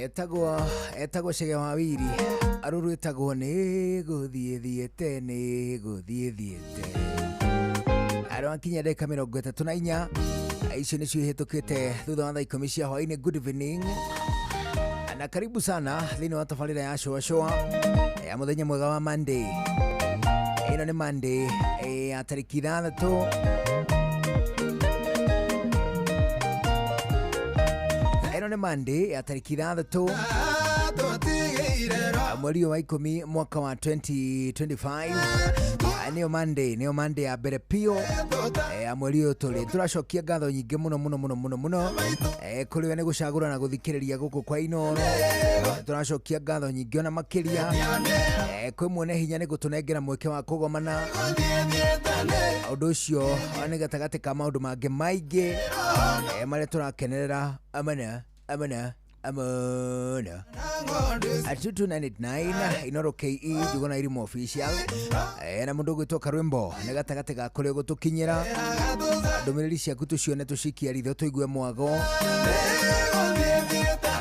Etagwo Chege wa Wiri aruru etagwo nĩ gũthiĩ thiĩte nĩ gũthiĩ thiĩte arĩa wakinya ndagĩka 34 icio nĩcio ihĩtũkĩte thutha wa thaa 10 cia hwaĩ-inĩ. Good evening na karibu sana thĩinĩ wa tabarĩra ya Shũa Shũa ya mũthenya mwega wa Monday. Ĩno nĩ Monday ya tarĩki 6. Ĩno nĩ Monday ya tarĩki 6 mweri wa 10 mwaka wa 2025. Nĩyo Monday, nĩyo Monday ya mbere piũ ya mweri ũyũ tũrĩ. Tũracokia ngatho nyingĩ mũno mũno mũno mũno mũno kũrĩ we nĩ gũcagũra na gũthikĩrĩria gũkũ kwa Inooro. Tũracokia ngatho nyingĩ ona makĩria kwĩ mwene hinya nĩ gũtũnengera mweke wa kũgomana. Ũndũ ũcio nĩ gatagatĩ ka maũndũ mangĩ maingĩ marĩa tũrakenerera amana amana amana. At 22989 Inooro KE Njuguna Irimo official na mũndũ ũgwĩtwo Karwĩmbo nĩ gatagatĩ ga kũrĩa ũgũtũkinyĩra ndũmĩrĩri ciaku tũcione tũcikie ritho tũigue mwago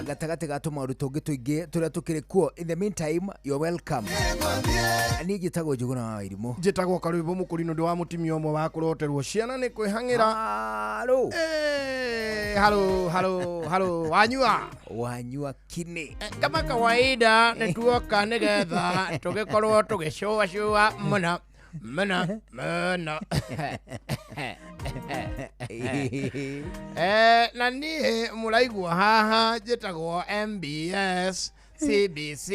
gatagatĩ ga tũmaũndũ tũngĩ tũingĩ tũrĩa tũkĩrĩ kuo. In the meantime, you're welcome. Niĩ njĩtagwo Njuguna wa Irimũ. Njĩtagwo Karwĩmbo Mũkũrinũ, ndĩ wa mũtumia ũmwe wa kũroterwo ciana nĩ kwĩhang'ĩra. Haro. Haro haro haro wanyua wanyua kinĩ. Kama kawaida nĩ tuoka nĩgetha tũgĩkorwo tũgĩcũacũa mũno mũno mũno. Na niĩ mũraigua haha njĩtagwo MBS CBC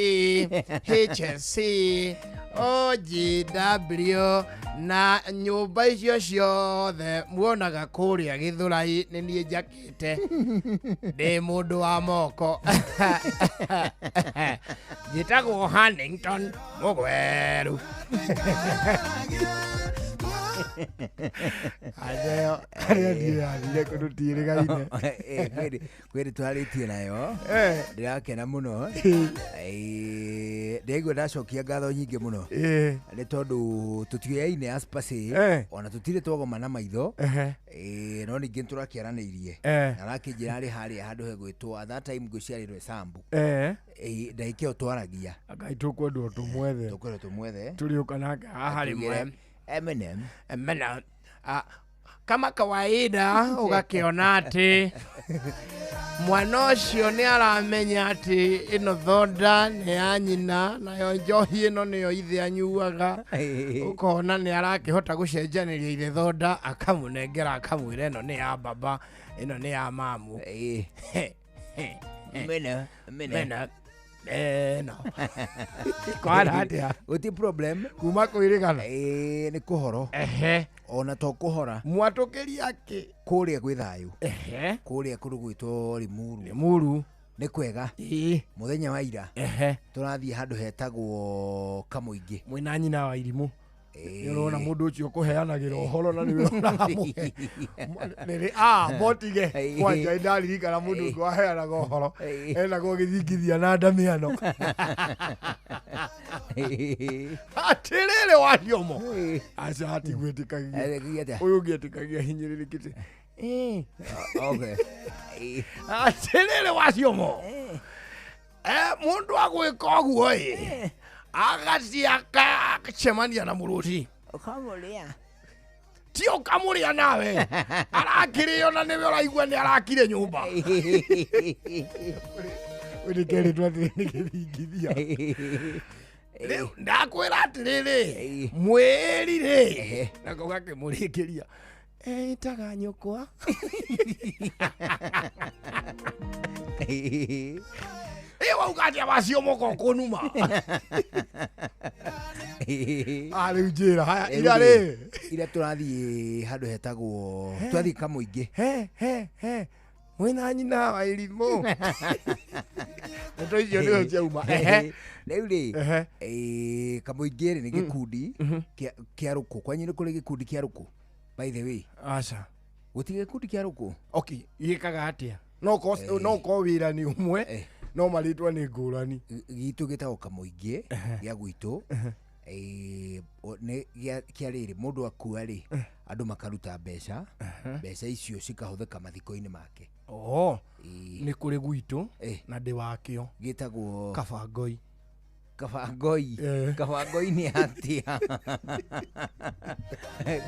HSC OGW na nyũmba icio ciothe muonaga kũrĩa Gĩthũrai nĩ niĩ njakĩte, ndĩ mũndũ wa moko, njĩtagwo Hannington Mũgweru. Aneo harĩa niĩ yathire kũndũ tiĩrĩgaine. Kwĩrĩ twarĩtie nayo, ndĩrakena mũno. Ndĩraigua ndacokia ngatho nyingĩ mũno nĩ tondũ tũtiũyaine as per se, ona tũtirĩ twagomana maitho, no ningĩ nĩtũrakĩaranĩirie na arakĩnjĩra arĩ harĩa handũ hegwĩtwo at that time ngwĩciarĩrwo Sambu. Ndagĩka ĩyo twaragia. Ngai tũkwendwo tũmwethe. Tũkwendwo tũmwethe. Tũrĩũka nake haha rĩmwe. Eminem. Eminem. Kama kawaida ũgakĩona atĩ mwana ũcio nĩ aramenya atĩ ĩno thonda nĩ ya nyina nayo njohi ĩno nĩyo ithe anyuaga, ũkona nĩ arakĩhota gũcenjanĩria ithe thonda akamũnengera akamwĩra ĩno nĩ ya baba ĩno nĩ ya mamu. Mena mena. Mena mena kwana atĩa? Gũtirĩ problem. Kuma kwĩrĩgana. Nĩ kũhoro. Ona to kũhora. Mwatũkĩria kĩ? Kũrĩa gwĩ thayũ. Kũrĩa kũndũ gwĩtwo Limuru. Limuru. Nĩ kwega. Mũthenya wa ira. Tũrathiĩ handũ hetagwo Kamũingĩ. Mwĩna nyina wa Irimũ. Nĩ ũrona mũndũ ũcio ũkũheanagĩra ũhoro na nĩwe ũramũhe. Rĩrĩ motige kwanja ndaririkana mũndũ ũngĩ waheanaga ũhoro enagwo gĩthingithia na ndamiano. Atĩrĩrĩ wariomo. Aca hatigwĩtĩkagia. Ũyũ ũngĩ etĩkagia hinyĩrĩrĩkĩte. Okay. Atĩrĩrĩ wariomo. Mũndũ agwĩka ũguo ĩ agathiĩ akacemania na mũrũthi. Ũkamũrĩa. Ti ũkamũrĩa nawe arakĩrĩo na nĩwe ũraigua nĩ arakire nyũmba. Nĩ kerĩtwo atĩrĩ nĩ gĩthingithia. Rĩu ndakwĩra atĩrĩrĩ mwĩrĩ rĩ nako gakĩmũrĩkĩria ĩtaga nyũkwa. Wauga atĩa wacio moko kũnuma? Rĩu njĩra haya ira rĩ ira tũrathiĩ handũ hetagwo twathiĩ Kamũingĩ. He he he mwĩna nyina wa Irimũ. Ndeto icio nĩcio ciauma. Rĩu rĩ Kamũingĩ rĩ nĩ gĩkundi kĩa rũkũ. Kwanyu nĩ kũrĩ gĩkundi kĩa rũkũ by the way? Aca. Gũtirĩ gĩkundi kĩa rũkũ? Okay, gĩkaga atĩa? No korwo wĩra nĩ ũmwe no marĩtwa nĩ ngũrani. Gitũ gĩtagwo Kamũingĩ gĩa gwitũ. Nĩ kĩa rĩrĩ mũndũ akua rĩ andũ makaruta mbeca, mbeca icio cikahũthĩka mathiko-inĩ make. Oho. Ĩĩ. Nĩ kũrĩ gwitũ Eh. na ndĩ wakĩo. Gĩtagwo Kaba ngoi. Kaba ngoi. Eh. Kaba ngoi nĩ atĩa?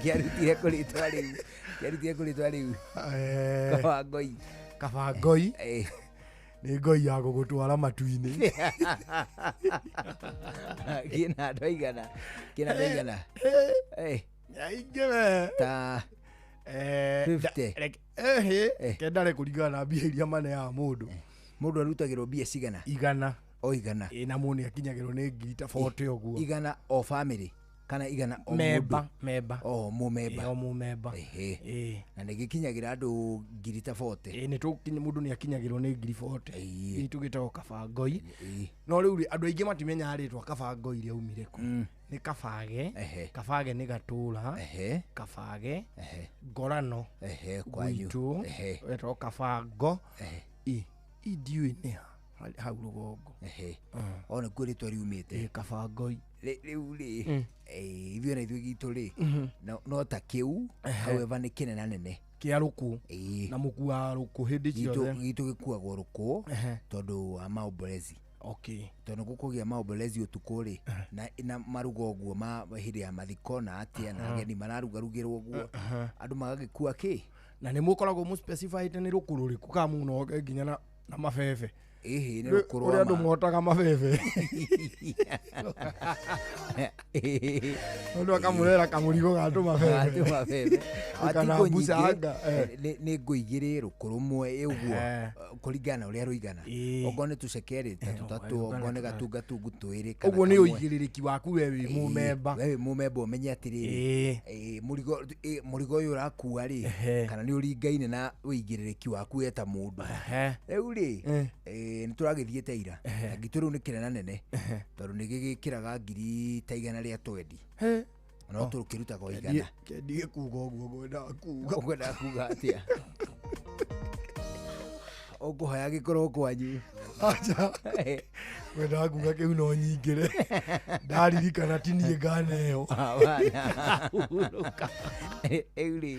Kĩarutire kũ rĩtwa rĩu? Kĩarutire kũ rĩtwa rĩu? Eh, Kaba ngoi. Kaba ngoi Eh. nĩ ngoi ya gũgũtwara matu-inĩ. Kĩna andũ aigana? Kĩna andũ aigana? Eh. Aingĩ we. Ta Eh, 50. ehe, Eh. kendare kũringana na mbia iria maneaga mũndũ. Mũndũ arutagĩrwo mbia cigana? Igana. O igana. Ĩ, na mũndũ nĩakinyagĩrwo nĩ ngiri ta 40 ũguo. Igana o family kana igana o mũndũ? Memba, memba. O mũmemba. Ĩ, o mũmemba. Ehe. Ĩ. Na nĩ gĩkinyagĩra andũ ngiri ta 40. Ĩ, nĩ tũkinya mũndũ nĩakinyagĩrwo nĩ ngiri 40. Ĩĩ. Ĩ, tũgĩtagwo kaba ngoi. Ĩĩ. No rĩu rĩ, andũ aingĩ matimenyaga rĩtwa kaba ngoi rĩaumire kũ. Nĩ kabage. Ehe. Kabage nĩ gatũra. Ehe. Kabage. Ehe. Ngorano. Ehe, kwanyu. Gwitũ. Ehe. Wetagwo kabango. Ehe. Ĩ, ndiũĩ nĩ ha hau rũgongo. Ehe. O nĩkuo rĩtwa riumĩte. Ĩ, kaba ngoi. Rĩu rĩ, ithuĩ na ithuĩ gitũ rĩ, no ta kĩu, however nĩ kĩnena nene. Kĩa rũkũ. Ĩĩ. Na mũkuaga rũkũ hĩndĩ ciothe. Gitũ gĩkuagwo rũkũ Ehe. tondũ wa maombolezi. Okay. Tondũ gũkũgĩa maombolezi ũtukũ rĩ, na maruga ũguo ma hĩndĩ ya mathiko na atĩa na ageni mararugarugĩrwo ũguo, andũ magagĩkua kĩ? Na nĩ mũkoragwo mũspecifyĩte nĩ rũkũ rũrĩkũ kana mũnoge nginya na mabebe? Ĩhĩ, nĩ rũkũ rwa Ũrĩa andũ ma. motaga mabebe. Mũndũ akamũrera kamũrigo ga tũmabebe. Atĩ mabebe. Kana Ati ngũ nyingĩ, mbucanga, eh. nĩ ngũ igĩrĩ rũkũ rũmwe ũguo, Ehe. kũringana na ũrĩa rũigana. Ĩĩ. Okorwo nĩ tũcekeri tatũ tatũ, ũguo okorwo nĩ gatungatungu twĩrĩ kana Ũguo nĩ kamwe. ũigĩrĩrĩki waku we wĩ mũmemba. We wĩ mũmemba ũmenye atĩrĩrĩ, Ĩĩ. ĩĩ, mũrigo ũyũ ũrakua rĩ, Ehe. kana nĩ ũringaine na ũigĩrĩrĩki waku we ta mũndũ. Ehe. Rĩu rĩ, Eh. nĩ tũragĩthiĩte ira na ngitũ rĩu nĩ kĩnena nene tondũ nĩ gĩgĩkĩraga ngiri ta igana rĩa twendi. He. No tũkĩrutaga o igana. Kendige kuga ũguo ngwendaga kuga. Ũkwendaga kuga atĩa? Ũkũhoya gĩkorwo kwanyu. Acha. Ngwendaga kuga kĩu no nyingĩre. Ndaririkana ti niĩ nganeo. Rĩu rĩ,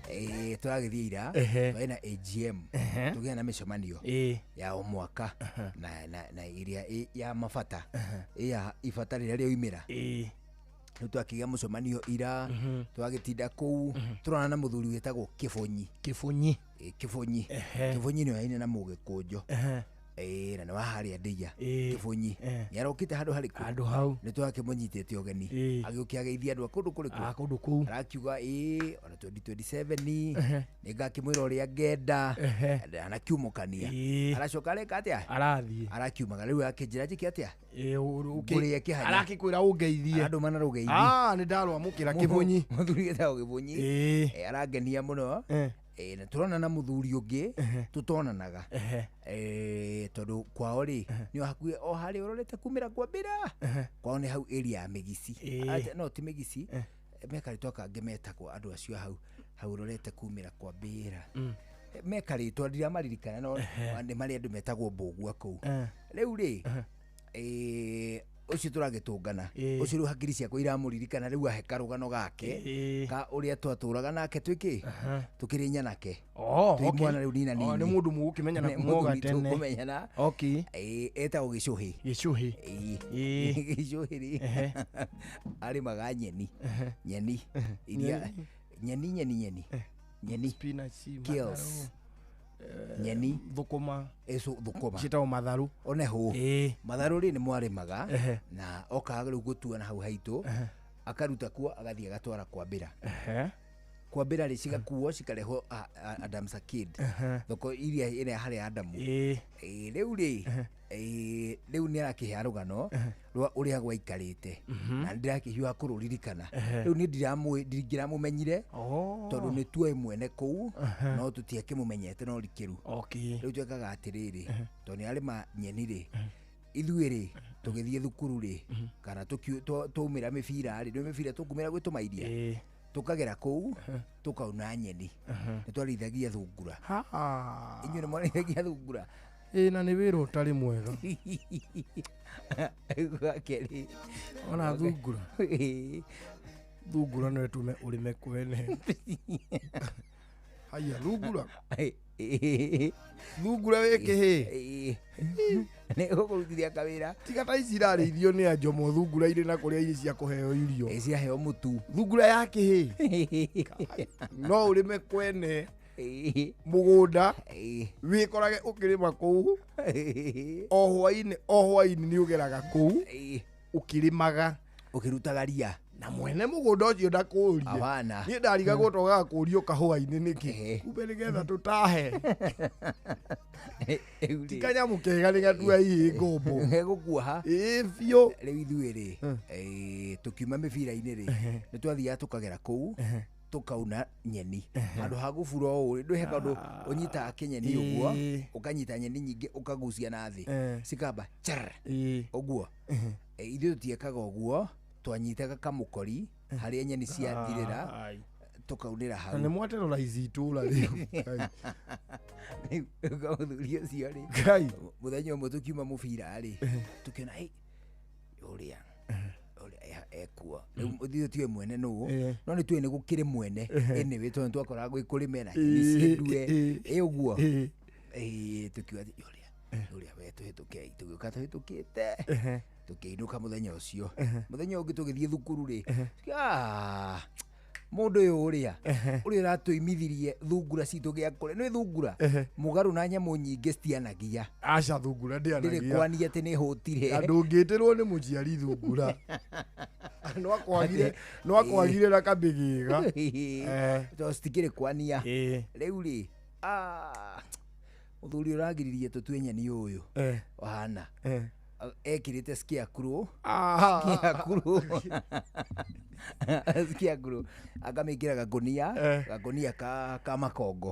Eh. tũragĩthiĩ ira, Ehe. twarĩ na AGM, Ehe. tũgĩa na mĩcemanio Ĩĩ. ya o mwaka na ĩrĩa ya mabata, ya ibata rĩrĩa rĩoimĩra. Ĩĩ. Rĩu twakĩgĩa mũcemanio ira, twagĩtinda kũu, tũrona na mũthuri wĩtagwo Kĩbũnyi. Kĩbũnyi. Ĩ, Kĩbũnyi. Ehe. Kĩbũnyi nĩ oyaine na Mũgĩkũnjũ. Ehe. Ĩ, na nĩ wa harĩa Ndeiya. Ĩĩ. Kĩbũnyi. Eh. Nĩ arokĩte handũ harĩkũ? Handũ hau. Nĩ twakĩmũnyitĩte ũgeni. Ĩĩ. Agĩũkia ageithia andũ a kũndũ kũrĩkũ? A kũndũ kũu. Arakiuga ĩĩ, ona 2027 Ehe. nĩ ngakĩmwĩra ũrĩa ngenda. Ehe. Anakiumũkania. Ĩĩ. Aracoka areka atĩa? Arathiĩ. Arakiumaga rĩu akĩnjĩra njĩke atĩa? Ĩĩ, Ngũrĩe kĩhanya. Arakĩkwĩra ũngeithie. Andũ mana rũgeithi. Ah, nĩ ndarwamũkĩra Kĩbũnyi. Mũthuri wĩtagwo Kĩbũnyi. Ĩĩ. Arangenia mũno. Eh. Na tũrona na mũthuri ũngĩ tũtonanaga. Ehe. Tondũ kwao rĩ nĩ o hakuhĩ o harĩa ũrorete kumĩra kwambĩra. Kwao nĩ hau area ya Mĩgici. Ĩĩ. Ate- no ti Mĩgici. Meka rĩtwa kangĩ metagwo andũ acio hau hau ũrorete kumĩra kwambĩra. Meka rĩtwa ndiramaririkana no nĩ marĩ andũ metagwo Mbũgua kũu. Eh. Rĩu rĩ, ũcio tũragĩtũngana. Ĩĩ. Ũcio rĩu hakiri ciakwa iramũririkana rĩu ahe karũgano gake Ĩĩ. ka ũrĩa twatũraga nake twĩkĩ tũkĩrĩ nyanake. Oh, Twĩ okay. mwana rĩu nina Oh, nini. nĩ mũndũ mũgũkĩmenyana Nĩ kuma o mũthuri gatene. tũkũmenyana. Okay. Ĩĩ, etagwo Gĩcũhĩ. Gĩcũhĩ. Ĩĩ. Ĩĩ. Gĩcũhĩ rĩ Ehe. arĩmaga nyeni. Nyeni iria nyeni nyeni nyeni nyeni Spinach, Kills. matharũ, Nyeni. thũkũma. Ĩcu thũkũma. Ciĩtagwo matharũ. One hũ. Ĩĩ. Matharũ rĩ nĩ mwarĩmaga Ehe. na okaga rĩu gũtua na hau haitũ akaruta kuo agathiĩ agatwara kwambĩra. Ehe. Kwambĩra rĩ cigakuo cikarehwo Adam's Arcade. Thoko iria ĩrĩa harĩa Adamu. Ĩĩ. Ĩĩ, rĩu rĩ, rĩu nĩ arakĩhe rũgano rwa ũrĩa gwaikarĩte na nĩ ndĩrakĩhiũha kũrũririkana. Rĩu niĩ ndingĩramũmenyire Oh. tondũ nĩ tuoĩ mwene kũu no tũtiakĩmũmenyete no rikĩru. Okay. Rĩu twekaga atĩrĩrĩ, tondũ nĩ arĩma nyeni rĩ, ithuĩ rĩ tũgĩthiĩ thukuru rĩ kana twaumĩra mĩbira rĩ, nĩ mĩbira tũkumĩra gwĩtũma iria Ĩĩ. tũkagera kũu tũkauna nyeni. Nĩ twarĩithagia thungura. Ha. Inyuĩ nĩ mwarĩithagia thungura? Ĩĩ, na nĩ wĩra ũtarĩ mwega. Gwakerĩ. Ona thungura. Ĩĩ. Thungura no ĩtũme ũrĩme kwene. Haya, thungura. Thungura wĩ kĩhĩ. Nĩ gũkũrutithia kawĩra. Tiga ta ici irarĩithio nĩ anjomo, thungura irĩ na kũrĩa irĩ cia kũheo irio. Ĩ, ciaheo mũtu. Thungura ya kĩhĩ no ũrĩme kwene mũgũnda, wĩkorage ũkĩrĩma kũu o hwainĩ, o hwainĩ nĩ ũgeraga kũu ũkĩrĩmaga, ũkĩrutaga ria. Na mwene mũgũnda ũcio ndakũrie. Hapana. Niĩ ndarigagwo togaga kũrio kahũa-inĩ nĩkĩ. Kumbe nĩgetha tũtahe. Rĩu Ti rĩ, kanyamũ kega nĩ gatua ihĩ ngombo. Gegũkuoha. Ĩĩ biũ. Rĩu ithuĩ rĩ, tũkiuma mĩbira-inĩ rĩ, nĩ twathiaga tũkagera kũu, tũkauna nyeni handũ ha gũbura ũũ rĩ, ndwĩ kaũndũ ũnyitaga kĩnyeni ũguo, ũkanyita nyeni nyingĩ ũkagucia na thĩ, cikamba char ũguo. Ithuĩ tũtiekaga ũguo, twanyitaga kamũkori harĩa nyeni ciathirĩra, Ai. tũkaunĩra Na hau. nĩ mwaterorize itũra rĩu. Ngai. Rĩu mũthuri ũcio rĩ, Ngai. Mũthenya ũmwe tũkiuma mũbira rĩ, tũkĩona, "Hey, ũrĩa ũrĩa ekuo rĩu, ithuĩ tiũĩ mwene nũ, no nĩ tuĩ nĩ gũkĩrĩ mwene anyway, tondũ twakoraga gwĩ kũrĩme na nyeni ciendue ĩ ũguo." Tũkiuga atĩ ũrĩa ũrĩa we tũhĩtũkei, tũgĩũka tũhĩtũkĩte, tũkĩinũka mũthenya ũcio. Mũthenya ũngĩ tũgĩthiĩ thukuru rĩ, tukiuga, "Ah, mũndũ ũyũ ũrĩa ũrĩa ũratũimithirie thungura citũ gĩa kũrĩa nĩ thungura mũgarũ na nyamũ nyingĩ citianagia." Aca, thungura Ndĩrĩ ndĩanagia. kwania atĩ nĩ hũtire. Na ndũngĩtĩrwo nĩ mũciari thungura. No akwagire na kamĩgĩga. Tondũ citikĩrĩ kwania. Rĩu rĩ, ah, mũthuri ũragiririe tũtue nyeni ũyũ wahana ekĩrĩte scarecrow, scarecrow, scarecrow, akamĩkĩra gakũnia, gakũnia ka makongo,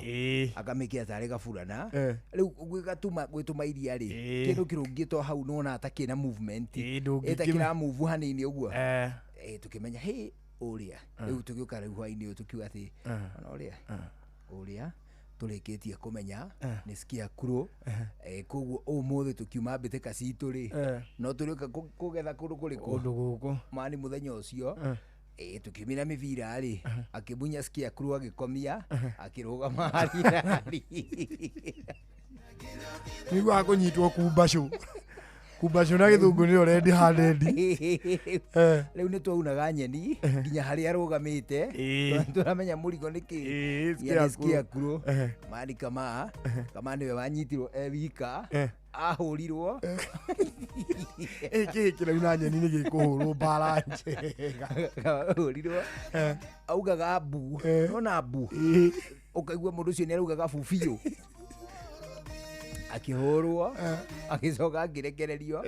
akamĩkĩra tarĩ gaburana. Rĩu gwĩgatuma gwĩtũma iria rĩ, kĩndũ kĩrũngĩtwo hau nĩwona ta kĩna movement, ĩta kĩra move hanini ũguo. Tũkĩmenya hĩ ũrĩa rĩu tũgĩũka rĩu hwainĩ ũyũ tũkiuga atĩ ona ũrĩa ũrĩa tũrĩkĩtie kũmenya nĩ scarecrow. Koguo ũmũthĩ tũkiuma mbĩtĩka citũ rĩ, no tũrĩũka kũgetha kũndũ kũrĩkũ? Kũndũ gũkũ. Mani mũthenya ũcio, tũkiumĩra mĩbira rĩ, akĩmunya scarecrow, agĩkomia, akĩrũgama harĩa. Nĩguo akũnyitwo kumbacũ, kumbacũ na gĩthũngũ nĩyo red handed. Rĩu nĩ twaunaga nyeni nginya harĩa arũgamĩte, tondũ tũramenya mũrigo nĩ kĩ. Ya nĩ scarecrow. Mani kama kama nĩwe wanyitirwo e wika, ahũrirwo. Kĩhĩ kĩrauna nyeni nĩ gĩkũhũrwo mbara njega. Ahũrirwo, augaga mbu. Nona mbu, ũkaigua mũndũ ũcio nĩ araugaga bu biũ. Akĩhũrwo, agĩcoka akĩrekererio,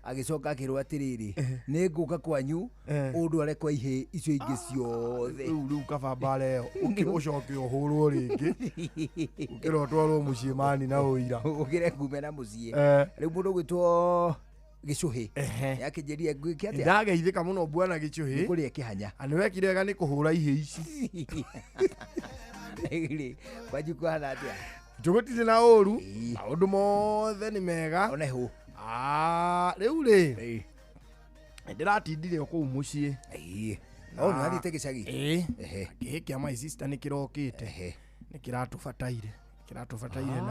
agĩcoka akĩrwo atĩrĩrĩ, nĩ ngũka kwanyu ũndware kwa ihĩ icio ingĩ ciothe. Rĩu kaba mbara ĩyo ũcoke ũhũrwo rĩngĩ, ũkĩra ũtwarwo mũciĩ mani na ũira. Ũkĩre ngume na mũciĩ. Rĩu mũndũ ũgwĩtwo gĩcũhĩ yakĩnjĩria ngwĩke atĩa? Ndageithĩka mũno bwana gĩcũhĩ. Kũrĩa kĩhanya. Na nĩwekire wega nĩ kũhũra ihĩ ici. Rĩ kwanyu kũhana atĩa? Tũgũtirĩ na ũru, maũndũ mothe nĩ mega. One hũ. Ah, rĩu rĩ, ndĩratindire o kũu mũciĩ. O nĩ wathiĩte gĩcagi? Ĩĩ. Kĩhĩ kĩa my sister nĩ kĩrokĩte, nĩ kĩratũbataire, kĩratũbataire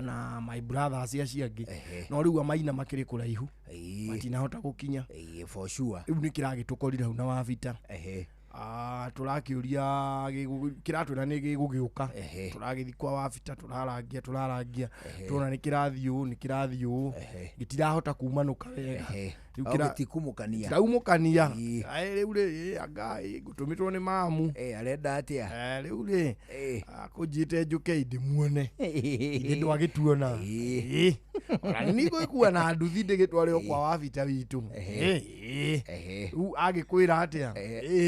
na my brothers acio angĩ, no rĩu amaina makĩrĩ kũraihu, matinahota gũkinya. Ĩĩ, for sure. Rĩu nĩ kĩragĩtũkorire hau na wabita. Ah, tũrakĩũria kĩratwĩra nĩ gĩgũgĩũka. Tũragĩthiĩ kwa wabita, tũrarangia, tũrarangia, tuona nĩ kĩrathiĩ ũũ, nĩ kĩrathiĩ ũũ, gĩtirahota kumanũka wega. Rĩu O gĩtikumũkania. Kĩraumũkania. Ai, rĩu rĩ, anga ngũtũmĩtwo nĩ mamu. Arenda atĩa? Rĩu rĩ, akũnjĩte njũke ndĩmuone, ithe ndwagĩtuona. Ona nĩ ngũgĩkua na nduthi ndĩgĩtware o kwa wabita witũ. Rĩu agĩkwĩra atĩa?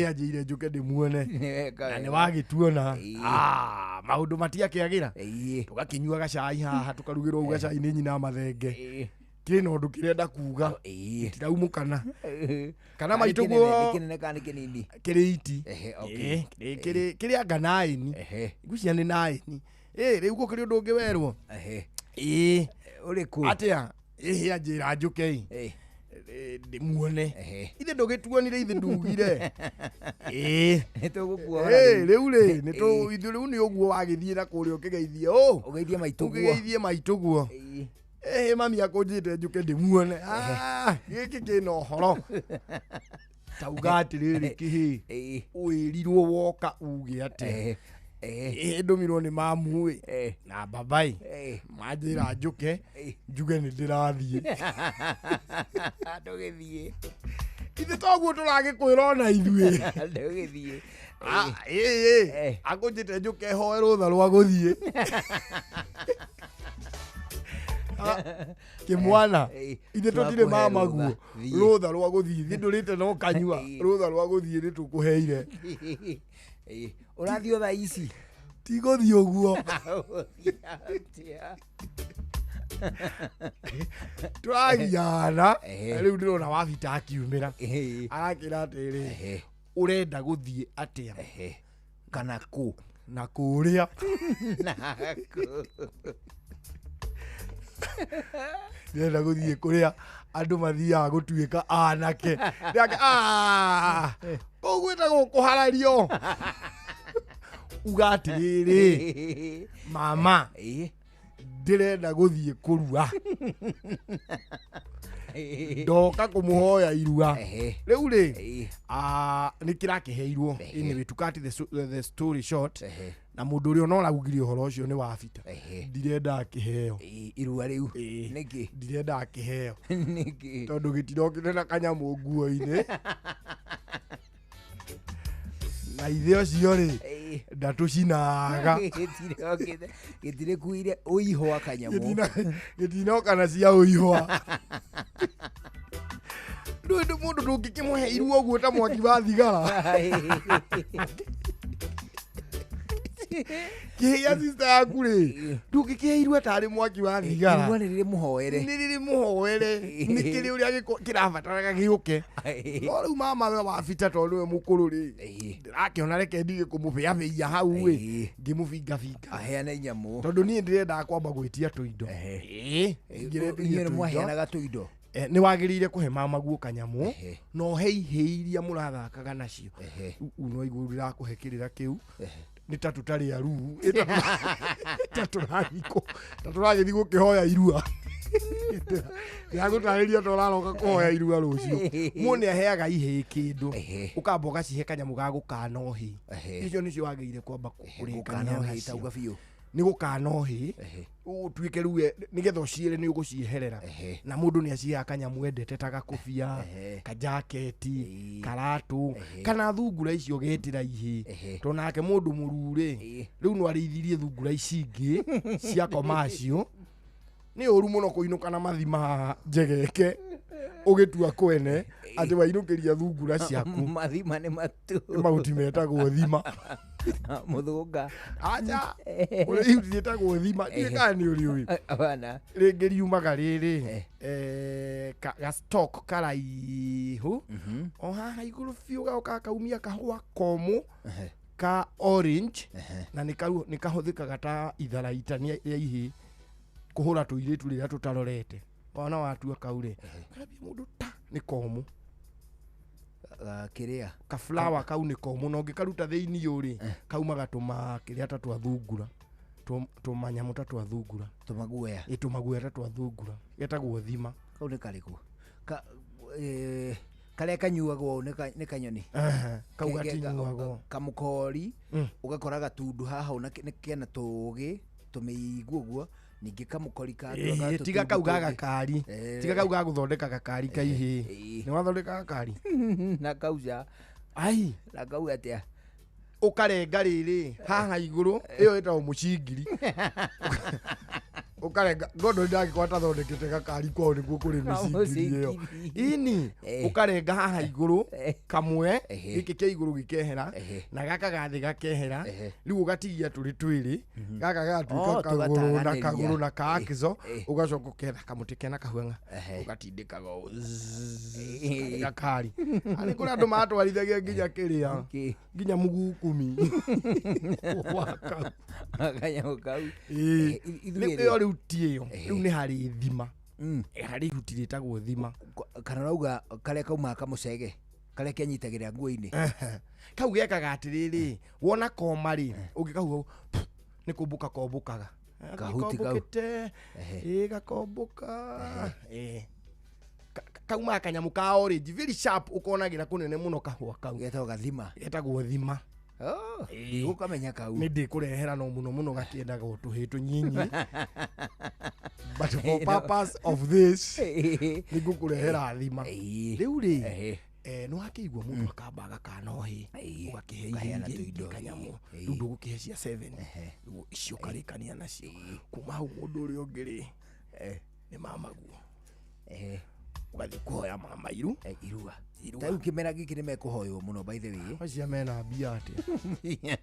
Anjĩire njũke ndĩmuone. Nĩweka Na wega. nĩ wagĩtuona. Ah, maũndũ matiakĩagĩra. Tũgakĩnyua gacai haha, tũkarugĩrwo ũguo gacai nĩ nyina mathenge. Kĩrĩ na ũndũ kĩrenda kuga, gĩtiraumũkana kana Kana nĩ maitũ kĩnene, nĩ guo. kĩnene kana nĩ kĩnini? Kĩrĩ iti. Okay. Kĩrĩ anga naĩni, ngwĩciria nĩ naĩni. Rĩu gũkĩrĩ ũndũ ũngĩ werwo. Ũrĩkũ? Atĩa? Ĩhĩ, anjĩra njũke ĩ. Ndĩmuone. Ehe. Ithe ndũgĩtuonire, ithe ndugire ĩĩ. Nĩ tũgũkuohora Ĩĩ, rĩu. rĩu rĩ nĩ tũ ithuĩ rĩu nĩ ũguo wagĩthiĩ na kũrĩa ũkĩgeithie ũ Ũgeithie maitũguo. ũkĩgeithie maitũguo. Ĩĩ. Ĩhĩ, mami akũnjĩte njũke ndĩmuone. Ah, gĩkĩ kĩna ũhoro tauga atĩrĩrĩ kĩhĩ, Ĩĩ. wĩrirwo woka uge atĩa? Ehe. Ehe. Ĩhĩ, ndũmirwo nĩ mamu ĩ Eh. na babai, Eh. manjĩra njũke Eh. njuge nĩ ndĩrathiĩ. Ndũgĩthiĩ. Ithe toguo tũragĩkwĩra ona ithuĩ. Ndũgĩthiĩ. Ah, ĩĩ. Eh. Akũnjĩte njũke hoe rũtha rwa gũthiĩ. Ah, kĩmwana, Eh, ithe tũtirĩ twakũhe mamaguo rũtha, thiĩ. Rũtha rwa gũthiĩ, ithe ndũrĩte no kanyua. Eh. Rũtha rwa gũthiĩ nĩ tũkũheire. Ĩĩ. Ũrathiĩ o thaa ici. Tigũthiĩ ũguo. Ũgũthiĩ atĩa? Tũragiana. Eh. Rĩu ndĩrona wabita akiumĩra, Ĩĩ. arakĩra atĩrĩ, Ehe. ũrenda gũthiĩ atĩa? Ehe. Kana kũ? Na kũrĩa. Na kũ? Ndĩrenda gũthiĩ kũrĩa andũ mathiaga gũtuĩka anake. Ndĩrake, "Ah, kũu gwĩtagwo kũharario." Uga atĩrĩrĩ, mama, Ĩĩ. ndĩrenda gũthiĩ kũrua, Ĩĩ. ndoka kũmũhoya irua. Ehe. Rĩu rĩ, Ĩĩ. ah, nĩ kĩrakĩheirwo. Ehe. Anyway, to cut the story short, Ehe. na mũndũ ũrĩa ona ũraugire ũhoro ũcio nĩ wabita. Ehe. Ndirenda akĩheo. Ĩĩ, irua rĩu. Ĩĩ. Nĩkĩ? Ndirenda akĩheo. Nĩkĩ? Tondũ gĩtirokire na kanyamũ nguo-inĩ, na ithe ũcio rĩ, Ĩĩ. ndatũcinaga. Gĩtirokĩte- gĩtirĩkuire ũihwa kanyamũ. Gĩtinoka na cia ũihwa. Ndũĩ mũndũ ndũngĩkĩmũhe irua ũguo ta mwaki wa thigara. Kĩhĩa sister yaku rĩ, ndũngĩkĩhe irua tarĩ mwaki wa thigara. Irua nĩ rĩrĩ mũhoere. Nĩ rĩrĩ mũhoere, nĩ kĩrĩ ũrĩa kĩrabataraga gĩũke. No rĩu mama we wabita, tondũ nĩwe mũkũrũ rĩ, Ĩĩ. ndĩrakĩona reke ndige kũmũbĩabĩia hau ĩ, Ĩĩ. ngĩmũbingabinga, Aheane nyamũ. tondũ niĩ ndĩrendaga kwamba gwĩtia tũindo. Ehe. Ĩĩ, ingĩretirie Inyuĩ nĩ tũindo. mwaheanaga tũindo. Eh, nĩ wagĩrĩire kũhe mamaguo kanyamũ, Ehe. na ũhe ihĩ iria mũrathakaga nacio. Ehe. No igũrũ ndĩrakũhe kĩrĩra kĩu Ehe. nĩ ta tũtarĩ aruu, ĩ ta ta tũragĩthiĩ gũkĩhoya irua. Ndĩragũtarĩria ta ũraroka kũhoya irua rũciũ. Mũndũ nĩ aheaga ihĩĩ kĩndũ, Ehe. ũkamba ũgacihe kanyamũ ga gũkana ũhĩ. Ehe. Icio nĩcio wagĩrĩire kwamba kũrĩkania Gũkana ũhĩ nacio. tauga biũ. Nĩ gũkana ũhĩ, Ehe. ũtuĩke rĩu nĩgetha ũciĩre nĩ ũgũcieherera. Ehe. Na mũndũ nĩ aciheaga kanyamũ endete ta gakobia, Ehe. kajaketi, Ĩĩ. karatũ, Ehe. kana thungura icio getĩra ihĩ. Ehe. Tondũ nake mũndũ mũruu rĩ, Ĩĩ. rĩu no arĩithirie thungura ici ingĩ cia komacio. Nĩ ũru mũno kũinũka na mathima njegeke ũgĩtua kwene atĩ wainũkĩria thungura ciaku. Mathima nĩ matu. Mahuti metagwo thima. Mũthũnga. Aca, ũrĩa ihuti rĩtagwo thima, ndiũĩ kana nĩ ũrĩũĩ. Abana. Rĩngĩ riumaga rĩrĩ, Eh. ga stock karaihu o haha igũrũ biũ, gagoka kaumia kahũa komũ Ehe. ka orange, Ehe. na nĩ kahũthĩkaga ta itharaita rĩa ihĩ kũhũra tũirĩtu rĩrĩa tũtarorete. Wona watua kau rĩ, karambia mũndũ ta nĩ komũ. Kĩrĩa. Kaflawa kau nĩ komũ, na ũngĩkaruta thĩinĩ ũrĩ, kaumaga tũma kĩrĩa ta twa thungura, tũmanyamũ ta twa thungura. Tũmaguoya. Ĩ, tũmaguoya ta twa thungura, getagwo thima. Kau nĩ karĩkũ? Ka karĩa kanyuagwo nĩ nĩ kanyoni. Ehe, kau gatinyuagwo. Kamũkori ũgakora gatundu haha na nĩ kena tũũgĩ tũmĩigua ũguo, ningĩ kamũkori kangĩ Ĩĩ, tiga kau ga gakari. Eh. Tiga kau ga gũthondeka gakari kaihĩ. Ĩĩ. Nĩ wathondeka gakari? Na kauca. Ai. Na kau atĩa? Ũkarenga rĩrĩ haha igũrũ, ĩyo ĩtagwo mũcingiri. Ũkarenga ngondo, ndangĩkorwo atathondekete gakari kwao nĩguo kũrĩ mĩcingiri ĩyo. Kamũcingiri. Ini Eh. ũkarenga haha igũrũ Eh. kamwe, Ehe. gĩkĩ kĩa igũrũ gĩkehera, Ehe. na gaka gathĩ gakehera. Ehe. Rĩu ũgatigia tũrĩ twĩrĩ, gaka gagatuĩka Oh, kagũrũ na tũgataganĩria. kagũrũ na kaakĩco. Eh. Ũgacoka ũketha kamũtĩ kena kahuang'a, Ehe. ũgatindĩkaga ũũ, Eh. gakari. Arĩ kũrĩ andũ matwarithagia nginya kĩrĩa, Kĩ? nginya mũgukumi wa kau. Kanyamũ kau. Ĩĩ. Ithuĩ Rĩu rĩ- ĩyo rĩu ti ĩyo, Ehe. rĩu nĩ harĩ thima. Harĩ ihuti rĩtagwo thima. Kana rauga karĩa kaumaga kamũcege karĩa kenyitagĩrĩra nguo-inĩ. Kau gekaga atĩrĩrĩ, wona koma rĩ, ũngĩkahuha nĩ kũmbũka kombũkaga. Kahuti kau. Kombũkĩte, ĩ gakombũka. Ĩ. Kaumaga kanyamũ ka orange, very sharp, ũkonagĩra kũnene mũno kahũa kau. Getagwo gathima. Getagwo thima. Oh, Ĩĩ. ndigũkamenya kau. Nĩ ndĩkũrehera no mũno mũno gakĩendaga o tũhĩ tũnyinyi. But for purpose of this, nĩ ngũkũrehera thima. Ĩĩ. Rĩu rĩ, Ehe. nĩ wakĩigua mũndũ akamba agakana hĩ, Ĩĩ. ũgakĩhe Ũkaheana iria tũindo, ingĩ kanyamũ. ĩĩ. Rĩu ndũgũkĩhe cia 7. Ehe. Rĩu icio ũkarĩkania nacio. Kuma hau mũndũ ũrĩa ũngĩ rĩ, nĩ mamaguo. Ehe. Ũgathiĩ kũhoya mama iru. Irua. Irua. Ta rĩu kĩmera gĩkĩ nĩ mekũhoywo mũno by the way. Acio mena mbia atĩa?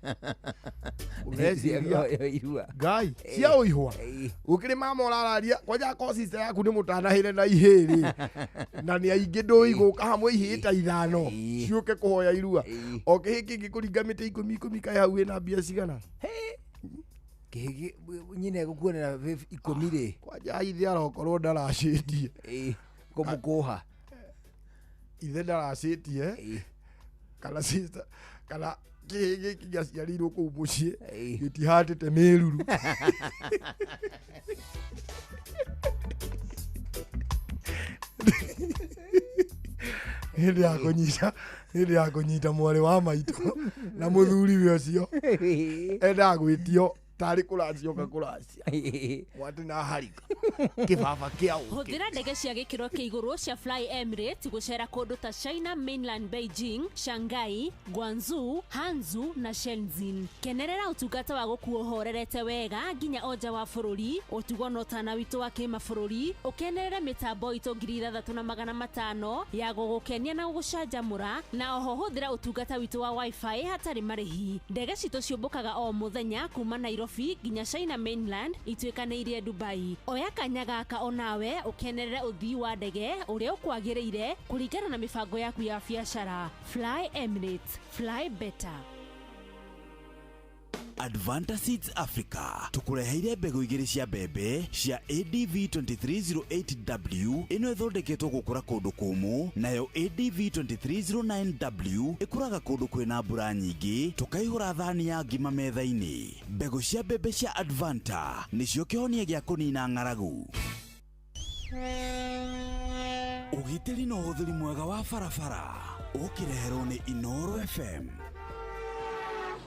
Ũreciria Kũhoywo irua. Ngai cia ũihwa. Ĩĩ. Gũkĩrĩ mama ũrararia kwanja ko sister yaku nĩ mũtanahĩre na ihĩĩ rĩ, na nĩ aingĩ ndũĩ gũka hamwe ihĩĩ ta ithano Ĩĩ. ciũke kũhoya irua. Ĩĩ. O kĩhĩ kĩngĩ kũringa mĩtĩ ikũmi ikũmi kaĩ hau wĩna mbia cigana? Kĩhĩ nyina egũkuonera 10 rĩ. Kwanja ithe arokorwo ndaracĩtie. Ĩĩ. Kũmũkũha. Ithe ndaracĩtie Ĩĩ. kana sister kana kĩhĩ gĩkĩ gĩaciarĩirwo kũu mũciĩ Ĩĩ. gĩtihatĩte mĩruru. Hĩndĩ ya kũnyita, hĩndĩ ya kũnyita mwarĩ wa maitũ na mũthuri we ũcio endaga gwĩtio tarĩ kũracia oka kũracia. Mwatĩ na harika kĩbaba kĩa ũkĩ. Hũthĩra ndege cia gĩkĩro kĩa igũrũ cia Fly Emirates gũcera kũndũ ta China Mainland, Beijing, Shanghai, Guangzhou, Hangzhou na Shenzhen. Kenerera ũtungata wa gũkuo ũhorerete wega nginya o nja wa bũrũri, ũtugo na ũtana witũ wa kĩmabũrũri, ũkenerere mĩtambo itũ 6500 ya gũgũkenia na gũgũcanjamũra, na oho hũthĩra ũtungata witũ wa wifi hatarĩ marĩhi. Ndege citũ ciũmbũkaga o mũthenya kuma Nairobi nginya China Mainland ituĩkanĩirie Dubai. Oya kanya gaka onawe ũkenerere ũthii wa ndege ũrĩa ũkwagĩrĩire kũringana na mĩbango yaku ya biacara. Fly Emirates, fly better. Advanta Seeds Africa tukureheire mbegũ igĩrĩ cia mbembe cia ADV 2308W ĩno ĩthondeketwo gũkũra kũndũ kũmũ, nayo ADV 2309W ĩkũraga kũndũ kwĩna mbura nyingĩ, tũkaihũra thani ya ngima metha-inĩ. Mbegũ cia mbembe cia Advanta nĩcio kĩhonia gĩa kũnina ng'aragu. Ũgitĩri na ũhũthĩri mwega wa barabara ũkĩreherwo nĩ Inooro FM.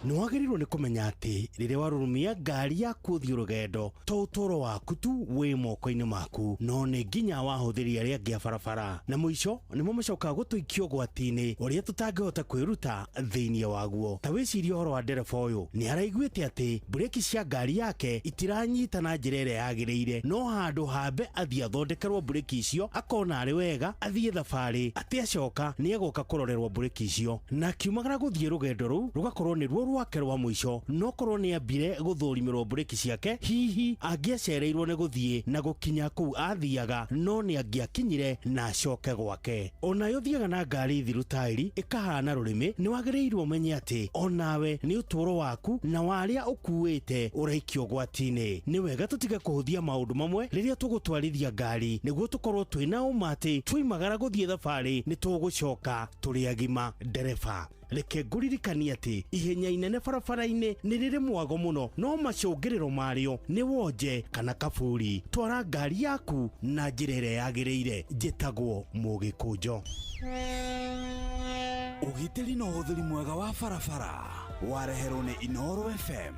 Nĩ wagĩrĩirwo nĩ kũmenya atĩ rĩrĩa warurumia ngari yaku ũthiĩ rũgendo to ũtũũro waku tu wĩ moko-inĩ maku, no nĩ nginya wahũthĩri arĩa angĩ a barabara, na mũico nĩmo macokaga gũtũikia ũgwati-inĩ ũrĩa tũtangĩhota kwĩruta thĩinĩ waguo. Ta wĩcirie ũhoro wa ndereba ũyũ, nĩ araiguĩte atĩ mbureki cia ngari yake itiranyita na njĩra ĩrĩa yagĩrĩire, no handũ hambe athiĩ athondekerwo mbureki icio akona arĩ wega athiĩ thabarĩ, atĩ acoka nĩ egũka kũrorerwo mbureki icio, na akiumagara gũthiĩ rũgendo rũu rũgakorwo nĩ ruo rwake rwa mũico. No korwo nĩ ambire gũthũrimĩrwo mbureki ciake, hihi angĩacereirwo nĩ gũthiĩ na gũkinya kũu athiaga, no nĩ angĩakinyire na acoke gwake. Onayo thiaga na ngari thiru tairi ĩkahana rũrĩmĩ, nĩ wagĩrĩirwo ũmenye atĩ onawe nĩ ũtũũro waku na wa arĩa ũkuĩte ũraikio ũgwati-inĩ. Nĩ wega tũtige kũhũthia maũndũ mamwe rĩrĩa tũgũtwarithia ngari, nĩguo tũkorwo twĩna ũma atĩ twoimagara gũthiĩ thabarĩ nĩ tũgũcoka tũrĩ agima. Ndereba, reke ngũririkanie atĩ ihenya inene barabara-inĩ nĩ rĩrĩ mwago mũno, no macũngĩrĩro marĩo nĩ wonje kana kaburi. Twara ngari yaku na njĩra ĩrĩa yagĩrĩire. Njĩtagwo Mũgĩkũnjo. Ũgitĩri na ũhũthĩri mwega wa barabara wareherwo nĩ Inooro FM.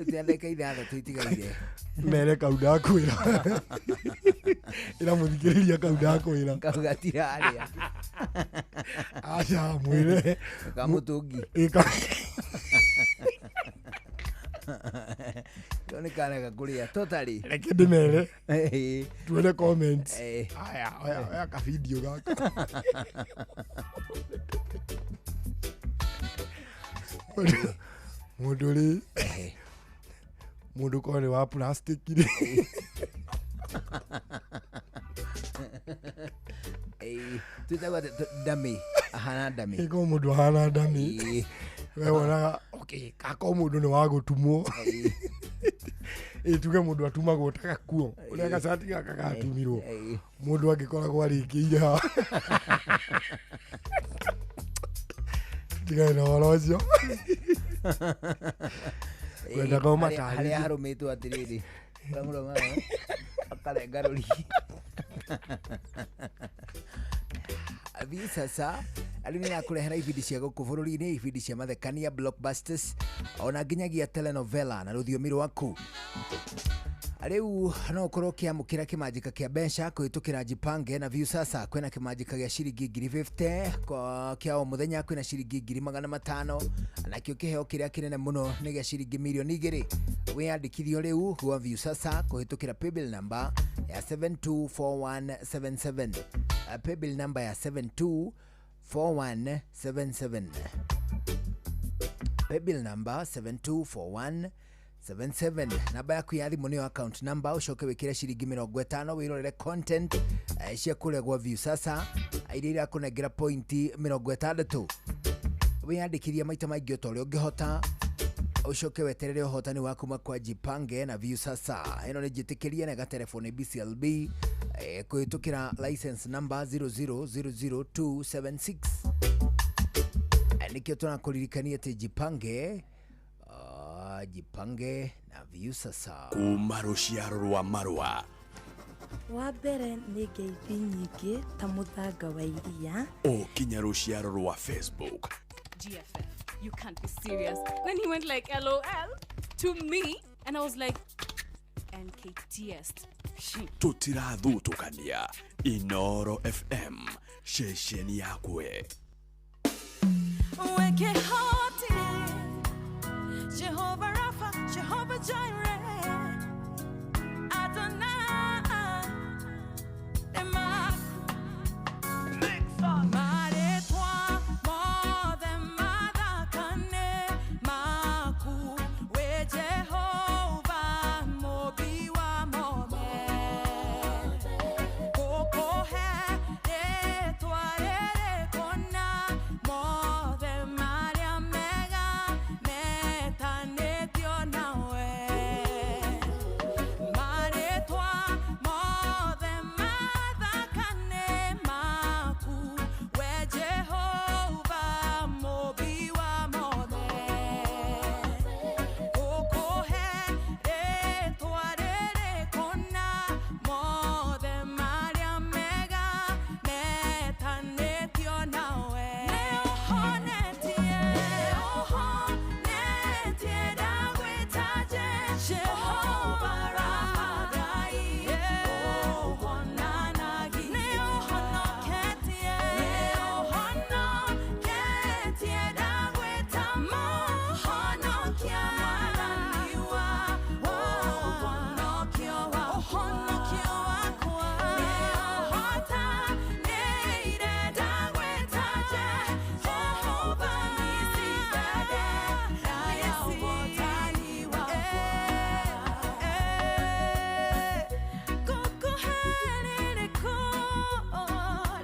Ndagĩka ithathatũ itigaire. Mere kau ndakwĩra. Ĩra mũthikĩrĩria kau ndakwĩra. Kau gatirarĩa. Aca mwĩre. Kamũtũngi. Ĩka. Kau nĩ kana gakũrĩa totally. Reke ndĩmere. Ĩĩ. Tuone comments. Ĩĩ. Aya, oya, oya ka video gaka. Mũndũ rĩ. Mũndũ korwo nĩ wa plastic rĩ. Ĩĩ, twĩtagwo atĩ ndami ahana ndami. Ĩkorwo mũndũ ahana ndami. We wonaga okay, akorwo mũndũ nĩ wa gũtumwo. Ĩ tuge mũndũ atumagwo ta gakuo ũrĩa gacati gaka gatumirwo, mũndũ angĩkoragwo arĩkĩire ha tigane na ũhoro ũcio. Kwendaga ũmatarĩrie. Harĩa harũmĩtwo atĩrĩrĩ, ũramũrũma akarenga rũrigi. Thiĩ sasa rĩu nĩ nakũrehera ibindi cia gũkũ bũrũri-inĩ, ibindi cia mathekania, blockbusters, ona nginyagia telenovela na rũthiomi rwaku. Rĩu no ũkorwo ũkĩamũkĩra kĩmanjĩka kĩa mbeca kũhĩtũkĩra Jipange na Viusasa. Kwĩna kĩmanjĩka gĩa ciringi 50,000 kĩa o mũthenya, kwĩna ciringi 500,000, nakĩo kĩheo kĩrĩa kĩnene mũno nĩ gĩa ciringi 2,000,000. Wĩyandĩkithio rĩu gwa Viusasa kũhĩtũkĩra paybill number ya 724177, paybill number ya 724177, paybill number 724177. Namba yaku ya thimũ nĩyo account number, ũcoke wĩkĩre ciringi 50 wĩrorere content cia kũrĩa gwa Viusasa iria irakũnengera pointi 60. Wĩyandĩkithia maita maingĩ o ta ũrĩa ũngĩhota, ũcoke weterere ũhotani wa kuma kwa Jipange na Viusasa. Ĩno nĩ njĩtĩkĩrie na ĩgaterefone BCLB kũhĩtũkĩra license number 0000276. Nĩkĩo tũrakũririkania atĩ Jipange, Jipange na Viusasa. Kuma rũciaro rwa marũa. Wa mbere nĩ ngeithi nyingĩ ta mũthanga wa iria. O kinya rũciaro rwa Facebook. GFF, you can't be serious. Then he went like LOL to me, and I was like, NKTS. Tũtirathutũkania. Inoro FM, ceceni yakwe. Weke hoti, Jehovah Rapha, Jehovah Jireh, Adonai, Emaku. Maretwa mothe mathakane maku, we Jehovah mũmbi wa mothe. Gũkũhe rĩtwa rĩrĩ kũna, mothe marĩa mega metanĩtio nawe. Marĩtwa mothe mathakane maku, we Jehova mũmbi wa mothe. Gũkũhe rĩtwa rĩrĩ kũna, mothe marĩa mega metanĩtio nawe. Nĩũhonetie, ũhonetie ndagwĩta Jehova Rapha, Ngai ũhonanagia. Nĩũhonoketie, nĩũhonoketie ndagwĩta Mũhonokia, Mwathani wa ũhonokio wakwa. Nĩũhotanĩire ndagwĩta Jehova Nisi, bendera ya ũhotani wakwa. Gũkũhe rĩrĩkũ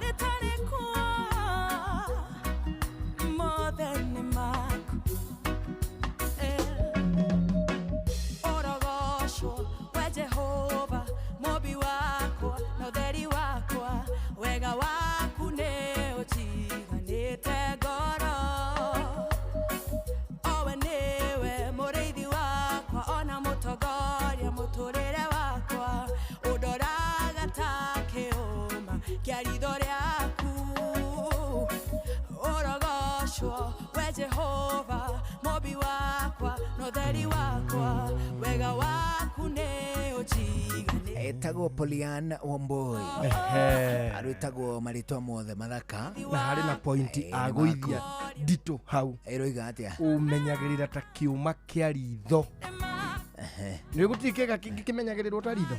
rĩtarĩ kuo, mothe nĩ maku. Ũrogocwo we Jehova mũmbi wakwa na ũtheri wakwa, wega waku nĩ ũnjiganĩte ngoro. Owe nĩwe mũrĩithi wakwa ona mũtongoria mũtũrĩre wakwa, ũndoraga ta kĩũma kĩa ritho rĩaku. Ũrogocwo we Jehova mũmbi wakwa na ũtheri wakwa, wega waku nĩ ũnjiganĩte. Etagwo Polian Wamboi, arwĩtagwo marĩtwa mothe mathaka. Na harĩ na pointi Nĩ agũithia nditũ hau. Ĩroiga atĩa? Ũmenyagĩrĩra ta kĩũma kĩa ritho. Nĩ gũtirĩ kĩga kĩngĩ kĩmenyagĩrĩrwo ta ritho.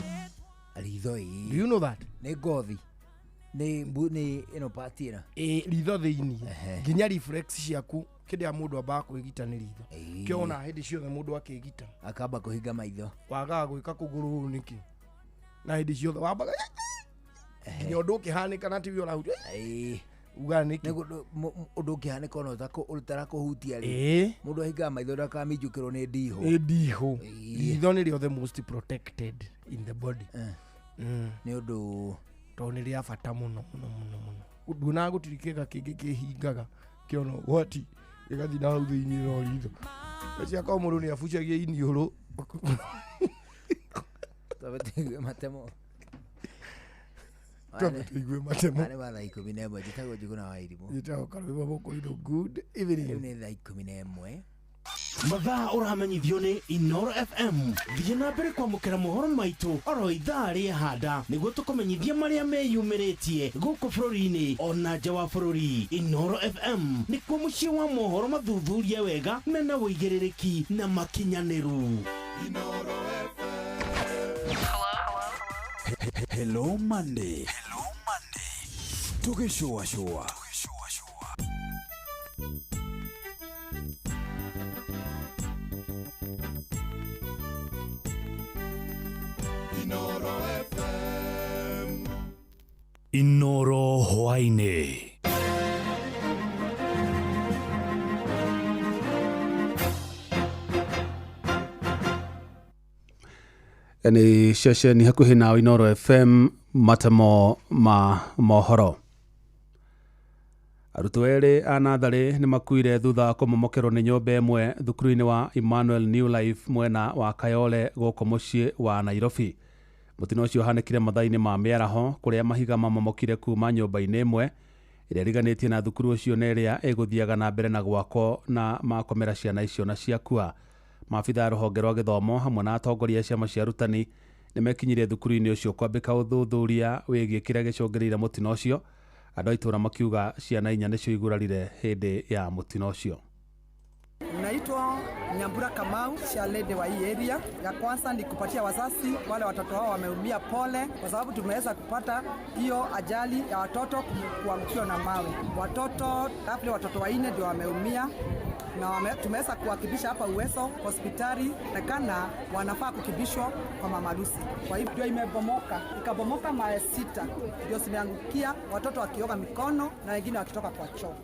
Ritho Do ĩ you know that? Nĩ ngothi, nĩ mbu, nĩ ĩno pati ĩno. Ĩ ritho thĩinĩ nginya reflex ciaku Kĩndĩ ya mũndũ ambaga kwĩgita nĩ ritho. Ĩĩ. Kĩo ona hĩndĩ ciothe mũndũ akĩgita akamba kũhinga maitho. Wagaga gwĩka kũgũrũ ũũ nĩkĩ, na hĩndĩ ciothe wambaga nginya ũndũ ũkĩhanĩka na tiwe ũrahutia. Ĩĩ. Ugaga nĩkĩ? Nĩ ũndũ ũngĩhanĩka ona ũtarakũhutia rĩ, Ĩĩ. mũndũ ahingaga maitho ndakamĩnjũkĩrwo nĩ ndihũ. Nĩ ndihũ. Ĩĩ. Ritho nĩrĩo the most protected in the body. Nĩ ũndũ Tondũ nĩ rĩa bata mũno mũno mũno mũno. Nduonaga gũtirĩ kĩga kĩngĩ kĩhingaga kĩona ũgwati gĩgathiĩ na hau thĩinĩ no ritho. Ciakorwo mũndũ nĩ abucagia iniũrũ. Twambe tũigue matemo. Twambe tũigue matemo. Arĩ wa thaa 11. Njĩtagwo Njuguna wa Irimũ. Njĩtagwo Karũĩma Mũkũrinũ. Good evening. Rĩu nĩ thaa 11. Mathaa ũramenyithio nĩ Inoro FM. Thiĩ na mbere kwamũkĩra mohoro maitũ oro ithaa rĩa handa nĩguo tũkũmenyithia marĩa meyumĩrĩtie gũkũ bũrũri-inĩ ona nja wa bũrũri. Inoro FM nĩkuo mũciĩ wa mohoro mathuthurie wega mena ũigĩrĩrĩki na makinyanĩru. Hello Monday. Hello Monday. Tugĩcũacũa. Inoro FM. Inoro hwaĩ-inĩ. Nĩ ceceni hakuhĩ na Inoro FM, matemo ma mohoro. Arutwo erĩ a natharĩ nĩ makuire thutha wa kũmomokerwo nĩ nyũmba ĩmwe thukuru-inĩ wa Emmanuel New Life mwena wa Kayole gũkũ mũciĩ wa Nairobi. Mũtino ũcio ũhanĩkire mathaa-inĩ ma mĩaraho kũrĩa mahiga mamomokire kuma nyũmba-inĩ ĩmwe ĩrĩa ĩriganĩtie na thukuru ũcio na ĩrĩa ĩgũthiaga na mbere na gwakwo na makomera ciana icio na ciakua. Maabitha a rũhonge rwa gĩthomo hamwe na atongoria a ciama cia arutani nĩ mekinyirie thukuru-inĩ ũcio kwambĩka ũthuthuria wĩgiĩ kĩrĩa gĩcũngĩrĩire mũtino ũcio. Andũ a itũũra makiuga ciana inya nĩcio igurarire hĩndĩ ya mũtino ũcio. Naitwa Nyambura Kamau, chairlady wa hii area. Ya kwanza ni kupatia wazazi wale watoto wao wameumia pole, kwa sababu tumeweza kupata hiyo ajali ya watoto kuangukiwa na mawe. Watoto labda watoto 4 ndio wameumia na tumeweza kuwakimbisha hapa Uwezo hospitali, na kana wanafaa kukimbishwa kwa mama harusi. Kwa hivyo ndio imebomoka, ikabomoka mawe 6 ndio zimeangukia watoto wakioga mikono na wengine wakitoka kwa choo.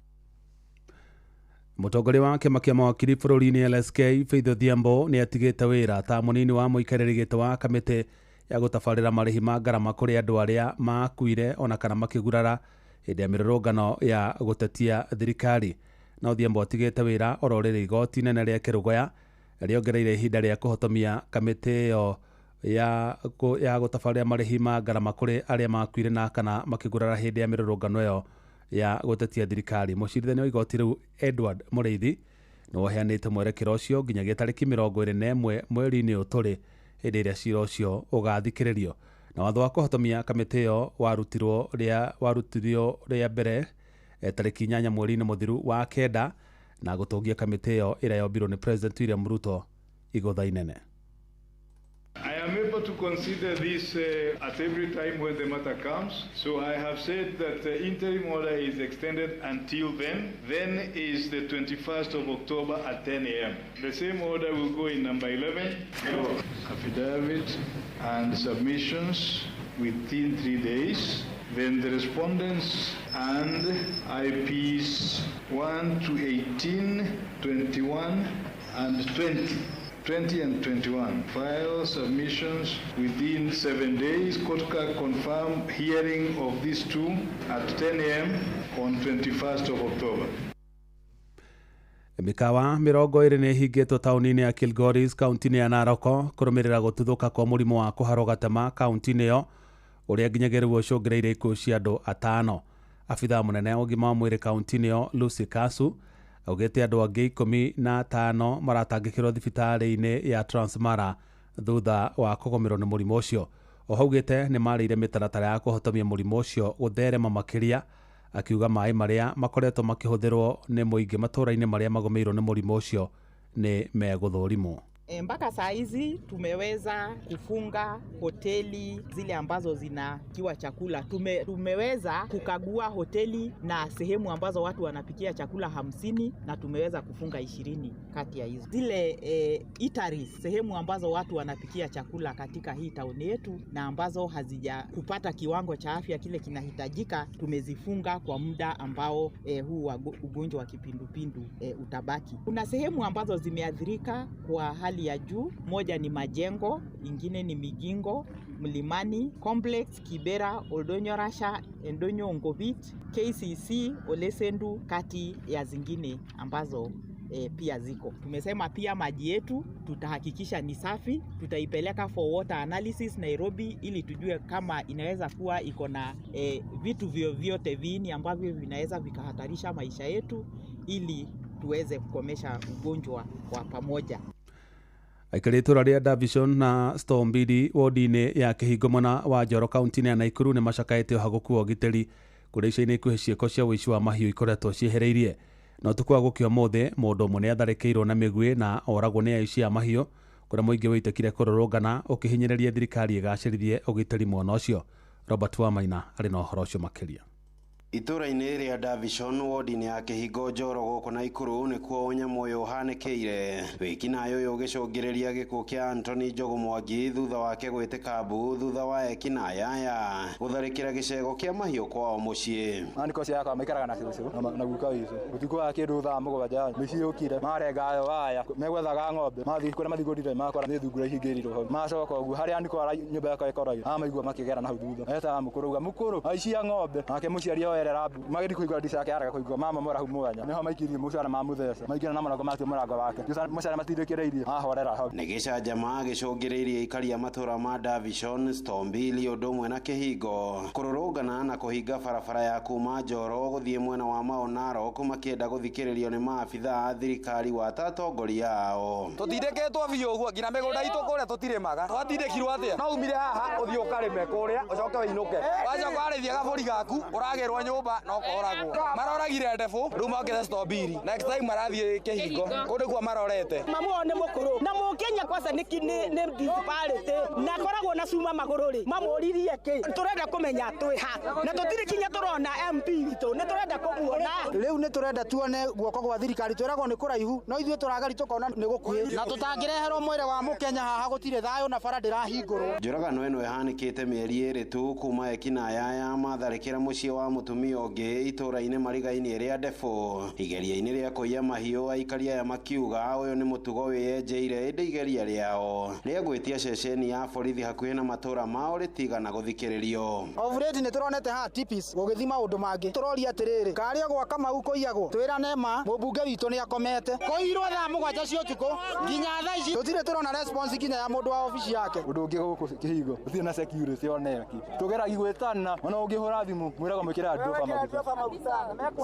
Mũtongoria wa kĩama kĩa mawakiri bũrũri-inĩ LSK Faith Odhiambo nĩ atigĩte wĩra ta mũnini wa mũikarĩri gĩtĩ wa kamĩtĩ ya gũtabarĩra marĩhi ma ngarama kũrĩ andũ arĩa makuire ona kana makĩgurara hĩndĩ ya mĩrũrũngano ya gũtetia thirikari. Na Odhiambo atigĩte wĩra oro rĩrĩ igoti inene rĩa Kĩrũgoya rĩongereire ihinda rĩa kũhotomia kamĩtĩ ĩyo ya gũtabarĩra marĩhi ma ngarama kũrĩ arĩa makuire na kana makĩgurara hĩndĩ ya mĩrũrũngano ĩyo ya gũtetia thirikari. Mũcirithania wa igoti rĩu Edward Mũrĩithi nĩ waheanĩte mwerekero ũcio nginyagia tarĩki 21 mweri-inĩ ũyũ tũrĩ hĩndĩ ĩrĩa cira ũcio ũgathikĩrĩrio. Na watho wa kũhotomia kamĩtĩ ĩyo warutirio rĩa mbere tarĩki 8 mweri-inĩ mũthiru wa 9 na gũtũngia kamĩtĩ ĩyo ĩrĩa yombirwo nĩ President William Ruto igũtha inene. I am able to consider this at every time when the matter comes. So I have said that the interim order is extended until then. Then is the 21st of October at 10 a.m. The same order will go in number 11. So affidavit and submissions within 3 days. Then the respondents and IPs 1 to 18, 21 and 20. 20 and 21. File submissions within 7 days. Court clerk confirm hearing of these two at 10 a.m. on 21st of October. Mĩkawa 20 nĩ ĩhingĩtwo taũni-inĩ ya Kilgoris kaunti-inĩ ya Narok kũrũmĩrĩra gũtuthũka kwa mũrimũ wa kũharwo gatema kaunti-inĩ ĩyo ũrĩa nginyagia rĩu ũcũngĩrĩirie ikuũ cia andũ 5. Abithaa mũnene wa ũgima wa mwĩrĩ kaunti-inĩ ĩyo Lucy Kasu augĩte andũ angĩ 15 maratangĩkĩrwo thibitarĩ-inĩ ya Transmara thutha wa kũgũmĩrwo nĩ mũrimũ ũcio. Oho augĩte nĩ marĩire mĩtaratara ya kũhotomia mũrimũ ũcio gũtherema makĩria, akiuga maĩ marĩa makoretwo makĩhũthĩrwo nĩ mũingĩ matũũra-inĩ marĩa magũmĩirwo nĩ mũrimũ ũcio nĩ megũthũrimwo. Mpaka saa hizi tumeweza kufunga hoteli zile ambazo zinakiwa chakula. Tumeweza kukagua hoteli na sehemu ambazo watu wanapikia chakula 50 na tumeweza kufunga 20 kati ya hizo. Zile eateries, sehemu ambazo watu wanapikia chakula katika hii tauni yetu na ambazo hazija kupata kiwango cha afya kile kinahitajika, tumezifunga kwa muda ambao huu ugonjwa wa kipindupindu utabaki. Kuna sehemu ambazo zimeathirika kwa hali ya juu. Moja ni Majengo, ingine ni Migingo, Mlimani Complex, Kibera, Oldonyo Rasha, Endonyo Ngobit, KCC, Olesendu, kati ya zingine ambazo pia ziko. Tumesema pia maji yetu tutahakikisha ni safi, tutaipeleka for water analysis Nairobi ili tujue kama inaweza kuwa iko na vitu vyovyote viini ambavyo vinaweza vikahatarisha maisha yetu ili tuweze kukomesha ugonjwa kwa pamoja. Aikari itũra rĩa Davison na Stombili wodi-inĩ ya Kĩhingo mwena wa Njoro kaunti-inĩ ya Naikuru nĩ macakaĩte ũhagũku wa ũgitĩri kũrĩa ica-inĩ ikuhĩ ciĩko cia ũici wa mahiũ ikoretwo ciehereirie. Na ũtukũ wa gũkĩa ũmũthĩ mũndũ ũmwe nĩ atharĩkĩirwo na mĩguĩ na oragwo nĩ aici a mahiũ kũrĩa mũingĩ wĩitĩkire kũrũrũngana ũkĩhinyĩrĩria thirikari ĩgacĩrithie ũgitĩri mwena ũcio. Robert Wamaina arĩ na ũhoro ũcio makĩria. Itũra-inĩ rĩa Davison wodi-inĩ ya Kĩhingo Njoro gũkũ Naikuru nĩkuo ũnyamũ ũyũ ũhanĩkĩire. Wĩkinaĩ ũyũ ũgĩcũngĩrĩria gĩkuũ kĩa Anthony Njogu Mwangi thutha wake gwĩtĩka mbu thutha wa ekinaĩ aya gũtharĩkĩra gĩcego kĩa mahiũ kwao mũciĩ. Aniko ciakwa maikaraga na cũcũ na guka witũ ũtukũ wa kĩndũ thaa 7 mĩciĩ yũkire marenga waya megwethaga ng'ombe mathiĩ kũrĩa mathigũrire makora nĩ thungura ihingĩrirwo hau macoka ũguo harĩa Aniko ara nyũmba yakwa ĩkoragwo amaigua makĩgera na hau thutha etaga mũkũrũ uga mũkũrũ aici a ng'ombe nake mũciari magĩthiĩ kũhingũra ndica yake arega kũhingũra mamomora hau mwanya nĩho maikirie mũcara mamũtheca maingĩra na mũrango matia mũrango wake mũcara matindĩkĩrĩirie ahorera hau. Nĩ gĩcanjama gĩcũngĩrĩirie aikari a matũra ma Davison, Stombili ũndũ ũmwe na Kĩhingo kũrũrũngana na kũhinga barabara ya kuma Njoro gũthiĩ mwena wa Mau Narok makĩenda gũthikĩrĩrio nĩ maabitha a thirikari gwata atongoria ao. Tũtindĩkĩtwo biũ ũguo nginya mĩgũnda itũ kũrĩa tũtirĩmaga twatindĩkirwo atĩa no umire haha ũthiĩ ũkarĩme kũrĩa ũcoke wĩinũke wacoka warĩithia gabũri gaku ũragĩrwo nyũmba no koragwo maroragire ndebu rĩu mokĩte Stombili next time marathiĩ Kĩhingo kũndũ kuo marorete. Mamu wao nĩ mũkũrũ na mũkenya kwanza nĩ disparity na koragwo na cuma magũrũ rĩ mamũririe kĩ tũrenda kũmenya twĩ ha na tũtirĩ kinya tũrona MP witũ nĩ tũrenda kũmuona. Rĩu nĩ tũrenda tuone guoko gwa thirikari twĩragwo nĩ kũraihu no ithuĩ tũragari tũkona nĩ gũkuhĩ na tũtangĩreherwo mwĩrĩ wa mũkenya haha gũtirĩ thayũ na bara ndĩrahingũrwo. Njũragano ĩno ĩhanĩkĩte mĩeri 2 tu kuma ekinaĩ aya matharĩkĩra mũciĩ wa mũtumia ũngĩ itũra-inĩ mariga-inĩ rĩa Ndebũ. Igeria-inĩ rĩa kũiya mahiũ aikari aya makiuga ũyũ nĩ mũtugo wĩyenjeire ĩndĩ igeria rĩao rĩa gwĩtia ceceni ya borithi hakuhĩ na matũra mao rĩtigana gũthikĩrĩrio. Obureti nĩ tũronete haha tipis gũgĩthiĩ maũndũ mangĩ tũroria atĩrĩrĩ karĩa gwa Kamau kũiyagwo twĩrane ma mũmbunge witũ nĩ akomete kũirwo thaa 7 cia ũtukũ nginya thaa ici tũtirĩ tũrona response nginya ya mũndũ wa obici yake. Ũndũ ũngĩ gũkũ Kĩhingo gũtirĩ na security ona ĩki tũgeragia gwĩtana ona ũngĩhũra thimũ mwĩragwo mwĩkĩre andũ maguta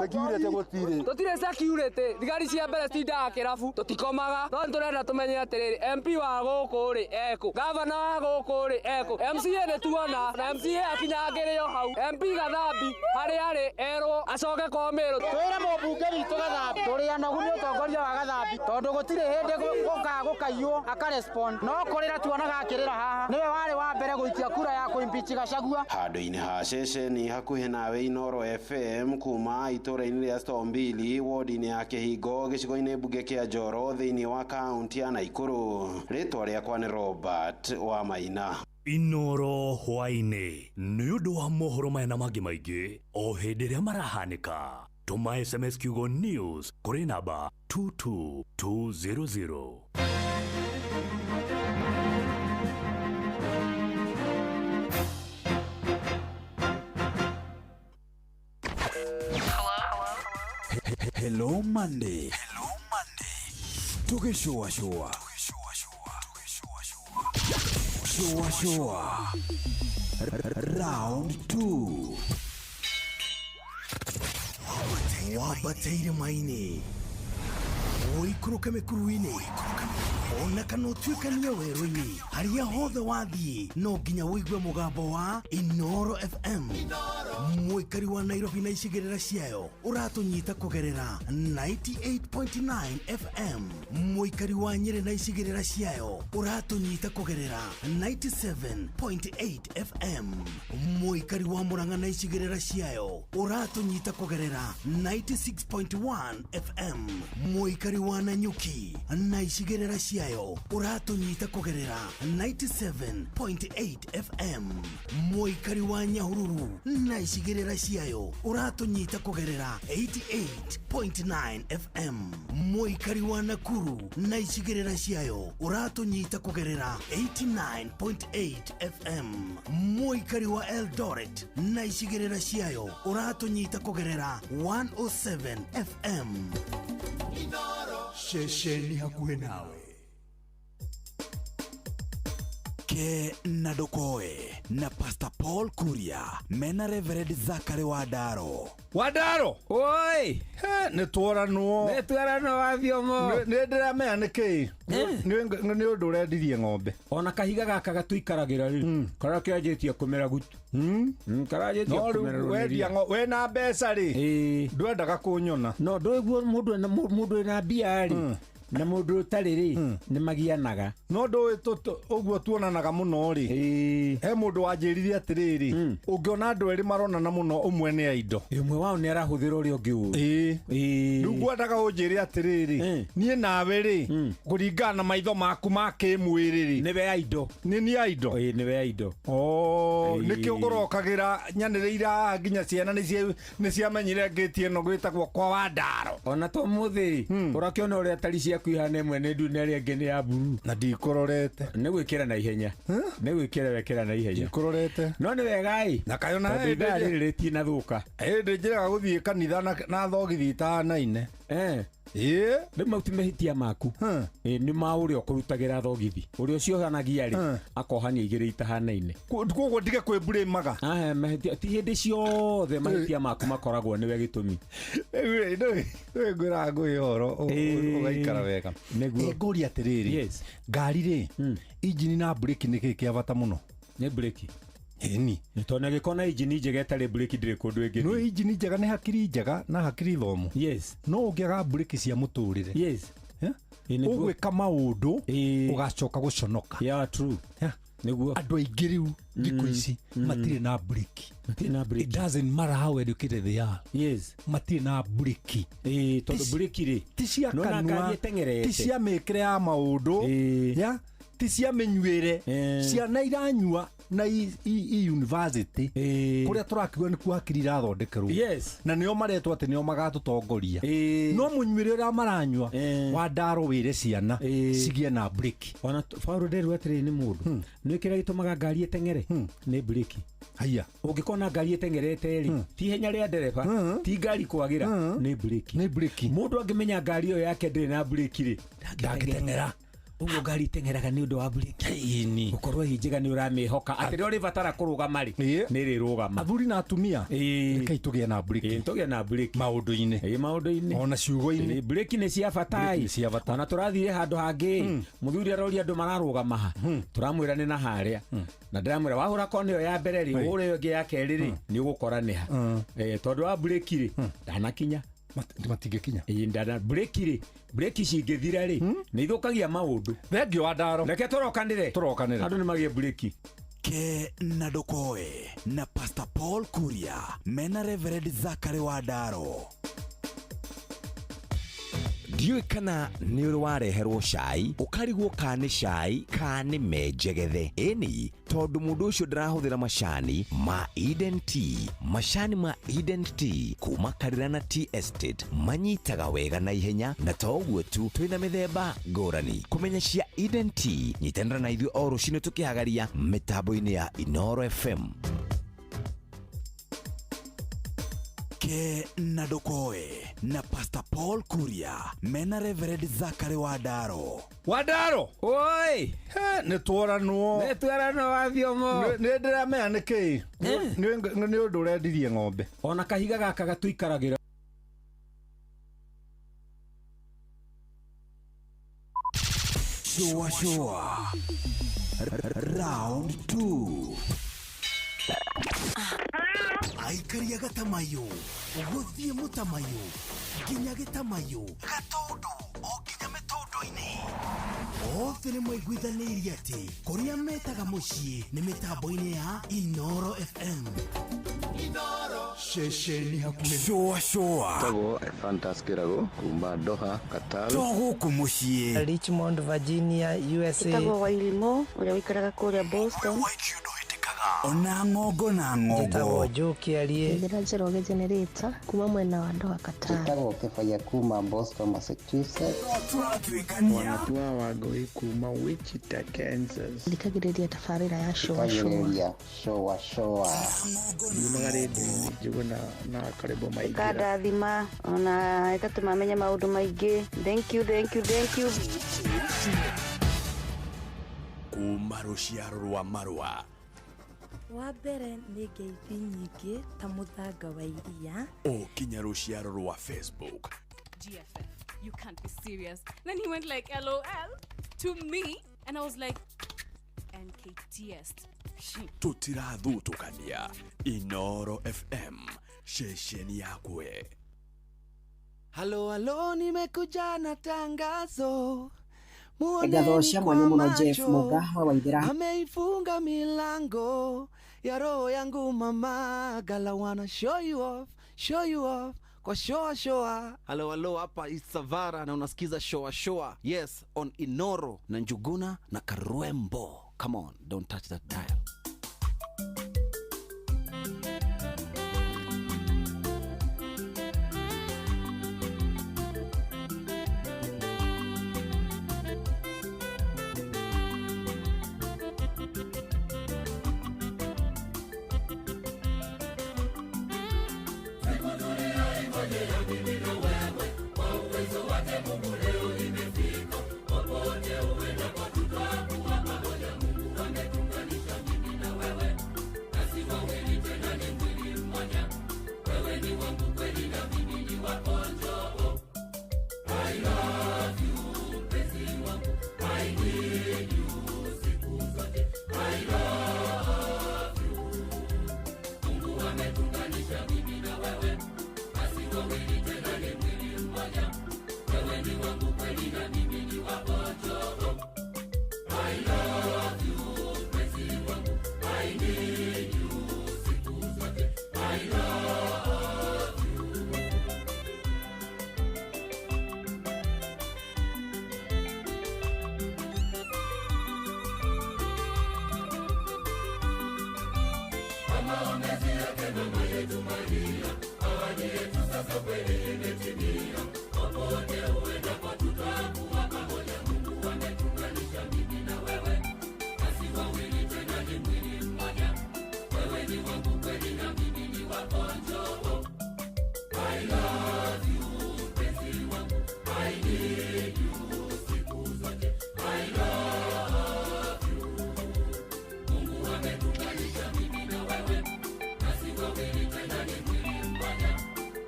security gũtirĩ tũtirĩ security thigari cia mbere citindaga kĩrabu tũtikomaga no nĩtũrenda tũmenye atĩrĩrĩ MP wa gũkũ rĩ ekũ gavana wa gũkũ rĩ ekũ MCA nĩ tuona na MCA akinyangĩrĩo hau MP Gathambi harĩa arĩ erwo acoke kwa Meru. Twĩre mũmbunge witũ Gathambi tũrĩ anogu nĩ ũtongoria wa Gathambi tondũ gũtirĩ hĩndĩ gũkaga gũkaiywo akarespond no kũrĩra tuonaga akĩrĩra haha nĩwe warĩ wa mbere gũikia kura ya kũimpeach Gachagua. Handũ-inĩ ha ceceni hakuhĩ nawe Inooro FM kuma itũra-inĩ rĩa Stombili wodi-inĩ ya Kĩhingo gĩcigo-inĩ mbunge kĩa Njoro thĩinĩ wa kaunti ya Naikuru. Rĩtwa rĩakwa nĩ Robert Wamaina. Inooro hwaĩ-inĩ nĩ ũndũ wa mohoro maya na mangĩ maingĩ o hĩndĩ ĩrĩa marahanĩka. Tũma SMS kiugo news kũrĩ namba 22200. Hello Monday. Hello Monday. Tugishua shua. Shua shua. Round 2. Wabataire maini. Oikoroke mekuruini. Ona kana ũtuĩkanie werũ-inĩ harĩa hothe wathiĩ no nginya ũigue mũgambo wa Inoro FM. Mũikari wa Nairobi na icigĩrĩra ciayo ũratũnyita kũgerera 98.9 FM. Mũikari wa Nyĩrĩ na icigĩrĩra ciayo ũratũnyita kũgerera 97.8 FM. Mũikari wa Murang'a na icigĩrĩra ciayo ũratũnyita kũgerera 96.1 FM. Mũikari wa Nanyuki na icigĩrĩra ciayo ũratũnyita kũgerera 97.8 FM. Mũikari wa Nyahururu na icigĩrĩra ciayo ũratũnyita kũgerera 88.9 FM. Mũikari wa Nakuru na icigĩrĩra ciayo ũratũnyita kũgerera 89.8 FM. Mũikari wa Eldoret na icigĩrĩra ciayo ũratũnyita kũgerera 107 FM. Ceceni hakuhĩ nawe. Ke na Ndokoe na Pastor Paul Kuria mena Reverend Zakari Wandaro. Wandaro. Oi. He, nĩ tworanwo. Nĩ tworanwo wathiomo. Nĩ ndĩramenya nĩ kĩĩ. Nĩ ũndũ ũrendirie ng'ombe. Ona kahiga gaka gatuikaragĩra rĩ. Karĩa kĩanjĩtie kũmera gutu. Karanjĩtie kũmera rũrĩrĩ. Wendia ng'ombe wena mbeca rĩ. Ndwendaga kũnyona. No ndũiguo mũndũ wĩna mbia rĩ. Na mũndũ ũtarĩ rĩ nĩ magianaga. No ndũĩ ũguo tuonanaga mũno rĩ. He mũndũ wanjĩrire atĩrĩrĩ, ũngĩona andũ erĩ maronana mũno ũmwe nĩ a indo. Ũmwe wao nĩ arahũthĩra ũrĩa ũngĩ ũru. Rĩu ngwendaga ũnjĩre atĩrĩrĩ, niĩ nawe rĩ, kũringana na maitho maku ma kĩmwĩrĩ rĩ, nĩwe a indo. Nĩ niĩ a indo. Nĩwe a indo. Nĩkĩo ngũrokagĩra nyanĩrĩire haha nginya ciana nĩ ciamenyire ngĩti ĩno gwĩtagwo kwa Wandaro. Ona to mũthĩ ũrakĩona ũrĩa tari ciaku ihana ĩmwe nĩ ndune ĩrĩa ĩngĩ nĩ ya buruu. Na ndikũrorete. Nĩ gwĩkĩra na ihenya. Nĩ gwĩkĩra wekĩra na ihenya. Ndikũrorete. No nĩ wega ĩ. Na kayo na tondũ ithaa rĩrĩ rĩtinathũka. Hĩndĩ njĩraga gũthiĩ kanitha na thogithi itahanaine. Ĩĩ. Rĩu mau ti mahĩtia maku. Nĩ ma ũrĩa ũkũrutagĩra thogithi. Ũrĩa ũciohanagia rĩ, akohania igĩrĩ itahanaine. Koguo ndige kwĩmburĩmaga. Mahĩtia ti hĩndĩ ciothe mahĩtia maku makoragwo nĩwe gĩtũmi. Rĩu ngwĩraga ngũhe ũhoro ũgaikara wega. Nĩguo. Ngũria atĩrĩrĩ, ngari rĩ, injini na breki nĩ kĩĩ kĩa bata mũno? Nĩ breki. Ĩni. Tondũ angĩkorwo na injini njega ĩtarĩ breki ndĩrĩ kũndũ ĩngĩthiĩ. No injini njega nĩ hakiri njega na hakiri thomu. Yes. No ũngĩaga breki cia mũtũrĩre. Yes. Ũgwĩka maũndũ ũgacoka gũconoka. Yeah, true. Nĩguo. Andũ aingĩ rĩu thikũ ici matirĩ na breki. Matirĩ na breki. It doesn't matter how educated they are. Yes. Matirĩ na breki. Tondũ breki rĩ ti cia kanua, ti cia mĩkĩre ya maũndũ, ya ti cia mĩnyuĩre. Ciana iranyua na i university kũrĩa tũrakiuga nĩkuo hakiri irathondekerwo. Yes. Na nĩo maretwo atĩ nĩo magatũtongoria. No mũnyuĩre ũrĩa maranyua Wandaro wĩre ciana cigĩe na breki. Ona Paul nderwo atĩrĩ nĩ mũndũ nĩ kĩrĩa gĩtũmaga ngari ĩteng'ere nĩ breki. Haiya. Ũngĩkona ngari ĩteng'erete rĩ, ti ihenya rĩa ndereba, ti ngari kwagĩra, nĩ breki. Nĩ breki. Mũndũ angĩmenya ngari ĩyo yake ndĩrĩ na breki rĩ, ndangĩteng'era. Ũguo ngari iteng'eraga nĩ ũndũ wa breki. Gũkorwo ĩ njega nĩ ũramĩhoka atĩ rĩrĩa ũrĩbatara kũrũgama rĩ, nĩ ĩrĩrũgama. Athuri na atumia, rekei tũgĩe na breki. Tũgĩe na breki maũndũ-inĩ. Maũndũ-inĩ. Ona ciugo-inĩ. Breki nĩ cia bata ĩ. Cia bata. Ona tũrathire handũ hangĩ, mũthuri aroria andũ mararũgama ha. Tũramwĩra nĩ na harĩa. Na ndĩramwĩra wahũra kona ĩyo ya mbere rĩ, ũhũre ĩyo ĩngĩ ya kerĩ rĩ, nĩ ũgũkora nĩ ha. Tondũ wa breki rĩ, ndanakinya. Matingĩkinya. Ndana breki rĩ, breki cingĩthira rĩ, nĩ ithũkagia maũndũ. Thengiũ Wandaro. Reke tũrokanĩre. Tũrokanĩre. Andũ nĩ magĩe breki. Ke na Ndokoe na Pastor Paul Kuria mena Reverend Zakari Wandaro. Ndiũĩ kana nĩ ũrĩ wareherwo cai ũkarigwo ka nĩ cai ka nĩ menjegethe. Ĩni tondũ mũndũ ũcio ndarahũthĩra macani ma Eden Tea. Macani ma Eden Tea kuma Karirana Tea Estate manyitaga wega na ihenya, na to ũguo tu, twĩna mĩthemba ngũrani. Kũmenya cia Eden Tea, nyitanĩra na ithuĩ o rũcinĩ tũkĩhagaria mĩtambo-inĩ ya Inoro FM. Ke na Ndokoe na Pastor Paul Kuria mena Reverend Zakari Wandaro. Wandaro. Oi. He, nĩ tworanwo. Nĩ tworanwo wathiomo. Nĩ ndĩramenya nĩ kĩĩ. Nĩ ũndũ ũrendirie ng'ombe. Ona kahiga gaka gatuikaragĩra. Shua shua Round 2. Aikaria gatamayo guthie mutamayo nginya gitamayo gatundu o nginya mĩtũndũ-inĩ othe nĩ maiguithanĩirie atĩ kũrĩa metaga mũciĩ nĩ mĩtambo-inĩ ya Inoro FM. Inoro ceceni hakuhĩ. Shua shua Tagwo Fantas Kirago kuma Doha, Qatar. To gũkũ mũciĩ. Richmond, Virginia, USA. Tagwo Wairimo ũrĩa ũikaraga kũrĩa Boston. Ona ng'ongo na ng'ongo. Njĩtagwo Joe Kĩarie. Njĩra Njoroge Generator kuma mwena wa Doha, Qatar. Njĩtagwo Kĩbaya kuma Boston, Massachusetts. Wanatua Wangui kuma Wichita, Kansas. Thikagĩrĩria tabarĩra ya Shua Shua. Thikagĩrĩria Shua Shua. Yumaga rĩndiũ-inĩ Njuguna na Karĩbo Maingĩra. Ĩkandathima ona ĩgatũma menye maũndũ maingĩ. Thank you, thank you, thank you. Kuma rũciaro rwa marũa. Wa mbere nĩ ngeithi nyingĩ ta mũthanga wa iria. O kinya rũciaro rwa Facebook. GFF, you can't be serious. Then he went like LOL to me and I was like NKTS. Tũtirathutũkania. Inoro FM, ceceni yakwe. Halo halo, nimekuja na tangazo. Ngatho cia mwanya muno Jeff Muga wa Waithera. Ameifunga milango ya roho yangu mama, gala wana show you off, show you off kwa shoa shoa. Halo halo, hapa Isavara na unasikiza shoa shoa. Yes, on Inoro na Njuguna na Karwembo. Come on, don't touch that dial.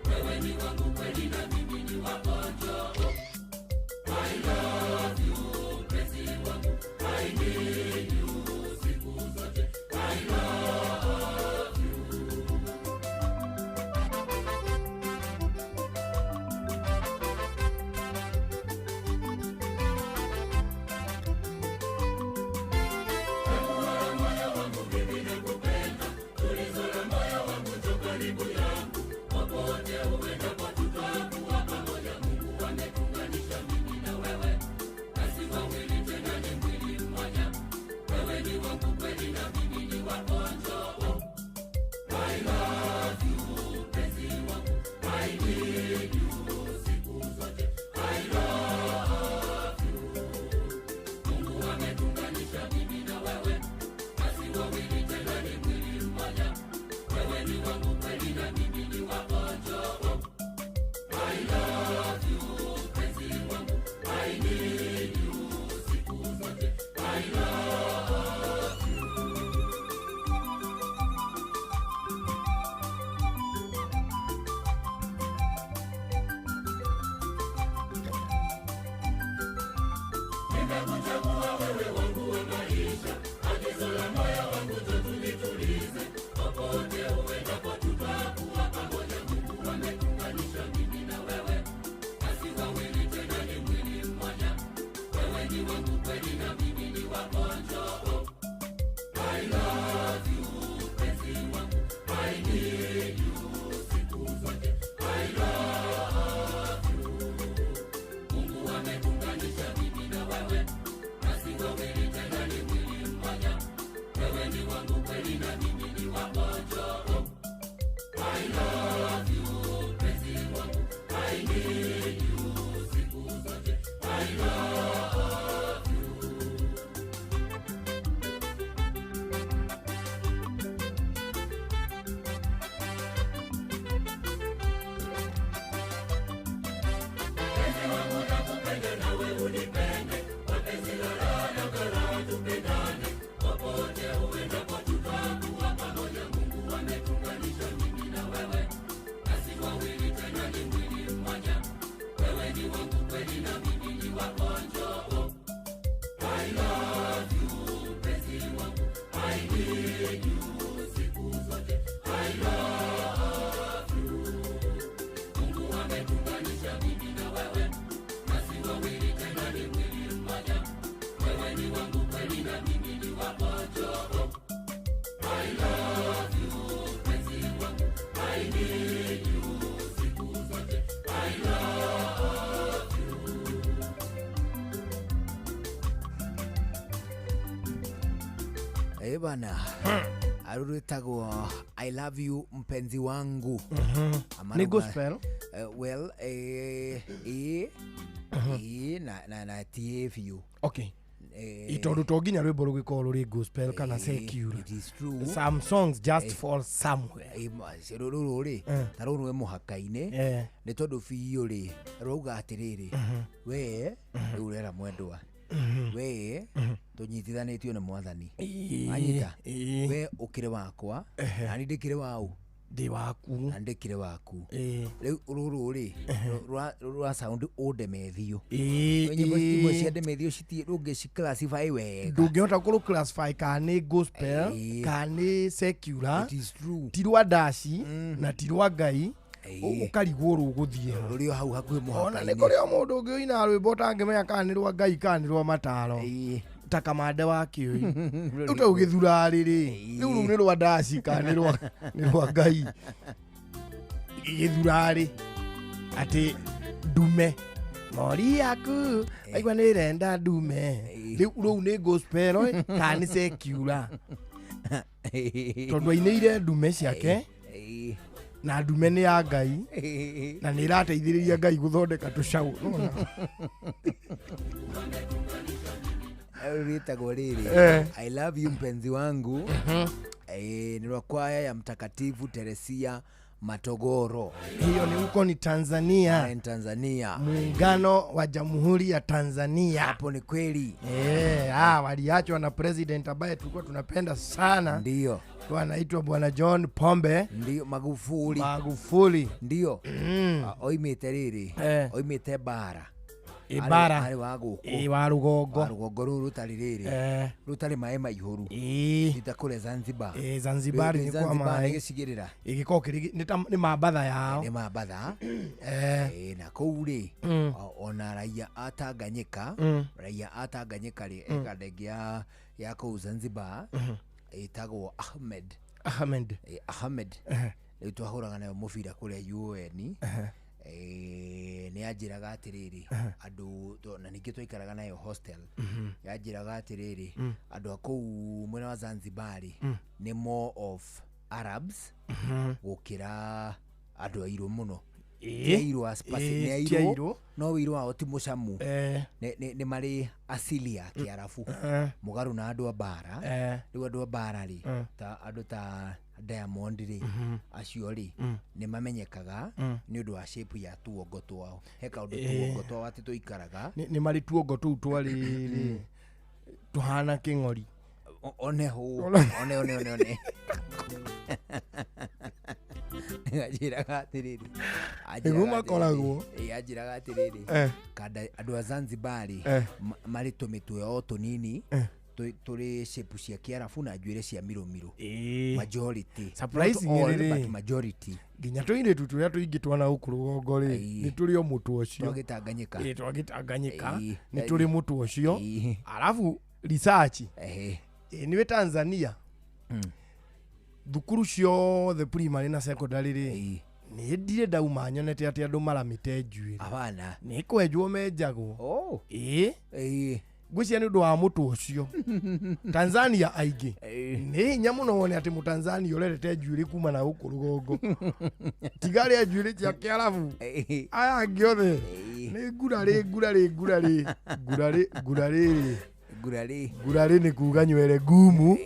Wewe ni wangu kweli. Nimekuchagua wewe wangu wa maisha, agizo la moyo wangu tulitulize. Popote uendapo tutakuwa pamoja, Mungu ametuunganisha mimi na wewe. Nasi wawili tena ni mwili mmoja, wewe ni wangu kweli na mimi ni wako, njoo. I love you, mpenzi wangu, I need you siku zote. I love you. Mungu ametuunganisha mimi na wewe, nasi wawili tena ni mwili mmoja. Wewe ni wangu kweli na mimi ni wako, njoo. I love you, mpenzi wangu, I need you siku zote. I love you. Mpenzi wangu nakupenda nawe unipende, wapenzi lala na karaha tupendane. Popote uendapo tutakuwa pamoja, Mungu ametuunganisha mimi na wewe. Nasi wawili tena ni mwili mmoja, wewe ni wangu kweli na mimi ni wako, njoo. I love you, mpenzi wangu, I need you siku zote. I love you. Mungu ametuunganisha mimi na wewe, nasi wawili tena ni mwili mmoja. Wewe ni wangu kweli na mimi ni wako, njoo. I love you, mpenzi wangu, I need you siku zote. I love you. Eh bana, arurutagwo I love you mpenzi wangu. Amara Nĩ gospel? Well, na ti biũ. Okay. Itondu to nginya rwimbo rũgĩkorwo rũrĩ gospel kana secular. It is true. Some songs just fall somewhere. Rũrũ rĩ ta rũrũ rwĩ mũhaka-inĩ nĩ tondũ biũ rĩ rauga atĩrĩrĩ, we rĩu ũrera mwendwa, we tũnyitithanĩtio nĩ mwathani, anyita we ũkĩrĩ wakwa na niĩ ndĩkĩrĩ waũ, ndĩ waku na ndĩkĩrĩ waku. Rĩu rũrũ rĩ rwa sound ũndemethio. Nyĩmbo imwe cia ndemethio citirĩ ndũngĩci classify wega, ndũngĩhota kũrũ classify kana nĩ gospel kana nĩ secular. It is true. Ti rwa ndaci na ti rwa Ngai, ũkarigwo rũgũthiĩ ha. Rũrĩ o hau hakuhĩ Ona nĩ mũhaka-inĩ. kũrĩ o mũndũ ũngĩ ũinaga rwĩmbo ũtangĩmenya kana nĩ rwa Ngai kana nĩ rwa mataro, ta Kamande wa Kĩũi. Rĩu ta ũgĩthura rĩrĩ, rĩu rũu nĩ rwa ndaci kana nĩ rwa Ngai. Gĩthura rĩ atĩ ndume mori yaku aigua nĩ ĩrenda ndume, rĩu rũu nĩ gospel kana nĩ secular, tondũ ainĩire ndume ciake na ndume nĩ ya Ngai na nĩ ĩrateithĩrĩria Ngai gũthondeka tũcaũ. Rwĩtagwo rĩrĩ I love you mpenzi wangu. Ni rwa kwaya ya Mtakatifu Teresia Matogoro. Hiyo ni huko ni Tanzania. Ni Tanzania. Muungano wa Jamhuri ya Tanzania. Hapo ni kweli. Waliachwa na president ambaye tulikuwa tunapenda sana. Ndio. Kwa anaitwa Bwana John Pombe. Ndio, Magufuli. Magufuli. Ndio. Oimĩte rĩrĩ. Oimĩte bara. Ibara. Arĩ wa gũkũ. Wa rũgongo. Wa rũgongo rũrũ rũtarĩ rĩrĩ. Rũtarĩ maĩ maihũru. Ita kũrĩa Zanzibar. Zanzibar nĩ kwa Zanzibar nĩ maĩ. gĩcigĩrĩra. Ĩgĩkorwo kĩrĩ nĩ mambatha yao. Nĩ mambatha. Na kũu rĩ ona raia a Tanganyika, raia a Tanganyika rĩ eka ndege ya kũu Zanzibar ĩtagwo Ahmed. Ahmed. Ahmed. Rĩu twahũraga nayo mũbira kũrĩa UN. Nĩ yanjĩraga atĩrĩrĩ andũ na ningĩ twaikaraga nayo hostel, yanjĩraga atĩrĩrĩ andũ a kũu mwena wa Zanzibar nĩ more of Arabs gũkĩra andũ airũ mũno. Ti airũ as per se, nĩ Ti airũ airũ. no ũirũ wao ti mũcamu. Nĩ marĩ asili ya Kĩarabu mũgarũ na andũ a bara. Rĩu andũ a bara rĩ ta andũ ta Diamond rĩ acio rĩ nĩ mamenyekaga nĩ ũndũ wa shape ya tuongo twao. He kaũndũ tuongo twao atĩ tũikaraga Nĩ marĩ tuongo tũu twarĩ rĩ tũhana kĩng'ori. One hũ one one one one. Anjĩraga atĩrĩrĩ, Nĩguo makoragwo. Ĩĩ, anjĩraga atĩrĩrĩ, kanda andũ a Zanzibar marĩ tũmĩtwe o tũnini, tũrĩ shape cia kĩarabu na njuĩrĩ cia mirũmirũ. Majority. Surprisingly Not all, rĩ. but majority. Nginya tũirĩtu tũrĩa tũingĩ twana gũkũ rũgongo rĩ, nĩ tũrĩ o mũtwe ũcio. Twagĩtanganyĩka. Ĩĩ, twagĩtanganyĩka. Nĩ tũrĩ mũtwe ũcio. Arabu research. Ĩĩ, nĩwe Tanzania. Thukuru ciothe primary na secondary rĩ, nĩ ndirĩ ndauma nyonete atĩ andũ maramĩte njuĩrĩ. Hapana. Nĩ kwenjwo menjagwo. Ĩĩ. Ngwĩciria nĩ ũndũ wa mũtwe ũcio. Tanzania aingĩ nĩ hinya mũno wone atĩ mũtanzania ũrerete njuĩrĩ kuma na gũkũ rũgongo, tiga arĩa njuĩrĩ cia kĩarabu, aya angĩ othe nĩ ngurarĩ ngurarĩ ngurarĩ ngurarĩ ngurarĩ. Ngurarĩ. Ngurarĩ nĩ kuga nywere ngumu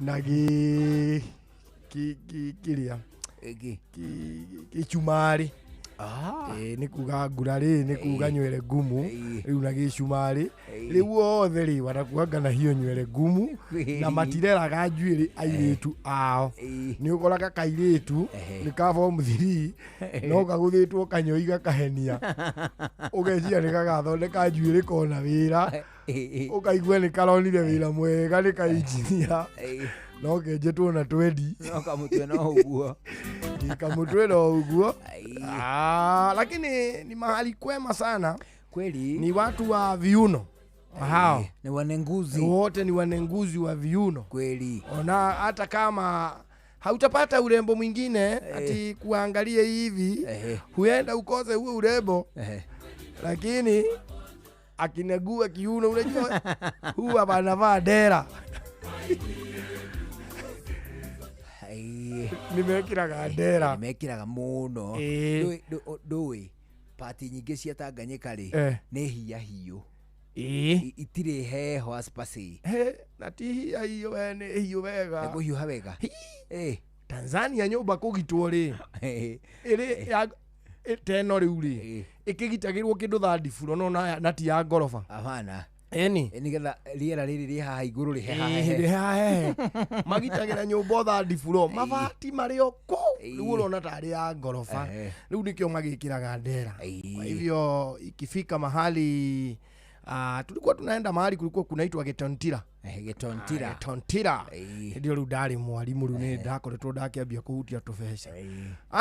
na gĩ kĩrĩa gĩcumarĩ. Ĩĩ, nĩ kuga ngurarĩ nĩ kuga nywere ngumu rĩu na gĩcumarĩ rĩu othe rĩ wanakuanga na hiyo nywere ngumu na matireraga njuĩrĩ airĩtu ao. Nĩ ũkoraga kairĩtu nĩ ka form 3 no kagũthĩtwo kanyoi gakahenia, ũgeciria nĩ gagathondeka njuĩrĩ kona wĩra, ũkaigua nĩ karonire wĩra mwega nĩ ka engineer no kenjetwo na twendi. No kamũtwe no ũguo. Kamũtwe no ũguo. Lakini ni mahali kwema sana kweli, ni watu wa viuno hao. Ni wanenguzi wote, ni wanenguzi wa viuno kweli. Ona hata kama hautapata urembo mwingine ati kuangalie hivi, huenda ukose huo urembo, lakini akinagua kiuno, unajua huwa wanavaa dera. Nĩmekĩraga ndera. Nĩmekĩraga mũno. Ndũĩ pati nyingĩ cia Tanganyika rĩ, nĩ hiya hiũ. Itirĩ heho as per se. Na ti hiya hiũ we, nĩ hiũ wega. Nĩ kũhiũha wega. Tanzania nyũmba kũgitwo rĩ, ĩrĩ teno rĩu rĩ, ĩkĩgitagĩrwo kĩndũ thandiburo no na ti ya ngoroba. Hapana. Eni. Nĩgetha rĩera rĩrĩ rĩ haha igũrũ rĩhehahehe. Rĩhehahehe. Magitagĩra nyũmba thandiburo, mabati marĩ o kũu, rĩu ũrona tarĩ ya ngoroba. Rĩu nĩkĩo magĩkĩraga ndera. Kwa hivyo ikifika mahali tulikuwa tunaenda mahali kulikuwa kunaitwa Getontira. Getontira. Getontira. Ndio rĩu ndarĩ mwalimu rĩu nĩ ndakoretwo ndakĩambia kũhutia tũbeca.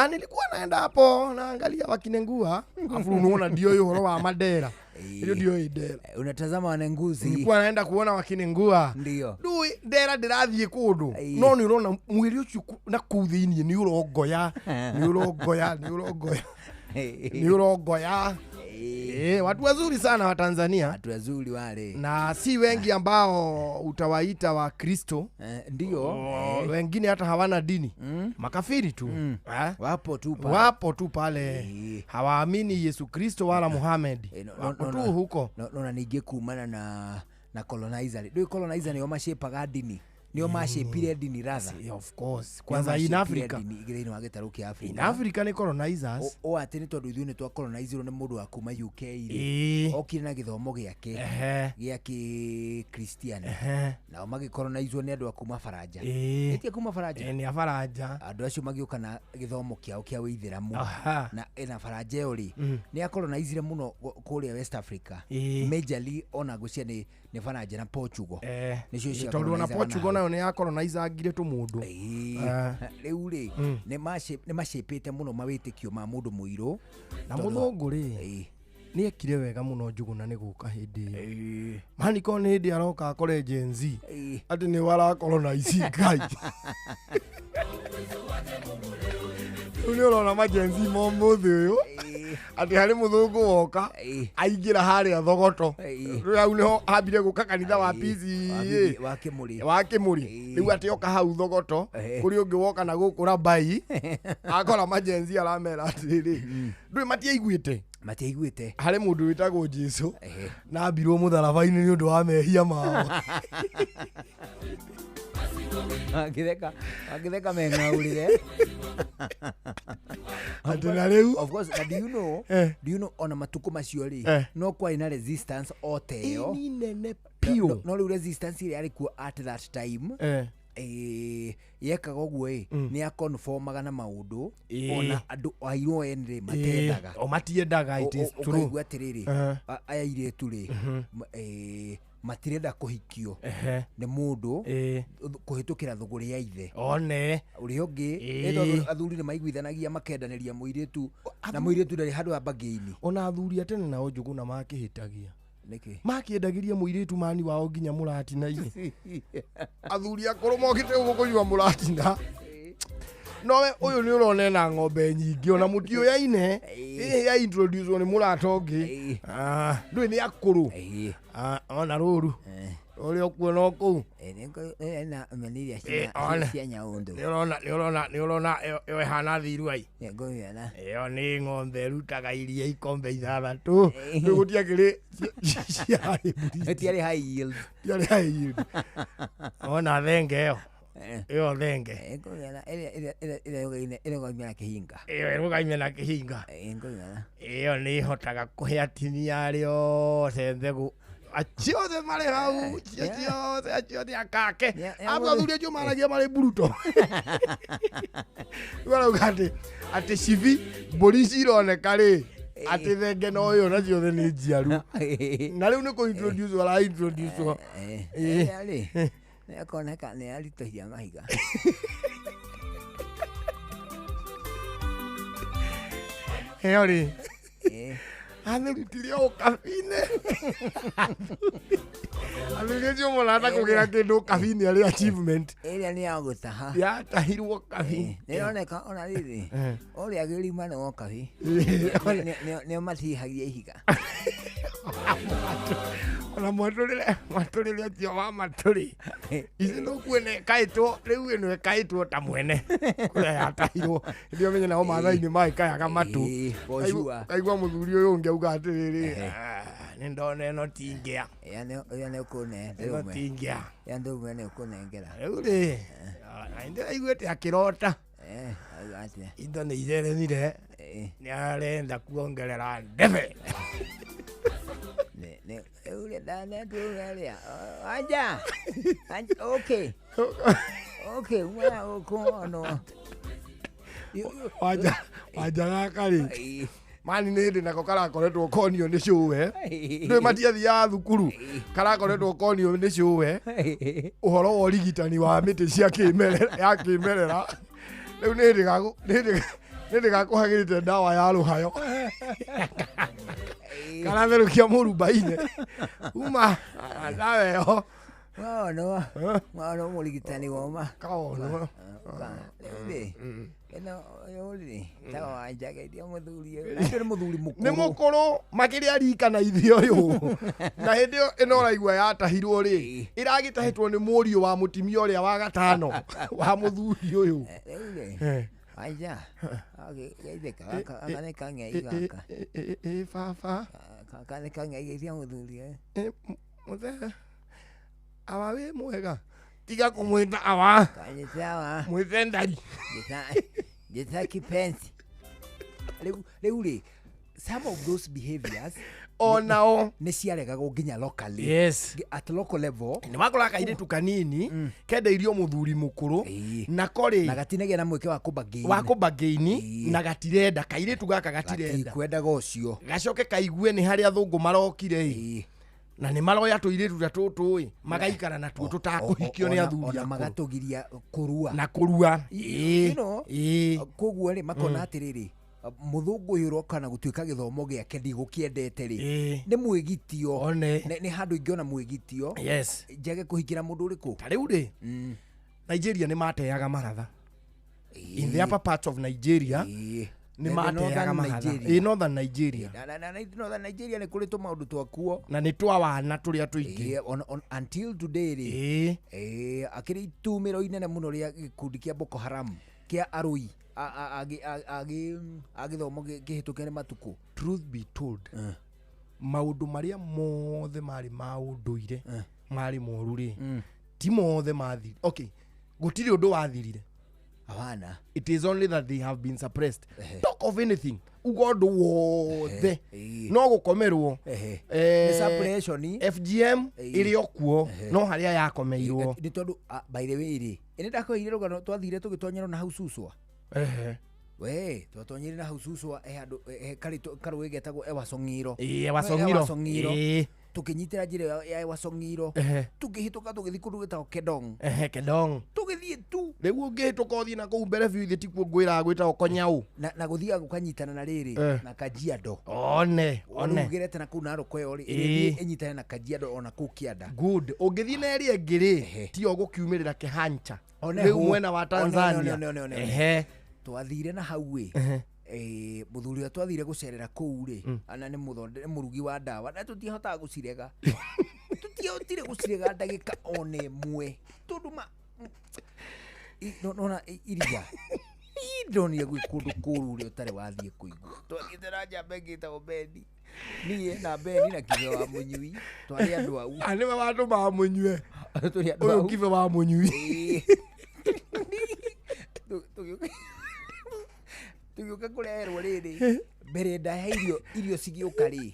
Nilikuwa naenda hapo naangalia wakinengua, afu unaona ndio hiyo ũhoro wa madera. Ndio ndio hii ndera. Unatazama wanenguzi. Nilikuwa naenda kuona wakinengua. Ndio. Ndui ndera ndirathiĩ kũndũ. No nĩ ũrona mwĩrĩ ũcio na kũu thĩinĩ nĩ ũrongoya, nĩ ũrongoya, nĩ ũrongoya. Nĩ ũrongoya. Watu wazuri sana wa Tanzania. Watu wazuri wale. Na si wengi ambao utawaita wa Kristo. Ndio. Wengine hata hawana dini. Makafiri tu. Wapo tu pale. Wapo tu pale. Hawaamini Yesu Kristo wala Muhammad. Wapo tu huko. No, ningĩ kumana na colonizer. Ndũĩ colonizer nĩo mashapaga dini. Nĩo mashapire dini rather. Of course. Kwanza in Africa. Thĩinĩ wa gĩtarũ kĩa Africa. In Africa nĩ colonizers. O atĩ nĩ tondũ ithuĩ nĩ twacolonizirwo nĩ mũndũ wa kuma UK rĩ. Okire na gĩthomo gĩake gĩa kĩ-Christian. Nao magĩcolonizwo nĩ andũ a kuma Faranja. Ĩtia kuma Faranja? Nĩ a Faranja. Andũ acio magĩũka na gĩthomo kĩao kĩa Ũithĩramu. Na Faranja ĩyo rĩ, nĩ acolonizire mũno kũrĩa West Africa. Majorly ona ngwĩciria nĩ Faranja na Portugal. Nĩcio cia tondũ ona Portugal nayo nĩ yacolonizangire tũmũndũ. Rĩu rĩ, nĩ macĩpĩte mũno mawĩtĩkio ma mũndũ mũirũ. Na mũthũngũ rĩ, nĩ ekire wega mũno Njũgũna nĩ gũka hĩndĩ ĩyo. Mani korwo nĩ hĩndĩ aroka akore Gen Z atĩ nĩ aracolonize Ngai. Rĩu nĩ ũrona ma Gen Z ma ũmũthĩ ũyũ atĩ harĩ mũthũngũ woka aingĩra harĩa Thogoto. Rĩu hau nĩho ambire gũka kanitha wa PCEA wa Kĩmũrĩ. Rĩu atĩ oka hau Thogoto kũrĩ ũngĩ woka na gũkũ Rabai akora ma Gen Z aramera atĩrĩrĩ, ndũĩ matiaiguĩte. Matiaiguĩte. Harĩ mũndũ wĩtagwo Jesũ na ambirwo mũtharaba-inĩ nĩ ũndũ wa mehia mao. Angĩtheka meng'aũrĩre. Atĩ na rĩu Of course, na do you know ona matukũ macio rĩ, no kwarĩ na resistance o ta ĩyo. Ĩni nene piũ. No rĩu resistance ĩrĩa yarĩ kuo at that time, Yekaga ũguo ĩ, nĩ akonformaga na maũndũ ona andũ a UN rĩ matendaga. O matiendaga, it is true. Ũkaigua atĩrĩrĩ, aya airĩtu rĩ, matirenda kũhikio nĩ mũndũ kũhĩtũkĩra thũgũrĩ ya ithe one ũrĩa ũngĩ. Nĩ tondũ athuri nĩ maiguithanagia makendanĩria mũirĩtu na mũirĩtu ndarĩ handũ ha mbangĩini. Ona athuri a tene nao, Njũgũna, makĩhĩtagia. Nĩkĩ? Makĩendagĩria mũirĩtu mani wao nginya mũratina-inĩ. Athuri akũrũ mokĩte ũguo kũnyua mũratina, nowe ũyũ nĩ ũrona ena ng'ombe nyingĩ, ona mũtiũyaine, ĩhĩ ya introduce nĩ mũrata ũngĩ. Ah, ndũĩ nĩ akũrũ. Ah, ona rũru ũrĩa ũkuona o kũu. Na meni iria One. cia nyaũndũ. Nĩ ũrona ĩyo ĩhana thiruai. Ngũmĩona. Ĩyo nĩ ng'ombe ĩrutaga iria ikombe 6. Rĩu gũtiakĩrĩ cia hybrid. Gũtiarĩ high yield. Tiarĩ high yield. Ona thenge ĩyo, ĩyo thenge. Ngũmĩona ĩrĩa ĩrũgaime na kĩhinga. Ĩyo ĩrũgaime na kĩhinga. Ngũmĩona. Ĩyo nĩ ĩhotaga kũhe atumia arĩa othe mbegũ, aciothe marĩ hau, cio ciothe, aciothe akake abo athuri acio maragia marĩ mburuto. Rĩu arauga atĩ cibi mbũri ici ironeka rĩ, atĩ thenge no ĩyo, na ciothe nĩ njiaru, na rĩu nĩ kũ introduce ara introduce. Ĩrĩa rĩ nĩakoneka nĩ aritũhia mahiga. Ĩyo rĩ, amĩrutire ũkabi-inĩ. Athuri acio monata kũgĩra kĩndũ ũkabi-inĩ arĩ achievement. Ĩrĩa nĩ ya gũtaha. Yatahirwo kabi. Nĩroneka ona rĩrĩ ũrĩa gĩrima nĩ wokabi, nĩo matihagia ihiga. Ona mwatũrĩre ũcio wa matũrĩ ici nũkuona ĩkaĩtwo rĩu, ĩno ĩkaĩtwo ta mwene kũrĩa yatahirwo. Ndio menye nao mathai-inĩ magĩkayaga matũ. For sure. Kaigua mũthuri ũyũ ũngĩ auga atĩrĩrĩ, "Ah, nĩ ndona ĩno tingĩa." Ĩyo nĩ ũkũne. Ĩno tingĩa. Ĩyo ndũme nĩ ũkũnengera. Rĩu rĩ, ndĩraiguĩte akĩrota. Auga atĩa? Indo nĩ iceremire, nĩ arenda kuongerera ndebe. Rĩu rĩ ndanetũrĩa anja okay okay mwana ũkũonwo. Wanja wanja gaka rĩ, mani nĩ hĩndĩ nako karakoretwo konio nĩ cũwe, ndũĩ matiathiaga thukuru, karakoretwo konio nĩ cũwe ũhoro wa ũrigitani wa mĩtĩ cia kĩmerera ya kĩmerera. Rĩu nĩ hĩndĩ nĩ hĩndĩ gakũhagĩrĩte ndawa ya rũhayo, karatherũkia mũrubaine uma ndawa ĩyo. Wonwo wonwo mũrigitani woma. Kawonwo. Rĩu rĩ, ĩno ũyũ rĩ tawa wanjageithia mũthuri ũyũ. Nake nĩ mũthuri mũkũrũ. Nĩ mũkũrũ makĩria rika na ithe ũyũ, na hĩndĩ ĩyo ĩno ũraigua yatahirwo rĩ, ĩragĩtahĩtwo nĩ mũriũ wa mũtimia ũrĩa wa gatano wa mũthuri ũyũ. Rĩu rĩ, wanja geithĩka, gaka nĩ kang'ei gaka. Ĩ baba. Gaka nĩ kang'ei, geithia mũthuri ũyũ. Mũthee, awa wĩ mwega? Tiga kũmwĩta awa. Kanyisawa. Mwĩte ndari. Njĩta kipenzi. Rĩu rĩ, some of those behaviors Onao nĩ ciaregagwo nginya locally. At local level. Nĩ wakoraga kairĩtu kanini kendeirio mũthuri mũkũrũ, nako rĩ na gatinagĩa na mweke wa kũbargain. Wa kũbargain, na gatirenda kairĩtu gaka, gatirenda. Gatikwendaga ũcio. Gacoke kaigue nĩ harĩa athũngũ marokire ĩ, na nĩ maroya tũirĩtu ta tũtũ ĩ, magaikara natuo tũtakũhikio nĩ athuri ona akũrũ. Magatũgiria kũrua. Na kũrua. Koguo rĩ, makona atĩrĩrĩ, mũthũngũ ũyũ ũroka na gũtuĩka gĩthomo gĩake ndigũkĩendete rĩ, nĩ mwĩgitio. Nĩ handũ ingĩona mwĩgitio njage kũhikĩra mũndũ ũrĩkũ. Ta rĩu rĩ, Nigeria nĩ mateaga maratha. In the upper parts of Nigeria nĩ mateaga Northern maratha. Nigeria. Ĩ, northern Nigeria. Na northern Nigeria nĩ kũrĩ tũmaũndũ twakuo. Na nĩ twa wana tũrĩa tũingĩ. On, until today rĩ, akĩrĩ itumĩro inene mũno rĩa gĩkundi kĩa Boko Haram kĩa arũi a gĩthomo kĩhĩtũke nĩ matukũ. Truth be told, maũndũ marĩa mothe marĩ ma ũndũire marĩ moru rĩ, ti mothe mathirire. Okay, gũtirĩ ũndũ wathirire. Hawana. It is only that they have been suppressed. Talk of anything, uga ũndũ wothe no gũkomerwo. Nĩ suppression. FGM ĩrĩ o kuo, no harĩa yakomeirwo. Nĩ tondũ by the way rĩ, nĩ ndakũheire rũgano twathire tũgĩtonyerwo na hau Suswa. We twatonyire na hau Suswa, he handũ he karũĩ getagwo Ewasong'iro. Ĩĩ, Ewasong'iro. Ewasong'iro. Tũkĩnyitĩra njĩra ya Ewasong'iro, tũkĩhĩtũka tũgĩthiĩ kũndũ gwĩtagwo Kedong. Ehe, Kedong. Tũgĩthiĩ tu. Rĩu ũngĩhĩtũka ũthiĩ na kũu mbere biũ, ithe tikuo ngwĩraga gwĩtagwo Konyau. Na gũthiaga gũkanyitana na rĩrĩ na Kajiado. One one. Rĩu ũgerete na kũu Narok ĩyo rĩ, ĩrĩthiĩ ĩnyitane na Kajiado ona kũu kĩanda. Good. Ũngĩthiĩ na ĩrĩa ĩngĩ rĩ, tiyo gũkiumĩrĩra Kehancha. One Rĩu hũ. mwena wa One, Tanzania. one, one, one, one. Twathire na hau ĩ, mũthuri ũrĩa twathire gũcerera kũu rĩ, ana nĩ mũthonde, nĩ mũrugi wa ndawa, na tũtihotaga gũcirega, tũtiahotire gũcirega ndagĩka ona ĩmwe, tondũ ma nona iria ndonire gwĩ kũndũ kũru ũrĩa ũtarĩ wathiĩ kũigua. Twathiĩte na njamba ĩngĩ ĩtagwo Beni, niĩ na Beni na Kibe wa Mũnyui, twarĩ andũ au. Ah, nĩwe watũmaga mũnyue. Tũrĩ andũ Ũyũ au. Kibe wa Mũnyui. Tũgĩũka kũreherwo rĩrĩ, mbere ndaya irio cigĩũka rĩ,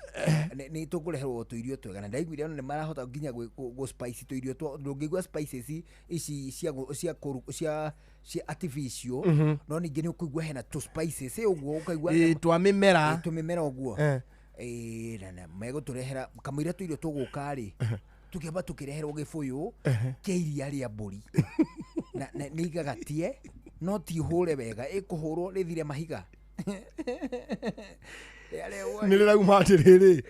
nĩ tũkũreherwo tũirio twega, na ndaiguire ona nĩ marahota nginya gũ spice tũirio twa, ndũngĩigua spices ici cia cia kũru-, cia, cia artificial, no ningĩ nĩ ũkũigua hena tũ spices ũguo, ũkaigua Ĩ, twa mĩmera. Ĩ, tũmĩmera ũguo. Ĩ, na megũtũrehera kamũira tũirio tũgũka rĩ, tũkĩamba tũkĩreherwo gĩbũyũ kĩa iria rĩa mbũri. Na nĩ igagatie, no ti hũre wega, ĩkũhũrwo rĩthire mahiga. Nĩ rĩrauma atĩrĩrĩ.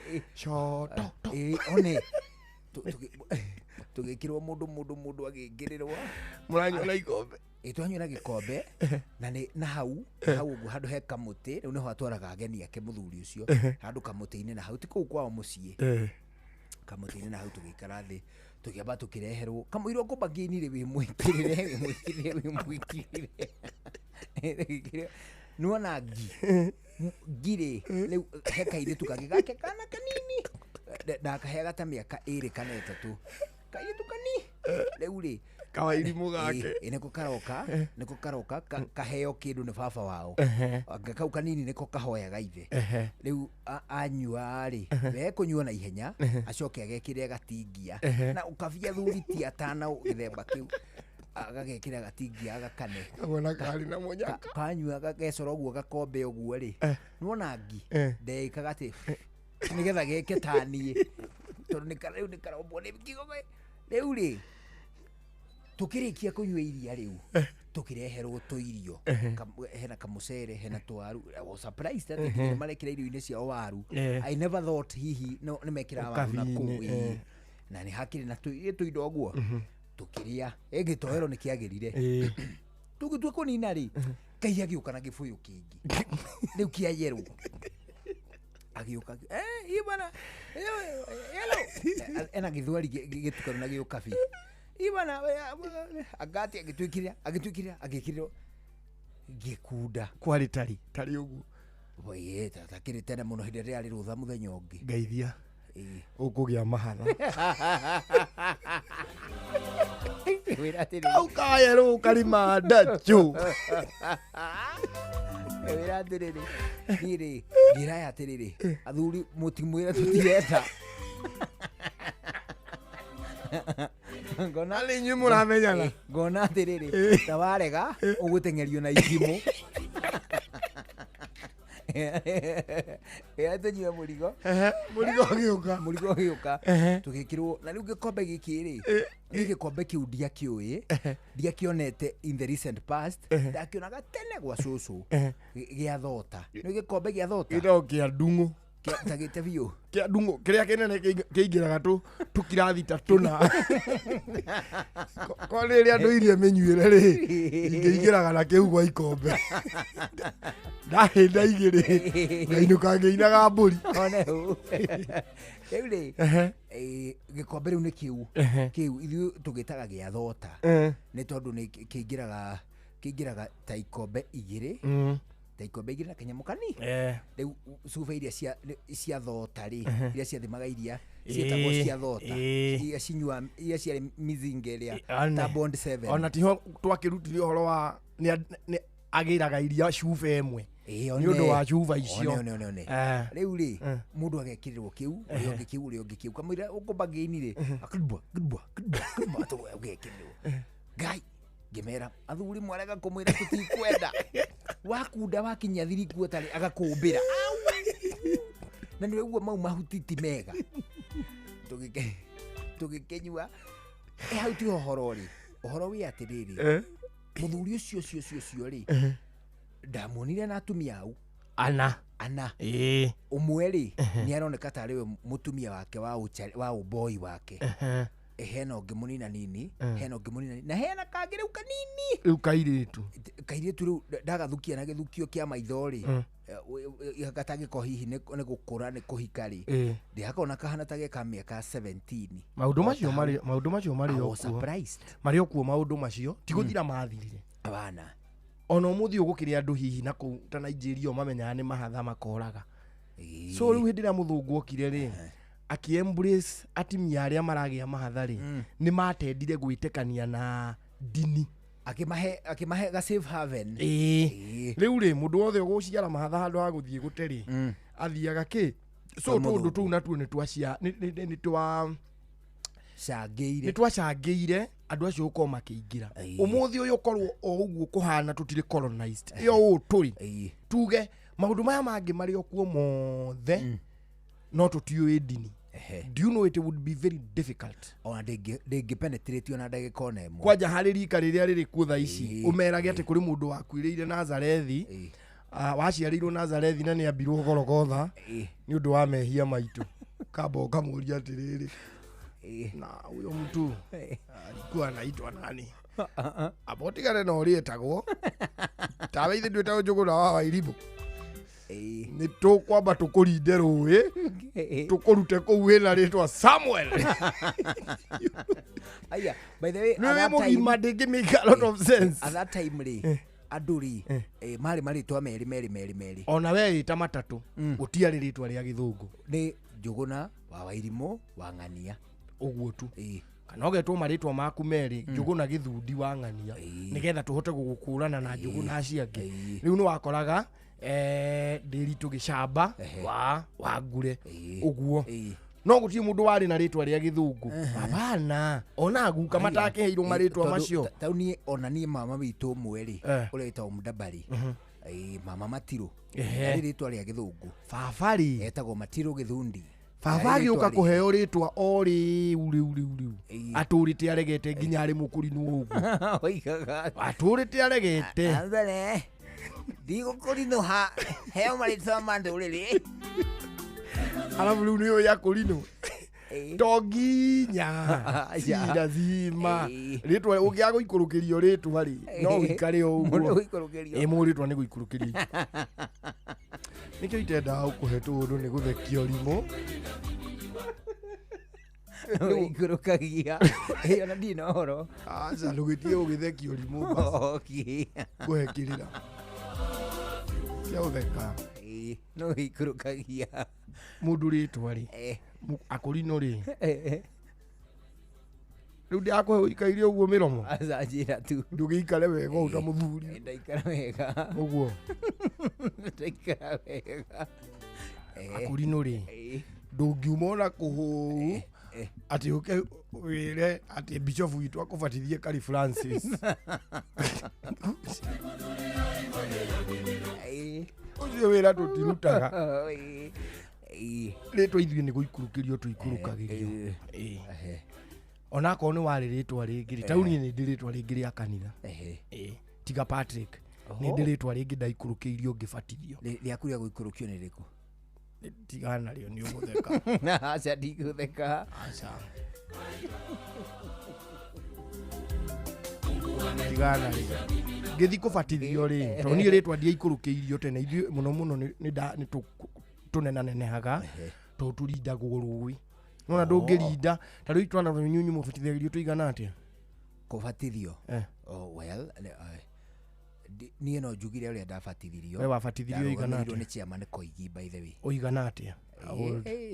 Coto. Ĩ, one. Tũgĩkĩrwo mũndũ, mũndũ, mũndũ agĩkĩrĩrwo. Mũranyua na ikombe. Ĩ, twanyua na gĩkombe, na nĩ, na hau, hau ũguo handũ he kamũtĩ, rĩu nĩho atwaraga ageni ake mũthuri ũcio, handũ kamũtĩ-inĩ na hau, ti kũu kwao mũciĩ. Kamũtĩ-inĩ na hau tũgĩikara thĩ, tũkĩamba tũkĩreherwo kamũira ũkũmbangi-inĩ rĩ, wĩ mwĩkĩrĩre, wĩ mwĩkĩrĩre, wĩ mwĩkĩrĩre. Nĩwona ngi? Ngi rĩ, rĩu he kairĩtu kangĩ gake kana kanini, ndakaheaga ta mĩaka 2 kana 3, kairĩtu kani rĩu rĩ, Kawairimũ gake. Ĩ, nĩko karoka, nĩko karoka, kaheo kĩndũ nĩ baba wao. Anga kau kanini nĩko kahoyaga ithe. Rĩu anyua rĩ, we kũnyua na ihenya, acoke agekĩre gatingia. Na ũkabia thuri ti atana gĩthemba kĩu. Agagekĩra gatingia agakane. Kagona karĩ na mũnyaka. Kanyua gagecora ũguo gakombe ũguo rĩ. Nĩwona ngi? Ndeĩkaga atĩ, nĩgetha geke ta niĩ. Tondũ rĩu nĩ karombwo nĩ kĩgome. Rĩu rĩ, tũkĩrĩkia kũnyua iria rĩu, tũkĩreherwo tũirio. Hena kamũcere, hena twaru. I was surprised atĩ nginya nĩmarekĩra irio-inĩ ciao waru. I never thought hihi no nĩmekĩraga waru na kũu, Ũkabi-inĩ, ĩĩ. Na nĩ hakĩrĩ na tũindo ũguo. Tũkĩrĩa. Gĩtoero nĩ kĩagĩrire. Tũgĩtua kũnina rĩ, Ngai agĩũka na gĩbũyũ kĩngĩ. Rĩu kĩa yerũ. Agĩũka, ibana, hello. Ena gĩthweri gĩtukanu na gĩũkabi. Ibana, agati agĩtwĩkĩrĩra, agĩtwĩkĩrĩra, agĩkĩrĩrwo gĩkunda. Kwarĩ tarĩ, tarĩ ũguo. Oye, takĩrĩ tene mũno hĩndĩ ĩrĩa rĩarĩ rũtha mũthenya ũngĩ. Ngeithia. Ĩĩ. Ũkũgĩa mahatha. Wĩra atĩrĩrĩ. Kau kayerũ karima ndachũ. Wĩra atĩrĩrĩ. Niĩ rĩ, ngĩraya atĩrĩrĩ, athuri mũtimwĩre tũtirenda. Ngona Arĩ inyuĩ mũramenyana. Ngona atĩrĩrĩ, ta warega ũgũteng'erio na itimũ. Ĩra tũnyue mũrigo. Mũrigo ũgĩũka. Mũrigo ũgĩũka. Tũgĩkĩrwo, na rĩu gĩkombe gĩkĩ rĩ, niĩ gĩkombe kĩu ndiakĩũĩ, ndiakĩonete in the recent past, ndakĩonaga tene gwa cũcũ, gĩa thota. Nĩ gĩkombe gĩa thota? Gĩtagwo kĩa ndung'ũ. Kĩa, ta gĩte biũ. Kĩa ndung'ũ, kĩrĩa kĩnene kĩingĩraga tũkirathi ta tũna. Ko rĩrĩa andũ iria mĩnyuĩre rĩ, ingĩingĩraga na kĩu gwa ikombe. Ndahĩnda igĩrĩ, ngainũka ngĩinaga mbũri. One hau. Rĩu rĩ, gĩkombe rĩu nĩ kĩu. Kĩu ithuĩ tũgĩtaga gĩa thota. Nĩ tondũ nĩ kĩingĩraga ta ikombe igĩrĩ. Ta ikombe igĩrĩ na kanyamũ kani. Rĩu cuba iria cia thota rĩ, iria ciathimaga iria, ciĩtagwo cia thota. Iria cinyua, iria ciarĩ mizinga ĩrĩa, ta Bond 7. Ona tiho twakĩrutire ũhoro wa nĩ agĩraga iria cuba ĩmwe nĩ ũndũ wa cuba icio. One. Rĩu rĩ mũndũ agekĩrĩrwo kĩu ũrĩa ũngĩ kĩu ũrĩa ũngĩ kĩu kamũira ũkũmbangĩini rĩ akidbwa kidbwa kidbwa kidbwa atũgwe ũgekĩrĩrwo ngai ngĩmera athuri mwarega kũmwĩra tũtikwenda wakunda wakinya thirikuo tarĩ agakũmbĩra na nĩ ũguo mau mahuti ti mega tũgĩkenyua hau ti ũhoro rĩ ũhoro wĩ atĩrĩrĩ mũthuri ũcio ũcio ũcio ũcio rĩ ndamuonire na atumia au ana ũmwe rĩ nĩ aroneka tarĩ we mũtumia wake wa ũboi wake hena ũngĩ mũnina nini hena ũngĩ mũnina na hena kangĩ rĩu kanini rĩu kairĩtu rĩu ndagathukia na gĩthukio kĩa maitho rĩ gatangĩkorwo hihi nĩ gũkũra nĩ kũhika rĩ ndĩhakona kahana ta geka mĩaka 17. Maũndũ macio marĩ o kuo marĩ o kuo maũndũ macio ti gũthira mathirire abana ona ũmũthĩ ũgũkĩrĩ andũ hihi na kũu ta Nigeria mamenyaga nĩ mahatha makoraga. So rĩu hĩndĩ ĩrĩa mũthũngũ okire rĩ aki embrace atimia arĩa maragĩa mahatha rĩ nĩ matendire gwĩtĩkania na dini akimahe ga safe haven. Rĩu rĩ mũndũ wothe ũgũciara mahatha handũ ha gũthiĩ gũte rĩ athiaga kĩ so tũndũ tũu natuo nĩ twacangĩire andũ acio gũkorwo makĩingĩra ũmũthĩ ũyũ ũkorwo o ũguo kũhana tũtirĩ colonized ĩyo ũũ tũrĩ tuge maũndũ maya mangĩ marĩ o kuo mothe no tũtiũĩ ndini. Do you know it would be very difficult ona ndĩngĩpenetrate ona ndagĩka ona ĩmwe kwanja harĩ rika rĩrĩa rĩrĩ kuo thaa ici ũmerage atĩ kũrĩ mũndũ wakuĩrĩire Nazarethi waciarĩirwo Nazarethi na nĩ ambirwo Golgotha nĩ ũndũ wa mehia maitũ kamba ũkamũria atĩrĩrĩ na huyo mtu alikuwa anaitwa nani abo tigane na ũrĩa etagwo tawe ithe ndwĩtagwo Njũgũna wa Wairimu nĩ tũkwamba tũkũrinde rũĩ tũkũrute kũu wĩna rĩtwa Samuel. Aya, by the way, at that time ndĩngĩ make a lot of sense. At that time rĩ andũ rĩ marĩ marĩtwa merĩ merĩ merĩ merĩ ona we ĩta matatũ gũtiarĩ rĩtwa rĩa gĩthũngũ nĩ Njũgũna wa Wairimu wa Ng'ania ũguo tu kana ũgetwo marĩtwa maku merĩ Njũgũna Gĩthundi wa Ng'ania nĩgetha tũhote gũgũkũrana na Njũgũna acio angĩ. Rĩu nĩ wakoraga Ndĩritũ Gĩcamba wa Ngure ũguo no gũtirĩ mũndũ warĩ na rĩtwa rĩa gĩthũngũ abana ona guka matakĩheirwo marĩtwa macio tau niĩ ona niĩ mama witũ ũmwe rĩ ũrĩa wĩtagwo Mũdabari mama Matirũ arĩ rĩtwa rĩa gĩthũngũ baba rĩ etagwo Matirũ Gĩthundi baba agĩũka kũheo rĩtwa o rĩu rĩu rĩu rĩu atũrĩte aregete nginya arĩ mũkũrinũ ũguo atũrĩte aregete ndigũkũrinũha heo marĩtwa ma ndũrĩrĩ alafu rĩu nĩyo ya kũrinũ to nginya si lazima rĩtwa ũngĩaga gũikũrũkĩrio rĩtwa rĩ no ũikare o ũguo mũndũ rĩtwa nĩ gũikũrũkĩrio nĩkĩo itendaga gũkũhe tũũndũ nĩ gũthekio rimũ ũikũrũkagia ona ndirĩ na ũhoro aca ndũgĩtige gũgĩthekio rimũ ngũhe kĩrĩra kĩa gũtheka no ũikũrũkagia mũndũ rĩtwa rĩ akũrinũ rĩ rĩu ndĩrakũhe ũikaire ũguo mĩromo aca njĩra tu ndũgĩikare wega ũũ ta mũthuri ndaikara wega ũguo ndaikara wega akũrinũ rĩ ndũngiuma ona kũhũu atĩ ũke wĩre atĩ bishop witũ akũbatithie Kari Francis ũcio wĩra tũtirutaga rĩtwa ithuĩ nĩ gũikũrũkĩrio tũikũrũkagĩrio onakorwo nĩ warĩ rĩtwa rĩngĩ rĩ tau niĩ nĩ ndĩ rĩtwa rĩngĩ rĩa kanitha tiga Patrick nĩ ndĩ rĩtwa rĩngĩ ndaikũrũkĩirio ngĩbatithio rĩaku rĩa gũikũrũkio nĩ rĩkũ tigana narĩo nĩ ũgũtheka aca ndigũtheka aca tigana narĩo ngĩthiĩ kũbatithio rĩ tondũ niĩ rĩtwa ndiaikũrũkĩirio tene ithuĩ mũno mũno nĩ tũnenanenehaga tondũ tũrindagwo rũĩ nona ndũngĩrinda ta rĩu twana tũnyunyu mũbatithagĩrio tũigana atĩa kũbatithio well niĩ no njugire ũrĩa ndabatithirio we wabatithirio ũigana atĩa nĩ chairman Koigi by the way ũigana atĩa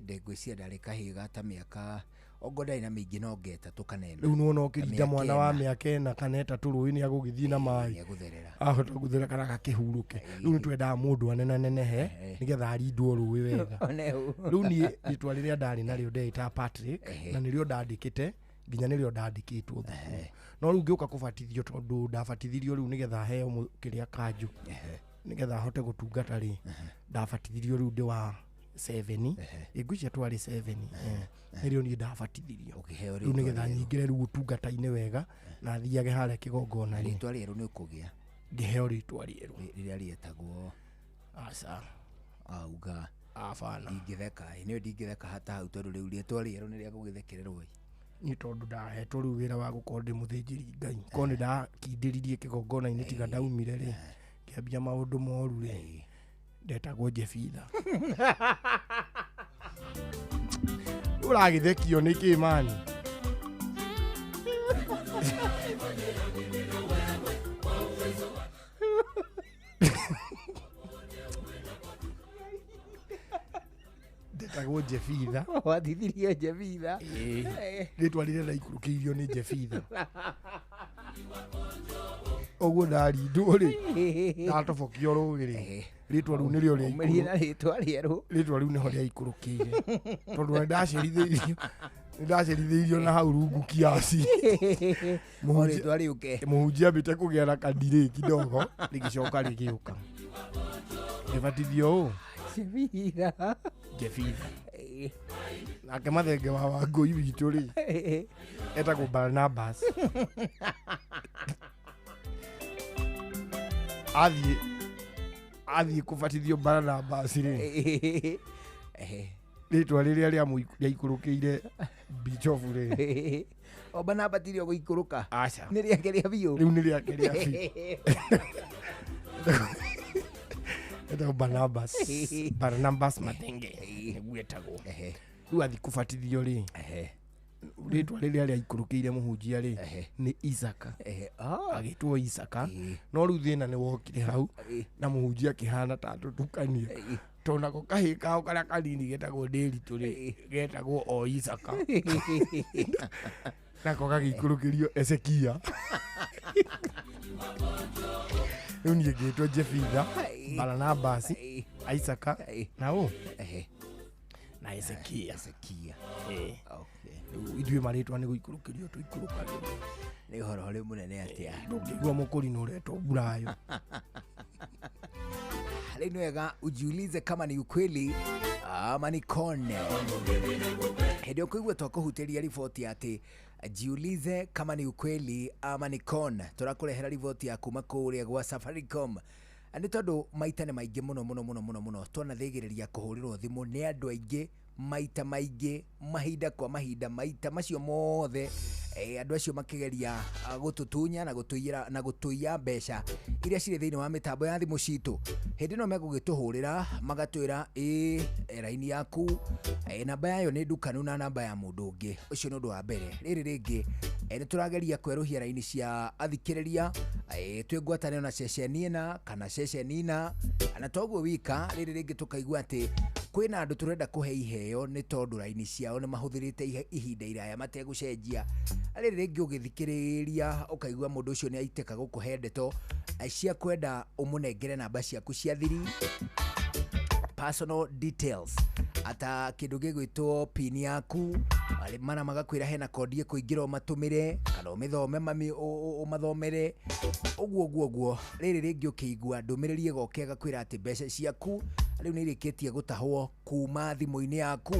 ndengwĩciria ndarĩ kahĩĩ ga ta mĩaka Ongo ndarĩ na mĩingĩ no ngeta tũkanena. Rĩu nĩwona ũkĩrinda Mĩaka mwana wa ĩna. mĩaka 4 kana 3 rũĩ nĩ agũgĩthiĩ na maĩ. Nĩegũtherera. Ahota gũtherera kana gakĩhurũke. Rĩu nĩtwendaga mũndũ anenanenehe nĩgetha arindwo rũĩ wega. One ũũ. Rĩu niĩ rĩtwa rĩrĩa ndarĩ narĩo ndeĩtaga Patrick na nĩrĩo ndandĩkĩte nginya nĩrĩo ndandĩkĩtwo thukuru. No rĩu ngĩũka kũbatithio tondũ ndabatithirio rĩu nĩgetha heo kĩrĩa kanjũ nĩgetha ahote gũtungata rĩ, ndabatithirio rĩu ndĩ wa 7 ngwĩciria twarĩ 7 nĩrĩo niĩ ndabatithirio Ũkĩheo rĩu rĩtwa nĩgetha rĩerũ. nyingĩre rĩu ũtungata-inĩ wega na thiage harĩa kĩgongona rĩ. Rĩtwa rĩerũ nĩ ũkũgĩa. Ngĩheo rĩtwa rĩerũ rĩrĩa rĩetagwo aca auga abana ndingĩtheka ĩ, nĩwe ndingĩtheka hata hau tondũ rĩu rĩtwa rĩerũ nĩ rĩa gũgĩthekererwo ĩ. Nĩ tondũ ndahetwo rĩu wĩra wa gũkorwo ndĩ mũthĩnjĩri Ngai korwo nĩ ndakindĩririe kĩgongona-inĩ tiga ndaumire rĩ ngĩambia maũndũ moru rĩ ndetagwo Jebitha. Ũragĩthekio nĩ kĩ mani? Ndetagwo Jebitha. Wathithirio Jebitha. Rĩtwa rĩrĩa ndaikũrũkĩirio nĩ Jebitha. Ũguo ndarindwo rĩ ndatobokio rũĩ rĩ rĩtwa rĩu nĩrĩo Umĩrire na rĩtwa rĩerũ. Rĩtwa rĩu nĩho rĩaikũrũkĩire tondũ nĩndacerithĩirio na hau rungu kiasi. O rĩtwa rĩũke. Mũhunjia ambĩte kũgĩa na kandirĩ kidogo rĩgĩcoka rĩgĩũka ngĩbatithio ũũ Jebitha. Jebitha. Nake mathenge wa Wangũi witũ rĩ etagwo Barnabas. Athiĩ kũbatithio Barnabas rĩ rĩtwa rĩrĩa rĩaikũrũkĩire Bishofu rĩ O Barnaba ti rĩo gũikũrũka. Aca. Nĩ rĩake rĩa biũ. Rĩu nĩ rĩake rĩa biũ. Etagwo Barnabas. Barnabas Mathenge nĩguo etagwo. Rĩu athiĩ kũbatithio rĩ rĩtwa rĩrĩa rĩaikũrũkĩire mũhunjia rĩ nĩ Isaka. Agĩtwo Isaka no rĩu thĩna nĩ wokire hau na mũhunjia akĩhana ta atũtukania tondũ nako kahĩĩ kao karĩa kanini getagwo Ndĩritũ rĩ getagwo o Isaka nako gagĩikũrũkĩrio Ezekia. Rĩu niĩ ngĩtwo Jebitha, Barnabas, Isaka na ũ na Ezekia. Ezekia. Rĩu ithuĩ marĩtwa nĩ gũikũrũkĩrio tũikũrũkagĩrio. Nĩ ũhoro ũrĩ mũnene atĩa. Ndũngĩigua mũkũri nĩ ũretwo mburayo. Rĩu nĩ wega ujiulize kama ni ukweli ama ni kone. Hĩndĩ ũkũigua twakũhutĩria riboti atĩ jiulize kama ni ukweli ama ni con, tũrakũrehera riboti ya kuma kũrĩa gwa Safaricom. Nĩ tondũ maita nĩ maingĩ mũno mũno mũno mũno mũno twanathĩgĩrĩria kũhũrĩrwo thimũ nĩ andũ aingĩ maita maingĩ mahinda kwa mahinda maita macio mothe andũ acio makĩgeria gũtũtunya na gũtũiyĩra na gũtũiya mbeca iria cirĩ thĩinĩ wa mĩtambo ya thimũ citũ. Hĩndĩ ĩno megũgĩtũhũrĩra magatwĩra ĩ raini yaku namba yayo nĩ ndukanu na namba ya mũndũ ũngĩ. Ũcio nĩ ũndũ wa mbere. Rĩrĩ rĩngĩ nĩ tũrageria kwerũhia raini cia athikĩrĩria twĩ ngwatanĩro na ceceni ĩna kana ceceni ina na toguo wika. Rĩrĩ rĩngĩ tũkaigua atĩ kwĩna andũ tũrenda kũhe iheo nĩ tondũ raini ciao nĩ mahũthĩrĩte ihinda iraya mategũcenjia. Rĩrĩ rĩngĩ ũgĩthikĩrĩria ũkaigua mũndũ ũcio nĩ aitĩka gũkũhe ndeto cia kwenda ũmũnengere namba ciaku cia thiri, personal details, ata kĩndũ gĩgwĩtwo pin yaku mara magakwĩra hena kodi ĩkũingĩra ũmatũmĩre kana ũmĩthome mami ũmathomere ũguo ũguo ũguo. Rĩrĩ rĩngĩ ũkĩigua ndũmĩrĩri ĩgoka ĩgakwĩra atĩ mbeca ciaku rĩu nĩ irĩkĩtie gũtahwo kuma thimũ-inĩ yaku.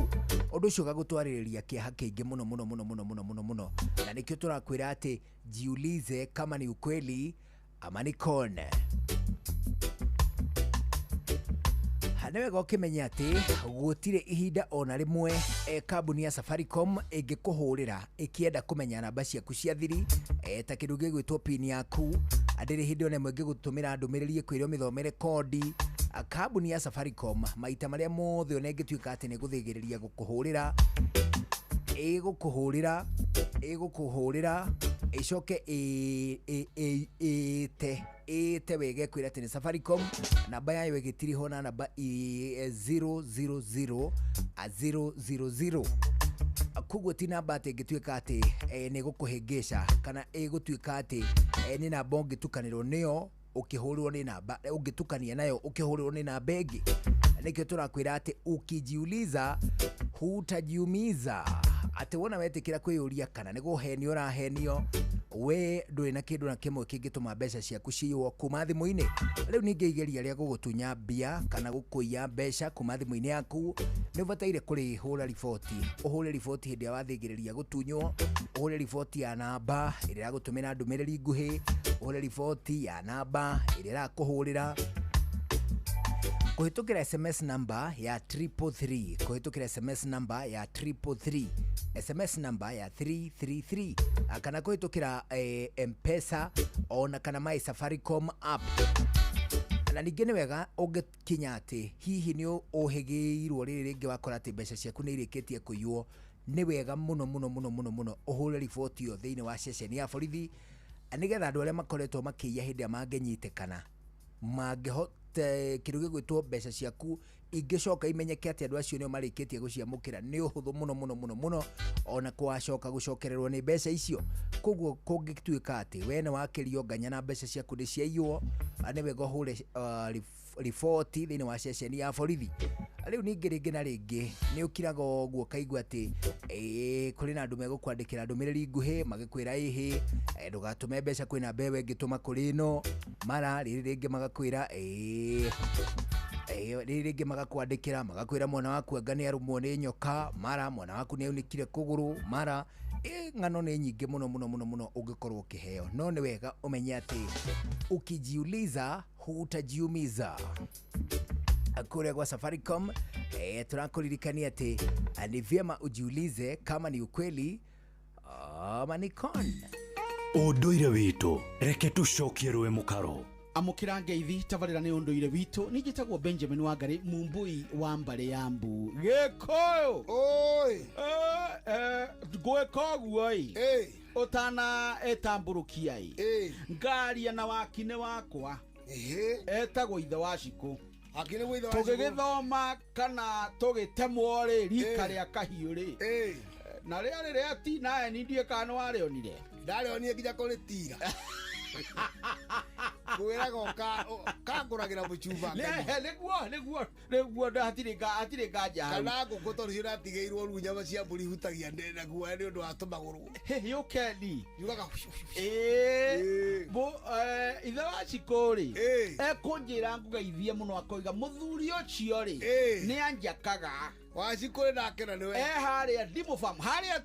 Ũndũ ũcio ũgagũtwarĩrĩria kĩeha kĩingĩ mũno mũno mũno mũno mũno mũno mũno, na nĩkĩo tũrakwĩra atĩ jiulize kama ni ukweli ama ni con. Nĩ wega ũkĩmenye atĩ gũtirĩ ihinda ona rĩmwe kambuni ya Safaricom ĩngĩkũhũrĩra ĩkĩenda kũmenya namba ciaku cia thiri ta kĩndũ gĩgwĩtwo pin yaku. Ndĩrĩ hĩndĩ ona ĩmwe ĩngĩgũtũmĩra ndũmĩrĩri ĩkwĩre ũmĩthomere kodi. Kambuni ya Safaricom maita marĩa mothe ona ĩngĩtuĩka atĩ nĩ gũthĩgĩrĩria gũkũhũrĩra ĩgũkũhũrĩra ĩcoke ĩte wega ĩkwĩra atĩ nĩ Safaricom, namba yayo ĩgĩtirihwo na namba 000 000. Koguo ti namba atĩ ĩngĩtuĩka atĩ nĩ gũkũhĩngĩca kana ĩgũtuĩka atĩ nĩ namba ũngĩtukanĩrwo nĩyo ũkĩhũrwo nĩ namba ũngĩtukania nayo ũkĩhũrwo nĩ namba ĩngĩ. Nĩkĩo tũrakwĩra atĩ ukijiuliza hutajiumiza, atĩ wona wetĩkĩra kwĩyũria kana nĩ gũhenio ũrahenio, we ndũrĩ na kĩndũ na kĩmwe kĩngĩtũma mbeca ciaku ciywo kuma thimũ-inĩ. Rĩu ningĩ igeria rĩa gũgũtunya mbia kana gũkũiya mbeca kuma thimũ-inĩ yaku nĩ ũbataire kũrĩhũra riboti. Ũhũre riboti hĩndĩ ĩrĩa wathĩngĩrĩria gũtunywo, ũhũre riboti ya namba ĩrĩa ĩragũtũmĩra ndũmĩrĩri nguhĩ, ũhũre riboti ya namba ĩrĩa ĩrakũhũrĩra kũhĩtũkĩra SMS number ya 333, kũhĩtũkĩra SMS number ya 333, SMS number ya 333, kana kũhĩtũkĩra M-Pesa ona kana my Safaricom app. Na ningĩ nĩ wega ũngĩkinya atĩ hihi nĩ ũhĩgĩirwo rĩrĩ rĩngĩ wakora atĩ mbeca ciaku nĩ irĩkĩtie kũiywo, nĩ wega mũno mũno mũno mũno mũno ũhũre riboti ĩyo thĩinĩ wa ceceni ya borithi, nĩgetha andũ arĩa makoretwo makĩiya hĩndĩ ĩrĩa mangĩnyitĩkana mangĩhota kĩndũ gĩgwĩtwo mbeca ciaku ingĩcoka imenyeke atĩ andũ acio nĩo marĩkĩtie gũciamũkĩra nĩ ũhũthũ mũno mũno mũno mũno ona kwacoka gũcokererwo nĩ mbeca icio. Koguo kũngĩtuĩka atĩ we nĩ wakĩrio nganya na mbeca ciaku nĩ ciaiywo, nĩ wega ũhũre riboti thĩinĩ wa ceceni ya borithi. Rĩu ningĩ rĩngĩ na rĩngĩ nĩ ũkiraga ũguo ũkaigua atĩ kũrĩ na andũ megũkwandĩkĩra ndũmĩrĩri nguhĩ magĩkwĩra ĩhĩ ndũgatũme mbeca kwĩ namba ĩyo ĩngĩtũma kũrĩ ĩno, mara rĩrĩ rĩngĩ magakwĩra rĩrĩ rĩngĩ magakwandĩkĩra magakwĩra mwana waku anga nĩ arũmwo nĩ nyoka, mara mwana waku nĩ aunĩkire kũgũrũ, mara ng'ano nĩ nyingĩ mũno mũno mũno mũno ũngĩkorwo ũkĩheo. No nĩ wega ũmenye atĩ ukijiuliza hutajiumiza. Kũrĩa gwa Safaricom tunakuririkania atĩ ni vyema ujiulize kama ni ukweli ama ni con. Ũndũire witũ reke tũcokie rũĩ mũkaro. Amũkĩra ngeithi tabarĩra nĩ ũndũire witũ. Niĩ njĩtagwo Benjamin Wangari, mumbui wa mbarĩ ya mbu Gĩkũyũ. Oi ngwĩka ũguo ĩ ũtana ĩtambũrũkia ĩ ngaria na wakinĩ wakwa etagwo ithe wa Cikũ. Tũgĩgĩthoma kana tũgĩtemwo rĩ rika rĩa kahiũ rĩ na rĩarĩ rĩa tina ni ndiĩ kana nĩ warĩonire. Ndarĩonire nginya kũrĩtira. Kwĩraga kangũragĩra mũcuba. Nĩguo nĩguo nĩguo hatirĩ nganja hau. Kana ngũkũ tondũ cio ndatigĩirwo rĩu nyama cia mbũri hutagia na guoya nĩ ũndũ wa tũmagũrũ. Yũkeni yugaga ithe wa Cikũ rĩ ekũnjĩra ngũgeithie mũno akoiga mũthuri ũcio rĩ nĩ anjakaga. Wa Cikũ ndakena nĩwe. Harĩa ndimũ farm harĩa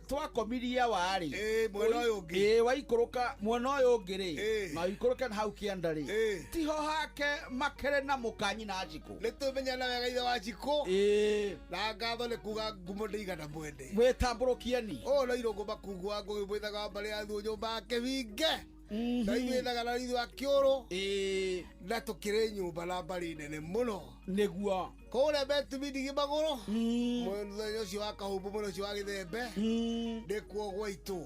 twakomirie warĩ mwena ũyũ ũngĩ. Waikũrũka mwena ũyũ ũngĩ rĩ na ũikũrũke na hau kĩanda rĩ tiho hake makere na mũkanyina Cikũ. Nĩ tũmenyana wega ithe wa Cikũ. Na ngatho nĩ kuga ngumo ndĩigana mwene. Wĩtambũrũkie ni. Ũyũ no irũngũ makungu wa ngũgĩ mwĩthaga wa mbarĩ ya Thuo nyũmba ya Kĩbinge. Na ithuĩ na ithuĩ wa Kĩũrũ. Na tũkĩrĩ nyũmba na mbarĩ nene mũno. Nĩguo. Kũrĩa metumindigi magũrũ mũthenya ũcio wa Kahũmbũ mwena ũcio wa Gĩthembe nĩkuo gwaitũ.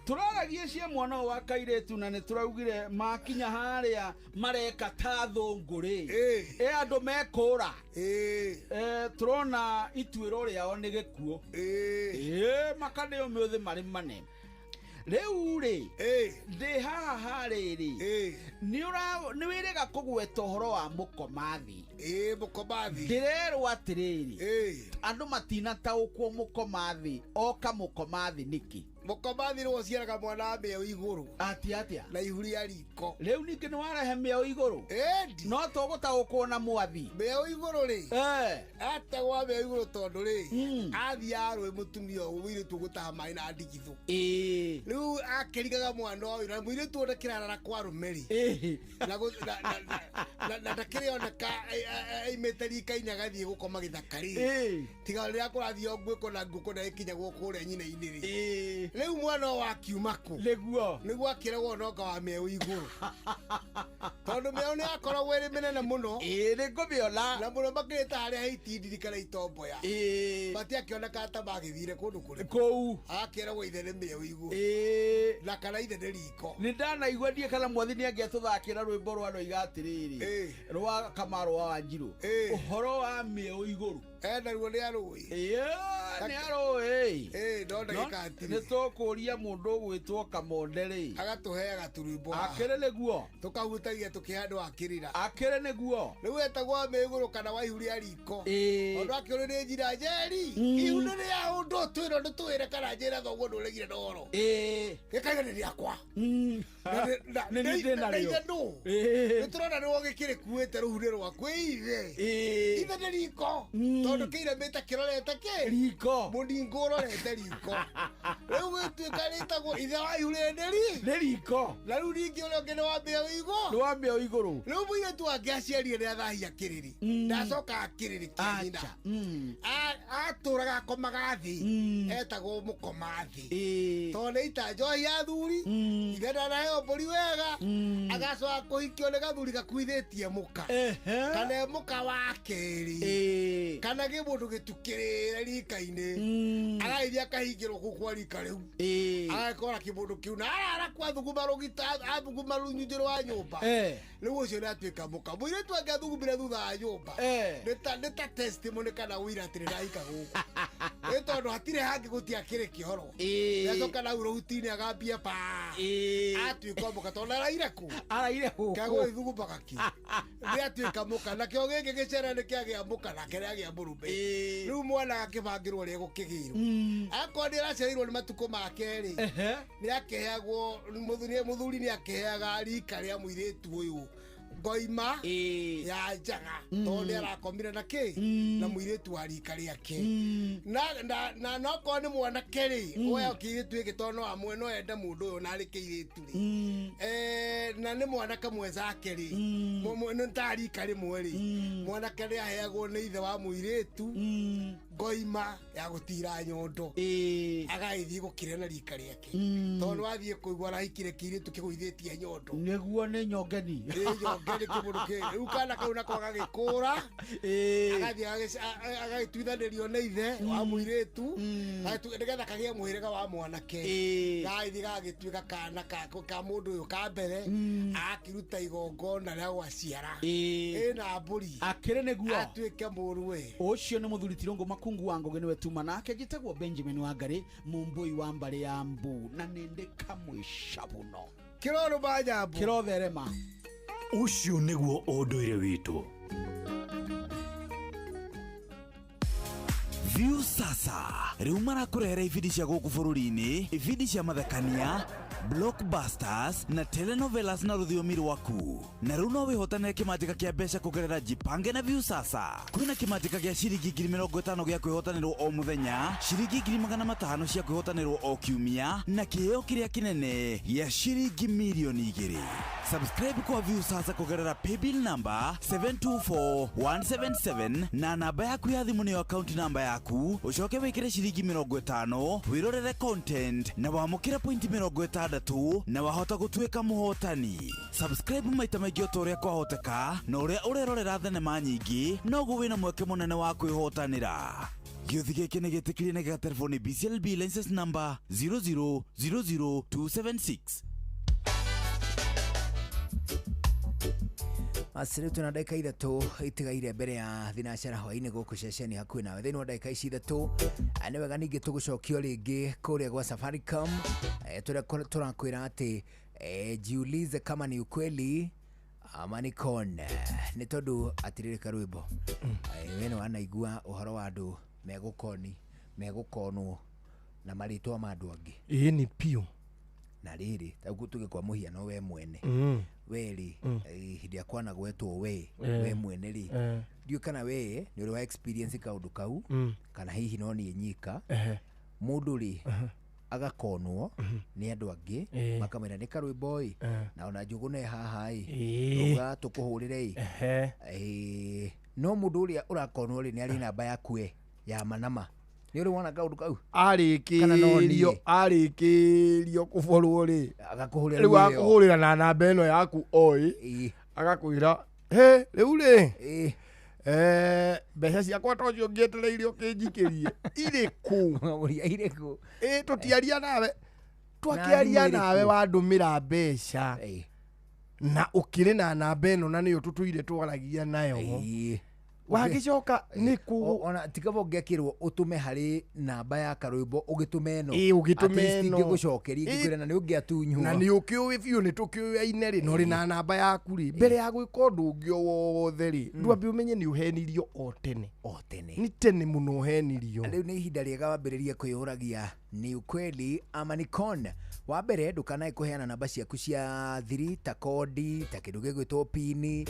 Tũraragie cia mwana ũyũ wa kairĩtu na nĩ tũraugire makinya harĩa mareka ta thũngũ rĩ andũ mekũra. Tũrona ituĩro rĩao nĩ gĩkuũ. Makaneo mĩũthĩ marĩ mane. Rĩu rĩ ndĩ haha harĩrĩ nĩ wĩrĩga kũgweta ũhoro wa mũkomathi. Mũkomathi ndĩrerwo atĩrĩrĩ andũ matinataũkwo mũkomathi oka mũkomathi nĩkĩ. Mũkomathi nĩwe ũciaraga mwana wa mĩeũ igũrũ. Atĩ atĩa? Na ihu rĩa riko. Rĩu ningĩ nĩ warehe mĩeũ igũrũ. No tũgũtaũkwo na mwathi. Mĩeũ igũrũ rĩ atagwa mĩeũ igũrũ tondũ rĩ athiaga rũĩ mũtumia ũyũ mũirĩtu ũgũtaha maĩ na ndigithũ. Rĩu akĩrigaga mwana ũyũ na mũirĩtu ũyũ ndakĩrarara kwa arũme rĩ na ndakĩrĩoneka aimĩte rika-inĩ agathiĩ gũkoma gĩthaka rĩ tiga rĩrĩa kũrathiĩ ngwĩko na ngũkũ na ĩkinyagwo kũrĩa nyina-inĩ rĩ. Rĩu mwana ũyũ akiuma kũ? Nĩguo. Nĩguo akĩragwo noka wa mĩeũ igũrũ. Tondũ mĩeũ nĩ yakoragwo ĩrĩ mĩnene mũno. Nĩ ngũmĩona. Na mũno makĩrĩte harĩa he itindirĩ kana itomboya. Matiakĩonekaga ta magĩthire kũndũ kũrĩkũ. Kũu. Akĩragwo ithe nĩ mĩeũ igũrũ. Na kana ithe nĩ riko. Nĩ ndanaigua ndiĩ kana mwathi nĩ angĩatũthakĩra rwĩmbo rwa Ndoiga atĩrĩrĩ rwa Kamaru wa Wanjirũ ũhoro wa mĩeũ igũrũ. Ena ruo nĩ arũĩ. Nĩ arũĩ. No ndagĩka hatirĩ. Nĩ tũkũria mũndũ ũgwĩtwo Kamonde rĩ. Agatũheaga tũrwĩmbo haha. Akĩrĩ nĩguo. Tũkahutagia tũkĩhe andũ akĩrĩra. Akĩrĩ nĩguo. Rĩu etagwo mĩgũrũ kana wa ihu rĩa riko. Tondũ akĩũrĩ nĩ njira njeri. Ihu nĩ rĩa ũndũ twĩrwo nĩ tũwĩre kana njĩra thoguo ndũregire na ũhoro. Gĩkaiga nĩ rĩakwa. Nĩ niĩ ndĩ narĩo. Ithe nũ? Nĩ tũrona nĩ wogĩkĩrĩkuĩte rũhu nĩ rwaku. Ithe. Ithe nĩ riko. Tondũ kĩiramĩte kĩrorete kĩ? Riko. Mũningo ũrorete riko. Rĩu gĩtuĩka rĩtagwo ithe wa ihu rĩrĩ nĩ Nĩ riko. Na rĩu ningĩ ũrĩa ũngĩ nĩ wa mbĩa wĩ igũrũ. Nĩ wa mbĩa wĩ igũrũ. Rĩu mũirĩtu wake aciarire nĩ athahia kĩrĩrĩ. Ndacokaga kĩrĩrĩ kĩa nyina. Atũraga akomaga thĩ. Etagwo mũkoma thĩ. Tondũ nĩ ita njohi ya athuri. Ithe ndanaheo mbũri wega. Agacoka kũhikio nĩ gathuri gakuithĩtie mũka. Kana e mũka wa kerĩ. Kana kĩmũndũ gĩtukĩrĩre rika-inĩ. Agagĩthiĩ akahingĩrwo kũu kwa rika rĩu. Agagĩkora kĩmũndũ kĩu na arara kwa thuguma rũgita athuguma rũnyunjĩ rwa nyũmba. Rĩu ũcio nĩ atuĩka mũka. Mũirĩtu angĩ athugumire thutha wa nyũmba. Nĩ ta testimony kana ũira atĩ nĩndahika gũkũ. Nĩ tondũ hatirĩ hangĩ gũtiakĩrĩ kĩhoro. Nĩacoka nau rũhuti-inĩ agambia pa. Atuĩka mũka tondũ araire kũ? Araire gũkũ. Kagũgĩthugumaga kĩ? Nĩ atuĩka mũka. Nakĩo gĩkĩ gĩcere nĩ kĩagĩa mũka nake nĩagĩa mũrũme. Rĩu mwana akĩbangĩrwo ũrĩa egũkĩgĩrwo. Akorwo nĩ araciarirwo nĩ matukũ make rĩ, nĩ akĩheagwo, mũthuri nĩ akĩheaga rika rĩa mũirĩtu ũyũ ngoima ya njaga tondũ nĩ arakomire na kĩ na mũirĩtu wa rika rĩake. Na nokorwo nĩ mwanake rĩ, oya kĩirĩtu gĩkĩ tondũ no amwe no ende mũndũ ũyũ na arĩ kĩirĩtu rĩ. Na nĩ mwanake mwenzake rĩ, nĩ ta rika rĩmwe rĩ, mwanake nĩ aheagwo nĩ ithe wa mũirĩtu ngoima ya gũtira nyondo. Agagĩthiĩ gũkĩrĩa na rika rĩake. Tondũ wathiĩ kũigua arahikire kĩirĩtu kĩgũithĩtie nyondo. Nĩguo nĩ nyongeni. Nĩ nyongeni kĩmũndũ kĩ. Rĩu kana kau nako agagĩkũra. Agathiĩ agagĩtuithanĩrio nĩ ithe wa mũirĩtu. Nĩgetha kagĩe mũhĩrĩga wa mwanake. Gagĩthiĩ gagagĩtuĩka kana ka mũndũ ũyũ ka mbere. Agakĩruta igongona rĩa gwaciara. Ĩna mbũri. Akĩrĩ nĩguo. Atuĩke mũrũwe. Ũcio nĩ mũthuri Tirũngũ Makungu wa Ngũgĩ nĩwe tuma nake njĩtagwo Benjamin Wangari mũmbũi wa mbarĩ ya mbu na nĩndĩ kamwĩcabuno. Kĩrorũma nyambo. Kĩrotherema. Ũcio nĩguo ũndũire witũ. View sasa rĩu marakũrehera ibindi cia gũkũ bũrũri-inĩ, ibindi cia mathekania, blockbusters na telenovelas na rũthiomi rwaku. Na rĩu no wĩhotanĩre kĩmanjĩka kĩa mbeca kũgerera Jipange na View sasa. Kwĩna kĩmanjĩka gĩa ciringi 50,000 gĩa kwĩhotanĩrwo o mũthenya, ciringi 500,000 cia kwĩhotanĩrwo o kiumia, na kĩheo kĩrĩa kĩnene gĩa ciringi 2,000,000. Subscribe kwa View sasa kũgerera paybill number 724177 na namba yaku ya thimũ nĩyo account number yaku, ũcoke wĩkĩre ciringi 50 wĩrorere content na wamũkĩre pointi 60 na wahota gũtuĩka mũhotani. Subscribe maita maingĩ o ta ũrĩa kwahoteka, na ũrĩa ũrerorera thenema nyingĩ noguo wĩna mweke mũnene wa kwĩhotanĩra. Gĩũthi gĩkĩ nĩ gĩtĩkĩrie na gĩgaterefoni BCLB license number 0000276. Asiri tuna ndagĩka ithatũ itigaire mbere ya thinacara hwainĩ gũkũ ceceni hakuhĩ nawe. Thĩinĩ wa ndagĩka ici ithatũ nĩ wega ningĩ tũgũcokio rĩngĩ kũrĩa gwa Safaricom, tũrĩa tũrakwĩra atĩ jiulize kama ni ukweli ama ni con. Nĩ tondũ atĩrĩrĩ karwĩmbo, we nĩ wanaigua ũhoro wa andũ megũkoni megũkonwo na marĩtwa ma andũ angĩ. Ĩĩ nĩ piũ. Na rĩrĩ tũgĩkwa mũhiano we mwene we rĩ, hĩndĩ ĩrĩa kwana gwetwo we we mwene rĩ, ndiũĩ kana we nĩ ũrĩ wa experience kaũndũ kau kana hihi no niĩ nyika. Mũndũ rĩ agakonwo nĩ andũ angĩ makamwĩra nĩ karwĩmbo ĩ, na ona Njũgũna ĩ haha ĩ, uga tũkũhũrĩre ĩ. No mũndũ ũrĩa ũrakonwo rĩ nĩ arĩ namba yaku ĩ ya manama. Nĩ ũrĩ wona kaũndũ kau? Arĩkĩrio arĩkĩrio kũborwo rĩ, agakũhũrĩra rĩu akũhũrĩra na namba ĩno yaku oĩ, agakwĩra he rĩu rĩ mbeca ciakwa to cio ngĩetereire ũkĩnjikĩrie irĩ kũ? Ũria irĩ kũ? Ĩ tũtiaria nawe, twakĩaria nawe wandũmĩra mbeca na ũkĩrĩ na namba ĩno na nĩyo tũtũire twaragia nayo. Wagĩcoka nĩ kũ ona tikaba ũngĩakĩrwo ũtũme harĩ namba ya karwĩmbo ũgĩtũme ĩno. Ĩĩ, ũgĩtũme ĩno. Ingĩgũcokeria ingĩkwĩra na nĩ ũngĩatunywo. Na nĩ ũkĩũĩ biũ nĩ tũkĩũyaine rĩ, na ũrĩ na namba yaku rĩ, mbere ya gwĩka ũndũ ũngĩ o wothe rĩ, ndwambe ũmenye nĩ ũhenirio o tene. O tene. Nĩ tene mũno ũhenirio. Rĩu nĩ ihinda rĩega wambĩrĩrie kwĩyũragia ni ukweli ama ni con. Wa mbere ndukanae kũheana namba ciaku cia thiri ta kodi ta kĩndũ gĩgwĩtwo pini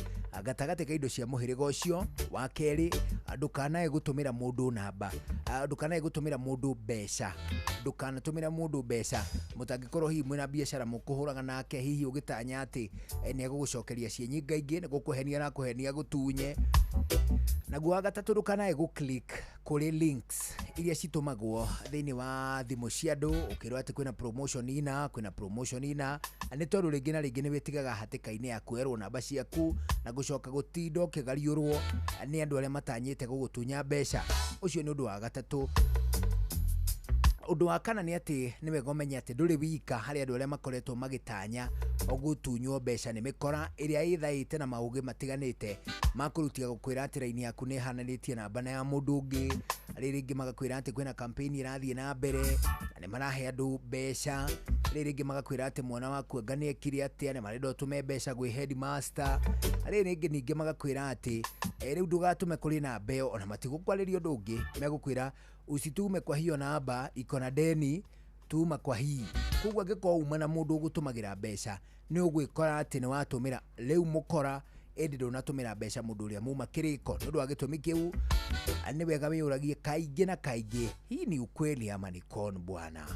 gatagatĩ ka indo cia mũhĩrĩga ũcio. Wa kerĩ ndukanae gũtũmĩra mũndũ namba, ndukanae gũtũmĩra mũndũ mbeca, ndukanatũmĩra mũndũ mbeca mũtangĩkorwo hihi mwĩna biacara mũkũhũraga nake, hihi ũgĩtanya atĩ nĩ egũgũcokeria ciĩ nyingaingĩ nĩ gũkũhenia na kũhenia gũtunye. Naguo wa gatatũ ndukanae gũ click kũrĩ links iria citũmagwo thĩinĩ wa thimũ cia andũ ũkĩrwo atĩ kwĩna promotion ina, kwĩna promotion ina, nĩ tondũ rĩngĩ na rĩngĩ nĩ wĩtigaga hatĩka-inĩ ya kwerwo namba ciaku na gũcoka gũtinda ũkĩgariũrwo nĩ andũ arĩa matanyĩte gũgũtunya mbeca. Ũcio nĩ ũndũ wa gatatũ. Ũndũ wa kana nĩ atĩ nĩ wega ũmenye atĩ ndũrĩ wika harĩ andũ arĩa makoretwo magĩtanya gũtunywo mbeca nĩ mĩkora ĩrĩa ĩthaĩte na maũgĩ matiganĩte makũrutia gũkwĩra atĩ raini yaku nĩ ĩhananĩtie namba na ya mũndũ ũngĩ. Rĩrĩ rĩngĩ magakwĩra atĩ kwĩna campaign ĩrathiĩ na mbere na nĩ marahe andũ mbeca. Rĩrĩ rĩngĩ magakwĩra atĩ mwana waku anga nĩ ekire atĩa, nĩ marenda ũtũme mbeca gwĩ headmaster. Rĩrĩ rĩngĩ ningĩ magakwĩra atĩ rĩu ndũgatũme kũrĩ namba ĩyo, ona matigũkwarĩria ũndũ ũngĩ, megũkwĩra usitume kwa hiyo namba iko na deni, tuma kwa hii. Koguo angĩkorwo uma na mũndũ ũgũtũmagĩra mbeca nĩ ũgwĩkora atĩ nĩ watũmĩra rĩu mũkora, ĩndĩ ndũnatũmĩra mbeca mũndũ ũrĩa muma kĩrĩko. Nĩ ũndũ wa gĩtũmi kĩu nĩ wega wĩyũragie kaingĩ na kaingĩ, hii ni ukweli ama ni con bwana.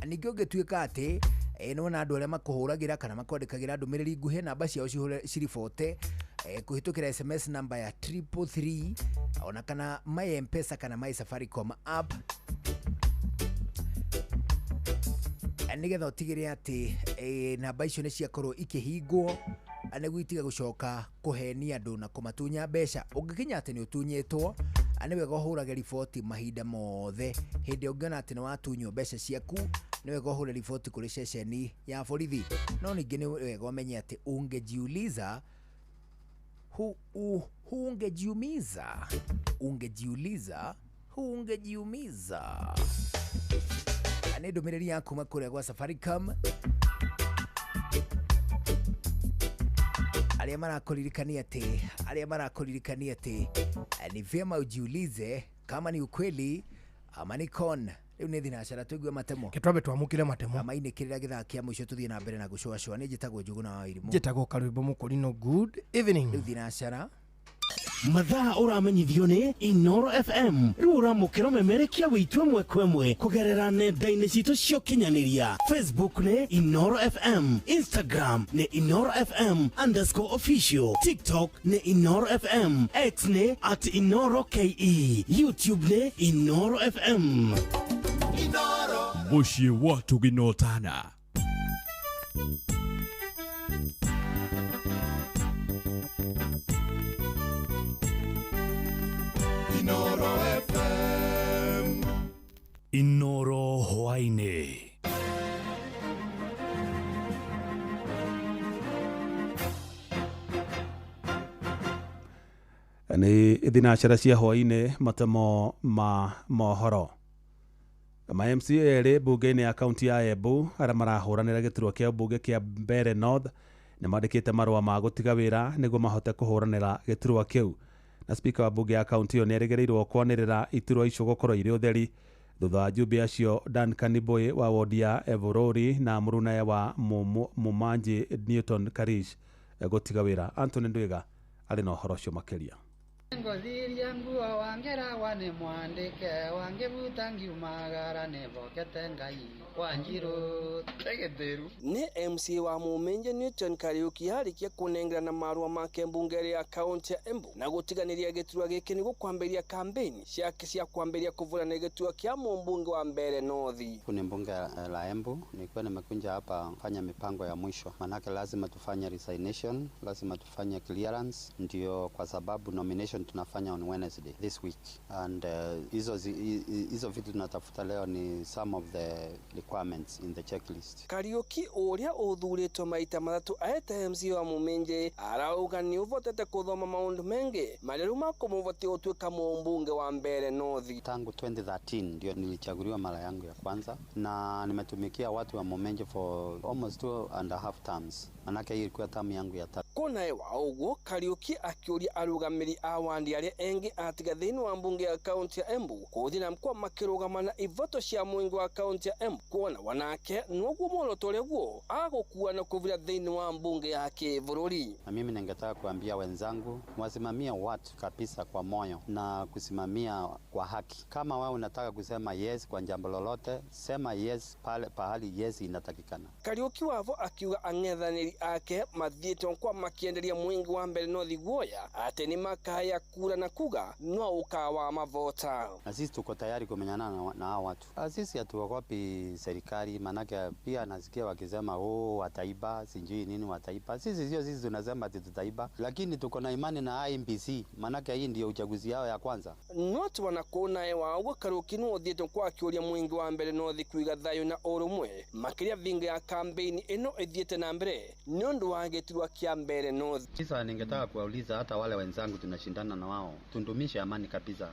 Ningĩ ũngĩtuĩka atĩ nĩwona andũ arĩa makũhũragĩra kana makwandĩkagĩra ndũmĩrĩri nguhĩ, namba ciao ciribote kũhĩtũkĩra SMS namba ya 333 ona kana my M-Pesa kana my Safaricom app, nĩgetha ũtigĩrĩre atĩ namba icio nĩ ciakorwo ikĩhingwo nĩguo itige gũcoka kũhenia andũ na kũmatunya mbeca. Ũngĩkinya atĩ nĩ ũtunyĩtwo, nĩ wega ũhũrage riboti mahinda mothe. Hĩndĩ ũngĩona atĩ nĩ watunywo mbeca ciaku, nĩ wega ũhũre riboti kũrĩ ceceni ya borithi. No ningĩ nĩ wega ũmenye atĩ ungejiuliza hungejiumiza, ungejiuliza hungejiumiza. Nĩ ndũmĩrĩri ya kuma kũrĩa gwa Safaricom arĩa marakũririkania atĩ, arĩa marakũririkania atĩ ni vyema ujiulize kama ni ukweli ama ni con. Rĩu nĩ thinacara tũigue matemo. Ke twambe twamũkĩre matemo. Mainĩkĩrĩra gĩthaa kĩa mũico tũthiĩ na mbere na gũcũacũa. Nĩ njĩtagwo Njũgũna wa Irimũ. Njĩtagwo Karwĩmbo Mũkũrinũ. Good evening. Rĩu thinacara mathaa ũramenyithio nĩ Inoro FM. Rĩu ũramũkĩra ũmemerekia wĩitũ ĩmwe kwa ĩmwe kũgerera nenda-inĩ citũ cia ũkinyanĩria. Facebook nĩ Inoro FM, Instagram nĩ Inoro FM _official, TikTok nĩ Inoro FM, X nĩ @InoroKE, YouTube nĩ Inoro FM. Mũciĩ wa tũginotana. Inoro FM. Inoro hwaĩ-inĩ. Nĩ thinacara cia hwaĩ-inĩ, matemo ma mohoro. Ma MCA erĩ mbunge-inĩ ya kaunti ya Embu arĩa marahũranĩra gĩturwa kĩa mbunge kĩa Mbeere North nĩ mandĩkĩte marũa ma gũtiga wĩra nĩguo mahote kũhũranĩra gĩturwa kĩu. Na spika wa mbunge ya kaunti ĩyo nĩerĩgĩrĩirwo kwanĩrĩra iturwa icio gũkorwo irĩ ũtheri thutha wa ajumbe acio Duncan Mbui wa wodi ya Evorori na mũrunae wa Mumanji Newton Karish gũtiga wĩra. Anthony Ndwiga arĩ na ũhoro ũcio makĩria. Ngothiria nguo wangera wane mwandike wangebuta ngiumagara nĩvokete Ngai kwa Njirũ tegetheru. Nĩ MCA wa Mumenje Newton Kariuki arikia kũnengerana marũa make mbunge ya kaunti ya Embu na gũtiganĩria gĩturwa gĩkĩ nĩguo kwambĩrĩria kampeni ciake cia kwambĩrĩria kũvũrana gĩturwa kĩa mũmbunge wa Mbeere North. Ni mbunge la Embu, nilikuwa nimekuja hapa kufanya mipango ya mwisho, manake lazima tufanye resignation, lazima tufanye clearance, ndio kwa sababu nomination election tunafanya on Wednesday this week and hizo hizo vitu tunatafuta leo ni some of the requirements in the checklist. Kariuki uria uthuritwo maita mathatu aete MCA wa Muminji arauga ni uvotete kuthoma maundu mengi maria riu makumuvotia gutuika mumbunge wa Mbeere North. Tangu 2013 ndio nilichaguliwa mara yangu ya kwanza na nimetumikia watu wa Muminji for almost 2.5 terms. Manake hii ilikuwa term yangu ya tatu. Kona wa uguo Kariuki akiuria arugamiri a wandi aria engi atiga thiini wa mbunge ya kaunti ya Embu kuthi na mkwa makirugamana ivoto cia mwingi wa kaunti ya Embu kuona wanake noguo muoroto uria guo agukua na kuvira thiini wa mbunge ya kivururi. Na mimi ningetaka kuambia wenzangu wasimamie watu kabisa kwa moyo na kusimamia kwa haki. Kama wewe unataka kusema yes kwa jambo lolote, sema yes pale pahali yes inatakikana. Kariuki wavo akiuga ang'ethanĩri ake mathiĩte kwa makienderia mwingi wa Mbeere North guoya ati ni makaya kura na kuga no ukawa mavota. Na sisi tuko tayari kumenyana na hao watu. Sisi hatuogopi serikali, manake pia nasikia wakisema oh wataiba, sijui nini wataiba. Sisi sio sisi tunasema ati tutaiba, lakini tuko na imani na IEBC, manake hii ndio uchaguzi yao ya kwanza. Not wanakona ewa ugo Kariuki no uthiĩte kwa akiuria mwingi wa Mbeere North kuiga thayo na urumwe makiria vinga ya campaign ino ithiĩte na mbere ni undu wa gĩturwa kĩa Mbeere North. Sasa ningetaka kuwauliza hata wale wenzangu tunashindana na wao, tundumishe amani kabisa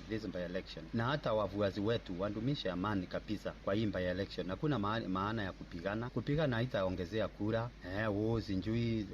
this by election, na hata wafuasi wetu wandumishe amani kabisa kwa hii by election. Hakuna maana ya kupigana. Kupigana haitaongezea kura. Sijui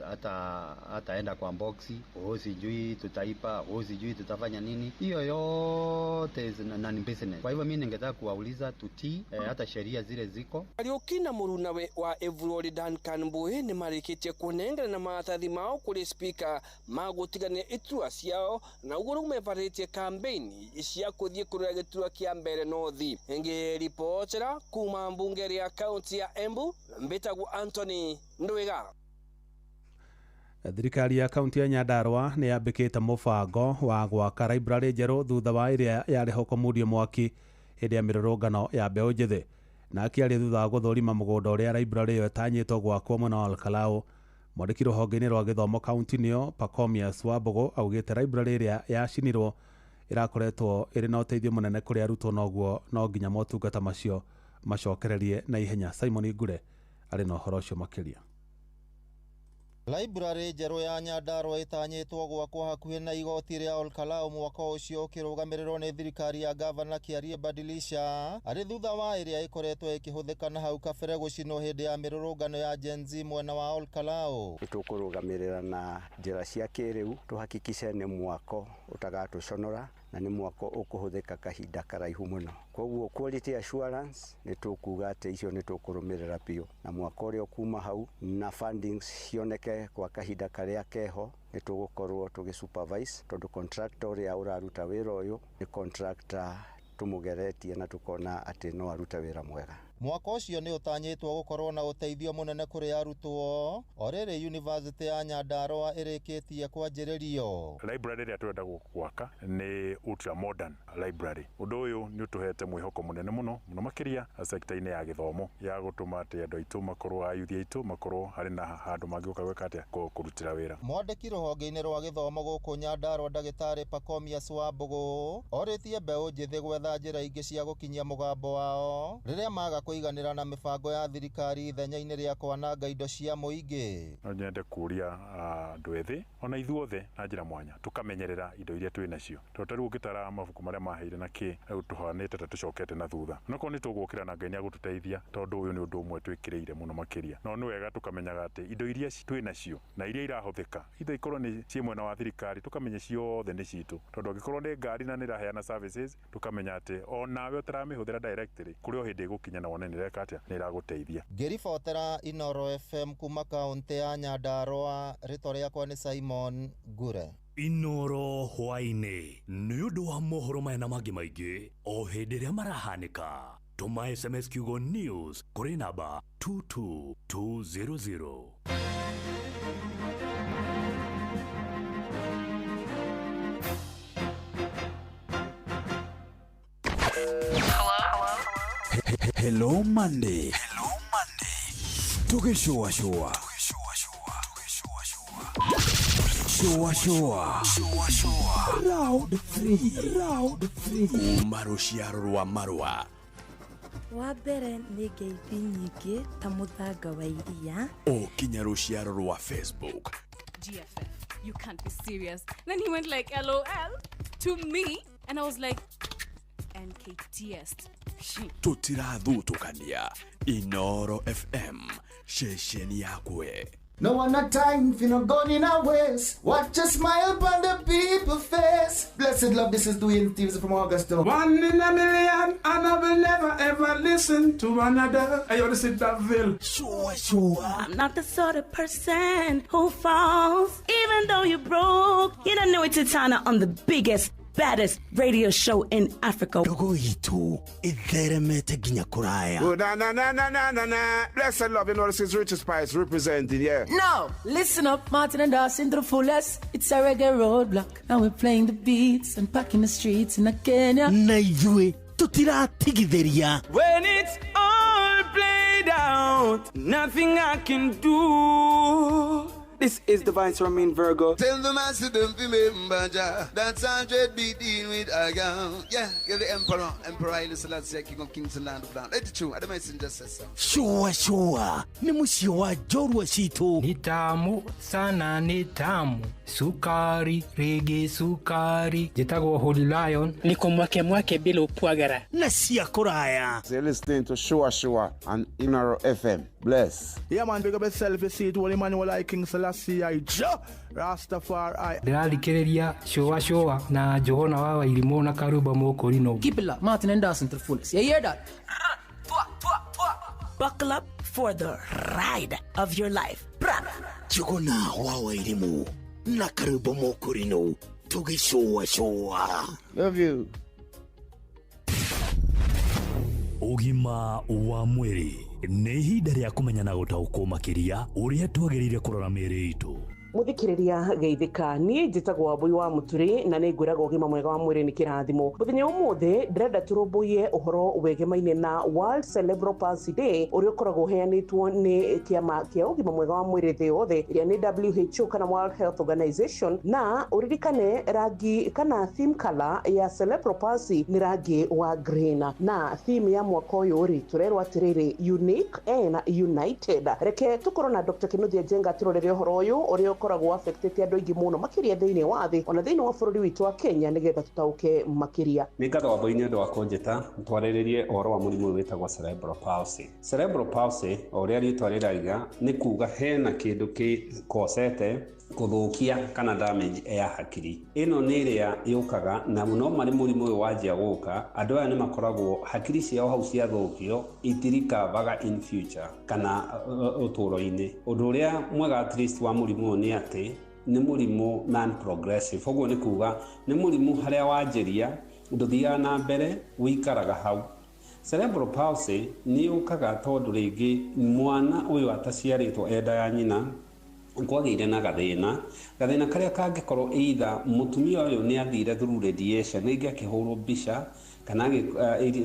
hata enda kwa boxi, sijui tutaipa, sijui tutafanya nini. Hiyo yote is non business. Kwa hivyo mimi ningetaka kuwauliza tutii hata sheria zile ziko. Kariuki na murunawe wa Evurori Duncan Mbui ni marikitie kunengera na maratathi mao kuri speaker magutigania iturwa ciao na uguo riu mebaritie campaign cia kuthie kurora giturwa kia Mbeere North. Ngiripotera kuma mbunge ya kaunti ya Embu, mbitagwo Anthony Ndwiga. Thirikari ya kaunti ya Nyandarua nĩ yambĩkĩte mũbango wa gwaka library njerũ thutha wa ĩrĩa yarĩ ho kũmundio mwaki hĩndĩ ya mĩrũrũngano ya mbeũ njĩthĩ. Na akĩaria thutha wa gũthũrima mũgũnda ũrĩa library ĩyo ĩtanyĩtwo gwakwo mwena wa Olkalau, mwandĩki rũhonge-inĩ rwa gĩthomo kaunti-inĩ ĩyo Pacomius Wambũgũ augĩte library ĩrĩa yacinirwo ĩrakoretwo ĩrĩ na ũteithio mũnene kũrĩ arutwo, noguo no nginya motungata macio macokererie na ihenya. Simon Ngure arĩ na ũhoro ũcio makĩria. Library njerũ ya Nyandarua ĩtanyĩtwo gwakwo hakuhĩ na igoti rĩa Olkalau mwaka ũcio ũkĩrũgamĩrĩrwo nĩ thirikari ya gavana Kiarie Badilisha arĩ thutha wa ĩrĩa ĩkoretwo ĩkĩhũthĩka na hau kabere gũcinwo hĩndĩ ya mĩrũrũngano ya Gen Z mwena wa Olkalau. Nĩtũkũrũgamĩrĩra na njĩra cia kĩrĩu tũhakikishe nĩ mwako ũtagatũconora na nĩ mwako ũkũhũthĩka kahinda karaihu mũno. Koguo quality assurance nĩ tũkuga atĩ icio nĩ tũkũrũmĩrĩra biũ, na mwako ũrĩa ũkuma hau na fundings cioneke kwa kahinda karĩa keho nĩ tũgũkorwo tũgĩ supervise, tondũ contractor ũrĩa ũraruta wĩra ũyũ nĩ contractor tũmũgeretie na tũkona atĩ no arute wĩra mwega. Mwaka ũcio nĩ ũtanyĩtwo gũkorwo na ũteithio mũnene kũrĩ arutwo o rĩrĩ University ya Nyandarua ĩrĩkĩtie kwanjĩrĩrio. Library ĩrĩa tũrenda gwaka nĩ ultra modern library. Ũndũ ũyũ nĩ ũtũhete mwĩhoko mũnene mũno mũno makĩria sekta-inĩ ya gĩthomo ya gũtũma atĩ andũ aitũ makorwo ayuthi aitũ makorwo harĩ na handũ mangĩũka gwĩka atĩa kũrutĩra wĩra. Mwandĩki rũhonge-inĩ rwa gĩthomo gũkũ Nyandarua ndagĩtarĩ Pacomius Wambũgũ orĩtie mbeũ njĩthĩ gwetha njĩra ingĩ cia gũkinyia mũgambo wao rĩrĩa maga kũiganĩra na mĩbango ya thirikari ithenya-inĩ rĩa kwananga indo cia mũingĩ. No nyende kũria andũ ethĩ ona ithuothe na njĩra mwanya tũkamenyerera indo iria twĩ nacio, tondũ ta rĩu ũngĩtara mabuku marĩa maheire na kĩ rĩu tũhanĩte ta tũcokete na thutha. Onokorwo nĩ tũgũkĩra na Ngai nĩ agũtũteithia, tondũ ũyũ nĩ ũndũ ũmwe twĩkĩrĩire mũno makĩria. No nĩ wega tũkamenyaga atĩ indo iria twĩ nacio na iria irahũthĩka ithe ikorwo nĩ ciĩ mwena wa thirikari tũkamenya ciothe nĩ citũ, tondũ angĩkorwo nĩ ngari na nĩ ĩraheana services tũkamenya atĩ onawe ũtaramĩhũthĩra directly kũrĩ o hĩndĩ ĩgũkinya na wone nĩ ĩreka atĩa nĩ ĩragũteithia. Ngĩribotera Inoro FM kuma kaunti ya Nyandarua, rĩtwa rĩakwa nĩ Simon Ngure. Inoro hwaĩ-inĩ nĩ ũndũ wa mohoro maya na mangĩ maingĩ o hĩndĩ ĩrĩa marahanĩka. Tũma SMS kiugo news kũrĩ namba 22200. Hello Monday. Hello Monday. Tugĩcũacũa. Shua shua. Shua shua. Round 3. Round 3. Kuma rũciaro rwa marũa. Wa mbere nĩ ngeithi nyingĩ ta mũthanga wa iria. O kinya rũciaro rwa Facebook. GFF, you can't be serious. Then he went like LOL to me, and I was like, NKTS. Tũtirathutũkania. Inoro FM, ceceni yakwe. No one not time for no gun in our waist. Watch a smile upon the people face. Blessed love, this is Dwayne Stevens from Augusta. One in a million, and I will never ever listen to another. I want to sit that ville. Sure, sure. I'm not the sort of person who falls, even though you're broke. You don't know it's Titana on the biggest, baddest radio show in Africa. Ndogo itu itheremete nginya kuraya. Oh, na na na na na na na. Blessed love, you know this is Richard Spice representing, yeah. No, listen up, Martin and Dawson to the fullest. It's a reggae roadblock. Now we're playing the beats and packing the streets in Kenya. Na ithuĩ tutiratigithĩria. When it's all played out, nothing I can do. This is the Vice Romain Virgo. Tell the master don't remember Jah. That's 100 be dealing with a gun. Yeah, you're the emperor. Emperor Haile Selassie, King of Kings and Land of Land. It's true. The messenger says so. Sure, sure. Ni mũciĩ wa njorua citũ. Ni tamu sana, ni tamu. Sukari, rege sukari. Njĩtagwo Holy Lion. Niko mwake mwake bila upwagara. Na cia kũraya. You're listening to Shua Shua on Inoro FM. Bless. Yeah, man, big up yourself. You see it, Holy Emmanuel, I King Selassie, I Jah Rastafari. Ndĩrathikĩrĩria Shua Shua na Johana wa Wairimũ na Karuba Mũkũrinũ. Keep it locked, Martin and Dawson to the fullest. You hear that? Buckle up for the ride of your life. Johana wa Wairimũ na Karuba Mũkũrinũ tũgĩcũa cũa. Love you. Ũgima wa mwĩrĩ nĩ ihinda rĩa kũmenya na gũtaũkwo makĩria ũrĩa twagĩrĩire kũrora mĩĩrĩ itũ. Muthikiriria geithika nie njitagwo Wambui wa Muturi na nĩ ngwĩraga ũgima mwega wa mwĩrĩ nĩ kĩrathimo. Mũthenya ũmũthĩ ndĩrenda tũrũmbũiye ũhoro wegemaine na World Cerebral Palsy Day ũrĩa ũkoragwo ũheanĩtwo nĩ kĩama kĩa ũgima mwega wa mwĩrĩ thĩ yothe ĩrĩa nĩ WHO kana World Health Organization, na ũririkane rangi kana theme color ya cerebral palsy nĩ rangi wa green, na theme ya mwaka ũyũ rĩ tũrerwo atĩrĩrĩ unique and united. Reke tũkorwo na Dr. Kinuthia Njenga tũrorere ũhoro ũyũ ũrĩa ũkoragwo affectete andũ aingĩ mũno makĩria thĩinĩ wa thĩ ona thĩinĩ wa bũrũri witũ wa Kenya nĩgetha tũtaũke makĩria. Nĩ ngatho Wambui nĩ ũndũ wa kũnjĩta twarĩrĩrie ũhoro wa mũrimũ ũyũ wĩtagwo cerebral palsy. Cerebral palsy o ũrĩa rĩtwa rĩraiga nĩ kuga hena kĩndũ kĩkosete kũthũkia kana damage ya hakiri. Ĩno nĩ ĩrĩa yũkaga na mũno marĩ mũrimũ ũyũ wanjia gũka andũ aya nĩ makoragwo hakiri ciao hau ciathũkio itirikavaga in future kana ũtũũro-inĩ. Ũndũ ũrĩa mwega at least wa mũrimũ ũyũ nĩ atĩ nĩ mũrimũ non progressive, ũguo nĩ kuga nĩ mũrimũ harĩa wanjĩria ndũthiaga na mbere wĩikaraga hau. Cerebral palsy nĩ yũkaga tondũ rĩngĩ mwana ũyũ ataciarĩtwo enda ya nyina kwagĩire na gathĩna karĩa kangĩkorwo either mũtumia ũyũ nĩ athire through radiation rĩngĩ akĩhũrwo mbica kana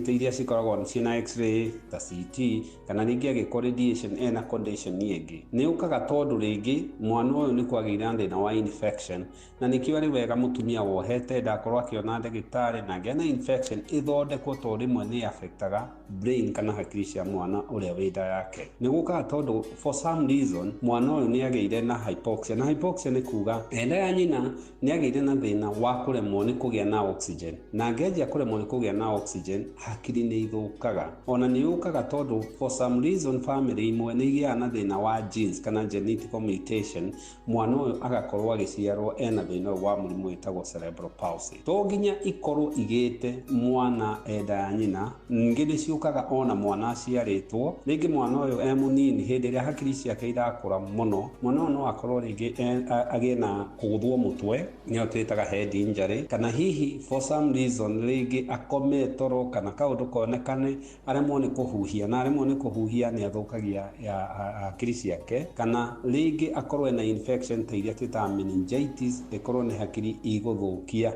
iria cikoragwo ciĩna x-ray ta CT kana rĩngĩ agĩkwo radiation ena condition ĩngĩ. Nĩ yũkaga tondũ rĩngĩ mwana ũyũ nĩ kwagĩire na thĩna wa infection na nĩkĩo arĩ wega mũtumia wohete ndakorwo akĩona ndagĩtarĩ na angĩona infection ĩthondekwo tondũ rĩmwe nĩ affectaga brain kana hakiri cia mwana ũrĩa wĩ nda yake. Nĩ gũkaga tondũ for some reason mwana ũyũ nĩ agĩire na hypoxia, na hypoxia nĩ kuga enda ya nyina nĩ agĩire na thĩna wa kũremwo nĩ kũgĩa na oxygen, na angĩanjia kũremwo nĩ kũgĩa na oxygen hakiri nĩ ithũkaga. Ona nĩ yũkaga tondũ for some reason family imwe nĩ igĩaga na thĩna wa genes kana genetic mutation, mwana ũyũ agakorwo agĩciarwo ena thĩna ũyũ wa mũrimũ wĩtagwo cerebral palsy. To nginya ikorwo igĩte mwana enda ya nyina, ningĩ nĩ ciũkaga ona mwana aciarĩtwo, rĩngĩ mwana ũyũ e mũnini hĩndĩ ĩrĩa hakiri ciake irakũra mũno, mwana ũyũ no akorwo rĩngĩ agĩe na kũgũthwo mũtwe nĩyo twĩtaga head injury, kana hihi for some reason rĩngĩ akomi Akome toro kana kaũndũ konekane aremwo nĩ kũhuhia, na aremwo nĩ kũhuhia nĩ athũkagia hakiri ciake, kana rĩngĩ akorwo ena infection ta iria twĩtaga meningitis, ĩkorwo nĩ hakiri igũthũkia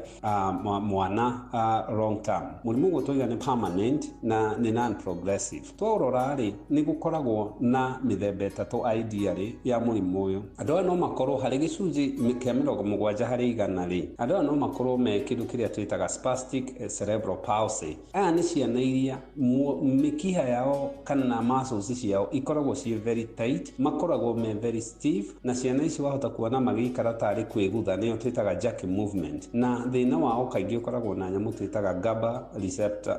mwana long term. Mũrimũ ũguo twauga nĩ permanent na nĩ non progressive. Twaũrora rĩ, nĩ gũkoragwo na mĩthemba 3 ideally ya mũrimũ ũyũ. Andũ aya no makorwo harĩ gĩcunjĩ kĩa 70% rĩ, andũ aya no makorwo me kĩndũ kĩrĩa twĩtaga spastic cerebral palsy. Aya nĩ ciana iria mĩkiha yao kana muscles ciao ikoragwo ciĩ very tight, makoragwo me very stiff, na ciana ici wahota kuona magĩikara tarĩ kwĩgutha, nĩyo twĩtaga jerky movement. Na thĩna wao kaingĩ ũkoragwo na nyamũ twĩtaga GABA receptor,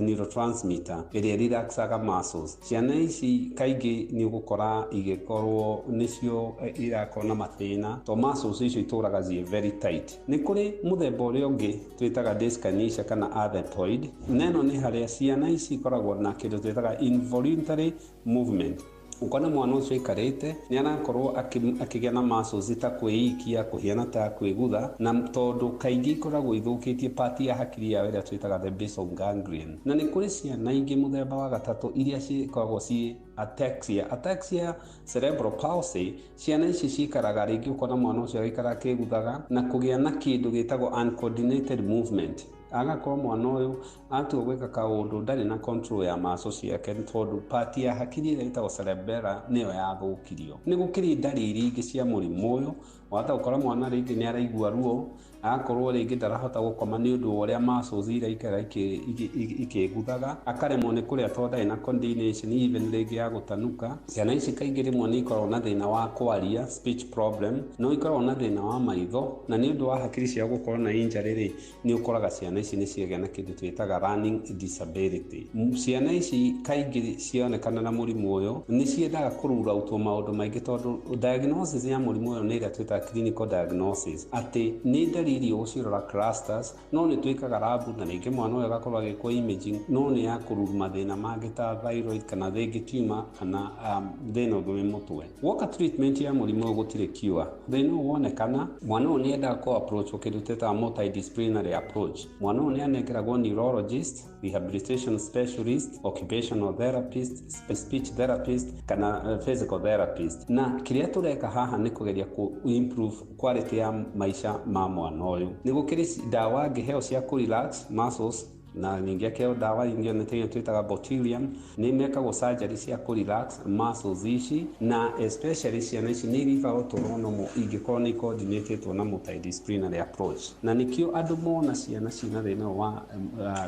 neurotransmitter ĩrĩa relaxaga muscles. Ciana ici kaingĩ nĩ ũgũkora igĩkorwo nĩcio irakorwo na mathĩna to muscles icio itũraga ciĩ very tight. Nĩ kũrĩ mũthemba ũrĩa ũngĩ twĩtaga dyskinesia kana athetoid, na ĩno nĩ harĩa ciana ici ikoragwo na kĩndũ twĩtaga involuntary movement. Ukona mwana ũcio aikarĩte nĩ arakorwo akĩgĩa na muscles ta kwĩikia, kũhiana ta kwĩgutha, na tondũ kaingĩ ikoragwo ithũkĩtie part ya hakiri yao ĩrĩa twĩtaga the basal ganglion. Na nĩ kũrĩ ciana ingĩ mũthemba wa gatatũ iria cikoragwo ciĩ ataxia. Ataxia cerebral palsy, ciana ici cikaraga rĩngĩ ũkona mwana ũcio agĩikara akĩguthaga na kũgĩa na kĩndũ gĩtagwo uncoordinated movement. Agakorwo mwana ũyũ atua gwĩka kaũndũ ndarĩ na control ya muscle ciake, tondũ part ya hakiri ĩrĩa ĩtagwo cerebella nĩyo yathũkirio. Nĩ gũkĩrĩ ndariri ingĩ cia mũrimũ ũyũ, wahota gũkora mwana rĩngĩ nĩ araigua ruo, agakorwo rĩngĩ ndarahota gũkoma nĩ ũndũ wa ũrĩa muscles iraikara ikĩguthaga, akaremwo nĩ kũrĩa tondũ ndarĩ na coordination even rĩngĩ ya gũtanuka. Ciana ici kaingĩ rĩmwe nĩ ikoragwo na thĩna wa kwaria, speech problem, no ikoragwo na thĩna wa maitho, na nĩ ũndũ wa hakiri ciao gũkorwo na injury rĩ, nĩ ũkoraga ciana ici nĩ ciagĩa na kĩndũ twĩtaga learning disability. Ciana ici kaingĩ cionekana na mũrimũ ũyũ nĩ ciendaga kũrura utwo maũndũ maingĩ, tondũ diagnosis ya mũrimũ ũyũ nĩ ĩrĩa twĩtaga clinical diagnosis, atĩ nĩ ndariri ũgũcirora clusters, no nĩ twĩkaga lab na rĩngĩ mwana ũyũ agakorwo agĩkwo imaging, no nĩ ya kũruru mathĩna mangĩ ta thyroid kana rĩngĩ tumor kana thĩna ũngĩ wĩ mũtwe. Woka treatment ya mũrimũ ũyũ gũtirĩ cure. Thĩna ũyũ wonekana, mwana ũyũ nĩ endaga kũ approach kĩndũ twĩtaga multidisciplinary approach. Mwana ũyũ nĩ anengeragwo neurologist, rehabilitation specialist, occupational therapist, speech therapist kana physical therapist. Na kĩrĩa tũreka haha nĩ kũgeria kũ improve quality ya maisha ma mwana ũyũ. Nĩ gũkĩrĩ ndawa angĩheo cia kũ relax muscles, na ningĩ akĩheo ndawa ingĩ nĩ twĩtaga botulinum, nĩ mekagwo surgery cia kũ relax muscles ici, na especially ciana ici nĩ iribaga ũtũũro normal ingĩkorwo nĩ coordinated na multidisciplinary approach. Na nĩkĩo andũ mona ciana ciĩna thĩna wa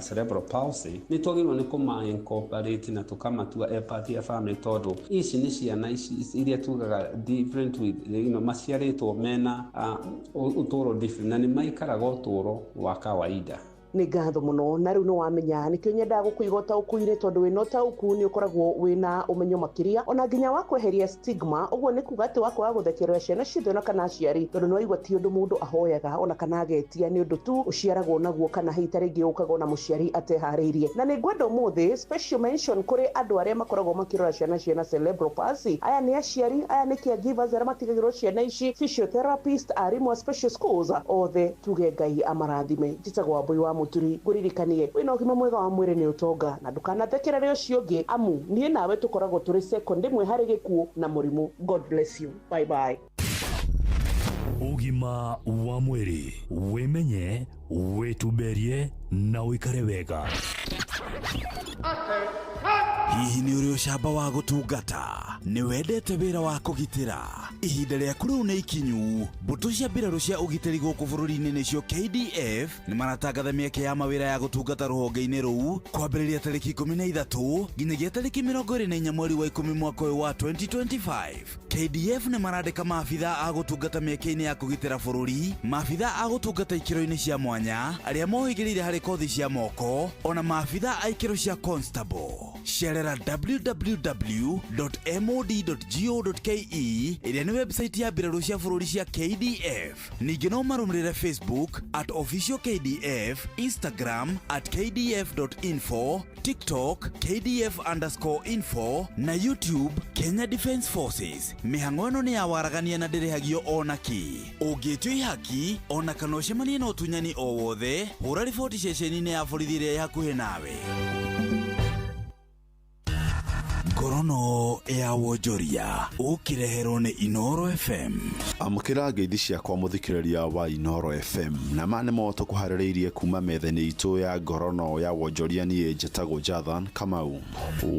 cerebral palsy nĩ twagĩrĩirwo nĩ kũma incorporate na tũkamatua a part ya family, tondũ ici nĩ ciana ici iria tugaga different with, maciarĩtwo mena ũtũũro different na nĩ maikaraga ũtũũro wa kawaida. Nĩ ngatho mũno, na rĩu nĩ wamenya nĩkĩo nyendaga gũkũiga ũtaũku-inĩ, tondũ wĩna ũtaũku nĩ ũkoragwo wĩna ũmenyo makĩria ona nginya wa kweheria stigma. Ũguo nĩ kuga atĩ wa kwaga gũthekerera ciana ciothe ona kana aciari, tondũ nĩ waigua ti ũndũ mũndũ ahoyaga ona kana agetia, nĩ ũndũ tu ũciaragwo naguo kana hihi ta rĩngĩ ũkagwo na mũciari ateharĩirie. Na nĩ ngwenda ũmũthĩ special mention kũrĩ andũ arĩa makoragwo makĩrora ciana ciĩna cerebral palsy. Aya nĩ aciari, aya nĩ caregivers arĩa matigagĩrwo ciana ici, physiotherapist, arimũ a special schools, othe tuge Ngai amarathime. Njĩtagwo Wambui wa Mũturi, ngũririkanie wĩna ũgima mwega wa mwĩrĩ nĩ ũtonga, na ndũkanathekerere ũcio ũngĩ, amu niĩ nawe tũkoragwo tũrĩ second ĩmwe harĩ gĩkuũ na mũrimũ. God bless you, bye bye. Ũgima wa mwĩrĩ, wĩmenye, wĩtumberie na ũikare wega. Hihi nĩ ũrĩ ũcamba wa gũtungata? Nĩ wendete wĩra wa kũgitĩra? Ihinda rĩaku rĩu nĩ ikinyu. Mbũtũ cia mbirarũ cia ũgitĩri gũkũ bũrũri-inĩ nĩcio KDF nĩ maratangatha mĩeke ya mawĩra ya gũtungata rũhonge-inĩ rũu kwambĩrĩria tarĩki 13 nginyagia tarĩki 24 mweri wa 10 mwaka ũyũ wa 2025. KDF nĩ marandĩka maabitha a gũtungata mĩeke-inĩ ya kũgitĩra bũrũri, maabitha a gũtungata ikĩro-inĩ cia mwanya, arĩa mohĩgĩrĩire harĩ kothi cia moko, ona maabitha a ikĩro cia constable. Cerera www.mod.go.ke ĩrĩa nĩ website ya mbirarũ cia bũrũri cia KDF. Ningĩ no marũmĩrĩre Facebook at official KDF, Instagram at kdf.info, TikTok kdf_info na YouTube Kenya Defence Forces. Mĩhang'o ĩno nĩ ya waragania na ndĩrĩhagio ona kĩ. Ũngĩtio ihaki ona kana ũcemanie na ũtunyani o wothe, hũra riboti ceceni-inĩ ya borithi ĩrĩa ĩ hakuhĩ nawe. Ngorono ya wonjoria ũkĩreherwo nĩ Inoro FM. Amũkĩra ngeithi ciakwa mũthikĩrĩria wa Inoro FM na ma nĩmo tũkũharĩrĩirie kuma metha-inĩ itũ ya ngorono ya wonjoria. Niĩ njĩtagwo Jathan Kamau.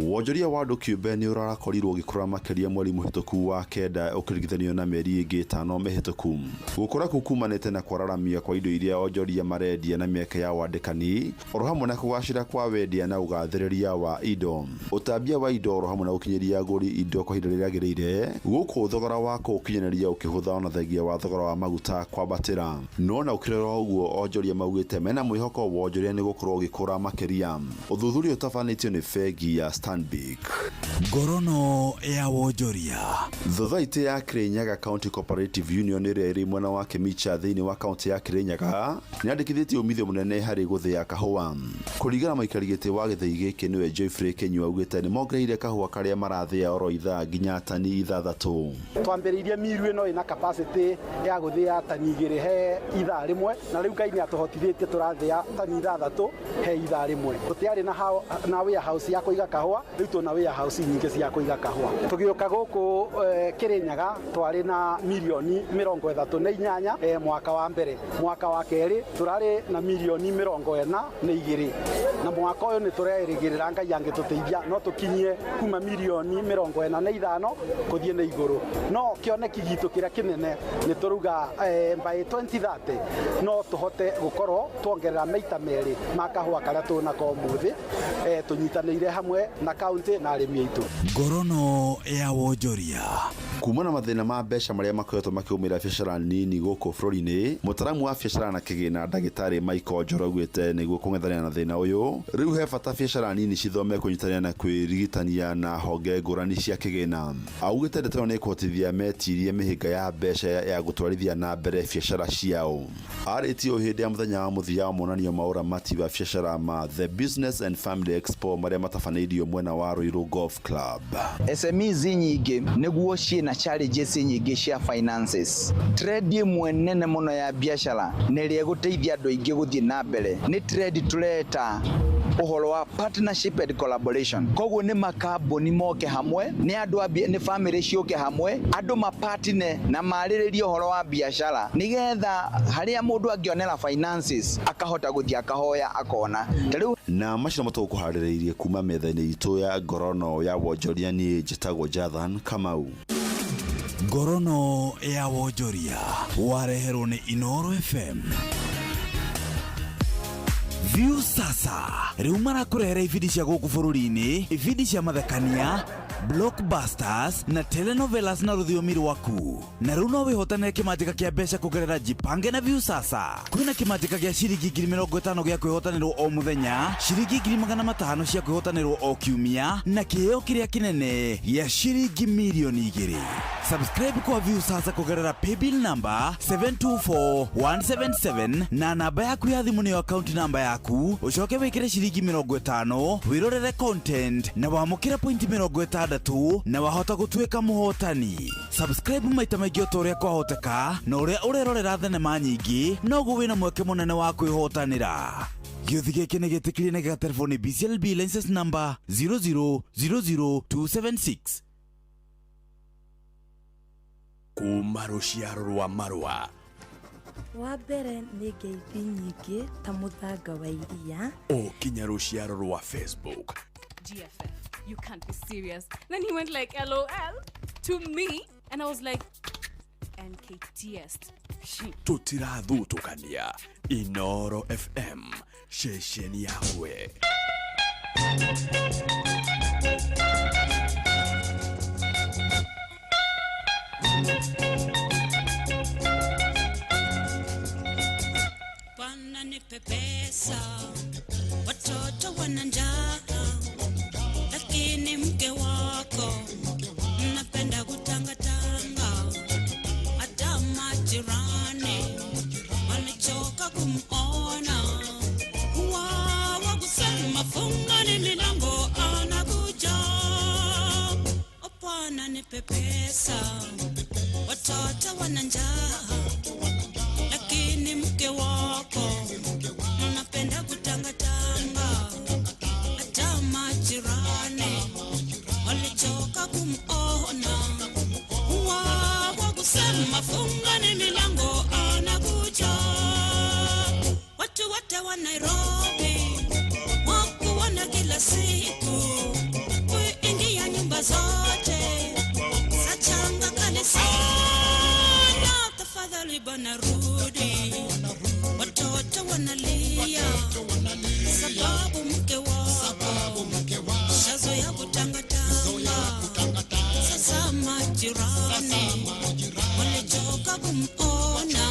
Wonjoria wa andũ kĩũmbe nĩ ũrakorirwo ũgĩkũra makĩria mweri mũhĩtũku wa kenda ũkĩringithanio na mĩeri ĩngĩ 5 mĩhĩtũku. Gũkũra kũu kumanĩte na kwararamia kwa indo iria onjoria marendia na mĩeke ya wandĩkani oro hamwe na kũgacĩra kwa wendia na ũgathĩrĩria wa indo, ũtambia wa indo oro hamwe na gũkinyĩria agũri indo kwa ihinda rĩrĩa rĩagĩrĩire, gũkũ thogora wa kũũkinyanĩria ũkĩhũtha ona thengia wa thogora wa maguta kwambatĩra. No na ũkĩrora ũguo onjoria maugĩte mena mwĩhoko wa wonjoria nĩ gũkorwo ũgĩkũra makĩria. Ũthuthuria ũtabanĩtio nĩ bengi ya Stanbic. Ngorono ya wonjoria. Thothaitĩ ya Kirinyaga County Cooperative Union ĩrĩa ĩrĩ mwena wa Kĩmicha thĩinĩ wa kaunti ya Kirinyaga nĩyandĩkithĩtie umithio mũnene harĩ gũthĩa kahũa. Kũringana na mũikari gĩtĩ wa gĩthĩi gĩkĩ nĩwe Geoffrey Kĩnyua augĩte nĩ mongereire kahũa karĩa marathĩa oro ithaa nginya tani 6. Twambĩrĩirie miru ĩno ĩna capacity ya gũthĩa tani 2 he ithaa rĩmwe, na rĩu Ngai nĩatũhotithĩtie tũrathĩa tani 6 he ithaa rĩmwe. Tũtiarĩ na warehouse ya kũiga kahũa, rĩu tũna warehouse nyingĩ cia kũiga kahũa. Tũgĩũka gũkũ Kĩrĩnyaga twarĩ na mirioni 38 mwaka wa mbere. Mwaka wa kerĩ tũrarĩ na mirioni 42, na mwaka ũyũ nĩ tũrerĩgĩrĩra Ngai angĩtũteithia no tũkinyie kuma mirioni 45 kũthiĩ na igũrũ. No kĩoneki gitũ kĩrĩa kĩnene nĩ tũruga by 2030 no tũhote gũkorwo tuongerera maita merĩ ma kahũa karĩa tũnako ũmũthĩ, tũnyitanĩire hamwe na kaunti na arĩmi aitũ. Ngorono ya wonjoria. Kuma na mathĩna ma mbeca marĩa makoretwo makĩgũmĩra biacara nini gũkũ bũrũri-inĩ, mũtaramu wa biacara na kĩgĩna ndagĩtarĩ Michael Njoroge augĩte nĩguo kũng'ethanĩra na thĩna ũyũ, rĩu he bata biacara nini cithome kũnyitanĩra na kwĩrigitania na honge ngũrani cia kĩgĩna. Augĩte ndeto ĩno nĩ ĩkũhotithia metirie mĩhĩnga ya mbeca ya gũtwarithia na mbere biacara ciao. Arĩtie ũũ hĩndĩ ya mũthenya wa mũthia wa monanio ma ũramati wa biacara ma The Business and Family Expo marĩa matabanĩirio mwena wa Ruiru Golf Club. SMEs nyingĩ nĩguo ciĩna challenges nyingĩ cia finances. Trade ĩmwe nene mũno ya biacara na ĩrĩa ĩgũteithia andũ aingĩ gũthiĩ na mbere nĩ trade tũreta ũhoro wa partnership and collaboration. Koguo nĩ makambuni moke hamwe, nĩ andũ nĩ family ciũke hamwe, andũ mapatine na marĩrĩrie ũhoro wa biacara nĩgetha harĩa mũndũ angĩonera finances akahota gũthiĩ akahoya akona. Ta rĩu na macio matũkũharĩrĩirie kuma metha-inĩ itũ ya ngorono ya wonjoria. Niĩ njĩtagwo Jathan Kamau. Ngorono ya wonjoria wareherwo nĩ Inoro FM. View sasa rĩu marakũrehera ibindi cia gũkũ bũrũri-inĩ, ibindi cia mathekania, blockbusters na telenovelas na rũthiomi rwaku. Na rĩu no wĩhotanĩre kĩmanjĩka kĩa mbeca kũgerera Jipange na View sasa. Kwĩna kĩmanjĩka gĩa ciringi 50,000 gĩa kwĩhotanĩrwo o mũthenya, ciringi 500,000 cia kwĩhotanĩrwo o kiumia, na kĩheo kĩrĩa kĩnene gĩa ciringi mirioni 2. Subscribe kwa View sasa kũgerera paybill number 724177 na namba yaku ya thimũ nĩyo account number yaku, ũcoke wĩkĩre ciringi 50 wĩrorere content na wamũkĩre point 60 na wahota gũtuĩka mũhotani. Subscribe maita maingĩ o ta ũrĩa kwahoteka, na ũrĩa ũrerorera thenema nyingĩ noguo wĩna mweke mũnene wa kwĩhotanĩra. Gĩũthi gĩkĩ nĩ gĩtĩkĩrie na gĩgaterefoni BCLB license number 0000276. Kuma rũciaro rwa marũa Wa mbere nĩ ngeithi nyingĩ ta mũthanga wa iria o kinya rũciaro rwa Facebook. GFF, you can't be serious. Then he went like LOL to me, and I was like, NKTS. Tũtirathutũkania. Inoro FM, ceceni yakwe. Bwana nipe pesa, watoto wana njaa, kumuona. Wa kusema fungani milango anakuja. Bwana nipe pesa, watoto wana njaa, lakini mke wako anapenda kutangatanga. Hata majirani walichoka kumuona. Wa kusema fungani milango anakuja. Watu wote wa Nairobi wakuona kila siku, kuingia nyumba zote za changa kali sana. Tafadhali bwana rudi, watoto wanalia sababu mke wako shazo ya kutangatanga. Sasa majirani walichoka kumuona.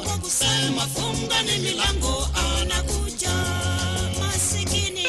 Wa kusema fungani milango anakuja. Masikini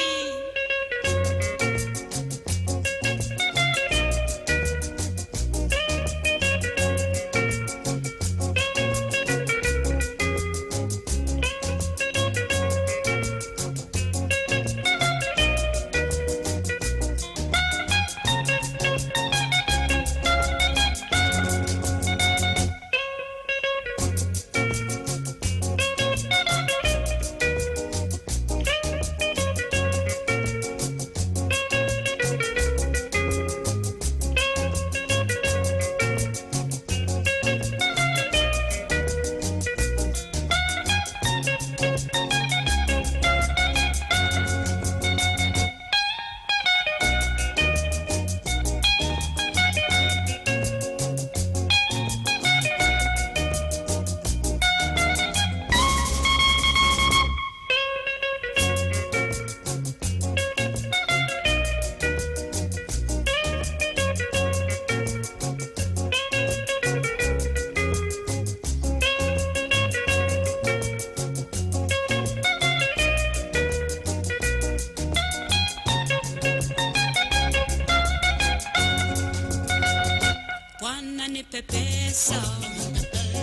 pesa,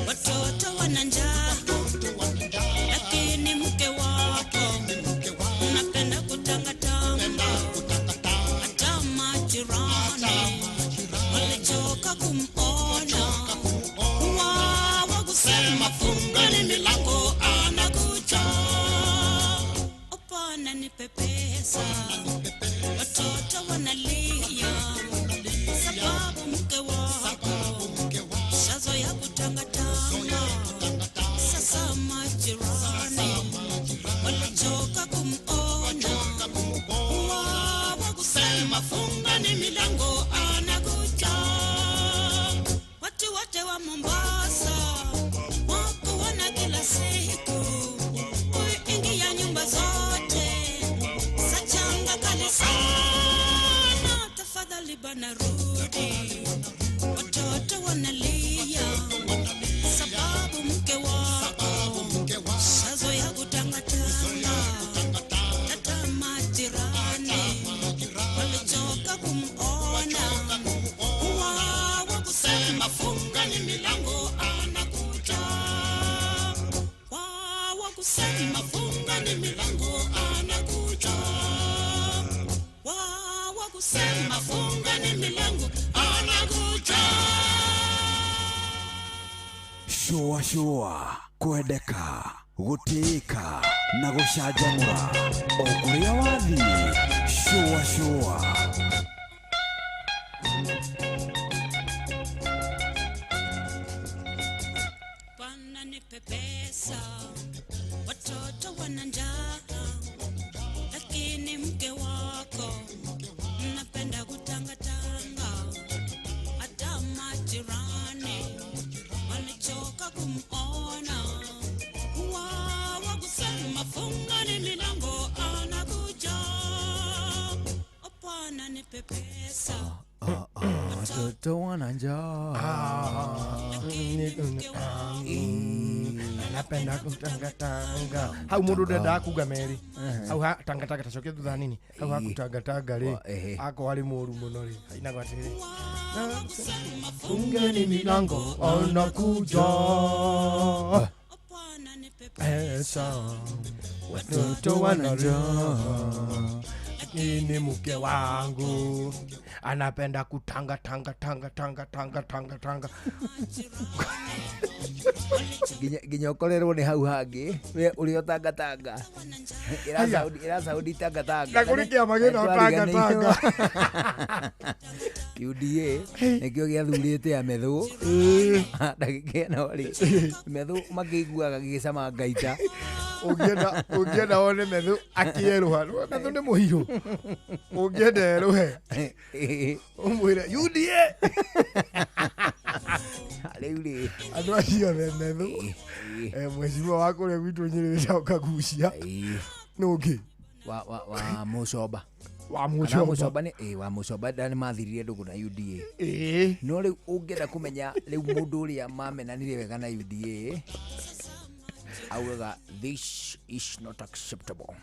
watoto wana njaa, lakini mke wako anapenda kutangatanga. Hata majirani walichoka kumuona. Wa kusema fungani milango anakuja. Bwana nipe pesa, watoto wanalia sababu mke wako shazo ya kutangatanga. Sasa majirani walichoka kumuona. Wa kusema fungani milango anakuja. Watu wote wa Mombasa wakuona kila siku, kuingia nyumba zote za changa kali sana. Tafadhali bwana rudi, watoto wanalia sababu mke wako shazo ya kutangatanga. Hata majirani walichoka kumuona. Wa kusema fungani milango anakuja. Wa kusema fungani milango anakuja. Wa kusema fungani milango anakuja. Shua shua kwendeka gutĩĩka na gũcanjamũra o kũrĩa wathiĩ. Shua shua. Bwana nipe pesa, watoto wana njaa, lakini mke wako mnapenda kutangatanga. Hata majirani walichoka kumuona. Wa kusema fungani milango anakuja. Bwana nipe pesa, watoto wana njaa, anapenda kutangatanga. Hau mundu ndenda kuga meri hau ha tangatanga tacokia thutha nini hau ha kutangatanga ri ako ari muru muno ri hainagwo atiriri fungeni milango anakuja. Pesa, watoto wana njaa, lakini mke wangu anapenda kutanga tanga tanga tanga tanga tanga tanga. Nginya ũkorerwo nĩ hau hangĩ we ũrĩa ũtangatanga ĩracaũndi tangatanga na kũrĩ kĩama gĩna ũtangatanga. UDA nĩkĩo gĩathurĩte Amethũ ndagĩka ĩno rĩ Methũ makĩiguaga gĩgĩcama ngaita. Ũngĩenda wone Methũ akĩerũha, Methũ nĩ mũhiũ, ũngĩenda erũhe ũmwĩre UDA. Rĩu rĩ andũ acio othe Methũ mheshimiwa wa kũrĩa gwitũ Nyĩrĩ wĩtagwo Kagucia nĩ ũngĩ wa Mũcoba wa Mũcoba nĩ wa Mũcoba nĩ mathirire ndũgũ na UDA. No rĩu ũngĩenda kũmenya rĩu mũndũ ũrĩa mamenanire wega na UDA augaga this is not acceptable.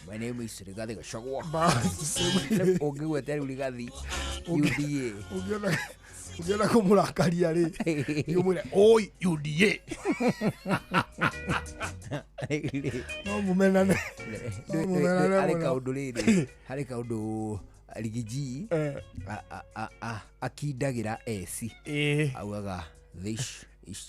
My name is Rigathi Gachagua. Ũngĩgweta rĩu Rigathi UDA ũngĩona kũmũrakaria rĩ ũmwĩre oi UDA. No mũmenane. Harĩ kaũndũ rĩrĩ, harĩ kaũndũ Rigiji akindagĩra eci augaga this is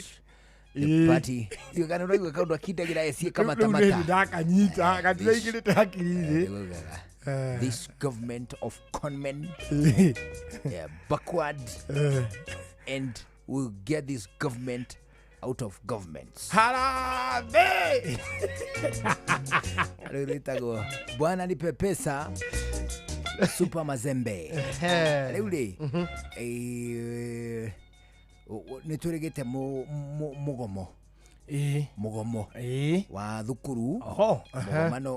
the party. Kana ũraigua kaũndũ akindagĩra eci kamatamata ndakanyita gatiraingĩrĩte hakiri-inĩ. This government of conmen, yeah, backward, and we'll get this government out of governments. Harambee! Rĩu rĩtagwo Bwana Nipe Pesa Super Mazembe. Rĩu rĩ nĩ twĩrĩgĩte mũgomo mũgomo wa thukuru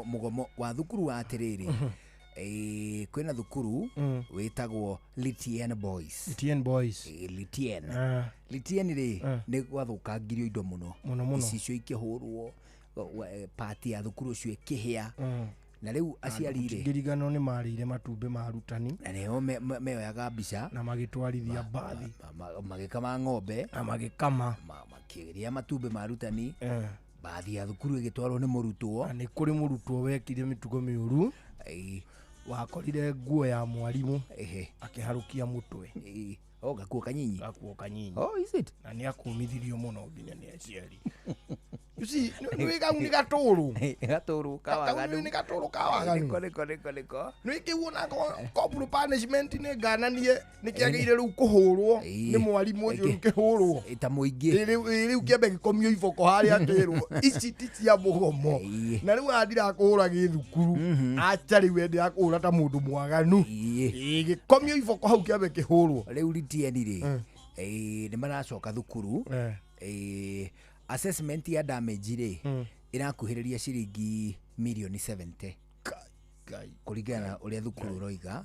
mũgomo wa thukuru wa atĩrĩrĩ kwĩna thukuru wĩtagwo Litien Boys. Litien Boys. Litien. Litien rĩ nĩ gwathũkangirio indo mũno icicio ikĩhũrwo pati ya thukuru ũcio ĩkĩhĩa na rĩu aciari rĩ ngirigano nĩ marĩire matumbĩ ma arutani na nĩo meoyaga mbica na magĩtwarithia mbathi magĩkama ng'ombe na magĩkama makĩrĩa matumbĩ ma arutani mbathi ya thukuru ĩgĩtwarwo nĩ mũrutwo na nĩ kũrĩ mũrutwo wekire mĩtugo mĩũru wakorire nguo ya mwarimũ akĩharũkia mũtwe. Oh, gakuo kanyinyi. Gakuo kanyinyi. Oh, is it? Na nĩ akũmithirio mũno nginya nĩ aciari. You see, nĩ kau nĩ gatũrũ. Gatũrũ ka waganu. Nĩ gatũrũ ka waganu. Nĩko nĩko nĩko. Nĩ kĩu corporal punishment nĩ ngananie nĩ kĩagĩrĩire rĩu kũhũrwo nĩ mwarimũ ũcio rĩu kĩhũrwo. Ta mũingĩ. Rĩu kĩambe gĩkomio iboko harĩa kĩrwo ici ti cia mũgomo. Na rĩu haha ndirakũhũra gĩthukuru. Acha rĩu we ndirakũhũra ta mũndũ mwaganu. Gĩkomio iboko hau kĩambe kĩhũrwo. Rĩu Litien rĩ nĩ maracoka thukuru. Assessment ya damage rĩ ĩrakuhĩrĩria ciringi mirioni 70 kũringana na ũrĩa thukuru ũroiga.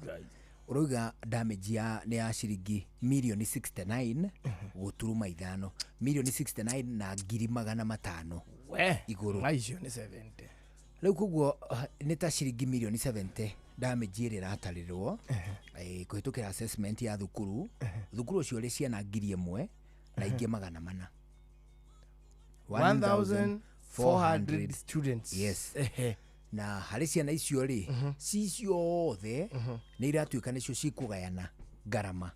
Ũroiga damage ya nĩ ya ciringi mirioni 69 gũturuma ithano, mirioni 69 na ngiri magana matano igũrũ. Icio nĩ 70. Rĩu koguo nĩ ta ciringi mirioni 70 damage ĩrĩa ĩratarĩrwo kũhĩtũkĩra assessment ya thukuru. Thukuru ũcio ũrĩ ciana 1,000 na ingĩ 400. 1,400 students. Yes. Na harĩ ciana icio rĩ ci ciothe nĩ iratuĩka nĩcio cikũgayana ngarama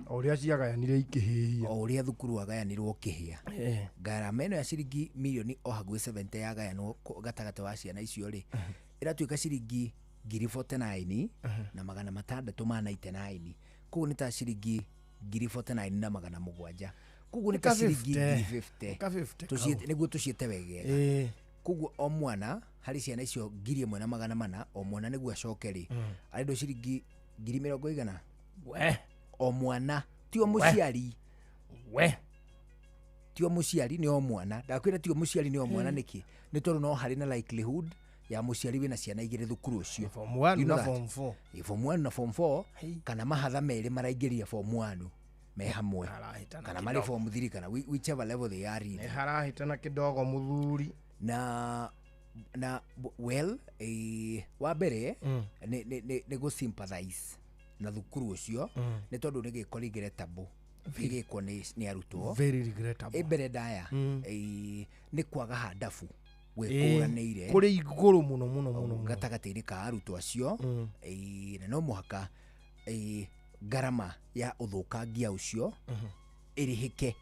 o ũrĩa ciagayanire ikĩhĩhia, o ũrĩa thukuru wagayanirwo ũkĩhĩa. Ngarama ĩno ya ciringi mirioni o hakuhĩ 70 yagayanwo gatagatĩ wa ciana icio rĩ ĩratuĩka ciringi 49 na magana matandatũ ma 99. Koguo nĩ ta ciringi 49 na magana mũgwanja. Koguo nĩ ta ciringi 50 nĩguo tũciĩte wegega. Koguo o mwana harĩ ciana icio 1,400 o mwana nĩguo acoke rĩ arendwo ciringi 1,000 we o mwana, ti o mũciari. We ti o mũciari nĩ o mwana. Ndakwĩra ti o mũciari nĩ o mwana nĩkĩ? Nĩ tondũ no harĩ na likelihood ya mũciari wĩna ciana igĩrĩ thukuru ũcio, form 1 na form 4, form 1 na form 4, kana mahatha merĩ maraingĩria form 1 me hamwe, kana marĩ form 3, kana whichever level they are in. Nĩ harahĩtana kidogo mũthuri na well wa mbere nĩ gũ sympathize na thukuru ũcio nĩ tondũ nĩ gĩko regrettable. Igĩkwo nĩ arutwo. Very regrettable. Ĩ mbere ndaya nĩ kwaga handabu gwĩkũranĩire kũrĩ igũrũ mũno mũno mũno gatagatĩ-inĩ ka arutwo acio. Na no mũhaka ngarama ya ũthũkangia ũcio ĩrĩhĩke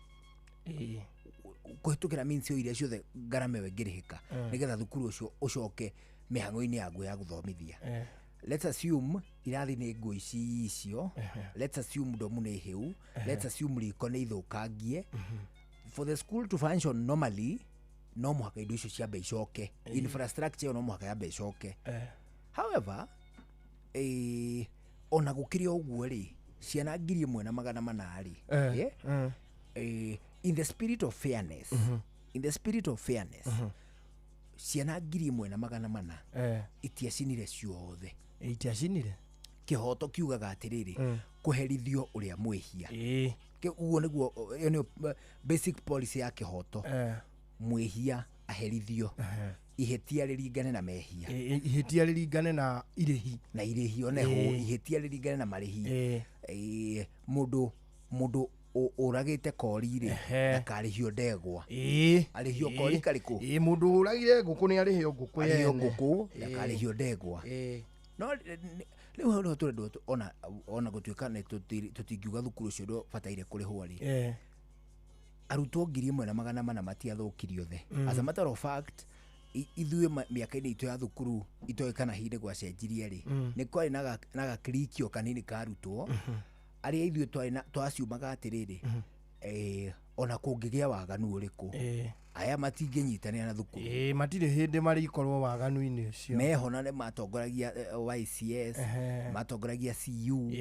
kũhĩtũkĩra means iria ciothe ngarama ĩyo ĩngĩrĩhĩka nĩgetha thukuru ũcio ũcoke mĩhang'o-inĩ yaguo ya gũthomithia. Let's assume irathi nĩ nguo ici icio, let's assume ndomu nĩ hĩu, let's assume riko nĩ ithũkangie. For the school to function normally no mũhaka indo icio ciambe icoke, infrastructure ĩyo no mũhaka yambe icoke. However, ona gũkĩrĩ o ũguo rĩ, ciana 1400 rĩ, in the spirit of fairness, in the spirit of fairness, ciana 1400 itiacinire ciothe. Itiacinire kĩhoto kiugaga atĩrĩrĩ, kũherithio ũrĩa mwĩhia. Ũguo nĩguo ĩyo nĩyo basic policy ya kĩhoto. Mwĩhia aherithio, ihĩtia rĩringane na mehia, ihĩtia rĩringane na irĩhi, na irĩhi oneho ihĩtia rĩringane na marĩhi. Mũndũ ũragĩte kori rĩ, ndakarĩhio ndegwa, arĩhio kori karĩkũ? Mũndũ ũragire ngũkũ nĩ arĩhio ngũkũ yene, arĩhio ngũkũ, ndakarĩhio ndegwa. No rĩu hau nĩho tũrendwo ona gũtuĩka nĩ tũtingiuga thukuru ũcio ndũbataire kũrĩhwo rĩ, arutwo 1400 matiathũkirie othe. As a matter of fact, ithuĩ mĩaka-inĩ itũ ya thukuru itoĩ kana hihi nĩ gwacenjirie rĩ, nĩ kwarĩ na gakirikio kanini ka arutwo arĩa ithuĩ twarĩ twaciumaga atĩrĩrĩ, ona kũngĩgĩa waganu ũrĩkũ, aya matingĩnyitanĩra na thukuru. Matirĩ hĩndĩ marĩkorwo waganu-inĩ ũcio. Meho na nĩ matongoragia YCS, matongoragia CU.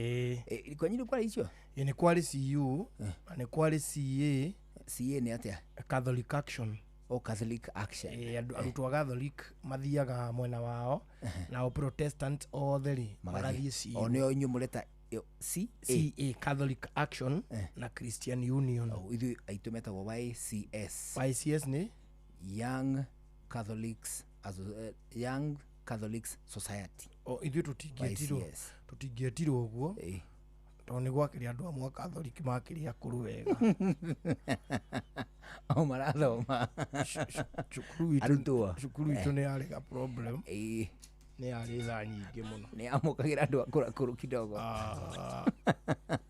Kwanyu nĩ kwarĩ icio? Nĩ kwarĩ CU, na nĩ kwarĩ CA. CA nĩ atĩa? Catholic Action. O Catholic Action. Arutwo a Catholic mathiaga mwena wao, nao Protestant othe rĩ magathiĩ CU. O nĩo inyuĩ mũreta CA, Catholic Action, na Christian Union. Ithuĩ aitũ metagwo YCS. YCS nĩ? Young Catholics, Young Catholics Society. O ithuĩ tũtingĩetirwo ũguo, tondũ nĩ gwakĩrĩ andũ amwe a Catholic makĩrĩ akũrũ wega. O marathoma. Cukuru itũ nĩ yarĩ ga problem. Nĩ yarĩ thaa nyingĩ mũno. Nĩ amũkagĩra andũ akũrũ akũrũ kidogo.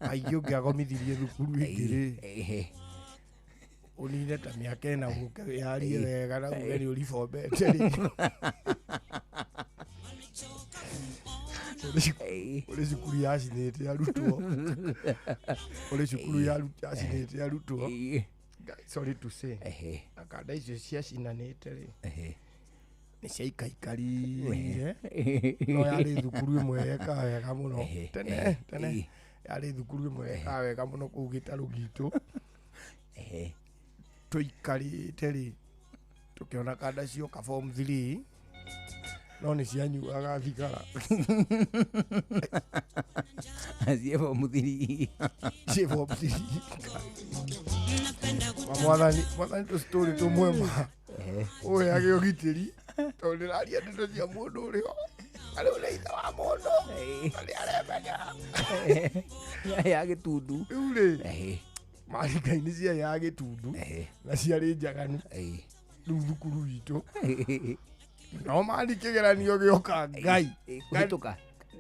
Kaingĩ ũngĩagomithirie thukuru ĩngĩ rĩ, ũnine ta mĩaka ĩna ũke wĩharie wega na uge nĩ ũribombete rĩ. Ũrĩ cukuru yacinĩte arutwo. Ũrĩ cukuru yacinĩte arutwo. Sorry to say. Na kanda icio ciacinanĩte rĩ, nĩ ciaikaikarire. No yarĩ thukuru ĩmwe yekaga wega mũno tene tene, yarĩ thukuru ĩmwe yekaga wega mũno kũu gĩtarũ gitũ. Tũikarĩte rĩ, tũkĩona kanda cioka form 3, no nĩ cianyuaga thigara. Ciĩ form 3. Ciĩ form 3. Mwathani, mwathani tũ story tũmwe ma ũheage ũgitĩri, tondũ ndĩraria ndeto cia mũndũ ũrĩ ho, na rĩu nĩ ithe wa mũndũ, na nĩ aremenya. Ya gĩtundu. Rĩu rĩ, marika-inĩ ciarĩ ya gĩtundu, na ciarĩ njaganu. Rĩu thukuru witũ no mani kĩgeranio gĩoka Ngai. Kũhĩtũka.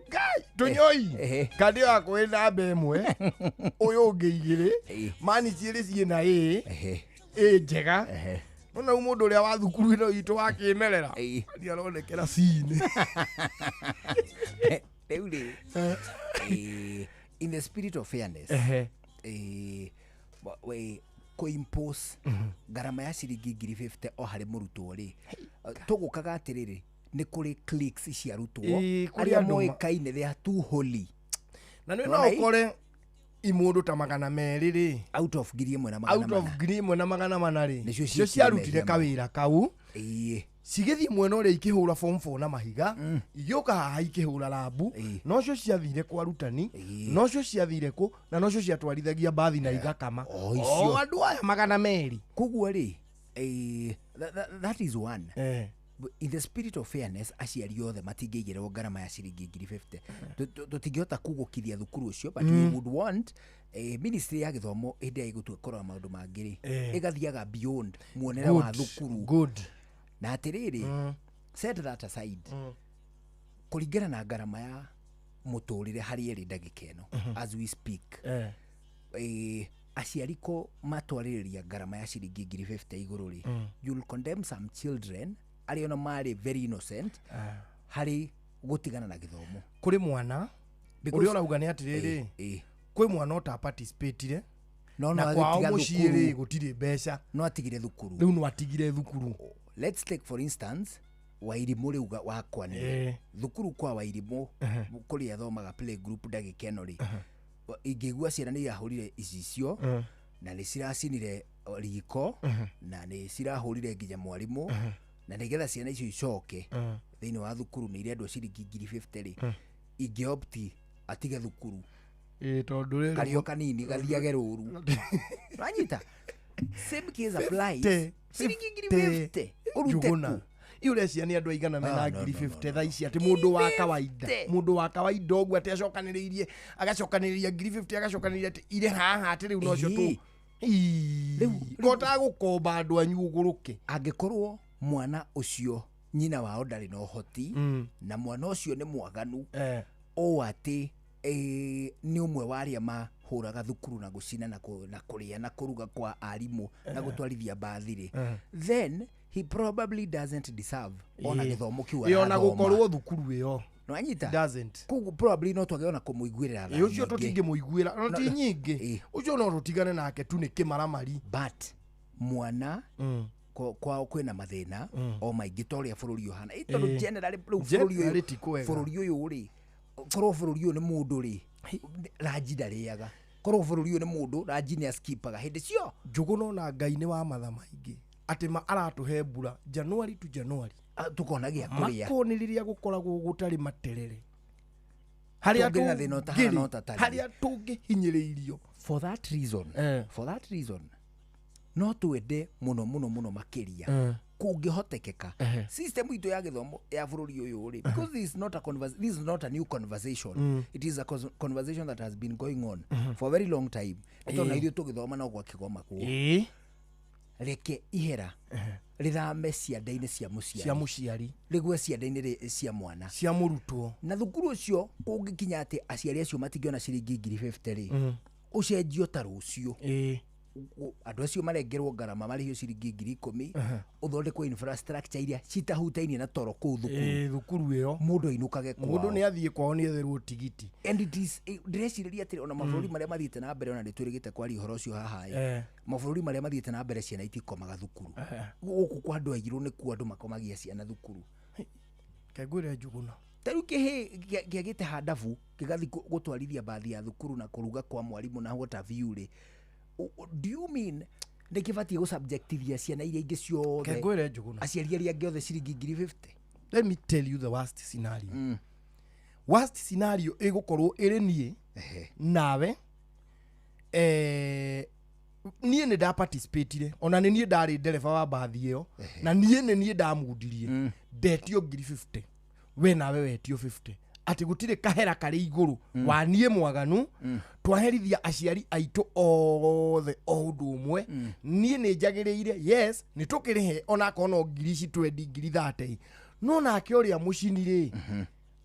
Ngai tũnyoi kandi yakwa ĩ namba ĩmwe, ũyũ ũngĩ igĩrĩ, mani cierĩ ciĩna ĩ njega. No rĩu mũndũ ũrĩa wa thukuru ĩno itũ wa kĩmerera nĩ aronekera C-inĩ. Rĩu rĩ, in the spirit of fairness, kũimpose ngarama ya ciringi 50,000 o harĩ mũrutwo rĩ, tũgũkaga atĩrĩrĩ, nĩ kũrĩ cliques cia arutwo arĩa moĩkaine, they are too holy. Na nĩ no ũkore imũndũ ta 200 rĩ, out of 1400, out of 1400 rĩ, nĩcio ciarutire kawĩra kau, cigĩthiĩ mwena ũrĩa ikĩhũra form 4 na mahiga, igĩũka haha ikĩhũra rambu, nocio ciathire kwa arutani, nocio ciathire kũ, na nocio ciatwarithagia mbathi na igakama. O andũ aya 200. Koguo rĩ, that is one. In the spirit of fairness, aciari othe matingĩigĩrwo ngarama ya ciringi 50,000. Tũtingĩhota kugũkithia thukuru ũcio, but we would want ministry ya gĩthomo hĩndĩ ĩrĩa ĩgũtua kũrora maũndũ mangĩ rĩ, ĩgathiaga beyond muonere wa thukuru. Good. Na atĩrĩrĩ, set that aside, kũringana na ngarama ya mũtũrĩre harĩa ĩrĩ ndagĩka ĩno, as we speak, aciari ko matwarĩrĩria ngarama ya ciringi 50,000 igũrũ rĩ, you'll condemn some children arĩa ona marĩ very innocent harĩ gũtigana na gĩthomo. Kũrĩ mwana ũrĩa ũrauga nĩ atĩrĩrĩ, kwĩ mwana ũtaparticipatire no na kwao mũciĩ rĩ gũtirĩ mbeca, no atigire thukuru, rĩu no atigire thukuru. Let's take for instance Wairimũ rĩu wakwa nĩ thukuru kwa Wairimũ kũrĩa athomaga play group ndagĩka ĩno rĩ, ingĩigua ciana nĩ irahũrire icicio na nĩ ciracinire riko na nĩ cirahũrire nginya mwarimũ, na nĩgetha ciana icio icoke thĩinĩ wa thukuru nĩ irendwo ciringi 50,000 rĩ, ingĩopti atige thukuru tondũ kario kanini gathiage rũru. Wanyita? Same case applies. Ciringi 50,000 ũrute kũ? Iũrecia nĩ andũ aigana mena 50,000 thaa ici, atĩ mũndũ wa kawaida, mũndũ wa kawaida ũguo atĩ acokanĩrĩirie, agacokanĩrĩria 50,000, agacokanĩrĩria atĩ irĩ haha atĩ rĩu nocio tũ kotaga gũkomba andũ anyu ũgũrũke. Angĩkorwo mwana ũcio nyina wao ndarĩ na ũhoti na mwana ũcio nĩ mwaganu o atĩ nĩ ũmwe wa arĩa mahũraga thukuru na gũcina na kũrĩa na kũruga kwa arimũ na gũtwarithia mbathi rĩ, then he probably doesn't deserve ona gĩthomo kĩu arathoma, ona gũkorwo thukuru ĩyo. Nwanyita? Doesn't. Koguo probably no twage ona kũmũiguĩra tha. Ũcio tũtingĩmũiguĩra, no ti nyingĩ. Ũcio no tũtigane nake tu nĩ kĩmaramari. But mwana kwao kwĩna mathĩna o maingĩ ta ũrĩa bũrũri ũhana. Tondũ generally rĩu bũrũri ũyũ rĩ, korwo bũrũri ũyũ nĩ mũndũ rĩ, ranji ndarĩaga. Korwo bũrũri ũyũ nĩ mũndũ, ranji nĩ askipaga hĩndĩ cio. Njũgũna ona Ngai nĩ wa matha maingĩ atĩ ma aratũhe mbura January to January, tukona gĩa kũrĩa. Makoni rĩrĩa gũkoragwo gũtarĩ materere, harĩa tũngĩhinyĩrĩirio. For that reason, for that reason no twende mũno mũno mũno makĩria kũngĩhotekeka system itũ ya gĩthomo ya bũrũri ũyũ rĩ, because this is not a this is not a new conversation. It is a conversation that has been going on for a very long time. Tondũ na ithuĩ tũgĩthoma no gwakĩgoma kuo. Reke ihera rĩthame cianda-inĩ cia mũciari, cia mũciari, rĩgwe cianda-inĩ cia mwana, cia mũrutwo. Na thukuru ũcio kũngĩkinya atĩ aciari acio matingĩona ciringi 50,000 rĩ, ũcenjio ta rũciũ. Andũ acio marengerwo ngarama marĩhio ciringi 10,000, ũthondekwo infrastructure iria citahutainie na toro kũu thukuru. Thukuru ĩyo mũndũ ainũkage kwao, mũndũ nĩ athiĩ kwao nĩ etherwo tigiti. And it is ndĩrecirĩria atĩrĩ, ona mabũrũri marĩa mathiĩte na mbere, ona nĩtwĩrĩgĩte kwaria ũhoro ũcio haha ĩ, mabũrũri marĩa mathiĩte na mbere ciana itikomaga thukuru. Gũkũ kwa andũ airũ nĩkuo andũ makomagia ciana thukuru. Kengwĩre Njũgũna, ta rĩu kĩhĩ kĩagĩte handabu gĩgathiĩ gũtwarithia mbathi ya thukuru na kũruga kwa mwarimũ na what have you rĩ, do you mean nĩkĩbatiĩ gũsubjectithia ciana iria ingĩ ciothe, Kengwĩre Njũgũna, aciari arĩa angĩ othe ciringi 50,000? Let me tell you the worst scenario. Worst scenario ĩgũkorwo ĩrĩ niĩ nawe, niĩ nĩ ndaparticipatire, ona nĩ niĩ ndarĩ ndereba wa mbathi ĩyo, na niĩ nĩ niĩ ndamundirie, ndetio 50,000, we nawe wetio 50, atĩ gũtirĩ kahera karĩ igũrũ wa niĩ mwaganu. Twaherithia aciari aitũ othe o ũndũ ũmwe. Niĩ nĩ njagĩrĩire, yes, nĩ tũkĩrĩhe onakorwo no ngiri ici 20, 30,000, no nake ũrĩa mũcini rĩ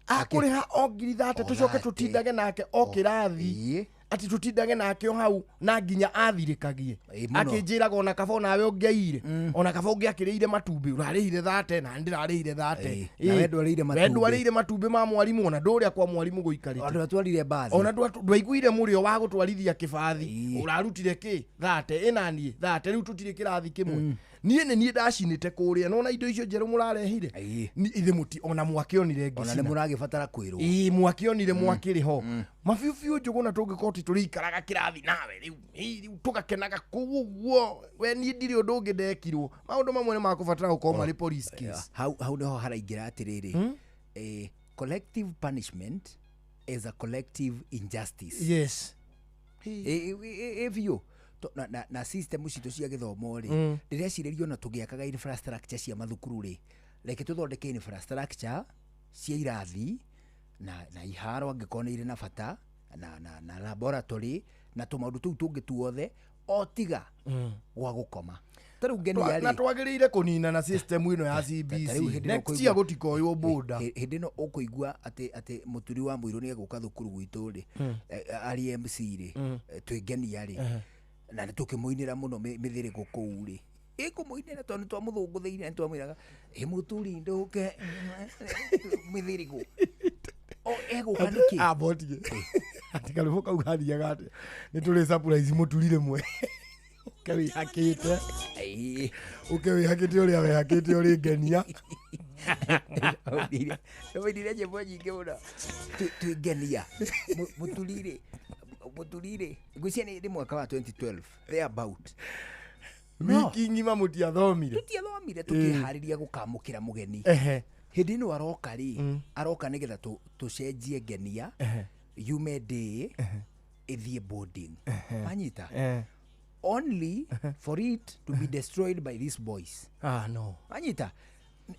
akũrĩha o 30,000, tũcoke tũtindage nake o kĩrathi, atĩ tũtindage nake o hau na nginya athirĩkagie, akĩnjĩraga ona kaba onawe ũngĩaire, ona kaba ũngĩakĩrĩire matumbĩ, ũrarĩhire 30 na ndĩrarĩhire 30. We ndwarĩire matumbĩ ma mwarimũ, ona ndũrĩa kwa mwarimũ gũikarĩte, ona ndwatwarire mbathi, ona ndwaiguire mũrĩo wa gũtwarithia kĩbathi, ũrarutire kĩ 30, ĩna niĩ 30, rĩu tũtirĩ kĩrathi kĩmwe. Niĩ nĩ niĩ ndacinĩte kũrĩa, nona indo icio njerũ mũrarehire ithe mũti ona mwakĩonire ngĩcina, ona nĩ mũragĩbatara kwĩrwo, ĩĩ mwakĩonire mwakĩrĩ ho mabiũ biũ. Njũgũna tũngĩkorwo ti tũrĩikaraga kĩrathi nawe rĩu, rĩu tũgakenaga kũu ũguo, we niĩ ndirĩ ũndũ ũngĩ ndekirwo. Maũndũ mamwe nĩ makũbatara gũkorwo marĩ police case. Hau nĩho haraingĩra atĩrĩrĩ, collective punishment is a collective injustice. Yes. Biũ na system citũ cia gĩthomo rĩ, ndĩrecirĩria ona tũgĩakaga infrastructure cia mathukuru rĩ, Reke tũthondeke infrastructure cia irathi na iharo angĩkorwo nĩ irĩ na bata na laboratory na tũmaũndũ tũu tũngĩ tuothe o tiga gwa gũkoma. Ta rĩu ngenia Na rĩ twagĩrĩire kũnina na system ĩno ya ta rĩu CBC. hĩndĩ ĩno Next ũkũigua- year gũtikoywo boda. Hĩndĩ ĩno ũkũigua atĩ mũturi wa mũirũ nĩ egũka thukuru gwitũ rĩ, arĩ MC rĩ, twĩ ngenia rĩ, na nĩ tũkĩmũinĩra mũno mĩthĩrĩgũ kũu rĩ, ĩkũmũinĩra tondũ nĩ twamũthũngũthĩire, nĩ twamwĩraga ĩ mũturi ndũke mĩthĩrĩgũ o egũka nĩkĩ? Abotige ati karwĩmbo kau gathiaga atĩa? Nĩ tũrĩ surprise mũturi rĩmwe, ũke wĩhakĩte, ũke wĩhakĩte ũrĩa wĩhakĩte ũrĩ ngenia. Tũmũinire nyĩmbo nyingĩ mũno. Twĩ ngenia mũturi rĩ, mũturi rĩ, ngwĩciria nĩ mwaka wa 2012 thereabout. Wiki ng'ima mũtiathomire. Tũtiathomire, tũkĩharĩria gũkamũkĩra mũgeni. Hĩndĩ ĩno aroka rĩ, aroka nĩgetha tũcenjie ngenia yume day ĩthiĩ boarding, wanyita? Only for it to be destroyed by these boys. Ah, no. Wanyita?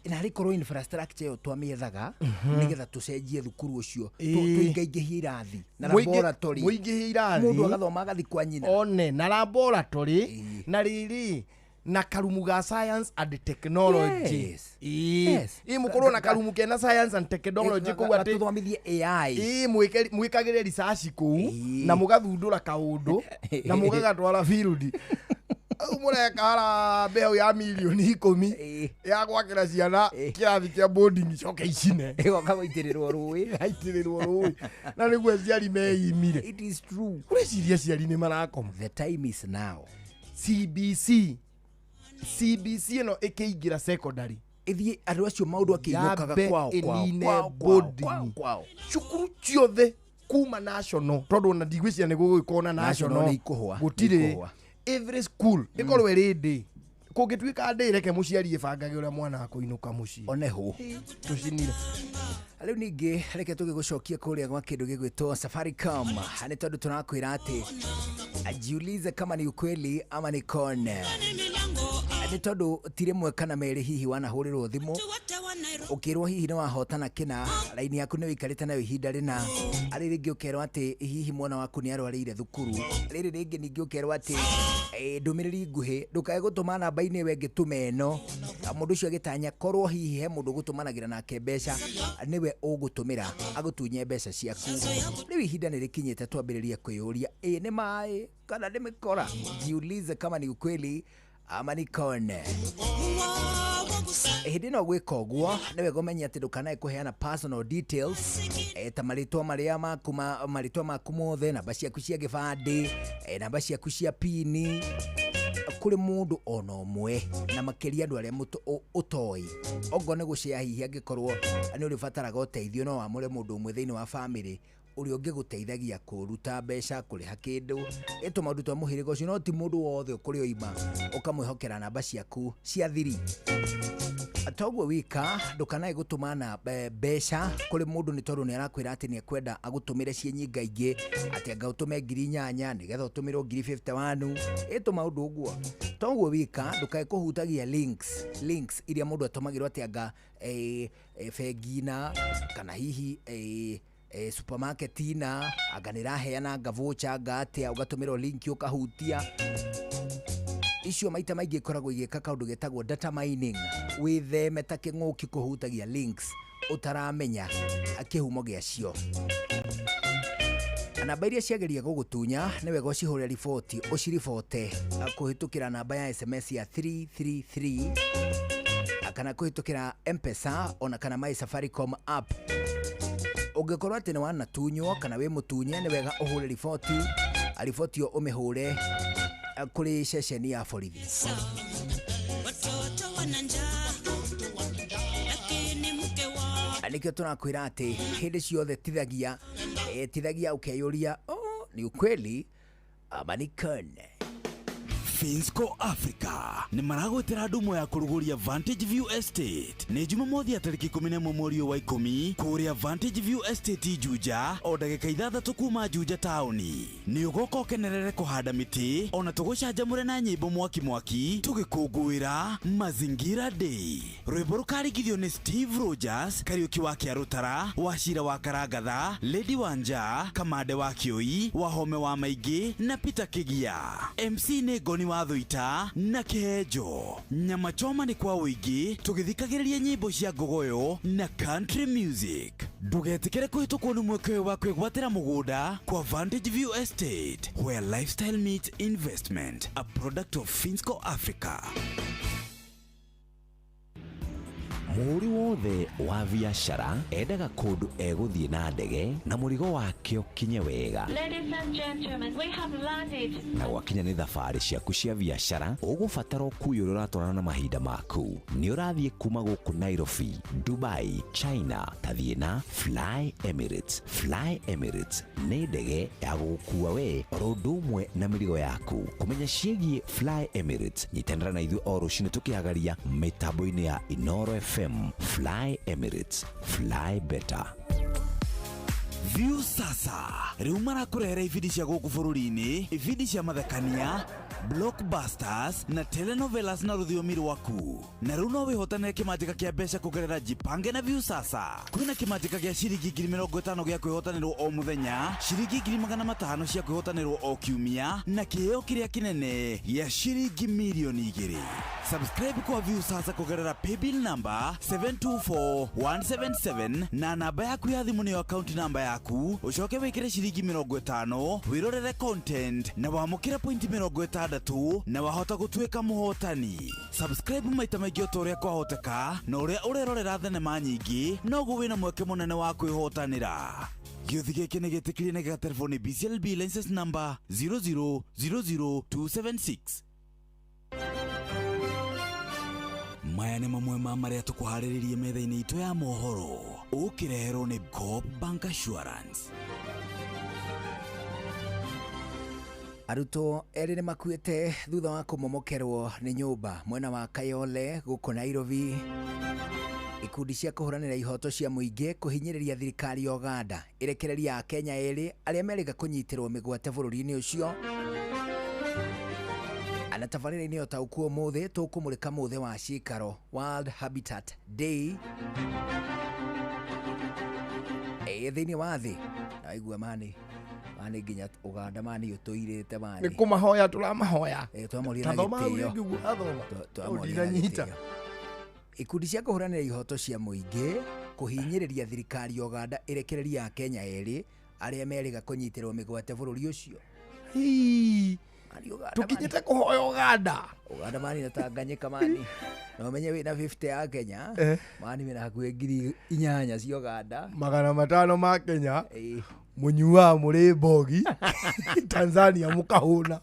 Na rĩkorwo infrastructure ĩyo twamĩethaga nĩgetha tũcenjie thukuru ũcio, tũingaingĩhie irathi na laboratory. Mũingĩhie irathi. Mũndũ agathoma agathi kwa nyina. One na laboratory na rĩrĩ na karumu ga science and technology. Ĩ mũkorwo na karumu kena science and technology kũu atĩ tũthomithie AI. Ĩ mwĩkagĩre research kũu na mũgathundũra kaũndũ na mũgagatwara field. Au mũreka harambee hau ya mirioni 10 ya gwakĩra ciana kĩrathi kĩa boarding, icoke icine. Ĩgoka gũitĩrĩrwo rũĩ. Gaitĩrĩrwo rũĩ na nĩguo aciari meimire. It is true. Ũreciria aciari nĩ marakoma? The time is now. CBC, CBC ĩno ĩkĩingĩra secondary ĩthiĩ andũ acio maũndũ akĩinũkaga yambe kwao kwao ĩnine kwao kwao boarding. Kwao kwao. Cukuru ciothe kuma national, tondũ ona ndigwĩciria nĩ gũgũĩkwo na National national. nĩ ikũhũa, nĩ Gũtirĩ. ikũhũa. Every school ĩkorwo ĩrĩ ndĩ kũngĩtuĩka ndĩ, reke mũciari ĩbangage ũrĩa mwana akũinũka mũciĩ. One hũ. Tũcinire. Rĩu ningĩ reke tũgĩgũcokia kũrĩa gwa kĩndũ gĩgwĩtwo Safaricom, nĩ tondũ tũrakwĩra atĩ jiulize kama ni ukweli ama ni con, nĩ tondũ ti rĩmwe kana merĩ hihi wanahũrĩrwo thimũ ũkĩrwo hihi nĩ wahotana kĩna, raini yaku nĩ wĩikarĩte nayo ihinda rĩna, arĩ rĩngĩ ũkerwo atĩ hihi mwana waku nĩ arwarĩire thukuru, rĩrĩ rĩngĩ ningĩ ũkerwo atĩ ndũmĩrĩri nguhĩ ndũkae gũtũma namba-inĩ ĩyo ĩngĩ, tũme ĩno. Na mũndũ ũcio agĩtanya korwo hihi he mũndũ ũgũtũmanagĩra nake mbeca nĩwe ũgũtũmĩra agũtunye mbeca ciaku. Rĩu ihinda nĩ rĩkinyĩte twambĩrĩrie kwĩyũria, ĩ nĩ maĩ kana nĩ mĩkora? Jiulize kama ni ukweli ama ni con. Hĩndĩ ĩno gwĩka ũguo nĩ wega ũmenye atĩ ndũkanae kũheana personal details, ta marĩtwa marĩa maku marĩtwa maku mothe, namba ciaku cia gĩbandĩ, namba ciaku cia pini kũrĩ mũndũ ona ũmwe, na makĩria andũ arĩa ũtoĩ. Ongorwo nĩ gũcea hihi angĩkorwo nĩ ũrĩbataraga ũteithio, no wamũre mũndũ ũmwe thĩinĩ wa bamĩrĩ ũrĩa ũngĩgũteithagia kũruta mbeca, kũrĩha kĩndũ, ĩ tũmaũndũ twa mũhĩrĩga ũcio, no ti mũndũ wothe ũkũrĩa oima ũkamwĩhokera namba ciaku cia thiri. Toguo wika ndũkanae gũtũma na mbeca kũrĩ mũndũ nĩ tondũ nĩ arakwĩra atĩ nĩ ekwenda agũtũmĩre ciĩ nyingaingĩ, atĩ anga ũtũme 8,000 nĩgetha ũtũmĩrwo 51,000, ĩ tũmaũndũ ũguo. Toguo wika ndũkae kũhutagia links iria mũndũ atũmagĩrwo atĩ anga bengi na kana hihi supermarket na anga nĩ ĩraheana anga voucher anga atĩa, ũgatũmĩrwo link ũkahutia. Icio maita maingĩ ikoragwo igĩka kaũndũ getagwo data mining. Wĩtheme ta kĩng'ũki kũhutagia links ũtaramenya kĩhumo gĩacio. Namba iria ciageria gũgũtunya nĩ wega ũcihũre riboti, ũciribote kũhĩtũkĩra namba ya SMS ya 333 kana kũhĩtũkĩra M-Pesa ona kana my Safaricom app. Ũngĩkorwo atĩ nĩ wanatunywo kana wĩ mũtunye, nĩ wega ũhũre riboti, riboti ĩyo ũmĩhũre kũrĩ ceceni ya borithi. Watoto wana njaa lakini mke wao Nĩkĩo tũrakwĩra atĩ hĩndĩ ciothe tithagia ũkeyũria, oh, ni ukweli ama ni con. Finsco Africa nĩ maragwĩtĩra ndumo ya kũrugũria Vantage View Estate. Nĩ Jumamothi ya tarĩki 11 mweri ũyũ wa 10 kũrĩa Vantage View Estate Juja, o ndagĩka 6 kuma Juja taũni. Nĩ ũgoka ũkenerere kũhanda mĩtĩ ona tũgũcanjamũre na nyĩmbo mwaki mwaki tũgĩkũngũĩra Mazingira Day. Rwĩmbo rũkarigithio nĩ Steve Rogers, Kariũki wa Kĩarũtara, Wachira wa Karangatha, Lady Wanja, Kamande wa Kĩũi, Wahome wa Maingĩ na Peter Kĩgia. MC nĩ Ngoni wa Thuita na Kĩhenjo. Nyama choma nĩ kwa ũingĩ tũgĩthikagĩrĩria nyĩmbo cia ngogoyo na country music. Ndũgetĩkĩre kũhĩtũkwo nĩ mweke ũyũ wa kwĩgwatĩra mũgũnda kwa Vantage View Estate, where lifestyle meets investment, a product of Finsco Africa. Mũhũri wothe wa biacara endaga kũndũ egũthiĩ na ndege na mũrigo wake ũkinye wega. Ladies and gentlemen, we have landed. Na gwakinya nĩ thabarĩ ciaku cia biacara, ũgũbatara ũkuui ũrĩa ũratwarana na mahinda maku. Nĩ ũrathiĩ kuma gũkũ Nairobi, Dubai, China, tathiĩ na Fly Emirates. Fly Emirates nĩ ndege ya gũgũkua we oro ũndũ ũmwe na mĩrigo yaku. Kũmenya ciĩgiĩ Fly Emirates, nyitanĩra na ithuĩ o rũcinĩ tũkĩhagaria mĩtambo-inĩ ya Inoro FM. Fly Emirates, fly better. View sasa rĩu marakũrehera ibindi cia gũkũ bũrũri-inĩ, ibindi cia mathekania, blockbusters na telenovelas na rũthiomi rwaku. Na rĩu no wĩhotanĩre kĩmanjĩka kĩa mbeca kũgerera Jipange na View sasa. Kwĩna kĩmanjĩka gĩa ciringi 50,000 gĩa kwĩhotanĩrwo o mũthenya, ciringi 500,000 cia kwĩhotanĩrwo o kiumia, na kĩheo kĩrĩa kĩnene gĩa ciringi 2 million. Subscribe kwa View sasa kũgerera paybill number 724177 na namba yaku ya thimũ nĩyo account namba yaku, ũcoke wĩkĩre ciringi 50 wĩrorere content na wamũkĩre point 60 na wahota gũtuĩka mũhotani. Subscribe maita maingĩ o ta ũrĩa kwahoteka, na ũrĩa ũrerorera thenema nyingĩ noguo wĩna mweke mũnene wa kwĩhotanĩra. Gĩũthi gĩkĩ nĩ gĩtĩkĩrie na gĩgaterwo nĩ BCLB license number 0000276. Maya nĩ mamwe ma marĩa tũkũharĩrĩrie metha-inĩ itũ ya mohoro, ũkĩreherwo nĩ Coop Bank Assurance. Arutwo erĩ nĩ makuĩte thutha wa kũmomokerwo nĩ nyũmba mwena wa Kayole gũkũ Nairobi. Ikundi cia kũhũranĩra ihoto cia mũingĩ kũhinyĩrĩria thirikari ya Uganda ĩrekereria Akenya erĩ arĩa merĩga kũnyitĩrwo mĩgwate bũrũri-inĩ ũcio. Na tabarĩra-inĩ ũtaũku ũmũthĩ tũkũmũrĩka mũthĩ wa cikaro, World Habitat Day thĩinĩ wa thĩ. Na waigua mani mani nginya Uganda mani ũtũirĩte mani nĩ kũmahoya tũramahoya. Twamoria na Tathoma hau gĩtĩo. rĩngĩ ũguo athoma. Twamoria na Ndinanyita. gĩtĩo. Ikundi cia kũhũranĩra ihoto cia mũingĩ kũhinyĩrĩria thirikari ya Uganda ĩrekereria Akenya erĩ arĩa merĩga kũnyitĩrwo mĩgwate bũrũri ũcio. Hii. Mani Uganda, Tũkinyĩte kũhoya Uganda. Uganda mani na Tanganyika mani na ũmenye wĩna 50 ya Kenya mani wĩna hakuhĩ 8,000 cia Uganda. 500 ma Kenya mũnyuaga mũrĩ mbogi Tanzania mũkahũna.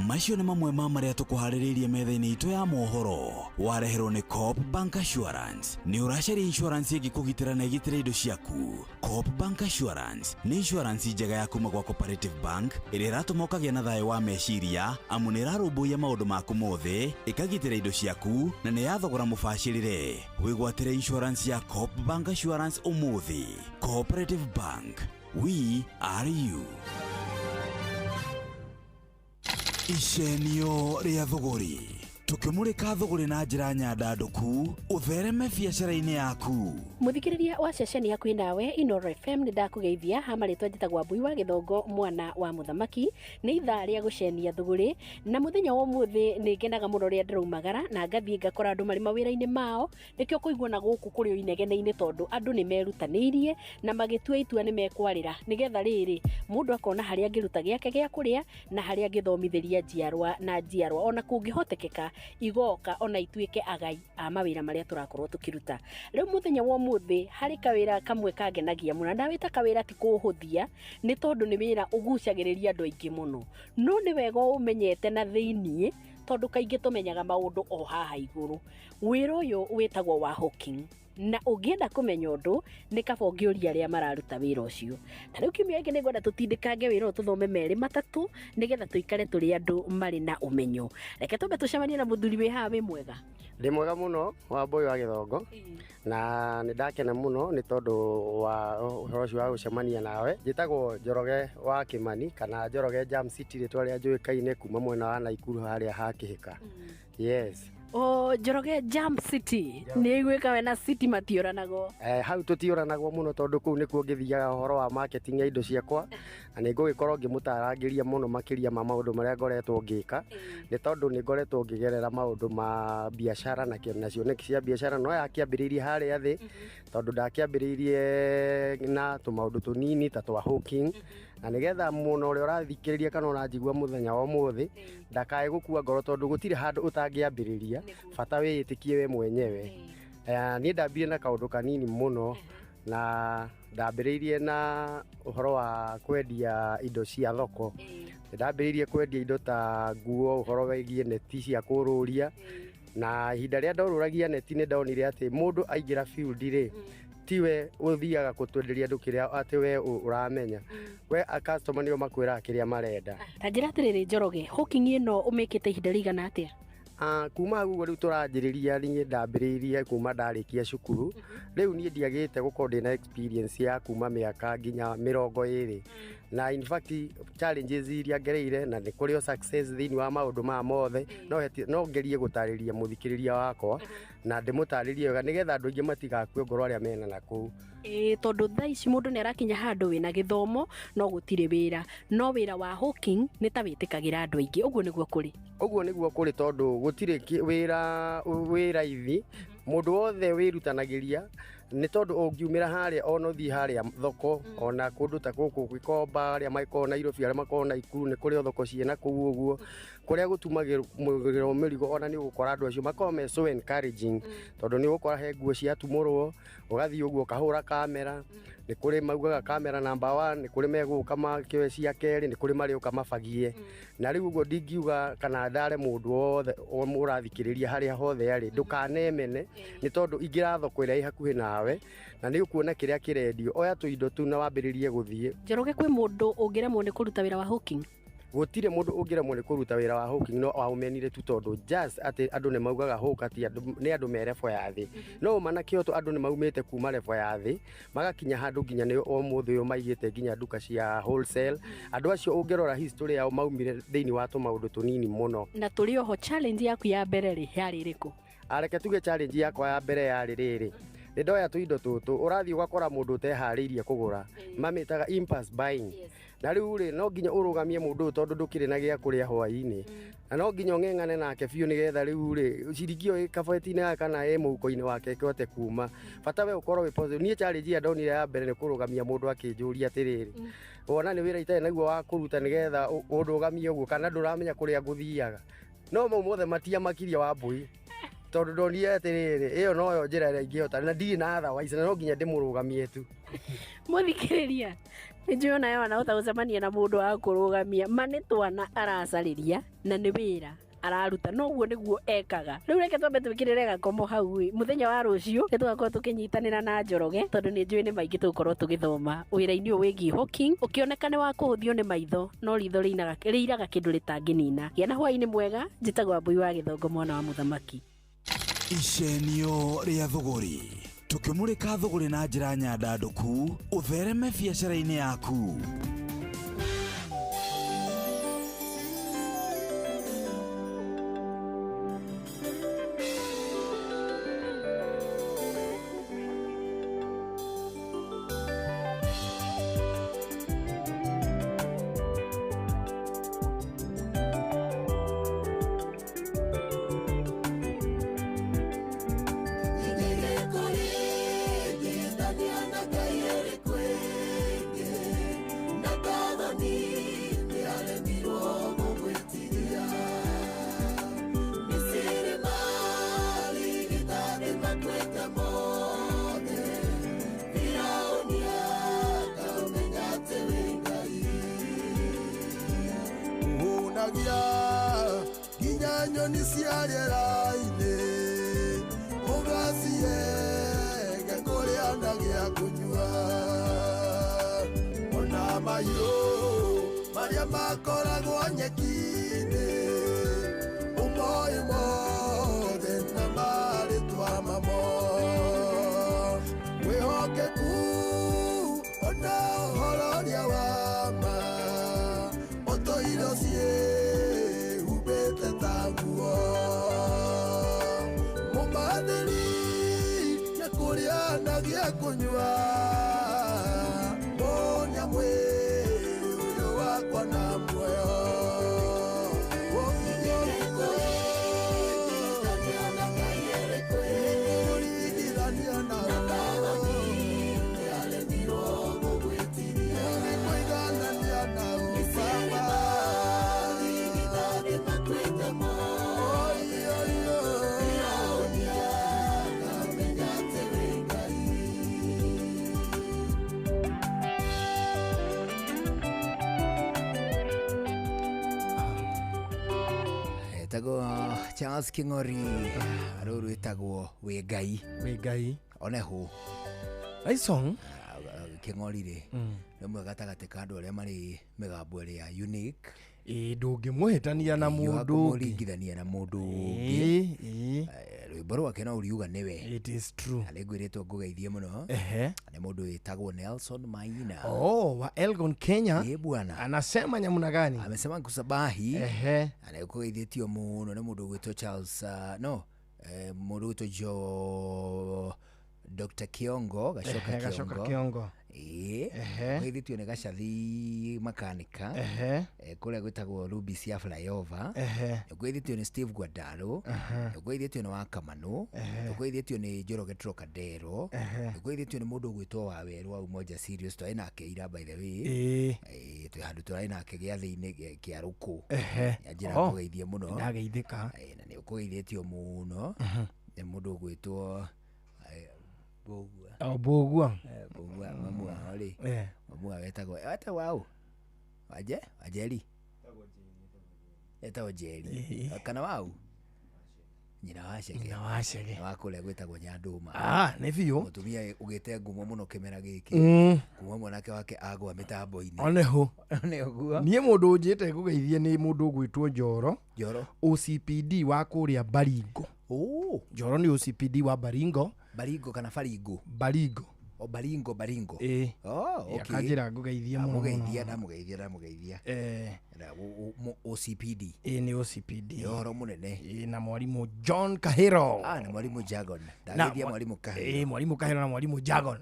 Macio nĩ mamwe ma marĩa tũkũharĩrĩirie metha-inĩ itũ ya mohoro, wareherwo nĩ Coop Bank Assurance. Nĩ ũracaria insurance ĩngĩkũgitĩra na ĩgitĩre indo ciaku? Coop Bank Assurance nĩ insurance njega ya kuma gwa Cooperative Bank ĩrĩa ĩratũma ũkagĩa na thayũ wa meciria, amu nĩ ĩrarũmbũiya maũndũ maku mothe, ĩkagitĩra indo ciaku na nĩ ya thogora mũbacĩrĩre. Wĩgwatĩre insurance ya Coop Bank Assurance ũmũthĩ. Cooperative Bank, we are you. Icenio rĩa thũgũrĩ, tũkĩmũrĩka thũgũrĩ na njĩra nyandandũku ũthereme biacara-inĩ yaku. Muthikiriria wa ceceni hakuhĩ nawe Inoro FM, nĩ ndakũgeithia ha marĩtwa njĩtagwo Mbui wa Gĩthongo mwana wa mũthamaki. Nĩ ithaa rĩa gũcenia thũgũrĩ, na mũthenya wa ũmũthĩ nĩ ngenaga mũno rĩrĩa ndĩraumagara na ngathiĩ ngakora andũ marĩ mawĩra-inĩ mao. Nĩkĩo kũigua na gũkũ kũrĩ o inegene-inĩ, tondũ andũ nĩ merutanĩirie na magĩtua itua nĩ mekwarĩra nĩgetha rĩrĩ mũndũ akona harĩa angĩruta gĩake gĩa kũrĩa na harĩa angĩthomithĩria njiarwa na njiarwa, ona kũngĩhotekeka igoka ona ituĩke agai a mawĩra marĩa tũrakorwo tũkĩruta. Rĩu mũthenya wa ũmũthĩ harĩ kawĩra kamwe kangenagia mũno, na ndawĩta kawĩra ti kũhũthia, nĩ tondũ nĩ wĩra ũgucagĩrĩria andũ aingĩ mũno, no nĩ wega ũmenyete na thĩiniĩ, tondũ kaingĩ tũmenyaga maũndũ o haha igũrũ. Wĩra ũyũ wĩtagwo wa hawking. Na ũngĩenda kũmenya ũndũ nĩ kaba ũngĩũria arĩa mararuta wĩra ũcio. Ta rĩu kiumia gĩkĩ nĩngwenda tũtindĩkange wĩra ũyũ, tũthome merĩ matatũ nĩgetha tũikare tũrĩ andũ marĩ na ũmenyo. Reke twambe tũcemanie na mũthuri wĩ haha. Wĩ mwega? Ndĩ mwega mũno, Wambũi wa Gĩthongo, na nĩ ndakena mũno nĩ tondũ wa ũhoro ũcio wa gũcemania nawe. Njĩtagwo Njoroge wa Kĩmani kana Njoroge Jam City, rĩtwa rĩa njũĩkaine kuma mwena wa Naikuru harĩa ha Kĩhĩka. Yes. O Njoroge Jam City, nĩ iguĩka we na City matiũranagwo. Hau tũtiũranagwo mũno tondũ kũu nĩkuo ngĩthiaga ũhoro wa marketing ya indo ciakwa, na nĩ ngũgĩkorwo ngĩmũtarangĩria mũno makĩria ma maũndũ marĩa ngoretwo ngĩka, nĩ tondũ nĩ ngoretwo ngĩgerera maũndũ ma biacara na na cioneki cia biacara, no yakĩambĩrĩirie harĩa thĩ, tondũ ndakĩambĩrĩirie na tũmaũndũ tũnini ta twa hawking, na nĩgetha mũno ũrĩa ũrathikĩrĩria kana ũranjigua mũthenya wa ũmũthĩ ndakae gũkua ngoro, tondũ gũtirĩ handũ ũtangĩambĩrĩria, bata wĩĩtĩkie we mwenyewe. Niĩ ndambire na kaũndũ kanini mũno, na ndambĩrĩirie na ũhoro wa kwendia indo cia thoko. Ndambĩrĩirie kwendia indo ta nguo, ũhoro wĩgiĩ neti cia kũrũria, na ihinda rĩa ndorũragia neti nĩ ndonire atĩ mũndũ aingĩra field rĩ, tiwe ũthiaga gũtwenderia andũ kĩrĩa atĩ we ũramenya, we a customer nĩo makwĩraga kĩrĩa marenda. Ta njĩra atĩrĩrĩ Njoroge, hawking ĩno ũmĩkĩte ihinda rĩigana atĩa? Kuma hau ũguo rĩu tũranjĩrĩria, niĩ ndambĩrĩirie kuma ndarĩkia cukuru. Rĩu niĩ ndiagĩte gũkorwo ndĩna experience ya kuma mĩaka nginya 20, na in fact challenges iria ngereire na nĩ kũrĩ o success thĩinĩ wa maũndũ maya mothe, no ngerie gũtarĩria mũthikĩrĩria wakwa na ndĩmũtarĩrie wega nĩgetha andũ aingĩ matigakue ngoro arĩa mena na kũu. Ĩĩ, tondũ thaa ici mũndũ nĩ arakinya handũ wĩna gĩthomo no gũtirĩ wĩra, no wĩra wa hawking nĩ ta wĩtĩkagĩra andũ aingĩ, ũguo nĩguo kũrĩ? Ũguo nĩguo kũrĩ, tondũ gũtirĩ wĩra wĩ raithi, mũndũ wothe wĩrutanagĩria, nĩ tondũ ũngiumĩra harĩa ona ũthiĩ harĩa thoko, ona kũndũ ta gũkũ Gĩkomba, arĩa makoragwo Nairobi, arĩa makoragwo Naikuru, nĩ kũrĩ o thoko ciĩna kũu ũguo kũrĩa gũtumagĩrwo mĩrigo, ona nĩ ũgũkora andũ acio makoragwo me so encouraging, tondũ nĩ ũgũkora he nguo ciatumũrwo, ũgathiĩ ũguo ũkahũra kamera, nĩ kũrĩ maugaga kamera number 1, nĩ kũrĩ megũka makĩoe cia kerĩ, nĩ kũrĩ marĩũka mabagie. Na rĩu ũguo ndingiuga kana ndare mũndũ wothe ũrathikĩrĩria harĩa hothe arĩ, ndũkanemene, nĩ tondũ ingĩra thoko ĩrĩa ĩ hakuhĩ nawe na nĩ ũkuona kĩrĩa kĩrendio, oya tũindo tu na wambĩrĩrie gũthiĩ. Njoroge, kwĩ mũndũ ũngĩremwo nĩ kũruta wĩra wa hawking? Gũtirĩ mũndũ ũngĩremwo nĩ kũruta wĩra wa hawking no aũmenire tu, tondũ just atĩ andũ nĩ maugaga hawk atĩ nĩ andũ me level ya thĩ, no ũma na kĩhoto andũ nĩ maumĩte kuma level ya thĩ magakinya handũ nginya nĩ ũmũthĩ ũyũ maigĩte nginya nduka cia wholesale. Andũ acio ũngĩrora history yao maumire thĩinĩ wa tũmaũndũ tũnini mũno. Na tũrĩ oho, challenge yaku ya mbere rĩ yarĩ ĩrĩkũ? Reke tuge challenge yakwa ya mbere yarĩ rĩrĩ, nĩ ndoya tũindo tũtũ, ũrathiĩ ũgakora mũndũ ũteharĩirie kũgũra, mamĩtaga impulse buying. Na rĩu rĩ, no nginya ũrũgamie mũndũ ũyũ tondũ ndũkĩrĩ na gĩa kũrĩa hwaĩ-inĩ, na no nginya ũng'eng'ane nake biũ nĩgetha rĩu rĩ ciringi ĩyo ĩ kabeti-inĩ yake kana ĩ mũhuko-inĩ wake ĩkĩhote kuma. Bata we ũkorwo wĩ positive. Niĩ challenge ĩrĩa ndonire ya mbere nĩ kũrũgamia mũndũ akĩnjũria atĩrĩrĩ, wona nĩ wĩra itarĩ naguo wa kũruta nĩgetha ũndũgamie ũguo, kana ndũramenya kũrĩa ngũthiaga. No mau mothe matiamakirie Wambũi, tondũ ndonire atĩrĩrĩ, ĩyo noyo njĩra ĩrĩa ingĩhota na ndirĩ na otherwise, na no nginya ndĩmũrũgamie tu. Mũthikĩrĩria, nĩ njũĩ onawe wanahota gũcemania na mũndũ wa kũrũgamia, ma nĩ twana aracarĩria na nĩ wĩra araruta, no ũguo nĩguo ekaga. Rĩu reke twambe twĩkĩrĩre gakomo hau ĩ, mũthenya wa rũciũ nĩ tũgakorwo tũkĩnyitanĩra na Njoroge, tondũ nĩ njũĩ nĩ maingĩ tũgũkorwo tũgĩthoma wĩra-inĩ ũyũ wĩgiĩ hawking. Ũkĩoneka nĩ wa kũhũthio nĩ maitho, no ritho rĩiraga kĩndũ rĩtangĩnina. Gĩa na hwaĩ-inĩ mwega, njĩtagwo Wambũi wa Gĩthongo mwana wa mũthamaki. Icenio rĩa thũgũrĩ, tũkĩmũrĩka thũgũrĩ na njĩra nyandandũku, ũthereme biacara-inĩ yaku. Nginya nyoni cia rĩera-inĩ ũgacihe na gĩa kũnyua ona mahiũ marĩa makoragwo nyeki-inĩ ũmoĩ mothe na marĩtwa mamo wĩhokeku ona ũhoro ũrĩa wa ma ũtũire ũciĩhumbĩte ta nguo mũmathĩri nĩ kũrĩa na gĩa kũnyua monia mwĩrĩ ũyũ wakwa na muoyo. Etagwo Charles King'ori rũrũ ĩtagwo Wĩ Ngai. Wĩ Ngai oneho Nice song. King'ori rĩ nĩ ũmwe gatagatĩ ka andũ arĩa marĩ mĩgambo ĩrĩa unique. Ĩĩ ndũngĩmũhĩtania na mũndũ ũngĩ. Kũmũringithania na mũndũ ũngĩ. Rwĩmbo rwake no ũriuga nĩwe. It is true. Na nĩngwĩrĩtwo ngũgeithie mũno. Nĩ mũndũ wĩtagwo Nelson Maina. Oh, wa Elgon Kenya. Ĩĩ bwana. Anasema nyamuna gani? Amesema nkusabahi. Na nĩkũgeithĩtio mũno nĩ mũndũ ũgwĩtwo Charles no mũndũ ũgwĩtwo Jo Dr. Kiongo, Gacoka Gacoka Kiongo. Ĩĩ. Kũgeithĩtio nĩ Gacathi makanika. Kũrĩa gwĩtagwo Ruby cia flyover. Kũgeithĩtio nĩ Steve Guadalo. Kũgeithĩtio nĩ Wakamanũ. Kũgeithĩtio nĩ Njoroge Trocadero. Kũgeithĩtio nĩ mũndũ ũgwĩtwo Wawerũ wa Umoja Serious twarĩ nake ira by the way. Ĩĩ twĩ handũ tũrarĩ nake gĩathĩ-inĩ kĩa Rũkũ. Nyanjĩra ngũgeithie mũno. Ndageithĩka. Na nĩ ũkũgeithĩtio mũno nĩ mũndũ ũgwĩtwo Mbũgua. Oh, Mbũgua. Mbũgua mamu wao rĩ. Mamu wao etagwo ũ? Waje? Wajeri? Etagwo Njeri. Kana wau? Nyina wa Chege. Nyina wa Chege. Wa kũrĩa gwĩtagwo Nyandũma. Ah, nĩ biũ. Mũtumia ũgĩte ngumo mũno kĩmera gĩkĩ. Kuma mwanake wake agwa mĩtambo-inĩ. Oneho. Nĩ ũguo. Niĩ mũndũ ũnjĩte ngũgeithie nĩ mũndũ ũgwĩtwo Njoro. Njoro. OCPD wa kũrĩa Baringo. Oh. Njoro nĩ OCPD wa Baringo. Baringo kana Baringo? Baringo. O Baringo, Baringo. Ĩĩ. Oh, okay. Akanjĩra ngũgeithie mũno. Ndamũgeithia, ndamũgeithia, ndamũgeithia. OCPD. Ĩĩ nĩ OCPD. Nĩ ũhoro mũnene. Ĩĩ na mwarimũ John Kahiro. Ah, na mwarimũ Jagon. Ndageithia mwarimũ Kahiro. Ĩĩ mwarimũ Kahiro na mwarimũ Jagon.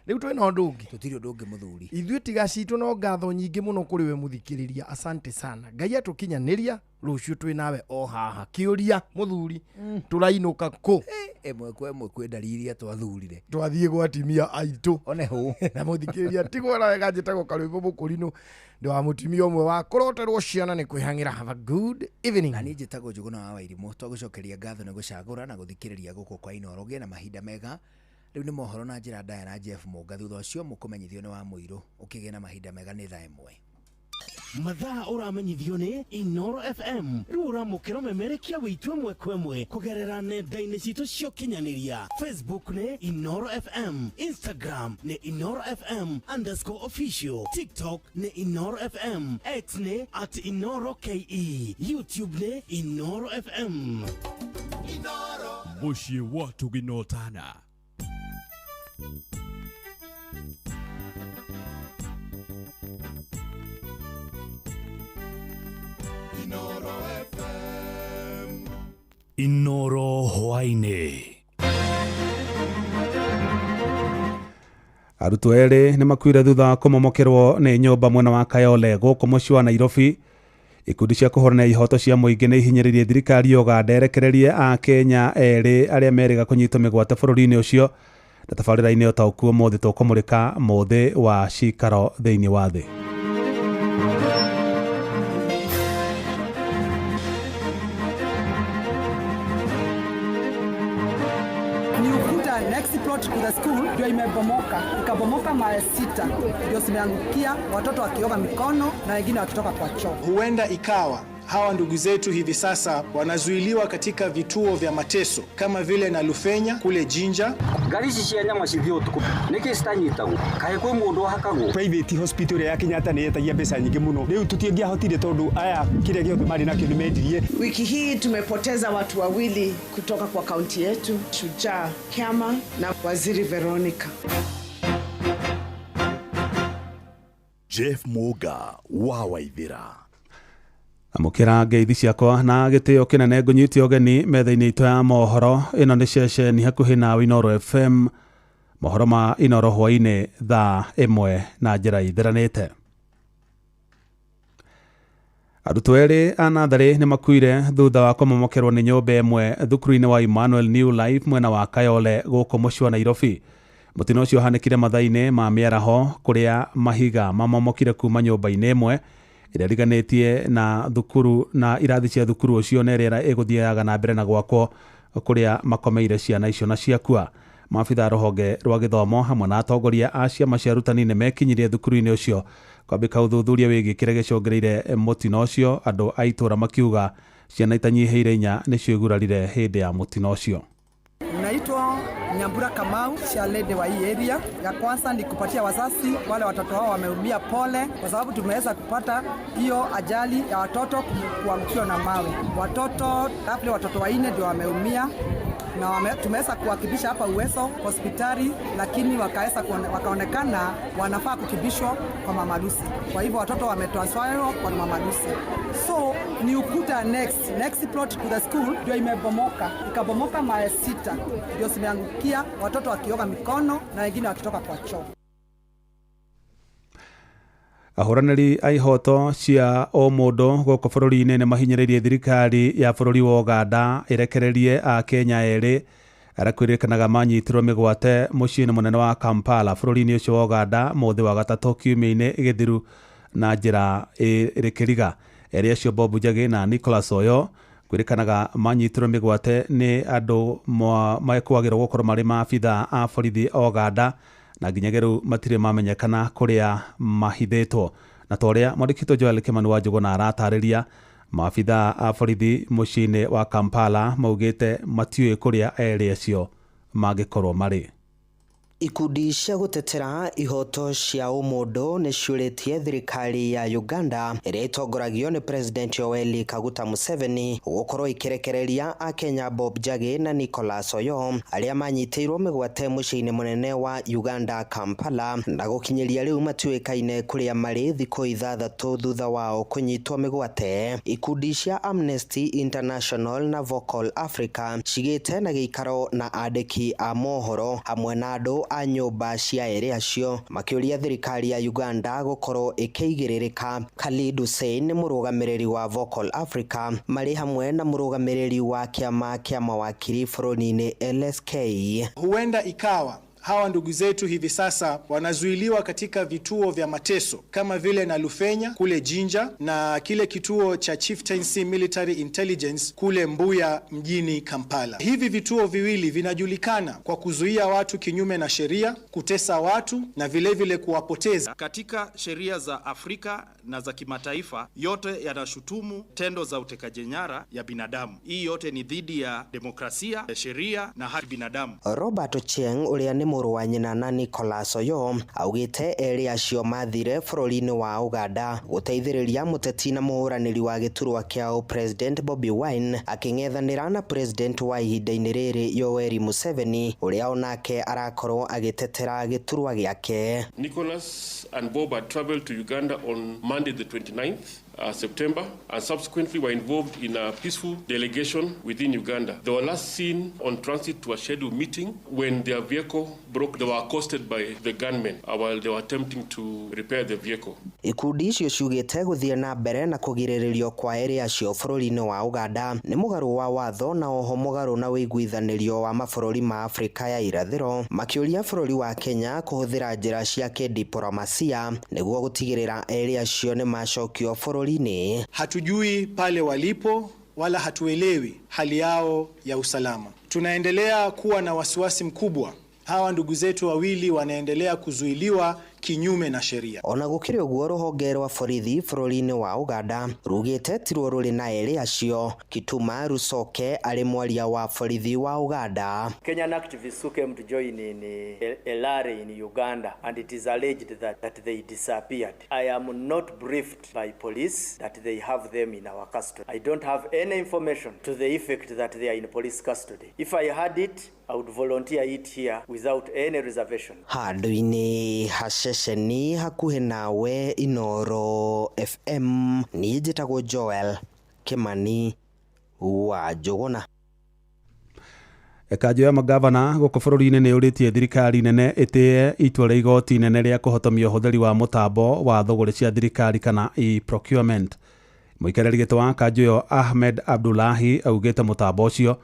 Rĩu twĩna ũndũ ũngĩ. Tũtirĩ ũndũ ũngĩ mũthuri. Ithuĩ tiga citũ no ngatho nyingĩ mũno kũrĩ we mũthikĩrĩria. Asante sana. Ngai atũkinyanĩria rũciũ twĩ nawe o haha. Kĩũria mũthuri tũrainũka kũ? Ĩmwe kwa ĩmwe kwĩ ndariri iria twathurire. Twathiĩ gwa atumia aitũ. Oneho. Na mũthikĩrĩria tigwo na wega njĩtagwo Karwĩmbo Mũkũrinũ. Ndĩ wa mũtumia ũmwe wa kũroterwo ciana nĩ kwĩhang'ĩra. Have a good evening. Na niĩ njĩtagwo Njũgũna wa Wairimũ. Twagũcokeria ngatho nĩ gũcagũra na gũthikĩrĩria gũkũ kwa Inooro. Ũgĩe na mahinda mega. Rĩu nĩ mohoro na njĩra ndaya na Jeff Mũnga. Thutha ũcio mũkũmenyithio nĩ wa Mũirũ. Ũkĩgĩe na mahinda mega nĩ thaa 1. Mathaa ũramenyithio nĩ Inooro FM. Rĩu ũramũkĩra ũmemerekia witũ ĩmwe kwa ĩmwe kũgerera nenda-inĩ citũ cia ũkinyanĩria. Facebook nĩ Inooro FM, Instagram nĩ Inooro FM _official, TikTok nĩ Inooro FM, X nĩ @InooroKE, YouTube nĩ Inooro FM. Mũciĩ wa Tũginotana. Inooro FM. Inooro hwaĩ-inĩ. Arutwo erĩ nĩ makuire thutha wa kũmomokerwo nĩ nyũmba mwena wa Kayole gũkũ mũciĩ wa Nairobi. Ikundi cia kũhũrana ihoto cia mũingĩ nĩ ihinyĩrĩirie thirikari ya Uganda ĩrekererie Akenya erĩ arĩa merĩga kũnyitwo mĩgwate bũrũri-inĩ ũcio. Na tabarĩra-inĩ ũtaũku ũmũthĩ tũkũmũrĩka mũthĩ wa cikaro thĩinĩ wa thĩ. Next plot to the school ndio imebomoka, ikabomoka mara 6, ndio zimeangukia watoto wakioga mikono na wengine wakitoka kwa choo. Huenda ikawa hawa ndugu zetu hivi sasa wanazuiliwa katika vituo vya mateso kama vile na Lufenya kule Jinja. Ngari ici cia nyama cithiĩ ũtukũ nĩkĩ citanyitagwo? Kaĩ kwĩ mũndũ ũhakagwo? Private hospital ya Kenyatta nĩ yetagia mbeca nyingĩ mũno. Rĩu tũtingĩahotire tondũ aya kĩrĩa gĩothe marĩ nakĩo nĩ mendirie. Wiki hii tumepoteza watu wawili kutoka kwa kaunti yetu, Shujaa Kiama na Waziri Veronica. Jeff Muga wa Waithira. Amũkĩra ngeithi ciakwa na gĩtĩo kĩnene ngũnyite ũgeni metha-inĩ itũ ya mohoro. Ĩno nĩ ceceni hakuhĩ nawe Inooro FM. Mohoro ma Inooro hwaĩ-inĩ thaa 1 na njĩra itheranĩte. Arutwo erĩ a natharĩ nĩ makuire thutha wa kũmomokerwo nĩ nyũmba ĩmwe thukuru-inĩ wa Emmanuel New Life mwena wa Kayole gũkũ mũciĩ wa Nairobi. Mũtino ũcio ũhanĩkire mathaa-inĩ ma mĩaraho kũrĩa mahiga mamomokire kuma nyũmba-inĩ ĩmwe ĩrĩa ĩriganĩtie na thukuru na irathi cia thukuru ũcio na ĩrĩa ĩgũthiaga na mbere na gwakwo kũrĩa makomeire ciana icio na ciakua. Maabitha a rũhonge rwa gĩthomo hamwe na atongoria a ciama cia arutani nĩ mekinyirie thukuru-inĩ ũcio kwambĩka ũthuthuria wĩgiĩ kĩrĩa gĩcũngĩrĩire mũtino ũcio. Andũ a itũũra makiuga ciana itanyihĩire 4 nĩcio igurarire hĩndĩ ya mũtino ũcio. Naitwa Nyambura Kamau, chairlady wa hii area. Ya kwanza ni kupatia wazazi wale watoto wao wameumia pole, kwa sababu tumeweza kupata hiyo ajali ya watoto kuangukiwa na mawe. Watoto roughly watoto 4 ndio wameumia na tumeweza kuwakibisha hapa Uwezo hospitali, lakini wakaonekana wanafaa kukibishwa kwa Mama Lucy. Kwa hivyo watoto wametransferiwa kwa Mama Lucy. So ni ukuta next plot to the school ndio imebomoka. Ikabomoka mara 6 ndio zimeangukia watoto wakioga mikono na wengine wakitoka kwa choo. Ahũranĩri a ihoto cia ũmũndũ gũkũ bũrũri-inĩ nĩ mahinyĩrĩirie thirikari ya bũrũri wa Uganda ĩrekererie Akenya erĩ arĩa kwĩrĩkanaga manyitirwo mĩgwate mũciĩ-inĩ mũnene wa Kampala bũrũri-inĩ ũcio wa Uganda mũthĩ wa gatatũ kiumia-inĩ gĩthiru na njĩra ĩrĩ kĩriga. Erĩ acio Bob Njagi na Nicholas Oyo kwĩrĩkanaga manyitirwo mĩgwate nĩ andũ mekwagĩrwo gũkorwo marĩ maabitha a borithi a Uganda na nginyagia rĩu matirĩ mamenyekana kũrĩa mahithĩtwo. Na ta ũrĩa mwandĩki witũ Joel Kimani wa Njũgũna aratarĩria, maabitha a borithi mũciĩ-inĩ wa Kampala maugĩte matiũĩ kũrĩa erĩ acio mangĩkorwo marĩ. Ikundi cia gũtetera ihoto cia ũmũndũ nĩ ciũrĩtie thirikari ya Uganda ĩrĩa ĩtongoragio nĩ President Yoweri Kaguta Museveni gũkorwo ĩkĩrekereria Akenya Bob Njagi na Nicholas Oyo arĩa manyitĩirwo mĩgwate mũciĩ-inĩ mũnene wa Uganda Kampala, na gũkinyĩria rĩu matiũĩkaine kũrĩa marĩ thikũ 6 thutha wao kũnyitwo mĩgwate. Ikundi cia Amnesty International na Vocal Africa cigĩte na gĩikaro na andĩki a mohoro hamwe na andũ a nyũmba cia erĩ acio makĩũria thirikari ya Uganda gũkorwo ĩkĩigĩrĩrĩka. Khalid Hussein nĩ mũrũgamĩrĩri wa Vocal Africa marĩ hamwe na mũrũgamĩrĩri wa kĩama kĩa mawakiri bũrũri-inĩ LSK. Huenda ikawa hawa ndugu zetu hivi sasa wanazuiliwa katika vituo vya mateso kama vile Nalufenya kule Jinja na kile kituo cha Chieftaincy Military Intelligence kule Mbuya mjini Kampala. Hivi vituo viwili vinajulikana kwa kuzuia watu kinyume na sheria, kutesa watu na vile vile kuwapoteza. Katika sheria za Afrika na za kimataifa yote yanashutumu tendo za utekaji nyara ya binadamu. Hii yote ni dhidi ya demokrasia, sheria na haki binadamu. Robert Ochieng ũrĩa nĩ mũrũ wa nyina na Nicholas Oyo augĩte erĩ acio mathire bũrũri-inĩ wa Uganda gũteithĩrĩria mũteti na mũhũranĩri wa gĩturwa kĩa President Bobi Wine akĩng'ethanĩra na President wa ihinda-inĩ rĩrĩ Yoweri Museveni ũrĩa onake arakorwo agĩtetera gĩturwa gĩake. Nicholas and Bob had traveled to Uganda on Monday the 29th September and subsequently were involved in a peaceful delegation within Uganda. They were last seen on transit to a scheduled meeting when their vehicle broke. They were accosted by the gunmen while they were attempting to repair the vehicle. Ikundi icio ciugĩte gũthiĩ na mbere na kũgirĩrĩrio kwa erĩ acio bũrũri-inĩ wa Uganda nĩ mũgarũ wa watho na oho mũgarũ na ũiguithanĩrio wa mabũrũri ma Afrika ya irathĩro, makĩũria bũrũri wa Kenya kũhũthĩra njĩra cia kĩdiplomasia nĩguo gũtigĩrĩra erĩ acio nĩ macokio bũrũri. Hatujui pale walipo wala hatuelewi hali yao ya usalama. Tunaendelea kuwa na wasiwasi mkubwa. Hawa ndugu zetu wawili wanaendelea kuzuiliwa kinyume na sheria. Ona gũkĩrĩ ũguo, rũhonge rwa borithi bũrũri-inĩ wa Uganda rugĩte tirwo rũrĩ na erĩ acio. Kituma Rusoke arĩ mwaria wa borithi wa Uganda. Kenyan activists who came to join in a rally in Uganda, and it is alleged that they disappeared. I am not briefed by police that they have them in our custody. I don't have any information to the effect that they are in police custody. If I had it, I would volunteer it here without any reservation. Handũ-inĩ ha ceceni hakuhĩ nawe Inooro FM, niĩ njĩtagwo Joel Kimani wa Njũgũna. Kanjũ ya magavana gũkũ bũrũri-inĩ nĩ yũrĩtie thirikari nene ĩtĩe itua rĩa igoti inene rĩa kũhotomia ũhũthĩri wa mũtambo wa thũgũrĩ cia thirikari kana e-procurement. Mũikarĩri gĩtĩ wa kanjũ ĩyo Ahmed Abdullahi augĩte mũtambo ũcio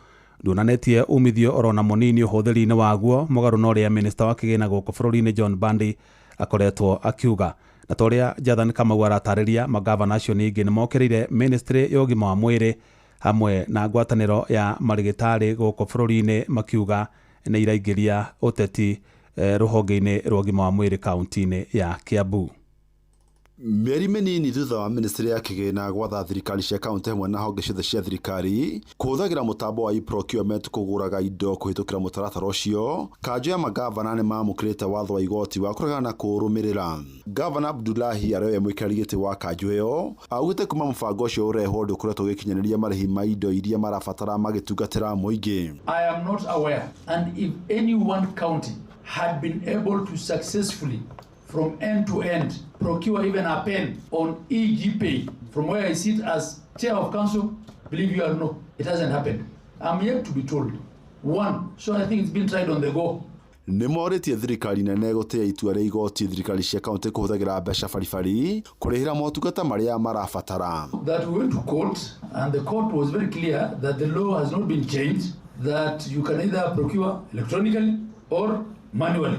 ndunanĩtie umithio orona mũnini ũhũthĩri-inĩ waguo, mũgarũ na ũrĩa minista wa kĩgĩna gũkũ bũrũri-inĩ John Mbadi akoretwo akiuga. Na ta ũrĩa Jathan Kamau aratarĩria, magavana acio ningĩ nĩmokĩrĩire ministry ya ũgima wa mwĩrĩ hamwe na ngwatanĩro ya marigĩtarĩ gũkũ bũrũri-inĩ, makiuga nĩ iraingĩria ũteti rũhonge-inĩ rwa ũgima wa mwĩrĩ kaunti-inĩ ya Kiambu. Mĩeri mĩnini thutha wa ministry ya kĩgĩna gwatha thirikari cia kaunti hamwe na honge ciothe cia thirikari kũhũthagĩra mũtambo wa e-procurement kũgũraga indo kũhĩtũkĩra mũtaratara ũcio, kanjũ ya magavana nĩ mamũkĩrĩte watho wa igoti wa kũregana na kũũrũmĩrĩra. Gavana Abdullahi arĩa we mũikarĩri gĩtĩ wa kanjũ ĩyo augĩte kuma mũbango ũcio ũrehwo ndũkoretwo ũgĩkinyanĩria marĩhi ma indo iria marabatara magĩtungatĩra mũingĩ. I am not aware, and if any one county had been able to successfully from end to end procure even a pen on EGPay from where I sit as chair of council, believe you or no, it hasn't happened. I'm yet to be told. One, so I think it's been tried on the go. Nĩ morĩtie thirikari nene gũtĩa itua rĩa igoti thirikari cia kaunti kũhũthagĩra mbeca baribari kũrĩhĩra motungata marĩa marabatara. That we went to court, and the court was very clear that the law has not been changed, that you can either procure electronically or manually.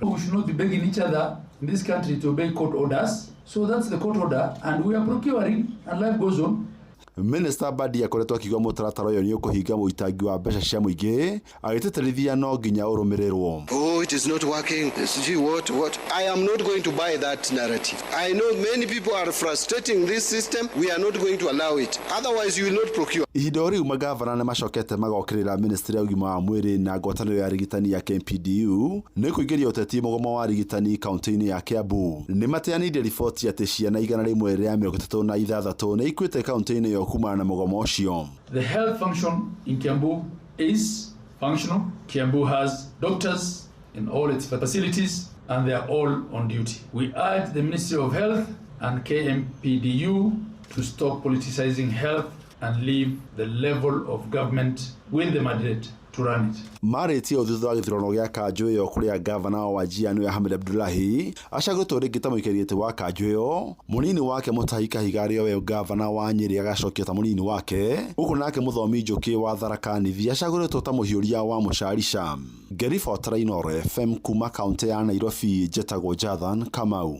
We should not be begging each other in this country to obey court orders. So that's the court order, and we are procuring, and life goes on. Minister Mbadi akoretwo akiuga mũtaratara ũyũ nĩ ũkũhinga mũitangi wa mbeca cia mũingĩ, agĩtĩtĩrithia no nginya ũrũmĩrĩrwo. Oh, it is not working. Sijui what. I am not going to buy that narrative. I know many people are frustrating this system. We are not going to allow it. Otherwise, you will not procure. Ihinda o rĩu magavana nĩ macokete magokĩrĩra ministry ya ũgima wa mwĩrĩ na ngwatanĩro ya arigitani ya KMPDU nĩ kũingĩria ũteti mũgomo wa arigitani kaunti-inĩ ya Kiambu. Nĩ mateanĩirie riboti atĩ ciana 136 nĩ ikuĩte kaunti-inĩ ĩyo kumana na mũgomo ũcio. The health function in Kiambu is functional. Kiambu has doctors in all its facilities, and they are all on duty. We urge the Ministry of Health and KMPDU to stop politicizing health and leave the level of government with the mandate to run it. Marĩtie ũũ thutha wa gĩthurano gĩa kanjũ ĩyo kũrĩa gavana wa Wajir nĩwe Ahmed Abdullahi acagũrĩtwo rĩngĩ ta mũikarĩri gĩtĩ wa kanjũ ĩyo, mũnini wake Mutahi Kahiga arĩ we gavana wa Nyĩrĩ agacokio ta mũnini wake, gũkũ nake Mũthomi Njũkĩ wa Tharaka Nithi acagũrĩtwo ta mũhiũria wa Mũcarica. Ngĩribotera Inooro FM kuma kaunti ya Nairobi, njĩtagwo Jathan Kamau.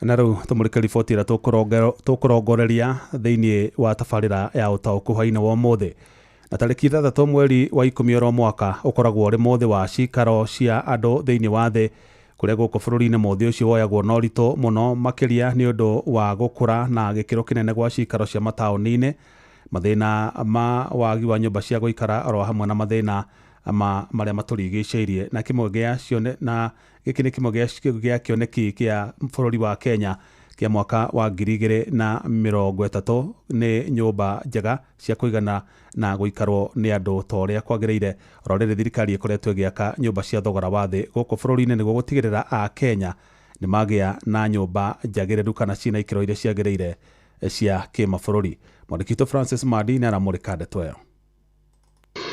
Na rĩu tũmũrĩke riboti ĩrĩa tũkũrongoreria thĩinĩ wa tabarĩra ya ũtaũku hwaĩ-inĩ wa ũmũthĩ. Na tarĩki 6 mweri wa 10 oro mwaka ũkoragwo ũrĩ mũthĩ wa cikaro cia andũ thĩinĩ wa thĩ, kũrĩa gũkũ bũrũri-inĩ mũthĩ ũcio woyagwo na ũritũ mũno makĩria nĩ ũndũ wa gũkũra na gĩkĩro kĩnene gwa cikaro cia mataũni-inĩ, mathĩna ma wagi wa nyũmba cia gũikara oro hamwe na mathĩna ma marĩa matũrigicĩirie. Na kĩmwe gĩa cione na gĩkĩ nĩ kĩmwe gĩa kĩoneki kĩa bũrũri wa Kenya kĩa mwaka wa 2030 nĩ nyũmba njega cia kũigana na gũikarwo nĩ andũ ta ũrĩa kwagĩrĩire. Oro rĩrĩ thirikari ĩkoretwo ĩgĩaka nyũmba cia thogora wa thĩ gũkũ bũrũri-inĩ nĩguo gũtigĩrĩra a Kenya nĩ magĩa na nyũmba njagĩrĩru kana ciĩna ikĩro iria ciagĩrĩire cia kĩmabũrũri. Mwandĩki witũ Francis Madi nĩ aramũrĩka ndeto ĩyo.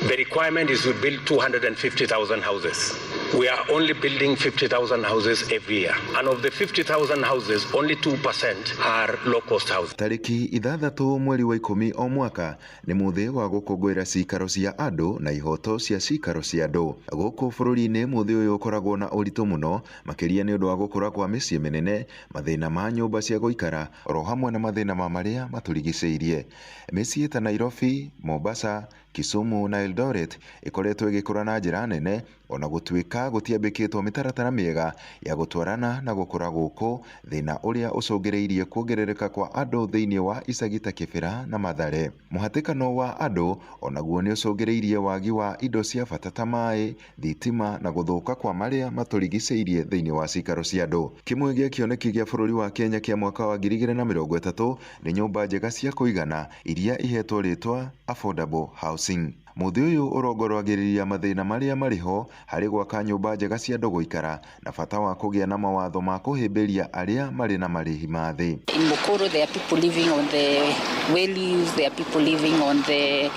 The requirement is we build 250,000 houses. We are only building 50,000 houses every year. And of the 50,000 houses, only 2% are low-cost houses. Tarĩki 6 mweri wa 10 o mwaka nĩ mũthĩ wa gũkũngũĩra cikaro cia andũ na ihoto cia cikaro cia andũ. Gũkũ bũrũri-inĩ mũthĩ ũyũ ũkoragwo na ũritũ mũno makĩria nĩ ũndũ wa gũkũra kwa mĩciĩ mĩnene, mathĩna ma nyũmba cia gũikara oro hamwe na mathĩna ma marĩa matũrigicĩirie. Mĩciĩ ta Nairobi, Mombasa, Kisumu na Eldoret ĩkoretwo ĩgĩkũra na njĩra nene ona gũtuĩka gũtuĩka gũtiambĩkĩtwo mĩtaratara mĩega ya gũtwarana na gũkũra gũkũ, thĩna ũrĩa ũcũngĩrĩirie kuongerereka kwa andũ thĩinĩ wa icagi ta Kĩbĩra na Mathare. Mũhatĩkano wa andũ onaguo nĩ ũcũngĩrĩirie wagi wa indo cia bata ta maĩ, thitima na gũthũka kwa marĩa matũrigicĩirie thĩinĩ wa cikaro cia andũ. Kĩmwe gĩa kĩoneki gĩa bũrũri wa Kenya kĩa mwaka wa 2030 nĩ nyũmba njega cia kũigana iria ihetwo rĩtwa affordable housing. Mũthĩ ũyũ ũrongoragĩrĩria mathĩna marĩa marĩ ho harĩ gwaka nyũmba njega cia andũ gũikara na bata wa kũgĩa na mawatho ma kũhĩmbĩria arĩa marĩ na marĩhi ma thĩ. In Mukuru there are people living on the valleys, there are people living on the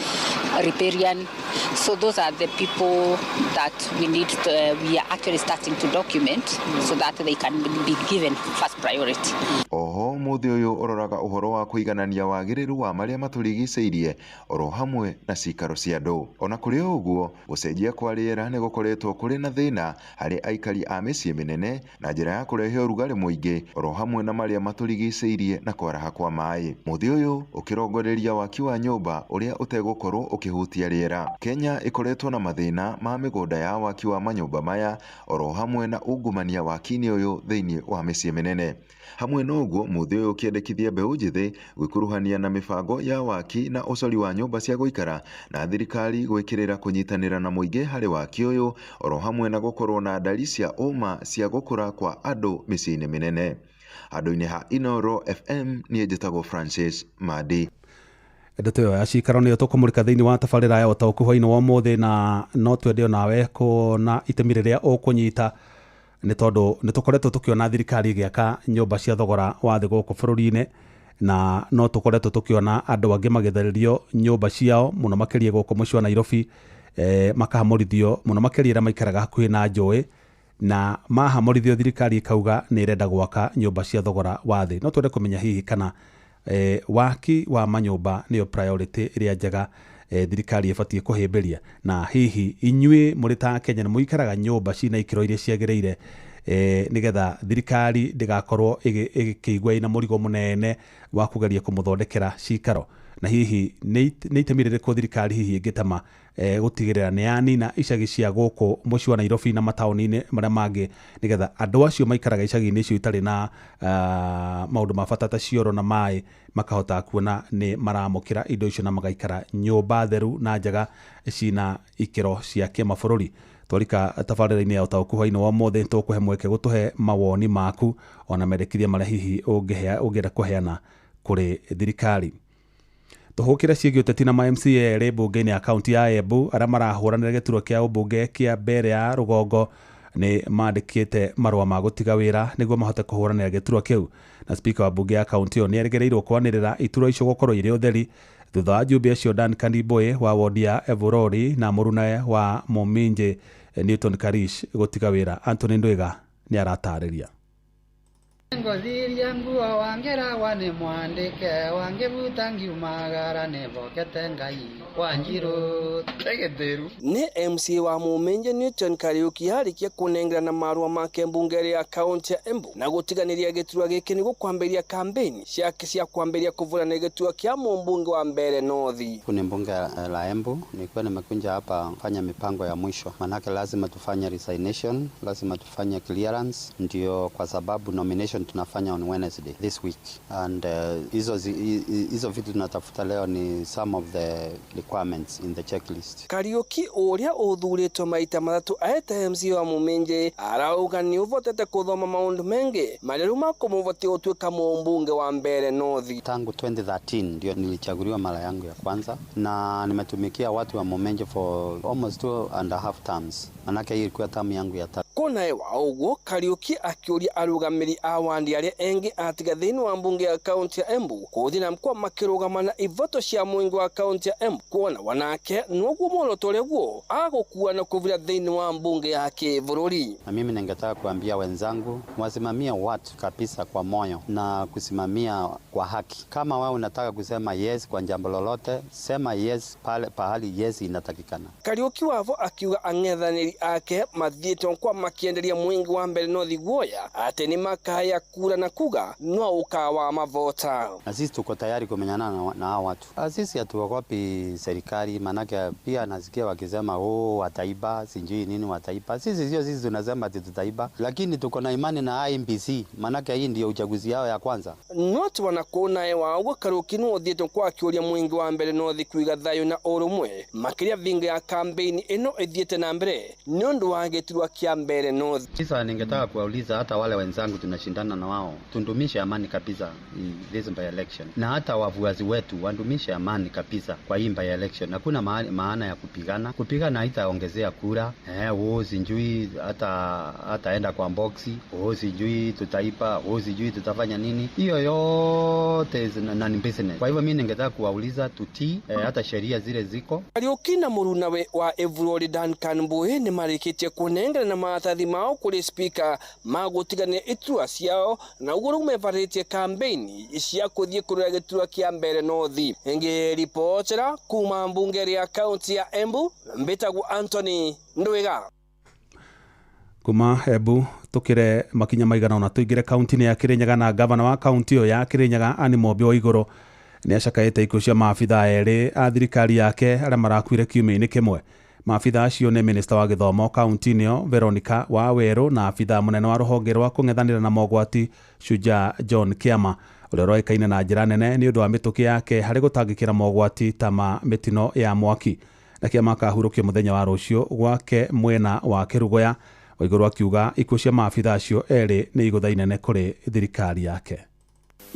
riparian. So those are the people that we need to, we are actually starting to document so that they can be given first priority. Oho mũthĩ ũyũ ũroraga ũhoro wa kũiganania wagĩrĩru wa marĩa matũrigicĩirie oro hamwe na cikaro cia andũ. Ona kũrĩ ũguo, gũcenjia kwa rĩera nĩ gũkoretwo kũrĩ na thĩna harĩ aikari a mĩciĩ mĩnene na njĩra ya kũrehe ũrugarĩ mũingĩ oro hamwe na marĩa matũrigicĩirie na kwaraha kwa maĩ. Mũthĩ ũyũ ũkĩrongoreria waki wa nyũmba ũrĩa ũtegũkorwo ũkĩhutia rĩera. Kenya ĩkoretwo na mathĩna ma mĩgũnda ya waki wa manyũmba maya oro hamwe na ungumania waki-inĩ ũyũ thĩinĩ wa mĩciĩ mĩnene. Hamwe na ũguo, mũthĩ ũyũ ũkĩendekithia mbeũ njĩthĩ gwĩkuruhania na mĩbango ya waki na ũcori wa nyũmba cia gũikara na thirikari gwĩkĩrĩra kũnyitanĩra na mũingĩ harĩ waki ũyũ oro hamwe na gũkorwo na ndari cia ũma cia gũkũra kwa andũ mĩciĩ-inĩ mĩnene. Handũ-inĩ ha Inoro FM, niĩ njĩtagwo Francis Madi. Ndeto ĩyo ya cikaro nĩyo tũkũmũrĩka thĩinĩ wa tabarĩra ya ũtaũku hwainĩ wa ũmũthĩ, na no twende onawe kuona itemi rĩrĩa ũkũnyita nĩ tondũ nĩ tũkoretwo tũkĩona thirikari ĩgĩaka nyũmba cia thogora wa thĩ gũkũ bũrũri-inĩ, na no tũkoretwo tũkĩona andũ angĩ magĩthererio nyũmba ciao mũno makĩria gũkũ mũciĩ wa Nairobi, makahamũrithio mũno makĩria arĩa maikaraga hakuhĩ na njũĩ, na mahamũrithio thirikari ĩkauga nĩ ĩrenda gwaka nyũmba cia thogora wa thĩ. No twende kũmenya hihi kana waki wa manyũmba nĩyo priority ĩrĩa njega thirikari ĩbatiĩ kũhĩmbĩria, na hihi inyuĩ mũrĩ ta Kenya nĩ mũikaraga nyũmba cina ikĩro iria ciagĩrĩire nĩgetha thirikari ndĩgakorwo ĩgĩkĩigua ĩna mũrigo mũnene wa kũgeria kũmũthondekera cikaro, na hihi nĩ itemi rĩrĩkũ thirikari hihi ĩngĩtema gũtigĩrĩra nĩ yanina icagi cia gũkũ mũciĩ wa Nairobi na mataũni-inĩ marĩa mangĩ, nĩgetha andũ acio maikaraga icagi-inĩ icio itarĩ na maũndũ ma bata ta cioro na maĩ makahota kuona nĩ maramũkĩra indo icio na magaikara nyũmba theru na njega cina ikĩro cia kĩmabũrũri. Twarika tabarĩra-inĩ ya ũtaũku hwainĩ wa ũmũthĩ tũkũhe mweke gũtũhe mawoni maku ona mendekithia marĩa hihi ũngĩenda kũheana kũrĩ thirikari. Tũhũkĩre ciĩgiĩ ũteti na ma MCA erĩ mbunge-inĩ ya kaunti ya Embu arĩa marahũranĩra gĩturwa kĩa ũmbunge kĩa mbere ya rũgongo nĩ mandĩkĩte marũa ma gũtiga wĩra nĩguo mahote kũhũranĩra gĩturwa kĩu, na spika wa mbunge ya kaunti ĩyo nĩ erĩgĩrĩirwo kwanĩrĩra iturwa icio gũkorwo irĩ ũtheri thutha wa njumbe acio Duncan Mboĩ wa wodi ya Evorori na mũrunawe wa Muminji Newton Karish gũtiga wĩra. Anthony Ndwiga nĩ aratarĩria. Ngothiria nguo wangera wane mwandike wangivuta ngiumagara nivokete Ngai Wanjiru tegetheru. Ni MC wa Muminji Newton Kariuki arikia kunengerana marua make mbunge ya kaunti ya Embu na gutiganiria giturwa giki ni gukwambiria kampeni ciake cia kwambiria kuvurana giturwa kia mumbunge wa Mbere North. Kuni mbunge la Embu nilikuwa nimekuja hapa kufanya mipango ya mwisho, manake lazima tufanye resignation, lazima tufanye clearance, ndio kwa sababu nomination tunafanya on Wednesday this week, and hizo vitu tunatafuta leo ni some of the requirements in the checklist. Kariuki uria uthuritwo maita mathatu aete MC wa Muminji arauga ni uvotete kuthoma maundu mengi maria makumuvotia gutuika mumbunge wa Mbere North. Tangu 2013 ndio nilichaguliwa mara yangu ya kwanza, na nimetumikia watu wa Muminji for almost 2.5 terms, manake hii ilikuwa term yangu ya tatu. Kona wa uguo Kariuki akiuria arugamiri a wandi aria engi atiga thiini wa mbunge ya kaunti ya Embu kuthi na mkwa makirugamana ivoto cia muingi wa kaunti ya Embu kuona wanake noguo muoroto uria guo agukua na kuvira thiini wa mbunge ya kivururi. Na mimi ningetaka kuambia wenzangu wasimamie watu kabisa kwa moyo na kusimamia kwa haki. Kama wewe unataka kusema yes kwa jambo lolote, sema yes pale pahali yes inatakikana. Kariuki wavo akiuga ang'ethaniri ake mathiite kwa makienderia mwingi wa mbere North guoya ati ni makaya kura na kuga no ukawa mavota. Na sisi tuko tayari kumenyana na hao watu. Sisi hatuogopi serikali, manake pia nasikia wakisema oh wataiba, sijui nini wataiba. Sisi sio sisi tunasema ati tutaiba, lakini tuko na imani na IEBC, manake hii ndio uchaguzi yao ya kwanza. Not wanakona ewa ugo Kariuki no uthiete kwa kiuria mwingi wa mbere North kuiga thayo na urumwe makiria vinga ya campaign ino ithiete na mbere ni undu wa giturwa kia mbere North. Sasa ningetaka kuwauliza hata wale wenzangu tunashindana na wao, tundumishe amani kabisa this by election, na hata wafuasi wetu wandumishe amani kabisa kwa hii by election. Hakuna maana ya kupigana. Kupigana haitaongezea kura. Sijui hata enda kwa boxi, sijui tutaipa, sijui tutafanya nini. Hiyo yote is non business. Kwa hivyo mimi ningetaka kuwauliza tutii hata sheria zile ziko. Kariuki na murunawe wa Evurori Duncan Mbuhi ni marikitie kunengera na maratathi mao kuri speaker magutigania iturwa ciao na uguo riu mebaritie campaign cia kuthie kurora giturwa kia mbere North. Ngiripotera kuma mbunge ya kaunti ya Embu, mbitagwo Anthony Ndwiga. Kuma Embu tukire makinya maigana ona tuingire kaunti-inĩ ya Kirinyaga na gavana wa kaunti ĩyo ya Kirinyaga Anne Mumbi Waiguru nĩ acakaĩte ikuũ cia maabithaa erĩ a thirikari yake arĩa marakuire kiumia-inĩ kĩmwe. Maabithaa acio nĩ minista wa gĩthomo kaunti-inĩ ĩyo Veronica Waweru na abithaa mũnene wa rũhonge rwa kũng'ethanĩra na mogwati Shujaa John Kiama ũrĩa ũroĩkaine na njĩra nene nĩ ũndũ wa mĩtũkĩ yake harĩ gũtangĩkĩra mogwati ta ma mĩtino ya mwaki. Na Kiama akahurũkio mũthenya wa rũciũ gwake mwena wa Kĩrũgũya. Waiguru akiuga ikuũ cia maabithaa acio erĩ nĩ igũtha inene kũrĩ thirikari yake.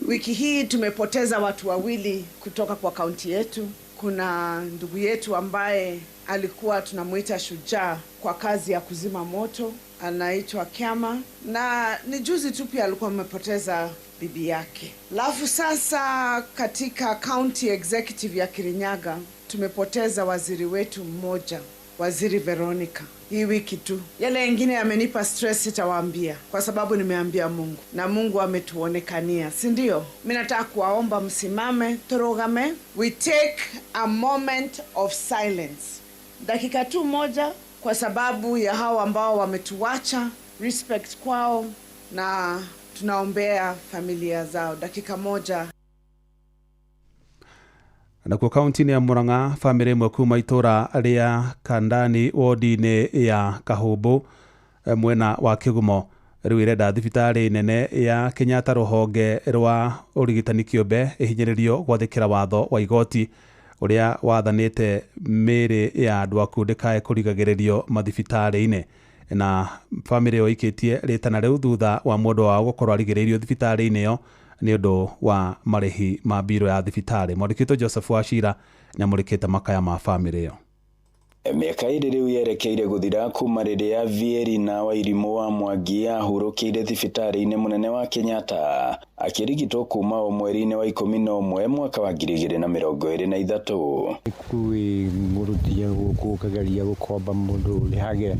Wiki hii tumepoteza watu wawili kutoka kwa kaunti yetu. Kuna ndugu yetu ambaye alikuwa tunamuita Shujaa kwa kazi ya kuzima moto, anaitwa Kiama, na ni juzi tu pia alikuwa amepoteza bibi yake. Alafu sasa katika county executive ya Kirinyaga tumepoteza waziri wetu mmoja, Waziri Veronica, hii wiki tu. Yale mengine yamenipa stress, sitawaambia kwa sababu nimeambia Mungu na Mungu ametuonekania, si ndio? Mimi nataka kuwaomba msimame, turugame. We take a moment of silence, dakika tu moja, kwa sababu ya hao ambao wametuacha, respect kwao, na tunaombea familia zao. Dakika moja. Nakuo kaunti-inĩ ya Murang'a bamĩrĩ ĩmwe kuma itũra rĩa Kandani wodi-inĩ ya Kahũmbũ mwena wa Kĩgumo rĩu ĩrenda thibitarĩ nene ya Kenyatta rũhonge rwa ũrigitani kĩũmbe ĩhinyĩrĩrio gwathĩkĩra watho wa igoti ũrĩa wathanĩte mĩĩrĩ ya andũ akuũ ndĩkae kũrigagĩrĩrio mathibitarĩ-inĩ. Na bamĩrĩ ĩyo ĩikĩtie rĩtana rĩu thutha wa mũndũ wao gũkorwo arigĩrĩirio thibitarĩ-inĩ ĩyo nĩ ũndũ wa marĩhi ma mbirũ ya thibitarĩ. Mwandĩki witũ Joseph Wachira nĩamũrĩkĩte makaya ma bamĩrĩ ĩyo. Mĩaka ĩrĩ rĩu yerekeire gũthira kuma rĩrĩa Vierina Wairimu wa Mwangi ahurũkĩire thibitarĩ-inĩ mũnene wa Kenyatta akĩrigitwo kuma o mweri-inĩ wa 11 mwaka wa 2023. Kwĩngũrũtia gũkũ ũkageria gũkomba mũndũ ũrĩhagĩra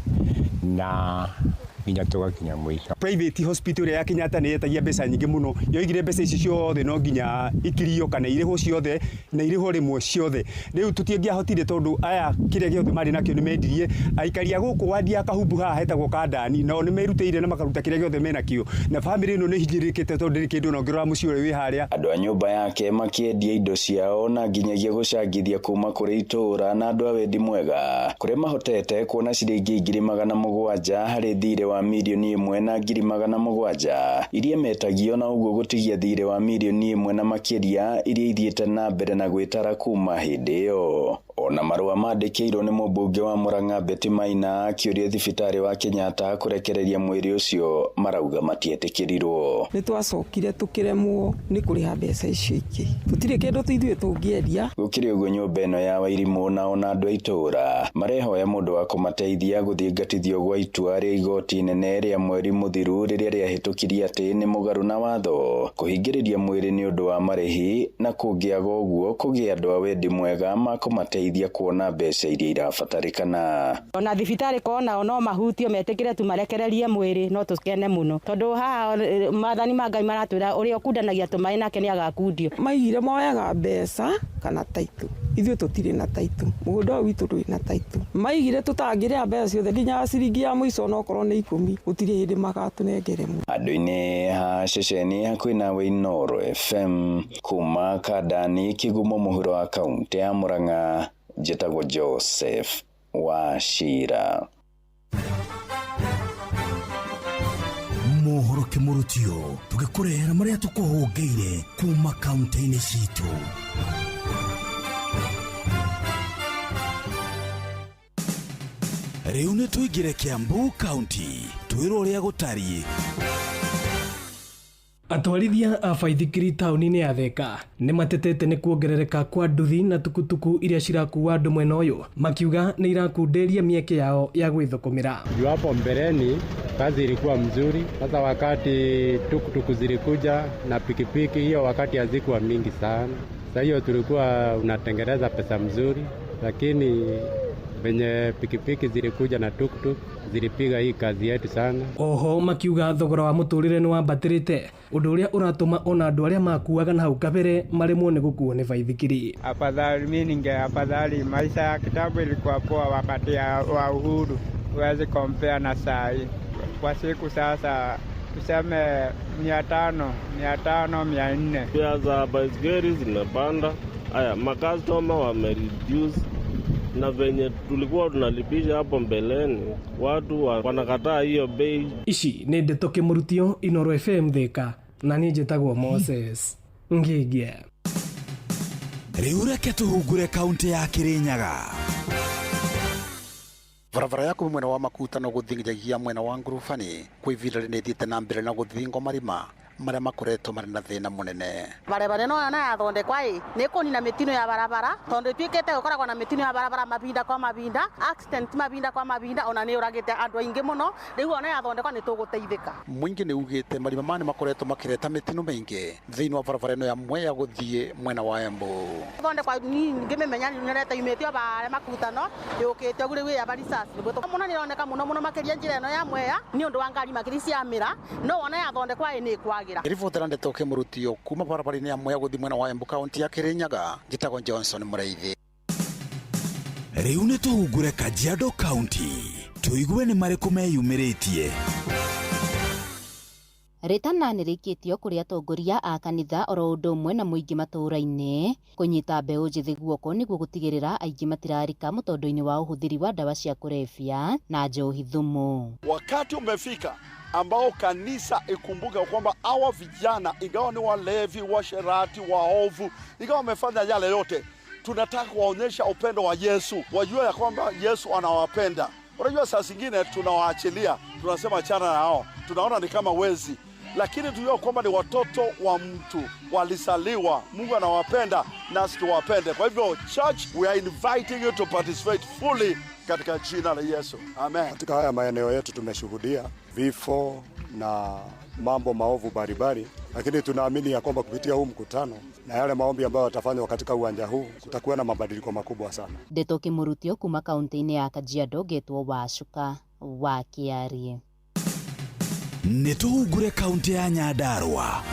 na nginya tũgakinya mũico. Private hospital ya Kenyatta nĩ yetagia mbeca nyingĩ mũno, yoigire mbeca ici ciothe no nginya ikirio kana irĩhwo ciothe na irĩhwo rĩmwe ciothe. Rĩu tũtingĩahotire tondũ aya kĩrĩa gĩothe marĩ nakĩo nĩ mendirie. Aikari a gũkũ wadi ya Kahumbu haha hetagwo Kandani nao nĩ merutĩire na makaruta kĩrĩa gĩothe menakĩo, na bamĩrĩ ĩno nĩ hinyĩrĩrĩkĩte tondũ ndĩrĩ kĩndũ, na ũngĩrora mũciĩ ũrĩa wĩ harĩa. Andũ a nyũmba yake makĩendia indo ciao na nginyagia gũcangithia kuma kũrĩ itũũra na andũ a wendi mwega kũrĩa mahotete kuona ciringi 700,000 harĩ thirĩ wa 1,700,000 iria metagio, na ũguo gũtigia thirĩ wa 1,000,000 na makĩria iria ithiĩte na mbere na gwĩtara kuma hĩndĩ ĩyo. Ona marũa mandĩkĩirwo nĩ mũmbunge wa Murang'a Betty Maina akĩũria thibitarĩ wa Kenyatta kũrekereria mwĩrĩ ũcio marauga matietĩkĩrirwo. Nĩ twacokire tũkĩremwo nĩ kũrĩha mbeca icio ingĩ, tũtirĩ kĩndũ ithuĩ tũngĩendia. Gũkĩrĩ ũguo nyũmba ĩno ya Wairimu na ona andũ a itũũra marehoya mũndũ wa kũmateithia gũthingatithio gwa itua rĩa igoti inene rĩa mweri mũthiru rĩrĩa rĩahĩtũkirie atĩ nĩ mũgarũ na watho kũhingĩrĩria mwĩrĩ nĩ ũndũ wa marĩhi, na kũngĩaga ũguo kũgĩa andũ a wendi mwega makũmateithia kũmateithia kuona mbeca iria irabatarĩkana. Ona thibitarĩ konao no mahutio metĩkĩre tu marekererie mwĩrĩ no tũkene mũno tondũ haha maathani ma Ngai maratwĩra ũrĩa ũkundanagia tũmaĩ nake nĩ agakundio. Maigire moyaga mbeca kana taitũ, ithuĩ tũtirĩ na taitũ, mũgũnda ũyũ witũ ndũrĩ na taitũ. Maigire tũtangĩrĩha mbeca ciothe nginya ciringi ya mũico onokorwo nĩ 10 gũtirĩ hĩndĩ magatũnengere. Andũ-inĩ ha ceceni hakuhĩ nawe Inooro FM kuma Kandani Kigumo mũhuro wa kaunti ya Murang'a, njĩtagwo Joseph Wachira. Mohoro kĩmũrutio tũgĩkũrehera marĩa tũkũhũngĩire kuma kaunti-inĩ citũ. Rĩu nĩ tũingĩre Kiambu County twĩrwo ũrĩa gũtariĩ. Atwarithia a baithikiri taũni-inĩ ya Thika nĩ matetete nĩ kuongerereka kwa nduthi na tukutuku iria cirakuua andũ mwena ũyũ, makiuga nĩ irakunderia mĩeke yao ya gwĩthũkũmĩra. Juu hapo mbeleni kazi ilikuwa mzuri, sasa wakati tukutuku zilikuja na pikipiki, hiyo wakati hazikuwa mingi sana. Sasa hiyo tulikuwa unatengeneza pesa mzuri, lakini venye pikipiki zilikuja na tuktuk zilipiga hii kazi yetu sana. Oho makiuga thogora wa mũtũrĩre nĩ wambatĩrĩte, ũndũ ũrĩa ũratũma ona andũ arĩa makuaga na hau kabere maremwo nĩ gũkuo nĩ baithikiri. Afadhali mimi ninge afadhali maisha ya kitambo ilikuwa poa wakati wa uhuru, huwezi compare na saa hii. Kwa siku sasa tuseme 500, 500, 400. Pia za baiskeli zimepanda. Haya, makastoma wamereduce na venye tulikuwa tunalipisha hapo mbeleni watu wanakataa hiyo bei. Ici nĩ ndeto kĩmũrutio Inooro FM Thika, na niĩ njĩtagwo Moses Ngigia. Rĩu reke tũhungure kaunti ya Kirinyaga. Barabara yaku mwena wa Makuta no gũthinjagia mwena wa Ngurubani kwa ivinda rĩnĩ na mbere na gũthingwo marima marĩa makoretwo marĩ na thĩna mũnene. Barabara ĩno yona yathondekwa ĩ nĩ kũnina mĩtino ya barabara tondũ ĩtuĩkĩte gũkoragwo na mĩtino ya barabara mavinda kwa mavinda, accident mavinda kwa mavinda, ona nĩ ũragĩte andũ aingĩ mũno. Rĩu ona yathondekwa nĩ tũgũteithĩka. Mũingĩ nĩ ugĩte marima maya nĩ makoretwo makĩreta mĩtino mĩingĩ thĩinĩ wa barabara ĩno ya Mwea gũthiĩ mwena wa Embu. Thondekwa ngĩmĩmenya nĩreta imĩtio bare Makutano yũkĩte ũguo rĩu ĩ ya Barisas mũno nĩroneka mũno mũno makĩria njĩra ĩno ya Mwea nĩ ũndũ wa ngari makĩria cia mĩra, no ona yathondekwa ĩ nĩ ĩkwagĩra. Ribotera ndeto kĩmũrutio kuma barabara-inĩ ya Mwea gũthiĩ mwena wa Embu kaunti ya Kirinyaga, njĩtagwo Johnson Mũraithi. Rĩu nĩ tũhungure Kajiado County tũigue nĩ marĩkũ meyumĩrĩtie. Rĩtana nĩ rĩikĩtio kũrĩ atongoria a kanitha oro ũndũ ũmwe na mũingĩ matũũra-inĩ kũnyita mbeũ njĩthĩ guoko nĩguo gũtigĩrĩra aingĩ matirarika mũtondo-inĩ wa ũhũthĩri wa ndawa cia kũrebia na njohi thumu. Wakati umefika ambao kanisa ikumbuke kwamba hawa vijana ingawa ni walevi, washerati, waovu, ingawa wamefanya yale yote, tunataka kuwaonyesha upendo wa Yesu, wajue ya kwamba Yesu anawapenda. Unajua saa zingine tunawaachilia, tunasema achana na hao, tunaona ni kama wezi, lakini tujue kwamba ni watoto wa mtu, walisaliwa, Mungu anawapenda nasi tuwapende. Kwa hivyo church, we are inviting you to participate fully katika jina la Yesu. Amen. Katika haya maeneo yetu tumeshuhudia vifo na mambo maovu baribari, lakini tunaamini ya kwamba kupitia huu mkutano na yale maombi ambayo yatafanywa katika uwanja huu kutakuwa na mabadiliko makubwa sana. Ndeto kĩmũrutio kuma kaunti-inĩ ya Kajiado getwo Wacuka wa Kĩarie. Nĩ tũhungure kaunti ya Nyandarua.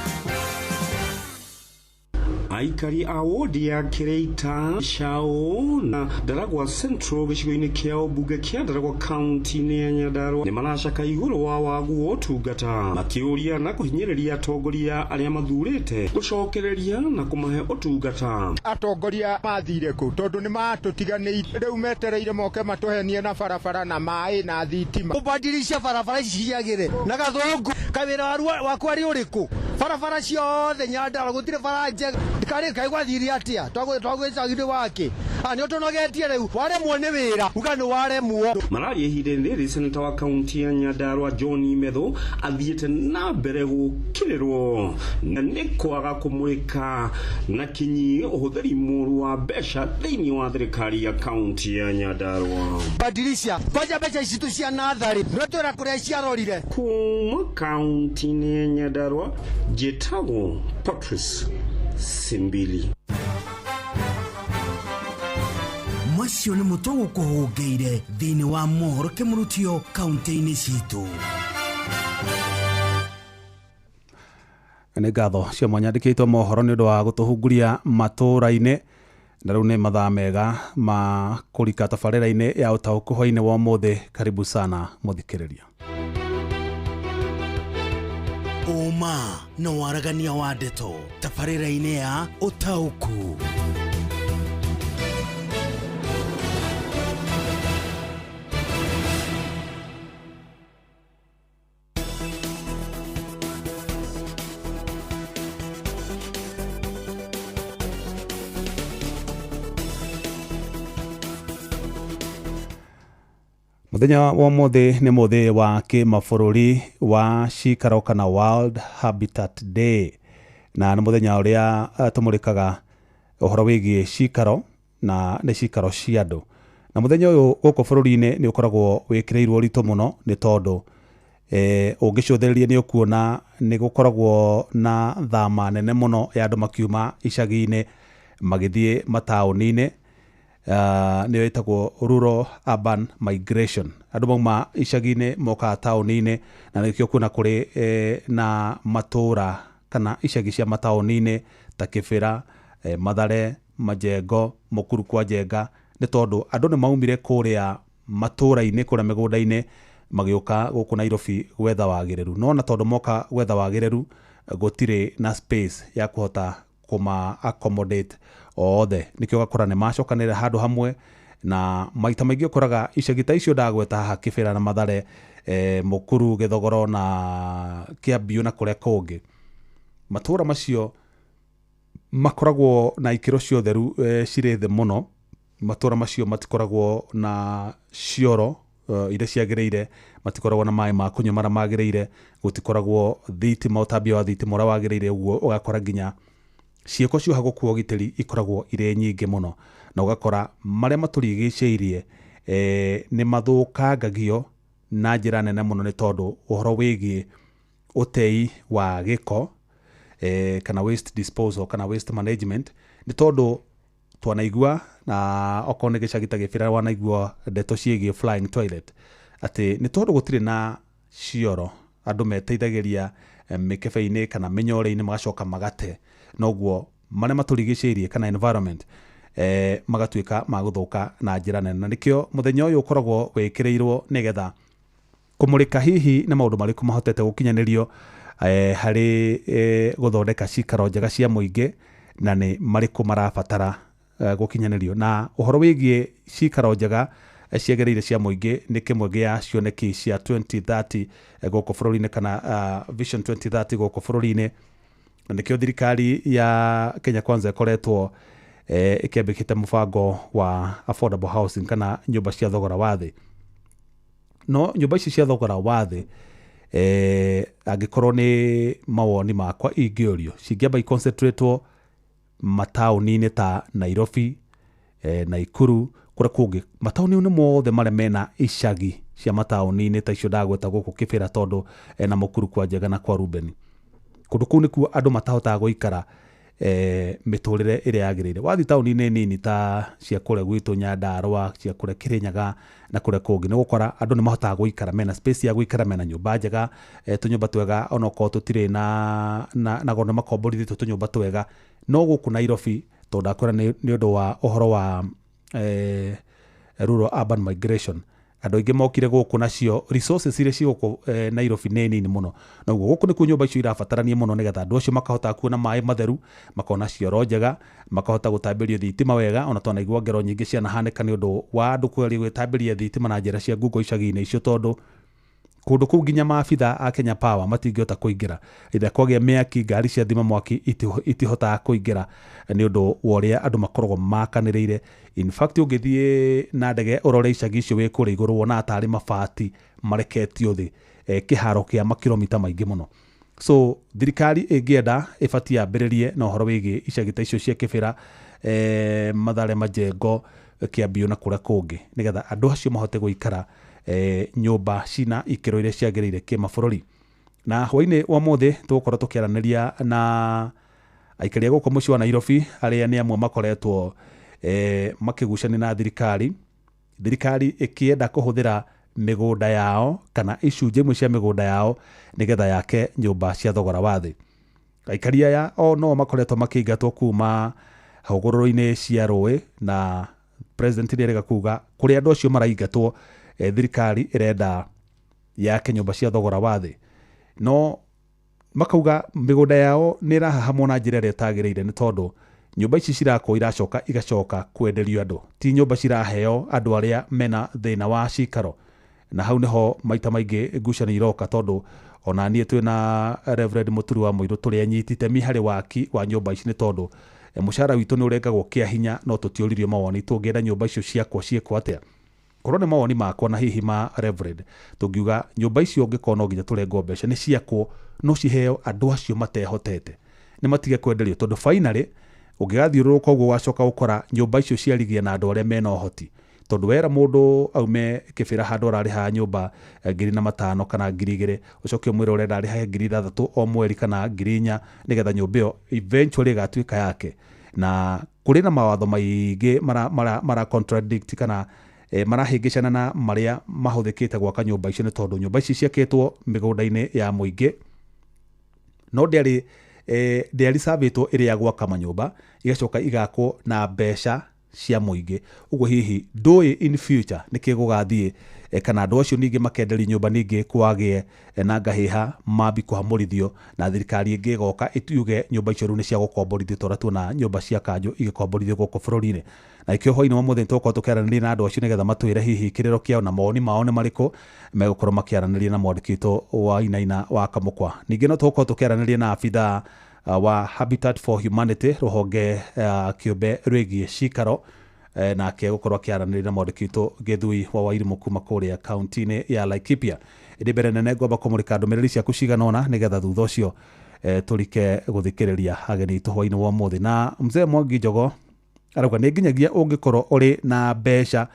Aikari a wodi ya Kireita Shao na Ndaragwa Central gĩcigo-inĩ kĩa ũmbunge kĩa Ndaragwa kaunti-inĩ ya Nyandarua nĩ maracaka igũrũ wa wagu wa ũtungata, makĩũria na kũhinyĩrĩria atongoria arĩa mathurĩte gũcokereria na kũmahe ũtungata. Atongoria mathire kũ tondũ nĩ matũtiganĩirie, rĩu metereire moke matũhenie na barabara na maĩ na thitima. Ũbadilisha barabara ici ciagĩre na gathũngũ kawĩra waku arĩ ũrĩkũ? Barabara ciothe Nyandarua gũtirĩ bara njega. Kari kai gwathire atia twagwĩcagire wake nĩ ũtũnogetie rĩu waremwo nĩ wĩra uga nĩ waremwo. Mararia ihinda-inĩ rĩrĩ seneta wa kaunti ya Nyandarua John Methu athiĩte na mbere gũkĩrĩrwo na nĩ kwaga kũmũrĩka na kinyi ũhũthĩri mũũru wa mbeca thĩinĩ wa thirikari ya kaunti ya Nyandarua. Badilisha kwanja mbeca ici tu cia natharĩ nĩ twĩra kũrĩa ciarorire. Kuma kaunti-inĩ ya Nyandarua njĩtagwo Patrice Simbili. Macio nĩmo tũgũkũhũngĩire thĩinĩ wa mohoro kĩmũrutio kaunti-inĩ citũ. Nĩ ngatho cia mwanya andĩkĩtwo mohoro nĩ ũndũ wa gũtũhunguria matũũra-inĩ. Na rĩu nĩ mathaa mega ma kũrika tabarĩra-inĩ ya ũtaũku hwainĩ wa ũmũthĩ. Karibu sana mũthikĩrĩria. Ũma na waragania wa ndeto tabarĩra-inĩ ya ũtaũku. Mũthenya wa ũmũthĩ nĩ mũthĩ wa kĩmabũrũri wa cikaro kana World Habitat Day, na nĩ mũthenya ũrĩa tũmũrĩkaga ũhoro wĩgiĩ cikaro na nĩ cikaro cia andũ. Na mũthenya ũyũ gũkũ bũrũri-inĩ nĩ ũkoragwo wĩkĩrĩirwo ũritũ mũno nĩ tondũ ũngĩcũthĩrĩria nĩ ũkuona nĩ gũkoragwo na thama nene mũno ya andũ makiuma icagi-inĩ magĩthiĩ mataũni-inĩ. Nĩyo ĩtagwo rural urban migration. Andũ mauma icagi-inĩ mokaga taũni-inĩ, na nĩkĩo kuona kũrĩ na matũra kana icagi cia mataũni-inĩ ta Kĩbĩra, Mathare, Majengo, Mũkuru kwa Njenga, nĩ tondũ andũ nĩ maumire kũrĩa matũra-inĩ kũrĩa mĩgũnda-inĩ magĩũka gũkũ Nairobi gwetha wagĩrĩru. No na tondũ moka gwetha wagĩrĩru gũtirĩ na space ya kũhota kũma accommodate othe, nĩkĩo ũgakora nĩ macokanĩrĩra handũ hamwe. Na maita maingĩ ũkoraga icagi ta icio ndagweta haha Kĩbĩra na Mathare, Mũkuru, Gĩthogoro na Kĩambiũ na kũrĩa kũngĩ, matũra macio makoragwo na ikĩro cia ũtheru cirĩ thĩ mũno. Matũra macio matikoragwo na cioro iria ciagĩrĩire, matikoragwo na maĩ ma kũnyua marĩa magĩrĩire, gũtikoragwo thitima, ũtambia wa thitima ũrĩa wagĩrĩire. Ũguo ũgakora nginya ciĩko cia ũhagũku wa ũgitĩri ikoragwo irĩ nyingĩ mũno, na ũgakora marĩa matũrigicĩirie nĩ mathũkangagio na njĩra nene mũno nĩ tondũ ũhoro wĩgiĩ ũtei wa gĩko, kana waste disposal kana waste management, nĩ tondũ twanaigua na okorwo nĩ gĩcagi ta Gĩbĩra wanaigua ndeto ciĩgiĩ flying toilet, atĩ nĩ tondũ gũtirĩ na cioro, andũ meteithagĩria mĩkebe-inĩ kana mĩnyore-inĩ magacoka magate, noguo marĩa matũrigicĩirie kana environment magatuĩka ma gũthũka na njĩra nene. Na nĩkĩo mũthenya ũyũ ũkoragwo wĩkĩrĩirwo nĩgetha kũmũrĩka hihi nĩ maũndũ marĩkũ mahotete gũkinyanĩrio harĩ gũthondeka cikaro njega cia mũingĩ, na nĩ marĩkũ marabatara gũkinyanĩrio. Na ũhoro wĩgiĩ cikaro njega ciagĩrĩire cia mũingĩ nĩ kĩmwe gĩa cioneki cia 2030 gũkũ bũrũri-inĩ kana Vision 2030 gũkũ bũrũri-inĩ. Na nĩkĩo thirikari ya Kenya Kwanza ĩkoretwo ĩkĩambĩkĩte mũbango wa affordable housing kana nyũmba cia thogora wa thĩ. No nyũmba ici cia thogora wa thĩ, angĩkorwo nĩ mawoni makwa ingĩũrio, cingĩamba iconcentratwo mataũni-inĩ ta Nairobi, Naikuru, kũrĩa kũngĩ mataũni-inĩ mothe marĩa mena icagi cia mataũni-inĩ ta icio ndagweta gũkũ Kĩbĩra, tondũ na Mũkuru kwa Njenga na kwa Rubeni, kũndũ kũu nĩkuo andũ matahotaga gũikara mĩtũrĩre ĩrĩa yagĩrĩire. Wathiĩ taũni-inĩ nini ta cia kũrĩa gwitũ Nyandarũa, cia kũrĩa Kĩrĩnyaga na kũrĩa kũngĩ, nĩ ũgũkora andũ nĩ mahotaga gũikara mena space ya gũikara, mena nyũmba njega, tũnyũmba twega, onokorwo tũtirĩ na goro nĩ makomborithĩtio tũnyũmba twega. No gũkũ Nairobi, tondũ ndakwĩra nĩ ũndũ wa ũhoro wa rural urban migration, andũ aingĩ mokire gũkũ nacio resources iria ci gũkũ Nairobi nĩ nini mũno. Noguo gũkũ nĩkuo nyũmba icio irabatarania mũno, nĩgetha andũ acio makahota kuona maĩ matheru, makona cioro njega, makahota gũtambĩrio thitima wega. Ona twanaigua ngero nyingĩ cianahanĩka nĩ ũndũ wa andũ kũgeria gwĩtambĩria thitima na njĩra cia ngungo icagi-inĩ icio, tondũ kũndũ kũu nginya maabitha a Kenya Power matingĩhota kũingĩra. Rĩrĩa kwagĩa mĩaki, ngari cia thima mwaki itihotaga kũingĩra nĩ ũndũ wa ũrĩa andũ makoragwo makanĩrĩire. In fact, ũngĩthiĩ na ndege ũrore icagi icio wĩ kũrĩa igũrũ, wonaga tarĩ mabati mareketio thĩ, kĩharo kĩa makiromita maingĩ mũno. So thirikari ĩngĩenda ĩbatiĩ yambĩrĩrie na ũhoro wĩgiĩ icagi ta icio cia Kĩbĩra, Mathare, Majengo, Kĩambiũ na kũrĩa kũngĩ, nĩgetha andũ acio mahote gũikara nyũmba cina ikĩro iria ciagĩrĩire kĩmabũrũri. Na hwainĩ wa ũmũthĩ tũgũkorwo tũkĩaranĩria na aikari a gũkũ mũciĩ wa Nairobi arĩa nĩ amwe makoretwo Makĩgucania na thirikari, thirikari ĩkĩenda kũhũthĩra mĩgũnda yao kana icunjĩ imwe cia mĩgũnda yao nĩgetha yake nyũmba cia thogora wa thĩ. Aikari aya o no makoretwo makĩingatwo kuma hũgũrũrũ-inĩ cia rũĩ, na president nĩ kuga kũrĩa andũ acio maraingatwo, thirikari ĩrenda yake nyũmba cia thogora wa thĩ, no makauga mĩgũnda yao nĩ ĩrahahamwo na njĩra ĩrĩa ĩtagĩrĩire, nĩ tondũ nyũmba ici cirakwo iracoka igacoka kwenderio andũ, ti nyũmba ciraheo andũ arĩa mena thĩna wa cikaro. Na hau nĩho maita maingĩ ngucanio iroka, tondũ ona niĩ twĩna Reverend Mũturi wa Mũirũ tũrĩ anyiti itemi harĩ waki wa nyũmba ici, nĩ tondũ mũcara witũ nĩ ũrengagwo kĩa hinya, no tũtiũririo mawoni tũngĩenda nyũmba icio ciakwo ciĩkwo atĩa. Korwo nĩ mawoni makwa na hihi ma Reverend, tũngiuga nyũmba icio ũngĩkorwo no nginya tũrengwo mbeca nĩ ciakwo, no ciheo andũ acio matehotete, nĩ matige kwenderio, tondũ finally ũngĩgathiũrũrũka ũguo ũgacoka gũkora nyũmba icio ciarigia na andũ arĩa mena ũhoti, tondũ wera mũndũ aume kĩbĩra handũ ararĩha nyũmba 5,000 kana 2,000, ũcoke ũmwĩre ũrenda arĩhage 6,000 o mweri kana 4,000 nĩgetha nyũmba ĩyo eventually ĩgatuĩka yake. Na kũrĩ na mawatho maingĩ mara contradict kana marahĩngĩcana na marĩa mahũthĩkĩte gwaka nyũmba icio, nĩ tondũ nyũmba ici ciakĩtwo mĩgũnda-inĩ ya mũingĩ, no ndĩarĩ ndĩarĩ ĩrĩa ya gwaka manyũmba, igacoka igakwo na mbeca cia mũingĩ. Ũguo hihi ndũĩ in future nĩkĩ gũgathiĩ, kana andũ acio ningĩ makenderio nyũmba ningĩ kwagĩe na ngahĩha mambi kũhamũrithio, na thirikari ĩngĩ ĩgoka ĩtuge nyũmba icio rĩu nĩ cia gũkomborithio, tondũ tuona nyũmba cia kanjũ igĩkomborithio gũkũ bũrũri-inĩ. Na ikĩo hwaĩ-inĩ wa mũthenya tũgũkorwo tũkĩaranĩria na andũ acio nĩgetha matwĩre hihi kĩrĩro kĩao na mawoni mao nĩ marĩkũ megũkorwo makĩaranĩria na mwandĩki witũ wa Inaina wa Kamũkwa. Ningĩ no tũgũkorwo tũkĩaranĩria na abithaa wa Habitat for Humanity rũhonge kĩũmbe rwĩgiĩ cikaro, nake gũkorwo akĩaranĩria na mwandĩki witũ Gĩthui wa Wairimũ kuma kũrĩa kaunti-inĩ ya Laikipia. Ĩndĩ mbere nene ngwamba kũmũrĩka ndũmĩrĩri ciaku cigana ũna nĩgetha thutha ũcio tũrike gũthikĩrĩria ageni aitũ hwaĩ-inĩ wa ũmũthĩ. Na mzee Mwangi Njogo arauga nĩ nginyagia ũngĩkorwo ũrĩ na mbeca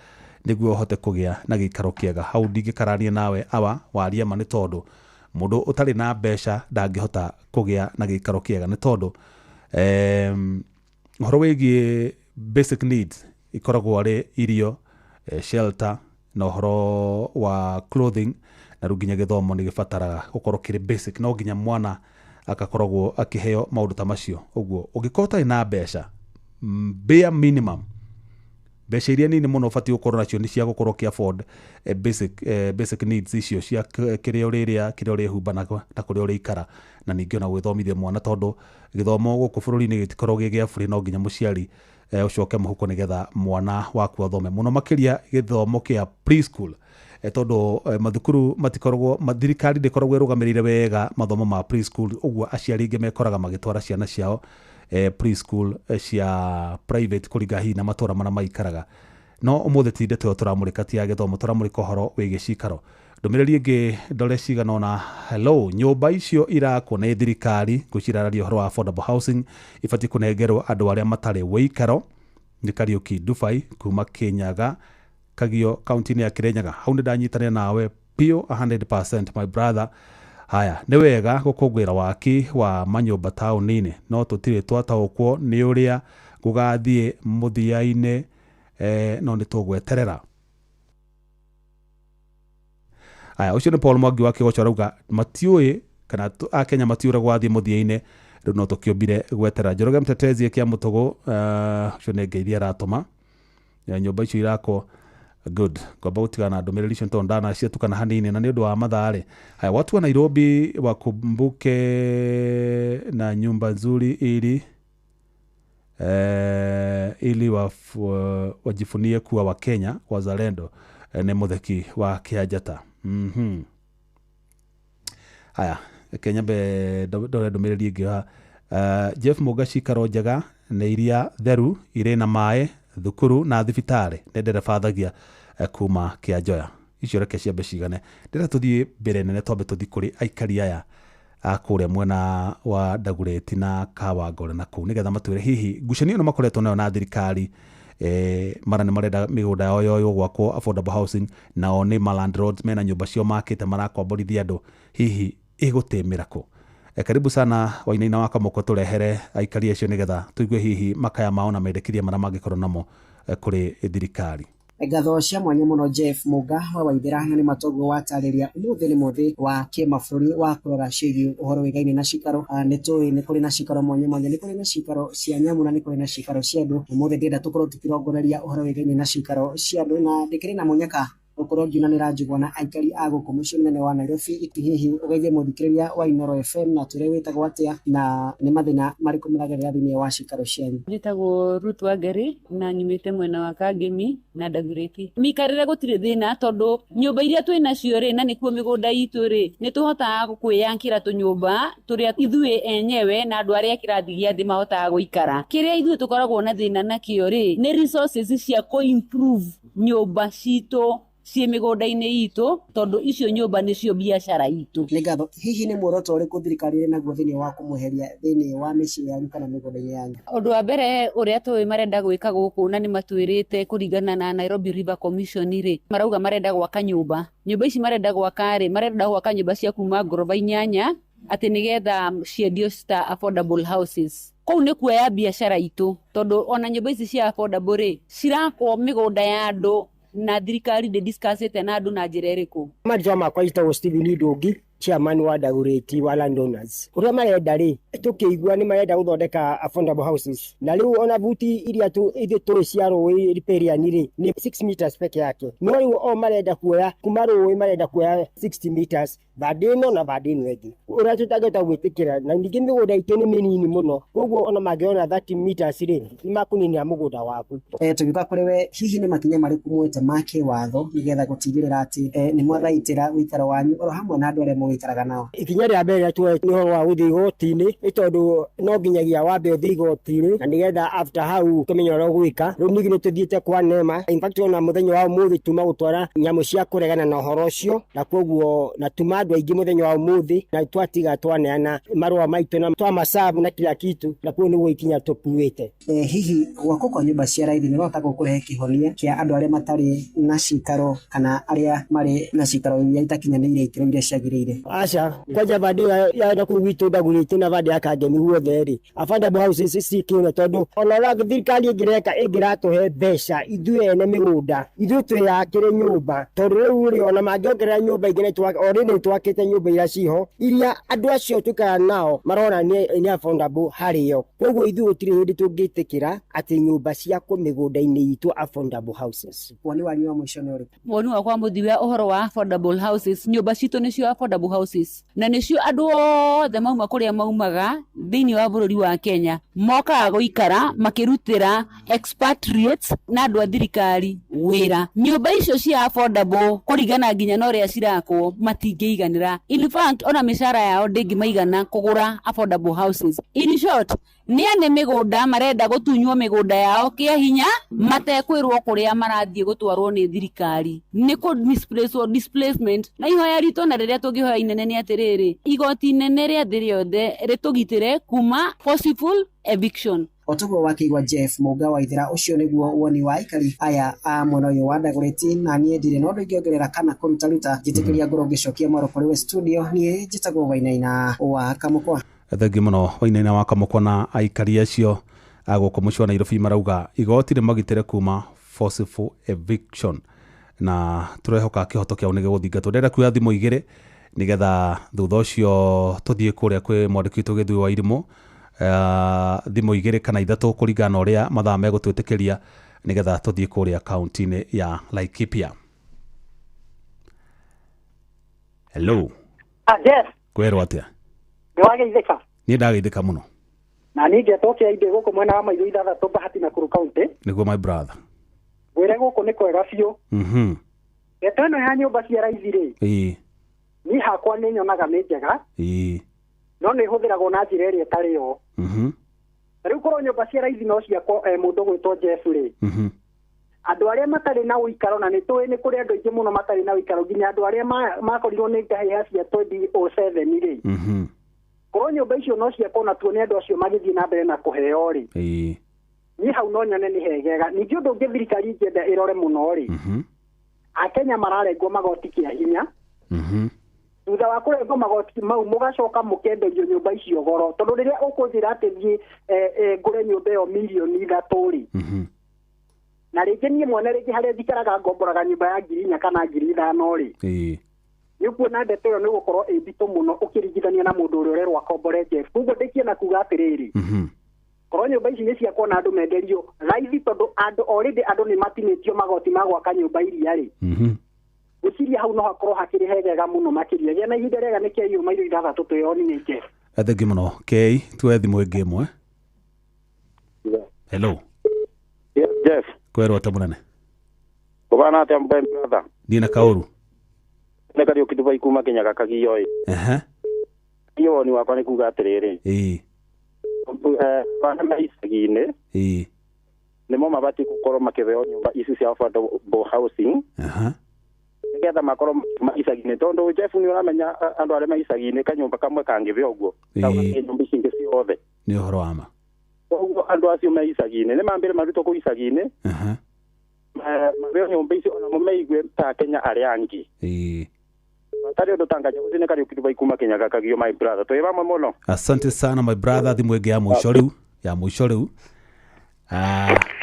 nĩguo ũhote kũgĩa na gĩikaro kĩega. Hau ndingĩkarania nawe awa waria ma, nĩ tondũ mũndũ ũtarĩ na mbeca ndangĩhota kũgĩa na gĩikaro kĩega, nĩ tondũ ũhoro wĩgiĩ basic needs ikoragwo arĩ irio, shelter na ũhoro wa clothing, na rĩu nginya gĩthomo nĩ gĩbataraga gũkorwo kĩrĩ basic, no nginya mwana akakoragwo akĩheo maũndũ ta macio. Ũguo ũngĩkorwo ũtarĩ na mbeca, bare minimum mbeca iria nini mũno ũbatiĩ gũkorwo nacio nĩ cia gũkorwo ũkĩ afford basic needs icio cia kĩrĩa ũrĩrĩa, kĩrĩa ũrĩhumba na kũrĩa ũrĩikara, na ningĩ ona gwĩthomithia mwana, tondũ gĩthomo gũkũ bũrũri-inĩ gĩtikoragwo gĩ gĩa bũrĩ, no nginya mũciari ũcoke mũhuko nĩgetha mwana waku athome, mũno makĩria gĩthomo kĩa preschool, tondũ mathukuru matikoragwo, thirikari ndĩkoragwo ĩrũgamĩrĩire wega mathomo ma preschool. Ũguo aciari aingĩ mekoraga magĩtwara ciana ciao preschool cia private kũringa hihi na matũra marĩa maikaraga. No ũmũthĩ ti ndeto ĩyo tũramũrĩka, ti ya gĩthomo, tũramũrĩka ũhoro wĩgiĩ cikaro. Ndũmĩrĩri ĩngĩ ndore cigana ũna. Hello, nyũmba icio irakwo nĩ thirikari ngwĩciria ũhoro wa affordable housing ibatiĩ kũnengerwo andũ arĩa matarĩ wĩikaro. Nĩ Kariũki Dubai kuma Kĩnyaga Kagio kaunti-inĩ ya Kĩrĩnyaga. Hau nĩ ndanyitanĩra nawe biũ 100% my brother. Haya, nĩ wega gũkũngũĩra waki wa manyũmba taũni-inĩ, no tũtirĩ twataũkwo nĩ ũrĩa gũgathiĩ mũthia-inĩ, no nĩ tũgweterera. Aya, ũcio nĩ Paul Mwangi wa Kĩgoco arauga matiũĩ kana Akenya matiũĩ ũrĩa gũgathiĩ mũthia-inĩ, rĩu no tũkĩũmbire gweterera. Njoroge Mtetezi kĩa Mũtũgũ, ũcio nĩ ngeithi aratũma. Nyũmba icio irakwo good. Ngwamba gũtigana na ndũmĩrĩri icio tondũ ndanaciatukana hanini na nĩ ũndũ wa mathaa rĩ. Haya, watu wa Nairobi wakumbuke na nyumba nzuri ili ili wajifunie kuwa Wakenya wazalendo. Nĩ Mũtheki wa Kĩanjata. Haya, Kenya be ndore ndũmĩrĩri ĩngĩ haha. Jeff Mũnga, cikaro njega nĩ iria theru irĩ na maĩ, thukuru na thibitarĩ, nĩ ndereba thagia kuma Kĩanjoya. Icio reke ciambe cigane. Ndĩrenda tũthiĩ mbere nene, twambe tũthiĩ kũrĩ aikari aya a kũrĩa mwena wa Dagoretti na Kawangore na kũu, nĩgetha matwĩre hihi ngucanio ĩno makoretwo nayo na thirikari, mara nĩ marenda mĩgũnda yao yoywo gwakwo affordable housing, nao nĩ ma landlords mena nyũmba ciao makĩte marakomborithia andũ, hihi ĩgũtĩmĩra kũ? Karibu sana Wainaina wa Kamũkwa, tũrehere aikari acio nĩgetha tũigue hihi makaya mao na mendekithia marĩa mangĩkorwo namo kũrĩ thirikari. Ngatho cia mwanya mũno Jeff Muga wa Waithera, na nĩ matoguo watarĩria ũmũthĩ nĩ mũthĩ wa kĩmabũrũri wa kũrora ciĩgiĩ ũhoro wĩgaine na cikaro. Nĩ tũĩ nĩ kũrĩ na cikaro mwanya mwanya, nĩ kũrĩ na cikaro cia nyamũ na nĩ kũrĩ na cikaro cia andũ. Ũmũthĩ ndĩrenda tũkorwo tũkĩrongoreria ũhoro wĩgaine na cikaro cia andũ, na ndĩkĩrĩ na mũnyaka gũkorwo ngiunanĩra njũgũa na aikari a gũkũ mũciĩ mũnene wa Nairobi. Hihi ũgeithie mũthikĩrĩria wa Inooro FM na twĩre wĩtagwo atĩa na nĩ mathĩna marĩkũ mũragerera thĩinĩ wa cikaro cianyu. Njĩtagwo Ruth Wangari na nyumĩte mwena wa Kangemi na Dagoretti. Mĩikarĩre gũtirĩ thĩna tondũ nyũmba iria twĩ nacio rĩ, na nĩkuo mĩgũnda itũ rĩ, nĩ tũhotaga kwĩyakĩra tũnyũmba tũrĩa ithuĩ enyewe na andũ arĩa a kĩrathi gĩa thĩ mahotaga gũikara. Kĩrĩa ithuĩ tũkoragwo na thĩna nakĩo rĩ, nĩ resources cia kũ-improve nyũmba citũ ciĩ mĩgũnda-inĩ itũ, tondũ icio nyũmba nĩcio biacara itũ. Nĩ ngatho. Hihi nĩ muoroto ũrĩkũ thirikari ĩrĩ naguo thĩinĩ wa kũmweheria thĩinĩ wa mĩciĩ yanyu kana mĩgũnda-inĩ yanyu? Ũndũ wa mbere ũrĩa tũĩ marenda gwĩka gũkũ na nĩ matwĩrĩte kũringana na Nairobi River Commission rĩ, marauga marenda gwaka nyũmba. Nyũmba ici marenda gwaka rĩ, marenda gwaka nyũmba cia kuma ngoroba 8 atĩ nĩgetha ciendio ta affordable houses. Kũu nĩ kuoya biacara itũ, tondũ ona nyũmba ici cia affordable rĩ, cirakwo mĩgũnda ya andũ na thirikari ndĩ discussĩte na andũ na njĩra ĩrĩkũ. Marĩtwa makwa njĩtagwo Stephen Ndũngi, chairman wa Dagoretti wa landowners. Ũrĩa marenda rĩ, tũkĩigua nĩ marenda gũthondeka affordable houses, na rĩu ona buti iria ithuĩ tũĩ cia rũĩ riparian rĩ, nĩ 6 meters peke yake, no rĩu o marenda kuoya kuma rũĩ, marenda kuoya 60 meters bandĩ ĩno na bandĩ ĩno ĩngĩ, ũrĩa tũtangĩhota gwĩtĩkĩra. Na ningĩ mĩgũnda itũ nĩ mĩnini mũno, koguo ona mangĩona 30 meters rĩ, nĩ makũninia mũgũnda waku. Tũgĩũka kũrĩ we, hihi nĩ makinya marĩkũ muoete ma kĩwatho nĩgetha gũtigĩrĩra atĩ nĩ mwathaitĩra ũikaro wanyu oro hamwe na andũ arĩa mũgĩikaraga nao? Ikinya rĩa mbere rĩrĩa tuoete nĩ ũhoro wa gũthiĩ igoti-inĩ, nĩ tondũ no nginyagia wambe ũthiĩ igoti-inĩ na nĩgetha after hau tũmenye ũrĩa ũgwĩka. Rĩu ningĩ nĩ tũthiĩte kwa NEMA, in fact ona mũthenya wa ũmũthĩ tuma gũtwara nyamũ cia kũregana na ũhoro ũcio, na koguo na tuma andũ aingĩ mũthenya wa ũmũthĩ, na twatiga twaneana marũa maitũ na twamacabu na kila kitu, na koguo nĩguo ikinya tũkuĩte. Hihi gwakwo kwa nyũmba cia raithi nĩ ũrahota gũkũrehe kĩhonia kĩa andũ arĩa matarĩ na cikaro kana arĩa marĩ na cikaro iria itakinyanĩire ikĩro iria ciagĩrĩire? Aca, kwanja bandĩ ya nakũu gwitũ Dagoretti na bandĩ ya Kangemi guothe rĩ, affordable houses cikĩũra, tondũ ona ũrĩa thirikari ĩngĩreka ĩngĩratũhe mbeca ithuĩ ene mĩgũnda, ithuĩ twĩyakĩre nyũmba, tondũ rĩu rĩ, ona mangĩongerera nyũmba ingĩ, already nĩ twakĩte nyũmba iria ciho, iria andũ acio tũikaraga nao marona nĩ affordable harĩo. Koguo ithuĩ gũtirĩ hĩndĩ tũngĩtĩkĩra atĩ nyũmba ciakwo mĩgũnda-inĩ itũ affordable houses. Woni wanyu wa mũico nĩ ũrĩkũ? Woni wakwa mũthia ũhoro wa affordable houses, nyũmba citũ nĩcio affordable houses, na nĩcio andũ othe mauma kũrĩa maumaga thĩinĩ wa bũrũri wa Kenya mokaga gũikara makĩrutĩra expatriates na andũ a thirikari wĩra. Nyũmba icio cia affordable kũringana nginya na ũrĩa cirakwo matingĩiganĩra. In fact ona mĩcara yao ndĩngĩmaigana kũgũra affordable houses. In short, nĩ ene mĩgũnda marenda gũtunywo mĩgũnda yao kĩa hinya matekwĩrwo kũrĩa marathiĩ gũtwarwo nĩ thirikari, nĩ kũ displacement. Na ihoya ritũ na rĩrĩa tũngĩhoya inene nĩ atĩrĩrĩ, igoti inene rĩa thĩ rĩothe rĩtũgitĩre kuma forceful eviction. Otoguo wakĩigua Jeff Muga Waithera, ũcio nĩguo woni wa aikari aya a mwena ũyũ wa Dagoretti, na niĩ ndirĩ na ũndũ ingĩongerera kana kũrutaruta, njĩtĩkĩria ngorwo ngĩcokia mwaro kũrĩ we studio. Niĩ njĩtagwo Wainaina wa Kamũkwa. Thengi mũno Wainaina wa Kamũkwa na aikari acio a gũkũ mũciĩ wa Nairobi marauga igoti rĩmagitĩre kuma forceful eviction, na tũrehoka kĩhoto kĩao nĩ gĩgũthingatwo. Ndĩrenda kuoya thimũ 2 nĩgetha thutha ũcio tũthiĩ kũrĩa kwĩ mwandĩki witũ Gĩthuĩ wa Irimũ, thimũ 2 kana 3 kũringana na ũrĩa mathaa megũtwĩtĩkĩria, nĩgetha tũthiĩ kũrĩa kaunti-inĩ ya Laikipia. Hello. Yes. Kwĩrwo atĩa? Nĩ wageithĩka? Niĩ ndageithĩka mũno. Na niĩ ngetwo Kĩaindĩ gũkũ mwena wa Maitho 6 Bahati Nakuru County. Nĩguo my brother. Ngwĩre gũkũ nĩ kwega biũ. Ndeto ĩno ya nyũmba cia raithi rĩ, Ĩĩ. niĩ hakwa nĩ nyonaga nĩ njega. Ĩĩ. No nĩ ĩhũthĩragwo na njĩra ĩrĩa ĩtarĩ yo. Na rĩu korwo nyũmba cia raithi no ciakwo mũndũ gwĩtwo Jeff rĩ, andũ arĩa matarĩ na ũikaro, na nĩ tũĩ nĩ kũrĩ andũ aingĩ mũno matarĩ na ũikaro, nginya andũ arĩa makorirwo nĩ ngahĩha cia 2007 rĩ, korwo nyũmba icio no ciakwo na tuone andũ acio magĩthiĩ na mbere na kũheo rĩ, niĩ hau no nyone nĩ hegega. Ningĩ ũndũ ũngĩ thirikari ingĩenda ĩrore mũno rĩ, Akenya mararengwo magoti kĩa hinya. Thutha wa kũrengwo magoti mau mũgacoka mũkenderio nyũmba icio goro, tondũ rĩrĩa ũkũnjĩra atĩ thiĩ ngũre nyũmba ĩyo mirioni 3 rĩ, na rĩngĩ niĩ mwene rĩngĩ harĩa njikaraga ngomboraga nyũmba ya 4,000 kana 5,000 rĩ, nĩ ũkuona ndeto ĩyo nĩ gũkorwo ĩ nditũ mũno ũkĩringithania na mũndũ ũrĩa ũrerwo akombore Jeff. Koguo ndĩkie na kuga atĩrĩrĩ, korwo nyũmba ici nĩ ciakwo na andũ menderio raithi, tondũ andũ already andũ nĩ matinĩtio magoti ma gwaka nyũmba iria rĩ, gwĩciria hau no hakorwo hakĩrĩ hegega mũno makĩria. Gĩa na ihinda rĩega nĩ keiũ mairo 6 twĩyoni Jeff. Thengi mũno Kei, tuoe thimũ ĩngĩ ĩmwe. Hello. Yes, Jeff. Kwerwo atĩa mũnene? Kũbana atĩa my brother? Niĩ na kaũru. Nĩ Kariũki Dubai kuma Kenya Gakagio ĩ. Niĩ woni wakwa nĩ kuga atĩrĩrĩ. Bana me icagi-inĩ nĩmo mabatiĩ gũkorwo makĩheo nyũmba ici cia affordable housing, nĩgetha makorwo ma icagi-inĩ, tondũ Jeff nĩ ũramenya andũ arĩa me icagi-inĩ kanyũmba kamwe kangĩbĩa ũguo nyũmba ici ingĩ ciothe. Nĩ ũhoro wa ma. Koguo andũ acio me icagi-inĩ nĩ mambĩre marutwo kũu icagi-inĩ, mabeo nyũmba icio onamo meigue ta Kenya arĩa angĩ. Matarĩ ũndũ tangaja ũcio nĩ Kariũki Dubai kuma Kenya Gakagio my brother. Twĩ vamwe mũno. Asante sana my brother. Thimũ ĩngĩ ya mũico rĩu, ya mũico rĩu.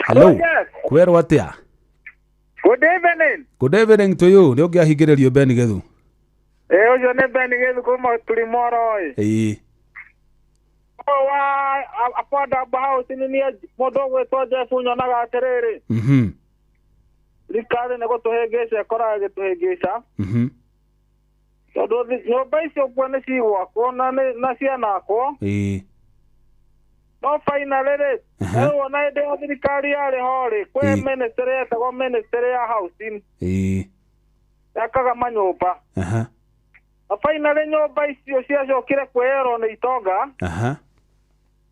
Hello. Kwerwo atĩa? Good evening. Good evening to you. Nĩ ũngĩahingĩrĩrio Ben Githu. Ũcio nĩ Ben Githu kuma Tulimoro ĩ. Wa affordable house nĩ niĩ mũndũ ũgwĩtwo Jeff nyonaga atĩrĩrĩ. Thirikari nĩ gũtũhĩngĩca ĩkoraga ĩgĩtũhĩngĩca. Tondũ nyũmba icio kuo nĩ cigwakwo na cianakwo. No finally rĩ, rĩu ona hĩndĩ ya thirikari yarĩ ho rĩ, kwĩ ministry yetagwo ministry ya housing. Yakaga manyũmba. Na finally nyũmba icio ciacokire kwĩyerwo nĩ itonga.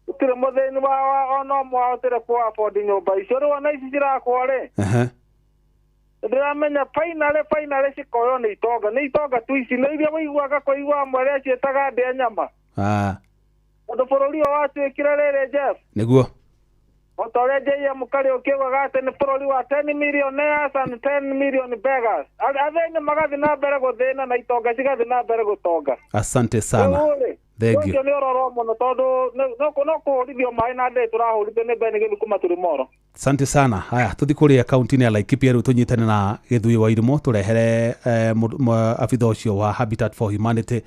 Gũtirĩ mũthĩni wa ona ũmwe wahotire kũ afford nyũmba icio. Rĩu ona ici cirakwo rĩ, ndĩramenya finally cikoywo nĩ itonga. Nĩ itonga tu ici, nĩ iria wĩiguaga kũigua amwe arĩa ciĩtaga ndĩa nyama. Tondũ bũrũri ũyũ watuĩkire rĩrĩ Jeff. Nĩguo. O ta ũrĩa JM Kariũki augaga atĩ nĩ bũrũri wa 10 millionaires and 10 million beggars. Athĩni magathiĩ na mbere gũthĩna na itonga cigathiĩ na mbere gũtonga. Asante sana. Thank you. Ũcio nĩ ũroro mũno tondũ no kũhũrithio maĩ na ndĩ tũrahũrithio nĩ Ben Githu kuma Tulimoro. Asante sana. Haya, tũthiĩ kũrĩa kaunti-inĩ ya Laikipia rĩu tũnyitane na Gĩthui wa Irimũ tũrehere abitha ũcio wa Habitat for Humanity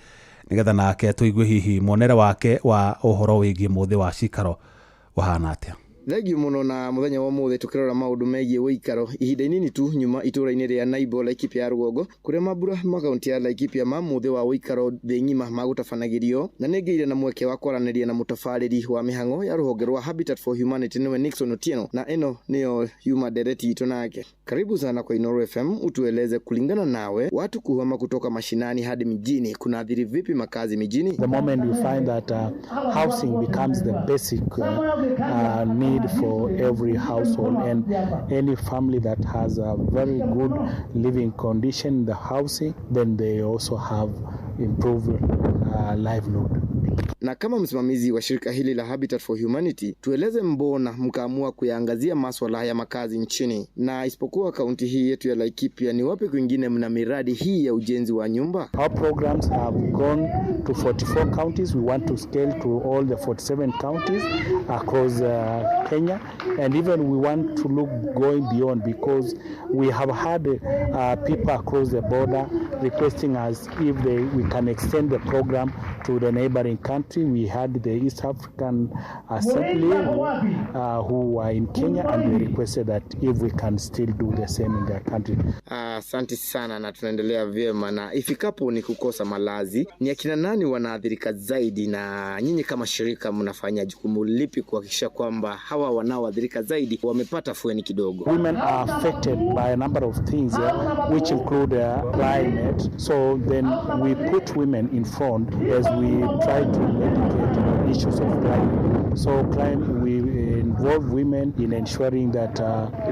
nĩgetha nake tũigue hihi muonere wake wa ũhoro wĩgiĩ mũthĩ wa cikaro ũhana atĩa. Thengiũ mũno na mũthenya wa ũmũthĩ tũkĩrora maũndũ megiĩ ũikaro ihinda inini tu nyuma itũũra-inĩ rĩa Naibo Laikipia ya rũgongo kũrĩa mambura ma kaunti ya Laikipia ma mũthĩ wa ũikaro thĩ ng'ima magũtabanagĩrio, na nĩngĩire na mweke wa kwaranĩria na mũtabarĩri wa mĩhang'o ya rũhonge rwa Habitat for Humanity nĩwe Nixon Otieno, na ĩno nĩyo yuma ndereti itũ nake. Karibu sana kwa Inooro FM, utueleze kulingana nawe watu kuhama kutoka mashinani hadi mijini kunaathiri vipi makazi mijini? The moment you find that housing becomes the basic need for every household, and any family that has a very good living condition in the housing, then they also have improved livelihood. Na kama msimamizi wa shirika hili la Habitat for Humanity, tueleze mbona mkaamua kuyaangazia maswala ya makazi nchini, na isipokuwa kaunti hii yetu ya Laikipia, ni wapi kwingine mna miradi hii ya ujenzi wa nyumba? Our programs have gone to 44 counties. We want to scale to all the 47 counties across Kenya, and even we want to look going beyond, because we have had people across the border requesting us if we can extend the program to the neighboring country. We had the East African Assembly who were in Kenya, and they requested that if we can still do the same in their country. Asante sana na tunaendelea vyema. Na ifikapo ni kukosa malazi, ni akina nani wanaathirika zaidi, na nyinyi kama shirika mnafanya jukumu lipi kuhakikisha kwamba hawa wanaoathirika zaidi wamepata fueni kidogo? Women are affected by a number of things which include climate. So then we put women in front as we try to mitigate issues of climate. So we involve women in ensuring that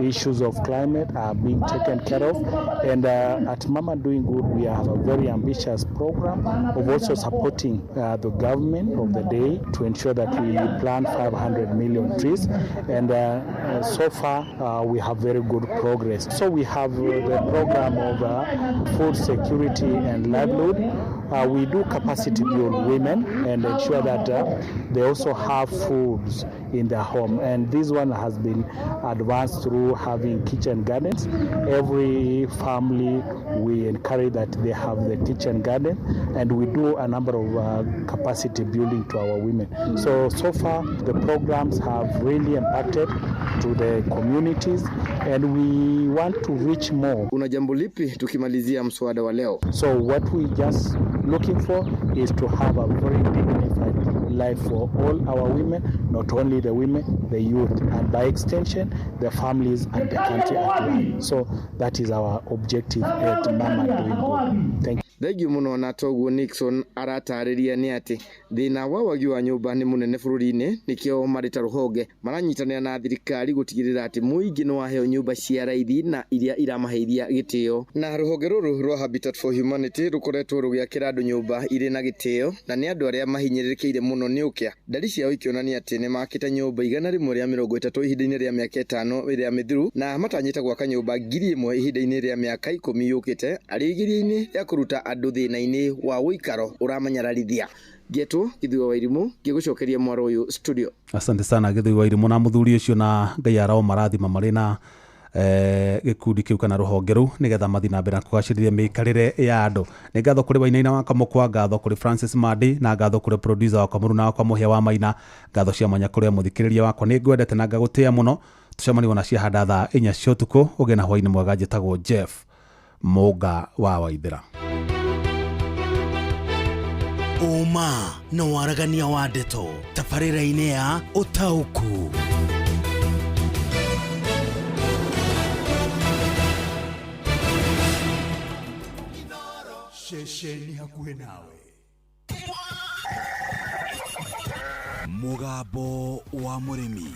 issues of climate are being taken care of. And at Mama Doing Good, we have a very ambitious program of also supporting the government of the day to ensure that we plant 500 million trees. And so far, we have very good progress. So we have the program of food security and livelihood, We do capacity build women and ensure that they also have foods in their home. And this one has been advanced through having kitchen gardens. Every family, we encourage that they have the kitchen garden, and we do a number of capacity building to our women. So far, the programs have really impacted to the communities, and we want to reach more. Una jambo lipi tukimalizia mswada wa leo? So what we just looking for is to have a very dignified life for all our women, not only the women, the youth, and by extension, the families and the country at large. So that is our objective at Mama Doing Good. Thank you. Thengiũ mũno na toguo Nixon aratarĩria nĩ atĩ thĩna wa wagi wa nyũmba nĩ mũnene bũrũri-inĩ, nĩkĩo marĩ ta rũhonge maranyitanĩra na thirikari gũtigĩrĩra atĩ mũingĩ nĩ waheo nyũmba cia raithi na iria iramaheithia gĩtĩo. Na rũhonge rũrũ rwa Habitat for Humanity rũkoretwo rũgĩakĩra andũ nyũmba irĩ na gĩtĩo, na nĩ andũ arĩa mahinyĩrĩrĩkĩire mũno nĩ ũkĩa. Ndari ciao ikĩonania atĩ nĩ makĩte nyũmba 130 ihinda-inĩ rĩa mĩaka 5 ĩrĩa mĩthiru, na matanyĩte gwaka nyũmba 1000 ihinda-inĩ rĩa mĩaka 10 yũkĩte, arĩ igeria-inĩ rĩa kũruta andũ thĩna-inĩ wa ũikaro ũramanyararithia. Ngetwo Githui wa Wairimu ngĩgũcokeria mwaro ũyũ studio. Asante sana Githui wa Wairimu na mũthuri ũcio, na Ngai arao marathima marĩ na gĩkundi kĩu kana rũhonge rũu nĩgetha mathiĩ na mbere na kũgacĩrithia mĩikarĩre ya andũ. Nĩ ngatho kũrĩ Wainaina wa Kamũkwa, ngatho kũrĩ Francis Mandi, na ngatho kũrĩ producer wakwa mũruna wakwa Mũhĩa wa Maina, ngatho cia mwanya kũrĩ mũthikĩrĩria wakwa. Nĩ ngwendete na ngagũtĩĩa mũno. Tũcemanie na ciahanda thaa 4 cia ũtukũ. Ũgĩe na hwaĩ-inĩ mwega. Njĩtagwo Jeff Mũnga wa Waithĩra. Ũma na waragania wa ndeto tabarĩra-inĩ ya Ũtaũku. Ceceni hakuhĩ nawe. Mũgambo wa mũrĩmi.